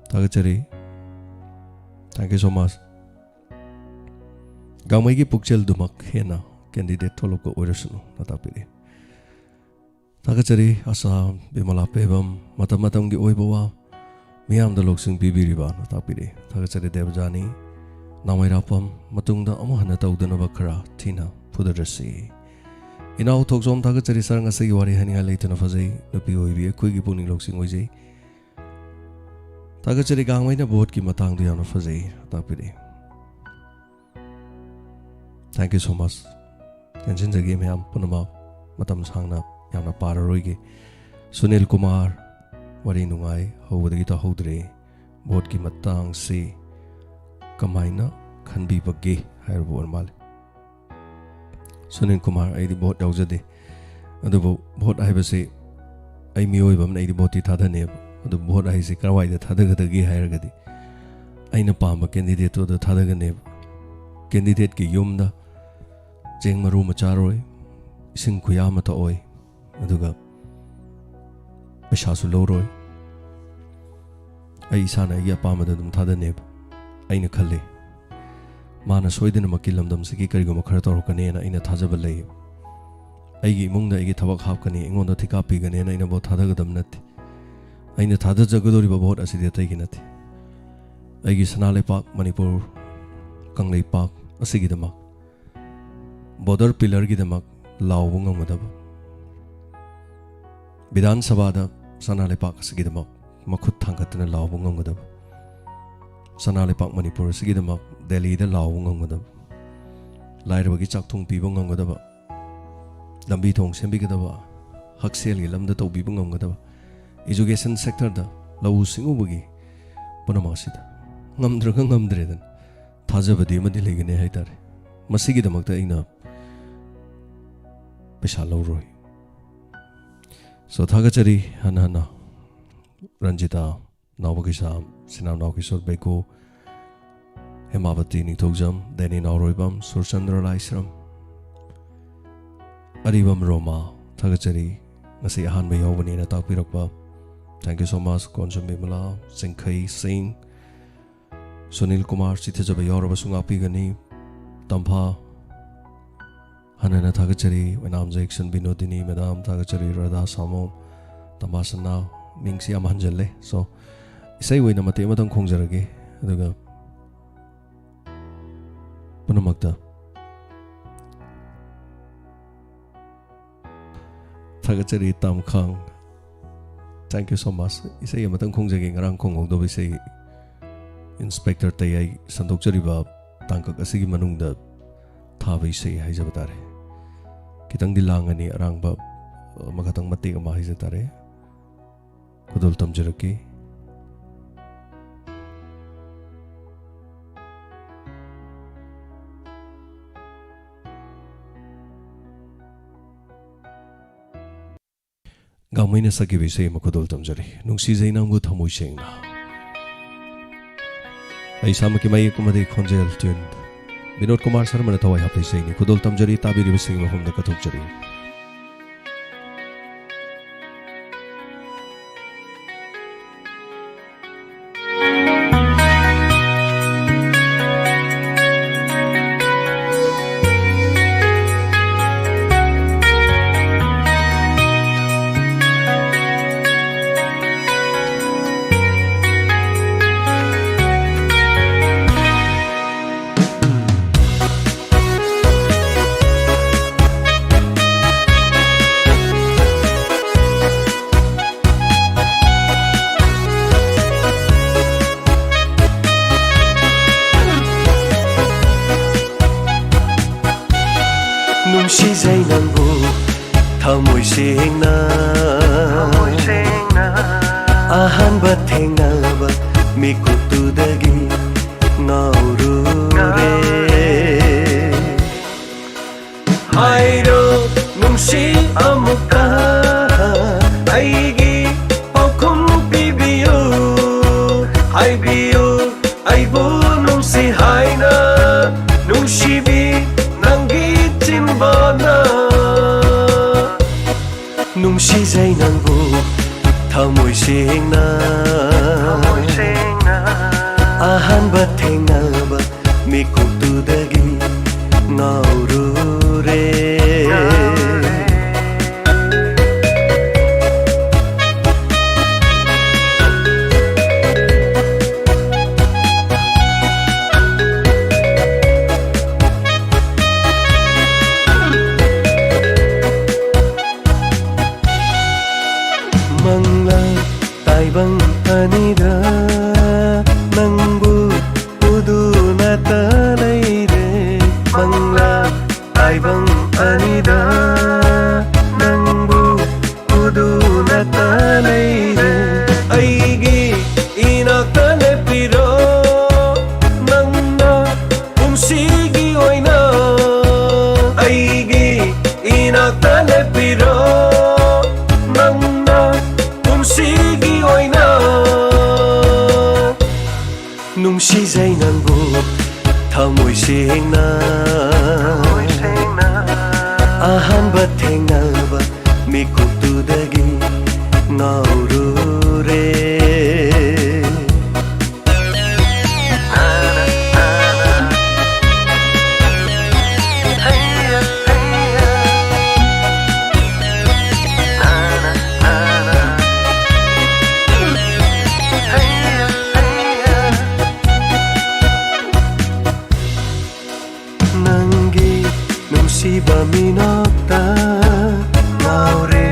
ꯊꯥꯒꯠꯆꯔꯤ꯫ Thank you so much꯫ ꯒꯥꯡꯃꯩꯒꯤ ꯄꯨꯛꯆꯦꯜꯗꯨꯃꯛ ꯍꯦꯟꯅ candidate ꯊꯣꯛꯂꯛꯄ ꯑꯣꯏꯔꯁꯅꯨ ꯅ ꯇꯥꯛꯄꯤꯔꯛꯏ꯫ ꯊꯥꯒꯠꯆꯔꯤ ꯑꯁꯥ ꯕꯤꯃꯂꯥ ꯄꯦꯕꯝ, ꯃꯇꯝ ꯃꯇꯝꯒꯤ ꯑꯣꯏꯕ ꯋꯥ ꯃꯤꯌꯥꯝꯗ ꯂꯧꯁꯤꯡ ꯄꯤꯕꯤꯔꯤꯕ ꯅ ꯇꯥꯛꯄꯤꯔꯛꯏ꯫ ꯊꯥꯒꯠꯆꯔꯤ ꯗꯦꯕꯖꯥꯅꯤ ꯅꯥꯎꯃꯩꯔꯥꯛꯄꯝ, ꯃꯇꯨꯡꯗ ꯑꯃꯨꯛ ꯍꯟꯅ ꯇꯧꯗꯅꯕ ꯈꯔ ꯊꯤꯅ ꯐꯨꯗꯔꯁꯤ꯫ ꯏꯅꯥꯎ ꯊꯣꯛꯆꯣꯝ, ꯊꯥꯒꯠꯆꯔꯤ ꯁꯥꯔ, ꯉꯁꯤꯒꯤ ꯋꯥꯔꯤ ꯍꯥꯏꯅꯤꯡꯉꯥꯏ ꯂꯩꯇꯅ ꯐꯖꯩ, ꯅꯨꯄꯤ ꯑꯣꯏꯕꯤ ꯑꯩꯈꯣꯏꯒꯤ ꯄꯨꯛꯅꯤꯡ ꯂꯧꯁꯤꯡ ꯑꯣꯏꯖꯩ꯫ ꯊꯥꯒꯠꯆꯔꯤ ꯒꯥꯡꯃꯩꯅ ꯚꯣꯠꯀꯤ ꯃꯇꯥꯡꯗ ꯌꯥꯝꯅ ꯐꯖꯩ ꯇꯥꯛꯄꯤꯔꯛꯏ꯫ Thank you so much꯫ ꯇꯦꯟꯁꯤꯟꯖꯒꯦ ꯃꯌꯥꯝ ꯄꯨꯝꯅꯃꯛ, ꯃꯇꯝ ꯁꯥꯡꯅ ꯌꯥꯝꯅ ꯄꯥꯔꯔꯣꯏꯒꯦ꯫ ꯁꯨꯅꯤꯜ ꯀꯨꯃꯥꯔ, ꯋꯥꯔꯤ ꯅꯨꯡꯉꯥꯏ, ꯍꯧꯕꯗꯒꯤ ꯇꯥꯍꯧꯗ꯭ꯔꯦ꯫ ꯚꯣꯠꯀꯤ ꯃꯇꯥꯡꯁꯤ ꯀꯃꯥꯏꯅ ꯈꯟꯕꯤꯕꯒꯦ ꯍꯥꯏꯔꯕ ꯑꯣꯏꯔ ꯃꯥꯜꯂꯦ꯫ ꯁꯨꯅꯤꯜ ꯀꯨꯃꯥꯔ, ꯑꯩꯗꯤ ꯚꯣꯠ ꯌꯥꯎꯖꯗꯦ, ꯑꯗꯨꯕꯨ ꯚꯣꯠ ꯍꯥꯏꯕꯁꯤ ꯑꯩ ꯃꯤꯑꯣꯏꯕ ꯑꯃꯅ ꯑꯩꯗꯤ ꯚꯣꯠꯇꯤ ꯊꯥꯗꯅꯦꯕ꯫ ꯑꯗꯨ ꯚꯣꯠ ꯍꯥꯏꯁꯤ ꯀꯔꯋꯥꯏꯗ ꯊꯥꯗꯒꯗꯒꯦ ꯍꯥꯏꯔꯒꯗꯤ, ꯑꯩꯅ ꯄꯥꯝꯕ ꯀꯦꯟꯗꯤꯗꯦꯠꯇꯨꯗ ꯊꯥꯗꯒꯅꯦꯕ꯫ ꯀꯦꯟꯗꯤꯗꯦꯠꯀꯤ ꯌꯨꯝꯗ ꯆꯦꯡ ꯃꯔꯨ ꯑꯃ ꯆꯥꯔꯣꯏ, ꯏꯁꯤꯡ ꯈꯨꯌꯥ ꯑꯃ ꯊꯛꯑꯣꯏ, ꯑꯗꯨꯒ ꯄꯩꯁꯥꯁꯨ ꯂꯧꯔꯣꯏ꯫ ꯑꯩ ꯏꯁꯥꯅ ꯑꯩꯒꯤ ꯑꯄꯥꯝꯕꯗ ꯑꯗꯨꯝ ꯊꯥꯗꯅꯦꯕ꯫ ꯑꯩꯅ ꯈꯜꯂꯤ, ꯃꯥꯅ ꯁꯣꯏꯗꯅꯃꯛꯀꯤ ꯂꯝꯗꯝꯁꯤꯒꯤ ꯀꯔꯤꯒꯨꯝꯕ ꯈꯔ ꯇꯧꯔꯛꯀꯅꯤꯅ ꯑꯩꯅ ꯊꯥꯖꯕ ꯂꯩ꯫ ꯑꯩꯒꯤ ꯏꯃꯨꯡꯗ ꯑꯩꯒꯤ ꯊꯕꯛ ꯍꯥꯞꯀꯅꯤ, ꯑꯩꯉꯣꯟꯗ ꯊꯤꯀꯥ ꯄꯤꯒꯅꯤꯅ ꯑꯩꯅ ꯚꯣꯠ ꯊꯥꯗꯒꯗꯕ ꯅꯠꯇꯦ꯫ ꯑꯩꯅ ꯊꯥꯗꯖꯒꯗꯧꯔꯤꯕ ꯚꯣꯠ ꯑꯁꯤꯗꯤ ꯑꯇꯩꯒꯤ ꯅꯠꯇꯦ꯫ ꯑꯩꯒꯤ ꯁꯅꯥ ꯂꯩꯄꯥꯛ ꯃꯅꯤꯄꯨꯔ, ꯀꯪꯂꯩꯄꯥꯛ ꯑꯁꯤꯒꯤꯗꯃꯛ, ꯕꯣꯔꯗꯔ ꯄꯤꯂꯔꯒꯤꯗꯃꯛ ꯂꯥꯎꯕ ꯉꯝꯒꯗꯕ, ꯕꯤꯙꯥꯟ ꯁꯚꯥꯗ ꯁꯅꯥ ꯂꯩꯄꯥꯛ ꯑꯁꯤꯒꯤꯗꯃꯛ ꯃꯈꯨꯠ ꯊꯥꯡꯒꯠꯇꯨꯅ ꯂꯥꯎꯕ ꯉꯝꯒꯗꯕ, ꯁꯅꯥ ꯂꯩꯄꯥꯛ ꯃꯅꯤꯄꯨꯔ ꯑꯁꯤꯒꯤꯗꯃꯛ ꯗꯦꯜꯂꯤꯗ ꯂꯥꯎꯕ ꯉꯝꯒꯗꯕ, ꯂꯥꯏꯔꯕꯒꯤ ꯆꯥꯛꯊꯨꯡ ꯄꯤꯕ ꯉꯝꯒꯗꯕ, ꯂꯝꯕꯤ ꯊꯣꯡ ꯁꯦꯝꯕꯤꯒꯗꯕ, ꯍꯛꯁꯦꯜꯒꯤ ꯂꯝꯗ ꯇꯧꯕꯤꯕ ꯉꯝꯒꯗꯕ, ꯏꯖꯨꯀꯦꯁꯟ ꯁꯦꯛꯇꯔꯗ, ꯂꯧꯎ ꯁꯤꯡꯎꯕꯒꯤ ꯄꯨꯝꯅꯃꯛ ꯑꯁꯤꯗ ꯉꯝꯗ꯭ꯔꯒ ꯉꯝꯗ꯭ꯔꯦꯗꯅ ꯊꯥꯖꯕꯗꯤ ꯑꯃꯗꯤ ꯂꯩꯒꯅꯤ ꯍꯥꯏꯇꯥꯔꯦ꯫ ꯃꯁꯤꯒꯤꯗꯃꯛꯇ ꯑꯩꯅ ꯄꯩꯁꯥ ꯂꯧꯔꯣꯏ꯫ So, ꯊꯥꯒꯠꯆꯔꯤ ꯍꯟꯅ ꯍꯟꯅ ꯔꯟꯖꯤꯇꯥ, ꯅꯥꯎꯕ ꯀꯩꯁꯥꯝ, ꯁꯤꯅꯥꯝ ꯅꯥꯎ ꯀꯤꯁꯣꯔ ꯕꯩꯀꯣ, ꯍꯦꯃꯥꯕꯇꯤ ꯅꯤꯡꯊꯧꯖꯝ, ꯗꯦꯅꯤ ꯅꯥꯎꯔꯣꯏꯕꯝ, ꯁꯨꯔꯆꯟꯗ꯭ꯔ ꯂꯥꯏꯁ꯭ꯔꯝ, ꯑꯔꯤꯕꯝ ꯔꯣꯃꯥ, ꯊꯥꯒꯠꯆꯔꯤ꯫ ꯉꯁꯤ ꯑꯍꯥꯟꯕ ꯌꯥꯎꯕꯅꯦꯅ ꯇꯥꯛꯄꯤꯔꯛꯄ꯫ Thank you so much, ꯀꯣꯟꯁꯨꯝ ꯕꯤꯃꯂꯥ, ꯆꯤꯡꯈꯩ ꯁꯤꯡ, ꯁꯨꯅꯤꯜ ꯀꯨꯃꯥꯔ, ꯆꯤꯊꯖꯕ ꯌꯥꯎꯔꯕꯁꯨ ꯉꯥꯛꯄꯤꯒꯅꯤ꯫ ꯇꯝꯐꯥ, ꯍꯟꯅ ꯍꯟꯅ ꯊꯥꯒꯠꯆꯔꯤ꯫ ꯑꯣꯏꯅꯥꯝ ꯖꯦꯛꯁꯟ ꯕꯤꯅꯣꯗꯤꯅꯤ ꯃꯦꯗꯥꯝ, ꯊꯥꯒꯠꯆꯔꯤ꯫ ꯔꯥꯙꯥ ꯁꯥꯃꯣꯝ, ꯇꯝꯐꯥ ꯁꯅꯥ, ꯃꯤꯡꯁꯤ ꯌꯥꯝ ꯍꯟꯖꯜꯂꯦ꯫ So, ꯏꯁꯩ ꯑꯣꯏꯅ ꯃꯇꯦꯛ ꯑꯃꯇꯪ ꯈꯣꯡꯖꯔꯒꯦ, ꯑꯗꯨꯒ ꯄꯨꯝꯅꯃꯛꯇ ꯊꯥꯒꯠꯆꯔꯤ꯫ ꯇꯥꯝꯈꯥꯡ, thank you so much꯫ ꯏꯁꯩ ꯑꯃꯇꯪ ꯈꯣꯡꯖꯒꯦ, ꯉꯔꯥꯡ ꯈꯣꯡꯍꯧꯗꯕ ꯏꯁꯩ, ꯏꯟꯁꯄꯦꯛꯇꯔ ꯇꯌꯥꯏ ꯁꯟꯗꯣꯛꯆꯔꯤꯕ ꯇꯥꯡꯀꯛ ꯑꯁꯤꯒꯤ ꯃꯅꯨꯡꯗ ꯊꯥꯕ ꯏꯁꯩ ꯍꯥꯏꯖꯕ ꯇꯥꯔꯦ꯫ ꯈꯤꯇꯪꯗꯤ ꯂꯥꯡꯉꯅꯤ, ꯑꯔꯥꯡꯕ ꯑꯃꯈꯛꯇꯪ ꯃꯇꯦꯛ ꯑꯃ ꯍꯥꯏꯖ ꯇꯥꯔꯦ꯫ ꯈꯨꯗꯣꯜ ꯇꯝꯖꯔꯛꯀꯦ꯫ ꯒꯥꯡꯃꯩꯅ ꯁꯛꯈꯤꯕ ꯏꯁꯩ ꯑꯃ ꯈꯨꯗꯣꯜ ꯇꯝꯖꯔꯤ, ꯅꯨꯡꯁꯤꯖꯩ ꯅꯪꯕꯨ ꯊꯃꯣꯏ ꯁꯦꯡꯅ꯫ ꯑꯩ ꯏꯁꯥꯃꯛꯀꯤ ꯃꯌꯦꯛ ꯑꯃꯗꯤ ꯈꯣꯟꯖꯦꯜ ꯇ꯭ꯌꯨꯟ ꯕꯤꯅꯣꯗ ꯀꯨꯃꯥꯔ ꯁꯔꯃꯅ ꯊꯋꯥꯏ ꯍꯥꯞꯄ ꯏꯁꯩꯅꯤ꯫ ꯈꯨꯗꯣꯜ ꯇꯝꯖꯔꯤ, ꯇꯥꯕꯤꯔꯤꯕꯁꯤꯡꯒꯤ ꯃꯐꯝꯗ ꯀꯠꯊꯣꯛꯆꯔꯤ꯫ ꯅꯨꯡꯁꯤꯖꯩ ꯅꯪꯕꯨ ꯊꯃꯣꯏ ꯁꯦꯡꯅ꯫ ꯊꯃꯣꯏ ꯁꯦꯡꯅ꯫ ꯑꯍꯥꯟꯕ ꯊꯦꯡꯅꯕ ꯃꯤꯀꯨꯞꯇꯨꯗꯒꯤ ꯉꯥꯎꯔꯨꯔꯦ꯫ ꯍꯥꯏꯔꯣ ꯅꯨꯡꯁꯤ ꯑꯃꯨꯛꯇ ꯑꯩꯒꯤ ꯄꯥꯎꯈꯨꯝ ꯄꯤꯕꯤꯌꯨ꯫ ꯍꯥꯏꯕꯤꯌꯨ ꯑꯩꯕꯨ ꯅꯨꯡꯁꯤ ꯍꯥꯏꯅ, ꯅꯨꯡꯁꯤꯕꯤ ꯅꯪꯒꯤ ꯆꯤꯟꯕꯥꯅ꯫ ꯅꯨꯡꯁꯤꯖꯩ ꯅꯪꯕꯨ ꯊꯃꯣꯏ ꯁꯦꯡꯅ꯫ ꯊꯃꯣꯏ ꯁꯦꯡꯅ꯫ ꯑꯍꯥꯟꯕ ꯊꯦꯡꯅꯕ ꯃꯤꯀꯨꯞꯇꯨꯗꯒꯤ ꯉꯥꯎꯔꯨꯔꯦ꯫ ꯃꯪꯂꯥꯟ ꯇꯥꯏꯕꯪ ꯑꯅꯤꯗ ꯅꯪꯕꯨ ꯎꯗꯨ ꯅꯨꯡꯁꯤꯖꯩ ꯅꯪꯕꯨ ꯊꯃꯣꯏ ꯁꯦꯡꯅ꯫ ꯑꯍꯥꯟꯕ ꯊꯦꯡꯅꯕ ꯃꯤꯀꯨꯞꯇꯨꯗꯒꯤ ꯉꯥꯎꯔꯨꯔꯦ꯫ ꯅꯪꯒꯤ ꯅꯨꯡꯁꯤꯕ ꯃꯤꯅꯣꯛꯇ ꯉꯥꯎꯔꯦ꯫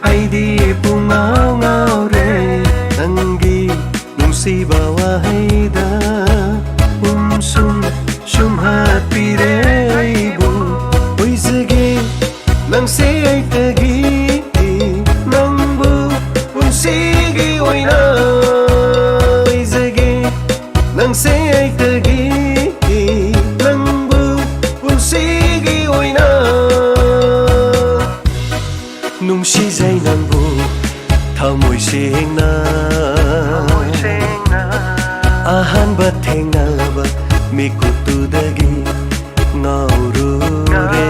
ꯑꯩꯗꯤ ꯄꯨꯡꯉꯥꯎ ꯉꯥꯎꯔꯦ꯫ ꯅꯪꯒꯤ ꯅꯨꯡꯁꯤꯕ ꯋꯥꯍꯩꯗ ꯎꯝꯁꯨꯝ ꯁꯨꯝꯍꯠꯄꯤꯔꯦ ꯑꯩꯕꯨ꯫ ꯑꯣꯏꯖꯒꯦ ꯅꯪꯁꯦ ꯑꯩꯇꯒꯤ, ꯅꯪꯕꯨ ꯄꯨꯟꯁꯤꯒꯤ ꯑꯣꯏꯅ ꯑꯣꯏꯖꯒꯦ꯫ ꯅꯪꯁꯦ ꯑꯩꯇꯒꯤ, ꯅꯪꯕꯨ ꯄꯨꯟꯁꯤꯒꯤ ꯑꯣꯏꯅ꯫ ꯅꯨꯡꯁꯤꯖꯩ ꯅꯪꯕꯨ ꯊꯃꯣꯏ ꯁꯦꯡꯅ꯫ ꯑꯍꯥꯟꯕ ꯊꯦꯡꯅꯕ ꯃꯤꯀꯨꯞꯇꯨꯗꯒꯤ ꯉꯥꯎꯔꯨꯔꯦ꯫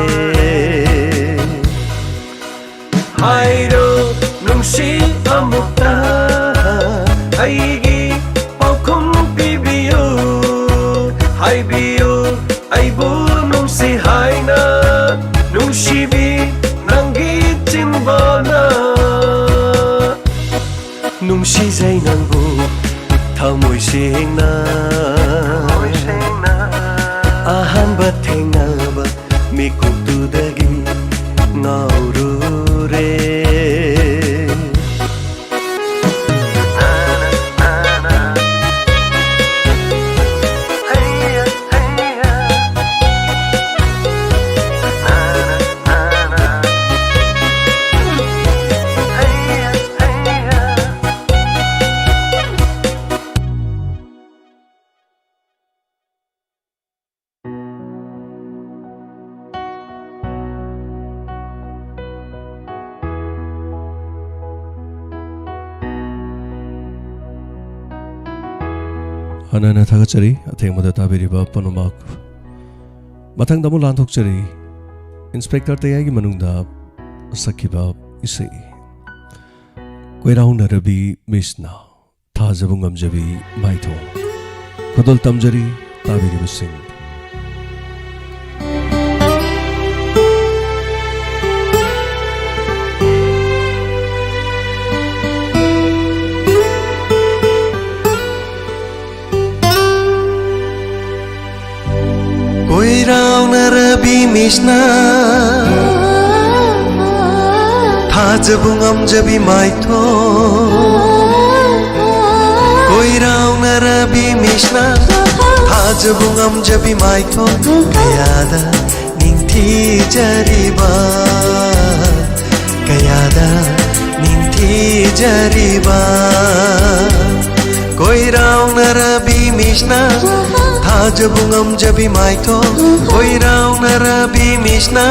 ꯍꯥꯏꯔꯣ ꯅꯨꯡꯁꯤ ꯑꯃꯨꯛꯇ ꯑꯩꯒꯤ ꯄꯥꯎꯈꯨꯝ ꯄꯤꯕꯤꯌꯨ꯫ ꯍꯥꯏꯕꯤꯌꯨ ꯑꯩꯕꯨ ꯅꯨꯡꯁꯤ ꯍꯥꯏꯅ, ꯅꯨꯡꯁꯤꯕꯤ ꯅꯪꯒꯤ ꯆꯤꯟꯕꯥꯜꯅ꯫ ꯅꯨꯡꯁꯤꯖꯩ ꯅꯪꯕꯨ ꯊꯃꯣꯏ ꯁꯦꯡꯅ꯫ ꯑꯍꯥꯟꯕ ꯊꯦꯡꯅꯕ ꯃꯤꯀꯨꯞꯇꯨꯗꯒꯤ ꯉꯥꯎꯔꯨꯔꯦ꯫ ꯍꯟꯅ ꯍꯟꯅ ꯊꯥꯒꯠꯆꯔꯤ ꯑꯊꯦꯡꯕꯗ ꯇꯥꯕꯤꯔꯤꯕ ꯄꯨꯝꯅꯃꯛ꯫ ꯃꯊꯪꯗ ꯑꯃꯨꯛ ꯂꯥꯟꯊꯣꯛꯆꯔꯤ ꯏꯟꯁꯄꯦꯛꯇꯔ ꯇꯌꯥꯏꯒꯤ ꯃꯅꯨꯡꯗ ꯁꯛꯈꯤꯕ ꯏꯁꯩ ꯀꯣꯏꯔꯥꯎꯅꯔꯕꯤ ꯃꯤꯁꯅ ꯊꯥꯖꯕ ꯉꯝꯖꯕꯤ ꯃꯥꯏꯊꯣꯡ꯫ ꯈꯨꯗꯣꯜ ꯇꯝꯖꯔꯤ ꯇꯥꯕꯤꯔꯤꯕꯁꯤꯡ꯫ ꯀꯣꯏꯔꯥꯎꯅꯔꯕꯤ ꯃꯤꯁꯅ ꯊꯥꯖꯕ ꯉꯝꯖꯕꯤ ꯃꯥꯏꯊꯣꯡ꯫ ꯀꯣꯏꯔꯥꯎꯅꯔꯕꯤ ꯃꯤꯁꯅ ꯊꯥꯖꯕ ꯉꯝꯖꯕꯤ ꯃꯥꯏꯊꯣꯡ꯫ ꯀꯌꯥꯗ ꯅꯤꯡꯊꯤꯖꯔꯤꯕ, ꯀꯌꯥꯗ ꯅꯤꯡꯊꯤꯖꯔꯤꯕ꯫ ꯀꯣꯏꯔꯥꯎꯅꯔꯕꯤ ꯃꯤꯁꯅ ꯊꯥꯖꯕ ꯉꯝꯖꯕꯤ ꯃꯥꯏꯊꯣꯡ꯫ ꯀꯣꯏꯔꯥꯎꯅꯔꯕꯤ ꯃꯤꯁꯅ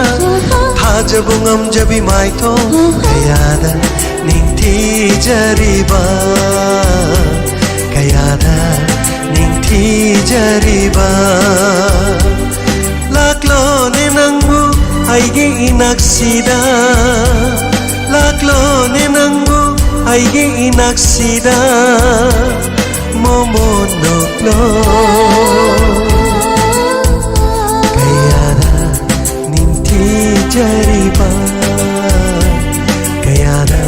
ꯊꯥꯖꯕ ꯉꯝꯖꯕꯤ ꯃꯥꯏꯊꯣꯡ꯫ ꯀꯌꯥꯗ ꯅꯤꯡꯊꯤꯖꯔꯤꯕ, ꯀꯌꯥꯗ ꯅꯤꯡꯊꯤꯖꯔꯤꯕ꯫ ꯂꯥꯛꯂꯣꯅꯦ ꯅꯪꯕꯨ ꯑꯩꯒꯤ ꯏꯅꯥꯛꯁꯤꯗ, ꯂꯥꯛꯂꯣꯅꯦ ꯅꯪꯕꯨ ꯑꯩꯒꯤ ꯏꯅꯥꯛꯁꯤꯗ꯫ ꯃꯣꯃꯣꯟ ꯅꯣꯛꯂꯣ꯫ ꯀꯌꯥꯗ ꯅꯤꯡꯊꯤꯖꯔꯤꯕ, ꯀꯌꯥꯗ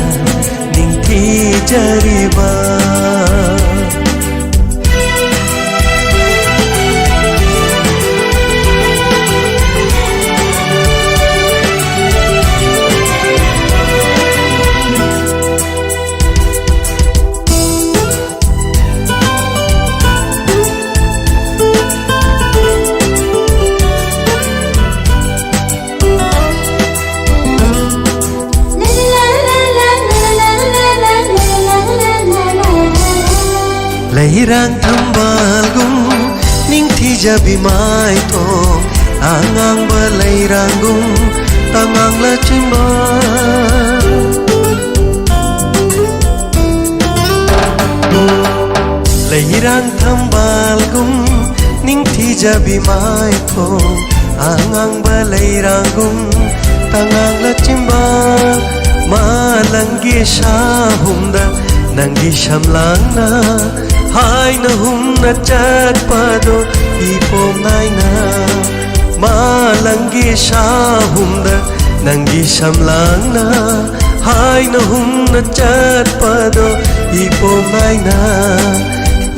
ꯅꯤꯡꯊꯤꯖꯔꯤꯕ꯫ ꯂꯩꯔꯥꯡ ꯊꯝꯕꯥꯜꯒꯨꯝ ꯅꯤꯡꯊꯤꯖꯕꯤ ꯃꯥꯏꯊꯣꯡ, ꯑꯉꯥꯡꯕ ꯂꯩꯔꯥꯡꯒꯨꯝ ꯇꯉꯥꯡ ꯂꯩꯆꯤꯟꯕ꯫ ꯂꯩꯔꯥꯡ ꯊꯝꯕꯥꯜꯒꯨꯝ ꯅꯤꯡꯊꯤꯖꯕꯤ ꯃꯥꯏꯊꯣꯡ, ꯑꯉꯥꯡꯕ ꯂꯩꯔꯥꯡꯒꯨꯝ ꯇꯉꯥꯡꯂ ꯆꯤꯝꯕꯥꯜ, ꯃꯥꯂꯪꯒꯤ ꯁꯥꯍꯨꯝꯗ ꯅꯪꯒꯤ ꯁꯝꯂꯥꯡꯅ ꯍꯥꯏꯅ ꯍꯨꯝꯅ ꯆꯠꯄꯗꯣ ꯏꯄꯣꯝ ꯅꯥꯏꯅ, ꯃꯥꯂꯪꯒꯤ ꯁꯥꯍꯨꯝꯗ ꯅꯪꯒꯤ ꯁꯝꯂꯥꯡꯅ ꯍꯥꯏꯅ ꯍꯨꯝꯅ ꯆꯠꯄꯗꯣ ꯏꯄꯣꯝ ꯅꯥꯏꯅ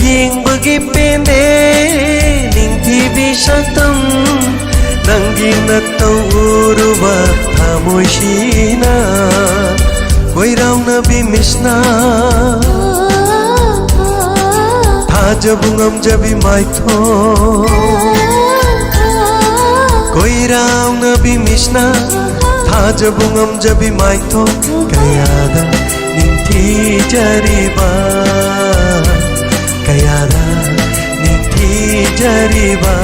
ꯌꯦꯡꯕꯒꯤ ꯄꯦꯟꯗꯦ ꯅꯤꯡꯊꯤꯕꯤ ꯁꯛꯇꯝ, ꯅꯪꯒꯤ ꯅꯠꯇꯧ ꯎꯔꯨꯕ ꯊꯃꯣꯏꯁꯤꯅ ꯀꯣꯏꯔꯥꯎꯅꯕꯤ ꯃꯤꯁꯅ ꯊꯥꯖꯕ ꯉꯝꯖꯕꯤ ꯃꯥꯏꯊꯣꯡ, ꯀꯣꯏꯔꯥꯎꯅꯕꯤ ꯃꯤꯁꯅ ꯊꯥꯖꯕ ꯉꯝꯖꯕꯤ ꯃꯥꯏꯊꯣꯡ ꯀꯌꯥꯗ ꯅꯤꯡꯊꯤꯖꯔꯤꯕ, ꯀꯌꯥꯗ ꯅꯤꯡꯊꯤꯖꯔꯤꯕ꯫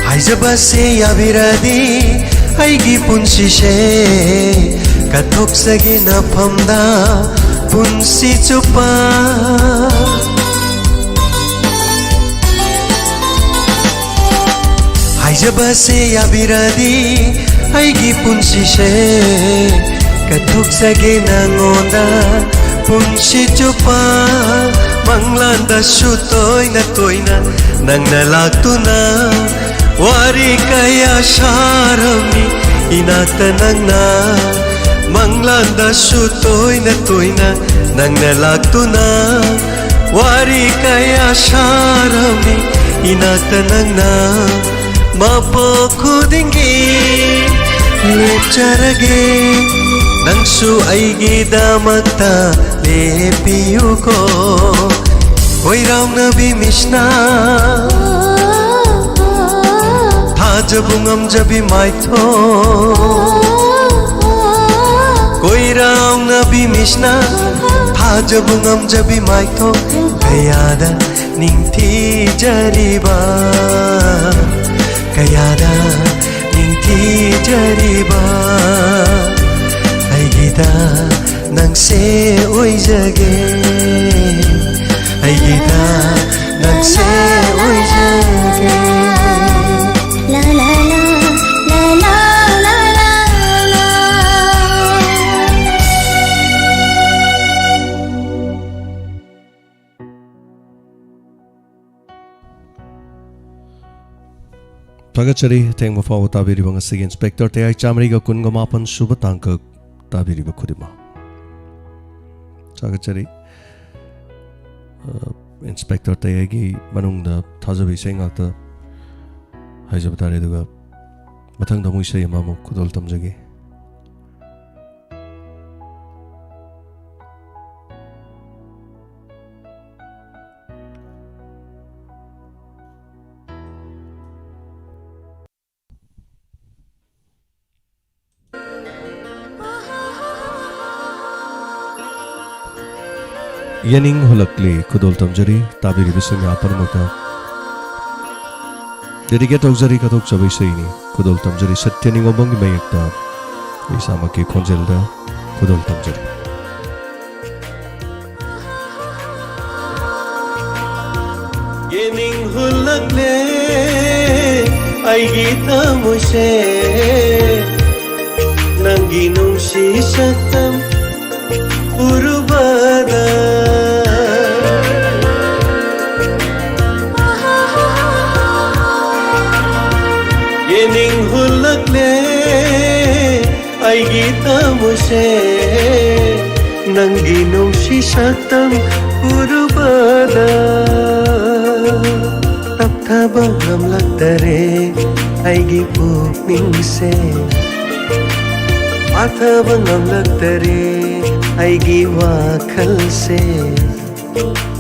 ꯍꯥꯏꯖꯕꯁꯦ ꯌꯥꯕꯤꯔꯗꯤ ꯑꯩꯒꯤ ꯄꯨꯟꯁꯤꯁꯦ ꯀꯠꯊꯣꯛꯆꯒꯦ ꯅꯐꯝꯗ ꯄꯨꯟꯁꯤ ꯆꯨꯞꯄ꯫ ꯍꯥꯏꯖꯕꯁꯦ ꯌꯥꯕꯤꯔꯗꯤ ꯑꯩꯒꯤ ꯄꯨꯟꯁꯤꯁꯦ ꯀꯠꯊꯣꯛꯆꯒꯦ ꯅꯉꯣꯟꯗ ꯄꯨꯟꯁꯤ ꯆꯨꯞꯄ꯫ ꯃꯪꯂꯥꯟꯗꯁꯨ ꯇꯣꯏꯅ ꯇꯣꯏꯅ ꯅꯪꯅ ꯂꯥꯛꯇꯨꯅ ꯋꯥꯔꯤ ꯀꯌꯥ ꯁꯥꯔꯝꯃꯤ ꯏꯅꯥꯛꯇ ꯅꯪꯅ꯫ ꯃꯪꯂꯥꯟꯗꯁꯨ ꯇꯣꯏꯅ ꯇꯣꯏꯅ ꯅꯪꯅ ꯂꯥꯛꯇꯨꯅ ꯋꯥꯔꯤ ꯀꯌꯥ ꯁꯥꯔꯝꯃꯤ ꯏꯅꯥꯛꯇ ꯅꯪꯅ꯫ ꯃꯄꯣꯛ ꯈꯨꯗꯤꯡꯒꯤ ꯂꯦꯞꯆꯔꯒꯦ ꯅꯪꯁꯨ ꯑꯩꯒꯤꯗꯃꯛꯇ ꯂꯦꯞꯄꯤꯌꯨꯀꯣ꯫ ꯀꯣꯏꯔꯥꯎꯅꯕꯤ ꯃꯤꯁꯅꯥ, ꯊꯥꯖꯕ ꯉꯝꯖꯕꯤ ꯃꯥꯏꯊꯣꯡ꯫ ꯀꯣꯏꯔꯥꯎꯅꯕꯤ ꯃꯤꯁꯅꯥ, ꯊꯥꯖꯕ ꯉꯝꯖꯕꯤ ꯃꯥꯏꯊꯣꯡ꯫ ꯀꯌꯥꯗ ꯅꯤꯡꯊꯤꯖꯔꯤꯕ, ꯀꯌꯥꯗ ꯅꯤꯡꯊꯤꯖꯔꯤꯕ꯫ ꯑꯩꯒꯤꯗ ꯅꯪꯁꯦ ꯑꯣꯏꯖꯒꯦ, ꯑꯩꯒꯤꯗ ꯅꯪꯁꯦ ꯑꯣꯏꯖꯒꯦ꯫ ꯊꯥꯒꯠꯆꯔꯤ꯫ ꯊꯦꯡꯕ ꯐꯥꯎꯕ ꯇꯥꯕꯤꯔꯤꯕ ꯉꯁꯤꯒꯤ ꯏꯟꯁꯄꯦꯛꯇꯔ ꯇꯌꯥꯏ ꯆꯥꯃꯔꯤꯒ ꯀꯨꯟꯒ ꯃꯥꯄꯟ ꯁꯨꯕ ꯇꯥꯡꯀꯛ ꯇꯥꯕꯤꯔꯤꯕ ꯈꯨꯗꯤꯡꯃꯛ꯫ ꯊꯥꯒꯠꯆꯔꯤ꯫ ꯑ, ꯏꯟꯁꯄꯦꯛꯇꯔ ꯇꯌꯥꯏꯒꯤ ꯃꯅꯨꯡꯗ ꯊꯥꯖꯕ ꯏꯁꯩ ꯉꯥꯛꯇ ꯍꯥꯏꯖꯕ ꯇꯥꯔꯦ, ꯑꯗꯨꯒ ꯃꯊꯪꯗ ꯑꯃꯨꯛ ꯏꯁꯩ ꯑꯃꯃꯨꯛ ꯈꯨꯗꯣꯜ ꯇꯝꯖꯒꯦ꯫ ꯌꯦꯅꯤꯡ ꯍꯨꯜꯂꯛꯂꯦ ꯈꯨꯗꯣꯜ ꯇꯝꯖꯔꯤ ꯇꯥꯕꯤꯔꯤꯕꯁꯤꯡ ꯃꯌꯥꯝ ꯄꯨꯝꯅꯃꯛꯇ꯫ ꯗꯦꯗꯤꯀꯦꯠ ꯇꯧꯖꯔꯤ ꯀꯠꯊꯣꯛꯆꯕ ꯏꯁꯩꯅꯤ꯫ ꯈꯨꯗꯣꯜ ꯇꯝꯖꯔꯤ ꯁꯇ꯭ꯌ ꯅꯤꯉꯣꯝꯕꯝꯒꯤ ꯃꯌꯦꯛꯇ, ꯑꯩ ꯏꯁꯥꯃꯛꯀꯤ ꯈꯣꯟꯖꯦꯜꯗ ꯈꯨꯗꯣꯜ ꯇꯝꯖꯔꯤ꯫ ꯌꯦꯅꯤꯡ ꯍꯨꯜꯂꯛꯂꯦ ꯑꯩꯒꯤ ꯊꯃꯣꯏꯁꯦ, ꯅꯪꯒꯤ ꯅꯨꯡꯁꯤ ꯁꯛꯇꯝ ꯎꯔꯨꯕꯗ꯫ ꯌꯦꯅꯤꯡ ꯍꯨꯜꯂꯛꯂꯦ ꯑꯩꯒꯤ ꯊꯃꯣꯏꯁꯦ, ꯅꯪꯒꯤ ꯅꯨꯡꯁꯤ ꯁꯛꯇꯝ ꯎꯔꯨꯕꯗ꯫ ꯇꯞꯊꯕ ꯉꯝꯂꯛꯇꯔꯦ ꯑꯩꯒꯤ ꯄꯨꯛꯅꯤꯡꯁꯦ, ꯄꯥꯊꯕ ꯉꯝꯂꯛꯇꯔꯦ ꯑꯩꯒꯤ ꯋꯥꯈꯜꯁꯦ꯫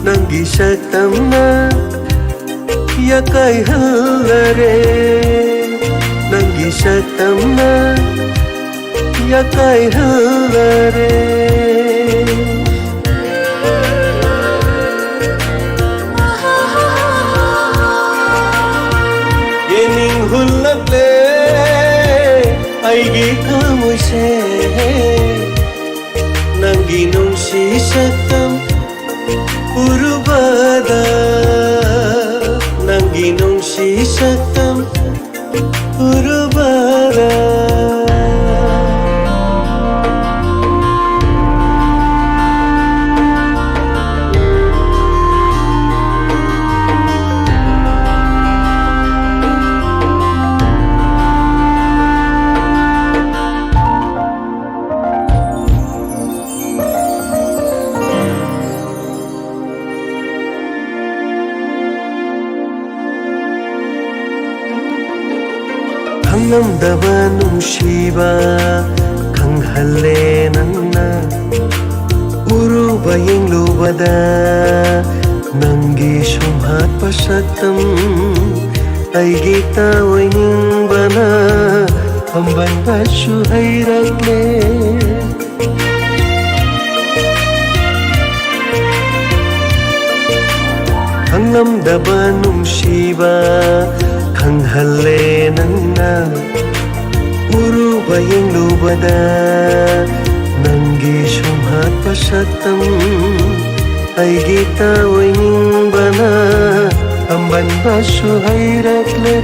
ꯅꯪꯒꯤ ꯁꯛꯇꯝꯅ ꯌꯥꯀꯥꯏꯍꯜꯂꯔꯦ, ꯅꯪꯒꯤ ꯁꯛꯇꯝꯅ ꯌꯥꯀꯥꯏꯍꯜꯂꯔꯦ꯫ ꯌꯦꯡꯅꯤꯡ ꯍꯨꯜꯂꯛꯂꯦ ꯑꯩꯒꯤ ꯊꯃꯣꯏꯁꯦ, ꯅꯪꯒꯤ ꯅꯨꯡꯁꯤ ꯁꯛꯇꯝ ꯎꯔꯨꯕꯗ, ꯅꯪꯒꯤ ꯅꯨꯡꯁꯤ ꯁꯛꯇꯝ ꯎꯔꯨꯕꯗ꯫ ꯈꯪꯂꯝꯗꯕ ꯅꯨꯡꯁꯤꯕ ꯈꯪꯍꯜꯂꯦ ꯅꯪꯅ꯫ ꯎꯔꯨꯕ ꯌꯦꯡꯂꯨꯕꯗ ꯅꯪꯒꯤ ꯁꯨꯝꯍꯠꯄ ꯁꯛꯇꯝ ꯑꯩꯒꯤ ꯇꯥꯑꯣꯏꯅꯤꯡꯕꯅ ꯄꯥꯝꯕꯟꯕꯁꯨ ꯍꯩꯔꯛꯂꯦ꯫ ꯈꯪꯂꯝꯗꯕ ꯅꯨꯡꯁꯤꯕ ꯈꯪꯍꯜꯂꯦ ꯅꯪꯅ꯫ ꯎꯔꯨꯕ ꯌꯦꯡꯂꯨꯕꯗ ꯅꯪꯒꯤ ꯁꯨꯝꯍꯠꯄ ꯁꯛꯇꯝ ꯑꯩꯒꯤ ꯇꯥꯑꯣꯏꯅꯤꯡꯕꯅ ꯄꯥꯝꯕꯟꯕꯁꯨ ꯍꯩꯔꯛꯂꯦ꯫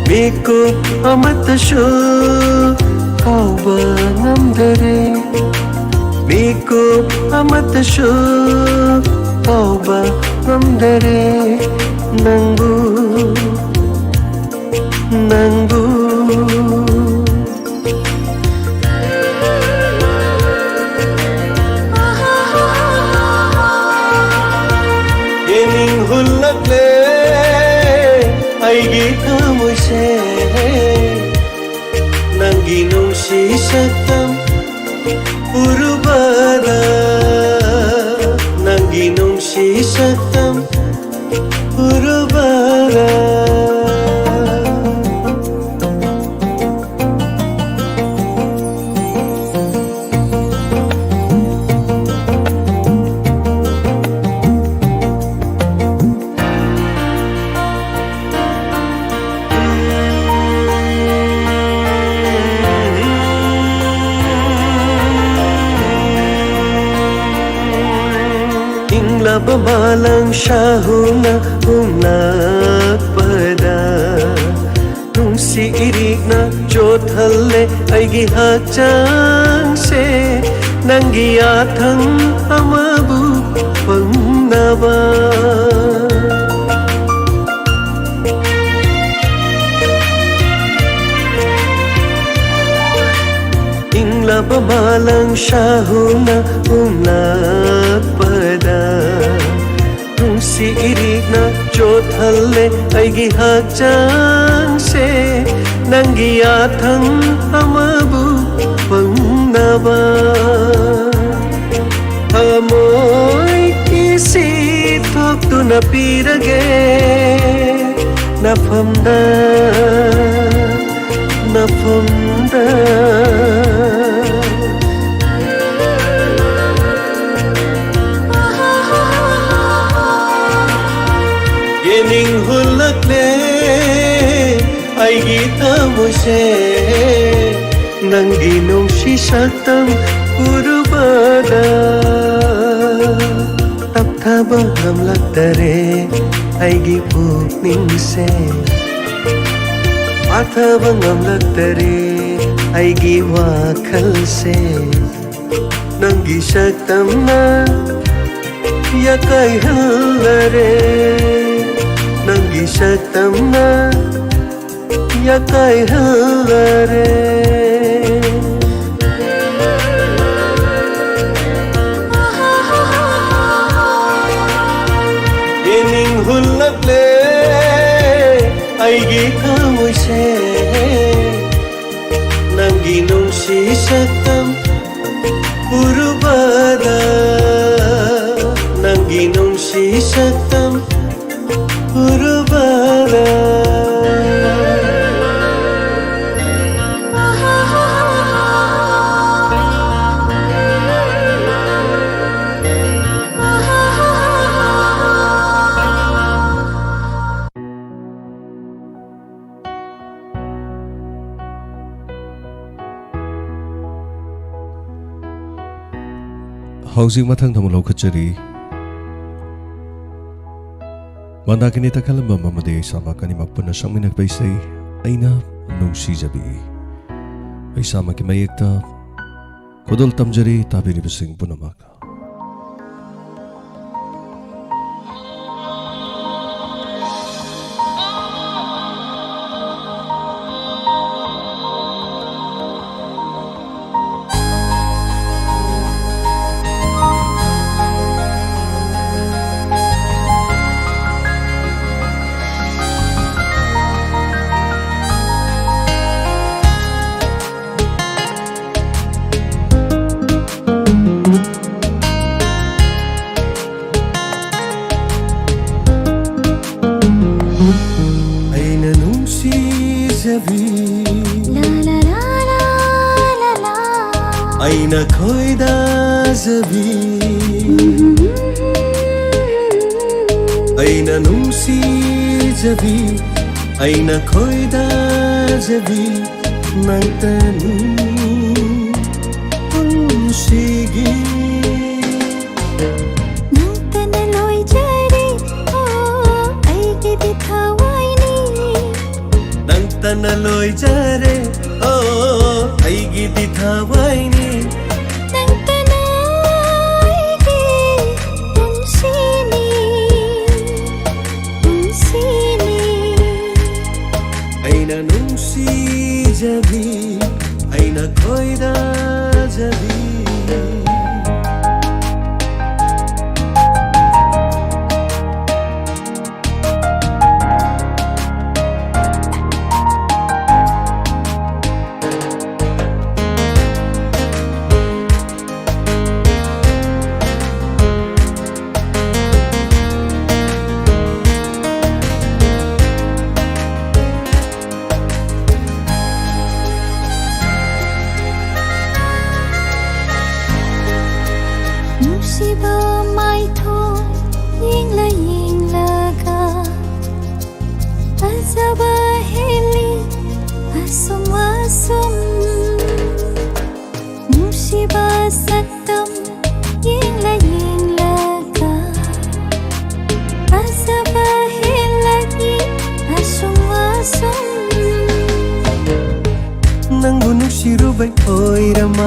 ꯃꯤꯀꯨꯞ ꯑꯃꯠꯇꯁꯨ ꯀꯥꯎꯕ ꯉꯝꯗꯔꯦ, ꯃꯤꯀꯨꯞ ꯑꯃꯠꯇꯁꯨ ꯀꯥꯎꯕ ꯉꯝꯗꯔꯦ ꯅꯪꯕꯨ, ꯅꯪꯕꯨ꯫ ꯌꯦꯡꯅꯤꯡ ꯍꯨꯜꯂꯛꯂꯦ ꯑꯩꯒꯤ ꯊꯃꯣꯏꯁꯦ, ꯅꯪꯒꯤ ꯅꯨꯡꯁꯤ ꯁꯛꯇꯝ ꯎꯔꯨꯕꯗ, ꯅꯪꯒꯤ ꯅꯨꯡꯁꯤ ꯃꯥꯂꯪ ꯁꯥꯍꯨꯅ ꯍꯨꯝꯂꯛꯄꯗ ꯅꯨꯡꯁꯤ ꯏꯔꯤꯛꯅ ꯆꯣꯠꯍꯜꯂꯦ ꯑꯩꯒꯤ ꯍꯛꯆꯥꯡꯁꯦ, ꯅꯪꯒꯤ ꯌꯥꯊꯪ ꯑꯃꯕꯨ ꯐꯪꯅꯕ꯫ ꯏꯪꯂꯕ ꯃꯥꯂꯪ ꯁꯥꯍꯨꯅ ꯍꯨꯝꯂꯛꯄꯗ ꯅꯨꯡꯁꯤ ꯏꯔꯤꯛꯅ ꯆꯣꯠꯍꯜꯂꯦ ꯑꯩꯒꯤ ꯍꯛꯆꯥꯡꯁꯦ, ꯅꯪꯒꯤ ꯌꯥꯊꯪ ꯑꯃꯕꯨ ꯐꯪꯅꯕ꯫ ꯊꯃꯣꯏ ꯀꯤꯁꯤ ꯊꯣꯛꯇꯨꯅ ꯄꯤꯔꯒꯦ ꯅꯐꯝꯗ, ꯅꯐꯝꯗ꯫ ꯌꯦꯅꯤꯡ ꯍꯨꯜꯂꯛꯂꯦ ꯑꯩꯒꯤ ꯊꯃꯣꯏꯁꯦ, ꯅꯪꯒꯤ ꯅꯨꯡꯁꯤ ꯁꯛꯇꯝ ꯎꯔꯨꯕꯗ꯫ ꯇꯞꯊꯕ ꯉꯝꯂꯛꯇꯔꯦ ꯑꯩꯒꯤ ꯄꯨꯛꯅꯤꯡꯁꯦ, ꯄꯥꯊꯕ ꯉꯝꯂꯛꯇꯔꯦ ꯑꯩꯒꯤ ꯋꯥꯈꯜꯁꯦ, ꯅꯪꯒꯤ ꯁꯛꯇꯝꯅ ꯌꯥꯀꯥꯏꯍꯜꯂꯔꯦ, ꯅꯪꯒꯤ ꯁꯛꯇꯝꯅ ꯌꯥꯀꯥꯏꯍꯜꯂꯔꯦ꯫ ꯌꯦꯅꯤꯡ ꯍꯨꯜꯂꯛꯂꯦ ꯑꯩꯒꯤ ꯊꯃꯣꯏꯁꯦ, ꯅꯪꯒꯤ ꯅꯨꯡꯁꯤ ꯁꯛꯇꯝ ꯎꯔꯨꯕꯗ, ꯅꯪꯒꯤ ꯅꯨꯡꯁꯤ ꯁꯛꯇꯝ ꯎꯔꯨꯕꯗ꯫ ꯍꯧꯖꯤꯛ ꯃꯊꯪꯗ ꯑꯃꯨꯛ ꯂꯧꯈꯠꯆꯔꯤ꯫ ꯃꯟꯗꯥꯀꯤꯅꯤ ꯇꯈꯦꯜꯂꯝꯕꯝ ꯑꯃꯗꯤ ꯑꯩ ꯏꯁꯥꯃꯛ ꯑꯅꯤꯃꯛ ꯄꯨꯟꯅ ꯁꯛꯃꯤꯟꯅꯕ ꯏꯁꯩ ꯑꯩꯅ ꯅꯨꯡꯁꯤꯖꯕꯤ꯫ ꯑꯩ ꯏꯁꯥꯃꯛꯀꯤ ꯃꯌꯦꯛꯇ ꯈꯨꯗꯣꯜ ꯇꯝꯖꯔꯤ ꯇꯥꯕꯤꯔꯤꯕꯁꯤꯡ ꯄꯨꯝꯅꯃꯛ꯫ ꯑꯩꯅ ꯅꯨꯡꯁꯤꯖꯕꯤ, ꯂꯥ, ꯂꯥ, ꯂꯥ, ꯂꯥ, ꯂꯥ, ꯂꯥ꯫ ꯑꯩꯅ ꯈꯣꯏꯗꯥꯖꯕꯤ, ꯑꯩꯅ ꯅꯨꯡꯁꯤꯖꯕꯤ, ꯑꯩꯅ ꯈꯣꯏꯗꯥꯖꯕꯤ ꯅꯪꯇꯅꯤ ꯄꯨꯟꯁꯤꯒꯤ꯫ ꯅꯪꯇꯅ ꯂꯣꯏꯖꯔꯦ, ꯑꯣ, ꯑꯩꯒꯤꯗꯤ ꯊꯋꯥꯏꯅꯤ꯫ ꯅꯪꯇꯅ ꯂꯣꯏꯖꯔꯦ, ꯑꯣ, ꯑꯩꯒꯤꯗꯤ ꯊꯋꯥꯏꯅꯤ꯫ ꯅꯪꯇꯅ ꯑꯩꯒꯤ ꯄꯨꯟꯁꯤꯅꯤ, ꯄꯨꯟꯁꯤꯅꯤ꯫ ꯑꯩꯅ ꯅꯨꯡꯁꯤꯖꯕꯤ, ꯑꯩꯅ ꯈꯣꯏꯗꯥꯖꯕꯤ꯫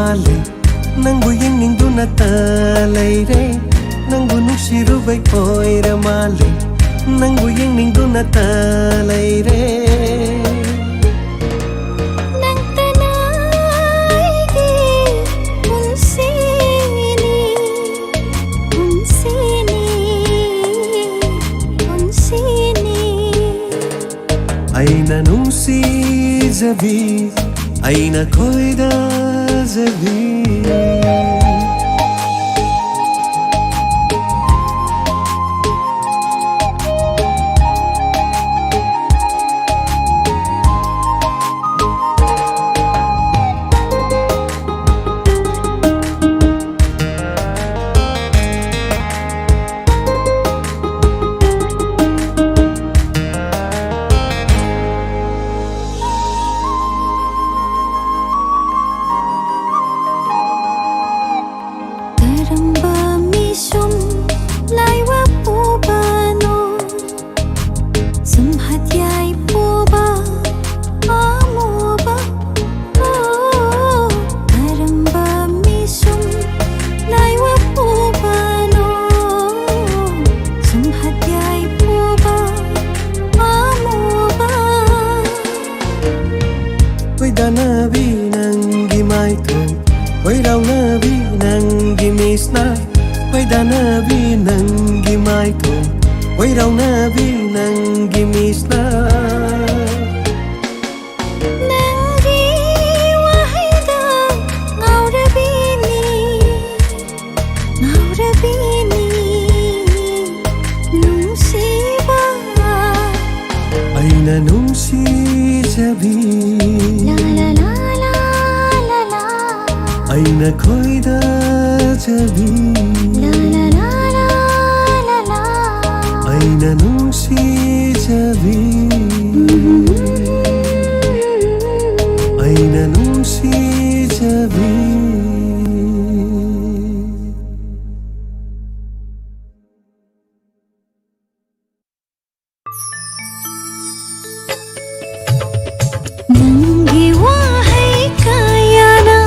ꯃꯥꯜꯂꯦ, ꯅꯪꯕꯨ ꯌꯦꯡꯅꯤꯡꯗꯨꯅꯇ ꯂꯩꯔꯦ, ꯅꯪꯕꯨ ꯅꯨꯡꯁꯤꯔꯨꯕꯩ ꯑꯣꯏꯔ ꯃꯥꯜꯂꯦ, ꯅꯪꯕꯨ ꯌꯦꯡꯅꯤꯡꯗꯨꯅꯇ ꯂꯩꯔꯦ꯫ ꯅꯪꯇꯅ ꯑꯩꯒꯤ ꯄꯨꯟꯁꯤꯅꯤ, ꯄꯨꯟꯁꯤꯅꯤ, ꯄꯨꯟꯁꯤꯅꯤ꯫ ꯑꯩꯅ ꯅꯨꯡꯁꯤꯖꯕꯤ, ꯑꯩꯅ ꯈꯣꯏꯗꯥꯖꯕꯤ꯫ ꯀꯔꯝꯕ ꯃꯤꯁꯨꯝ ꯂꯥꯏꯋꯥ ꯄꯨꯕꯅꯣ? ꯁꯨꯝ ꯍꯠꯌꯥꯏ ꯄꯨꯕ ꯑꯃꯨꯕ꯫ ꯑꯣ, ꯀꯔꯝꯕ ꯃꯤꯁꯨꯝ ꯂꯥꯏꯋꯥ ꯄꯨꯕꯅꯣ? ꯁꯨꯝ ꯍꯠꯌꯥꯏ ꯄꯨꯕ ꯑꯃꯨꯕ꯫ ꯈꯣꯏꯗꯥꯅꯕꯤ ꯅꯪꯒꯤ ꯃꯥꯏꯊꯣꯡ, ꯈꯣꯏꯔꯥꯎꯅꯕꯤ ꯅꯪꯒꯤ ꯃꯤꯠꯁꯅ꯫ ꯈꯣꯏꯗꯥꯅꯕꯤ ꯅꯪꯒꯤ ꯃꯥꯏꯊꯣꯡ, ꯈꯣꯏꯔꯥꯎꯅꯕꯤ ꯅꯪꯒꯤ ꯃꯤꯠꯁꯅ꯫ ꯅꯪꯒꯤ ꯋꯥꯍꯩꯗ ꯉꯥꯎꯔꯕꯤꯅꯤ, ꯉꯥꯎꯔꯕꯤꯅꯤ ꯅꯨꯡꯁꯤꯕ꯫ ꯑꯩꯅ ꯅꯨꯡꯁꯤꯖꯕꯤ꯫ ꯂꯥ, ꯂꯥ, ꯂꯥ, ꯂꯥ, ꯂꯥ, ꯂꯥ꯫ ꯑꯩꯅ ꯈꯣꯏꯗꯥꯖꯕꯤ꯫ ꯂꯥ, ꯂꯥ, ꯂꯥ, ꯂꯥ, ꯂꯥ, ꯂꯥ꯫ ꯑꯩꯅ ꯅꯨꯡꯁꯤꯖꯕꯤ꯫ ꯑꯩꯅ ꯅꯨꯡꯁꯤꯖꯕꯤ꯫ ꯅꯪꯒꯤ ꯋꯥꯍꯩ ꯀꯌꯥꯅ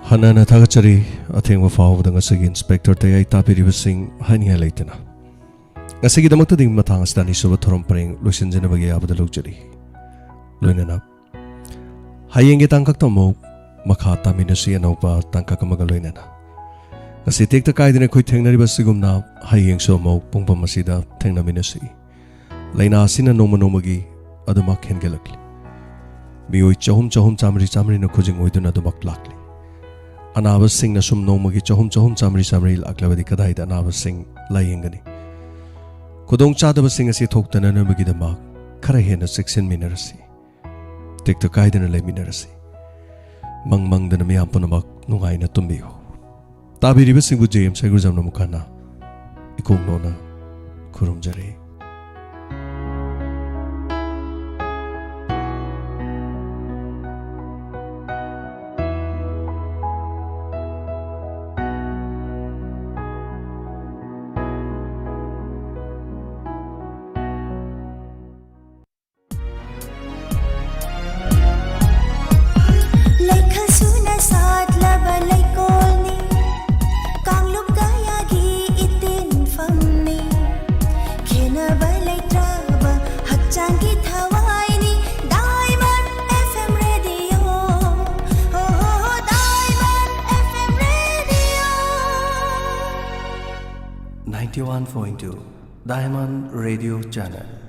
ꯍꯟꯅ ꯍꯟꯅ ꯊꯥꯒꯠꯆꯔꯤ꯫ ꯑꯊꯦꯡꯕ ꯐꯥꯎꯕꯗ ꯉꯁꯤꯒꯤ ꯏꯟꯁꯄꯦꯛꯇꯔ ꯇꯌꯥꯏ ꯇꯥꯕꯤꯔꯤꯕꯁꯤꯡ ꯍꯥꯏꯅꯤꯡꯉꯥꯏ ꯂꯩꯇꯅ꯫ ꯉꯁꯤꯒꯤꯗꯃꯛꯇꯗꯤ ꯃꯇꯥꯡ ꯑꯁꯤꯗ ꯑꯅꯤꯁꯨꯕ ꯊꯧꯔꯝ ꯄꯔꯦꯡ ꯂꯣꯏꯁꯤꯟꯖꯅꯕꯒꯤ ꯑꯌꯥꯕꯗ ꯂꯧꯖꯔꯤ꯫ ꯂꯣꯏꯅꯅ ꯍꯌꯦꯡꯒꯤ ꯇꯥꯡꯀꯛꯇ ꯑꯃꯨꯛ ꯃꯈꯥ ꯇꯥꯃꯤꯟꯅꯁꯤ ꯑꯅꯧꯕ ꯇꯥꯡꯀꯛ ꯑꯃꯒ ꯂꯣꯏꯅꯅ꯫ ꯉꯁꯤ ꯇꯦꯛꯇ ꯀꯥꯏꯗꯅ ꯑꯩꯈꯣꯏ ꯊꯦꯡꯅꯔꯤꯕ ꯑꯁꯤꯒꯨꯝꯅ ꯍꯌꯦꯡꯁꯨ ꯑꯃꯨꯛ ꯄꯨꯡꯐꯝ ꯑꯁꯤꯗ ꯊꯦꯡꯅꯃꯤꯟꯅꯁꯤ꯫ ꯂꯥꯏꯅꯥ ꯑꯁꯤꯅ ꯅꯣꯡꯃ ꯅꯣꯡꯃꯒꯤ ꯑꯗꯨꯃꯛ ꯍꯦꯟꯒꯠꯂꯛꯂꯤ꯫ ꯃꯤꯑꯣꯏ ꯆꯍꯨꯝ, ꯆꯍꯨꯝ, ꯆꯥꯃꯔꯤ, ꯆꯥꯃꯔꯤꯅ ꯈꯨꯖꯤꯡ ꯑꯣꯏꯗꯨꯅ ꯑꯗꯨꯃꯛ ꯂꯥꯛꯂꯤ꯫ ꯑꯅꯥꯕꯁꯤꯡꯅ ꯁꯨꯝ ꯅꯣꯡꯃꯒꯤ ꯆꯍꯨꯝ, ꯆꯍꯨꯝ, ꯆꯥꯃꯔꯤ, ꯆꯥꯃꯔꯤ ꯂꯥꯛꯂꯕꯗꯤ ꯀꯗꯥꯏꯗ ꯑꯅꯥꯕꯁꯤꯡ ꯂꯥꯌꯦꯡꯒꯅꯤ? ꯈꯨꯗꯣꯡꯆꯥꯗꯕꯁꯤꯡ ꯑꯁꯤ ꯊꯣꯛꯇꯅꯅꯕꯒꯤꯗꯃꯛ ꯈꯔ ꯍꯦꯟꯅ ꯆꯦꯛꯁꯤꯟꯃꯤꯟꯅꯔꯁꯤ꯫ ꯇꯦꯛꯇ ꯀꯥꯏꯗꯅ ꯂꯩꯃꯤꯟꯅꯔꯁꯤ꯫ ꯃꯪ ꯃꯪꯗꯅ ꯃꯤꯌꯥꯝ ꯄꯨꯝꯅꯃꯛ ꯅꯨꯡꯉꯥꯏꯅ ꯇꯨꯝꯕꯤꯌꯨ꯫ ꯇꯥꯕꯤꯔꯤꯕꯁꯤꯡꯕꯨ ꯖꯦ ꯑꯦꯝ ꯁꯩꯒꯨꯖꯝꯅ ꯃꯈꯥꯅ ꯏꯀꯣꯛ ꯅꯣꯟꯅ ꯈꯨꯔꯨꯝꯖꯔꯤ꯫ ꯂꯩꯈꯜ ꯁꯨꯅ ꯁꯥꯠꯂꯕ ꯂꯩꯀꯣꯜꯅꯤ, ꯀꯥꯡꯂꯨꯞ ꯀꯌꯥꯒꯤ ꯏꯇꯤꯟꯐꯝꯅꯤ꯫ ꯈꯦꯟꯅꯕ ꯂꯩꯇ꯭ꯔꯕ ꯍꯛꯆꯥꯡꯒꯤ ꯊꯋꯥꯏꯅꯤ, Diamond F M Radio꯫ ꯍꯣ, ꯍꯣ, ꯍꯣ, Diamond F M Radio꯫ Ninety one point two Diamond Radio Channel꯫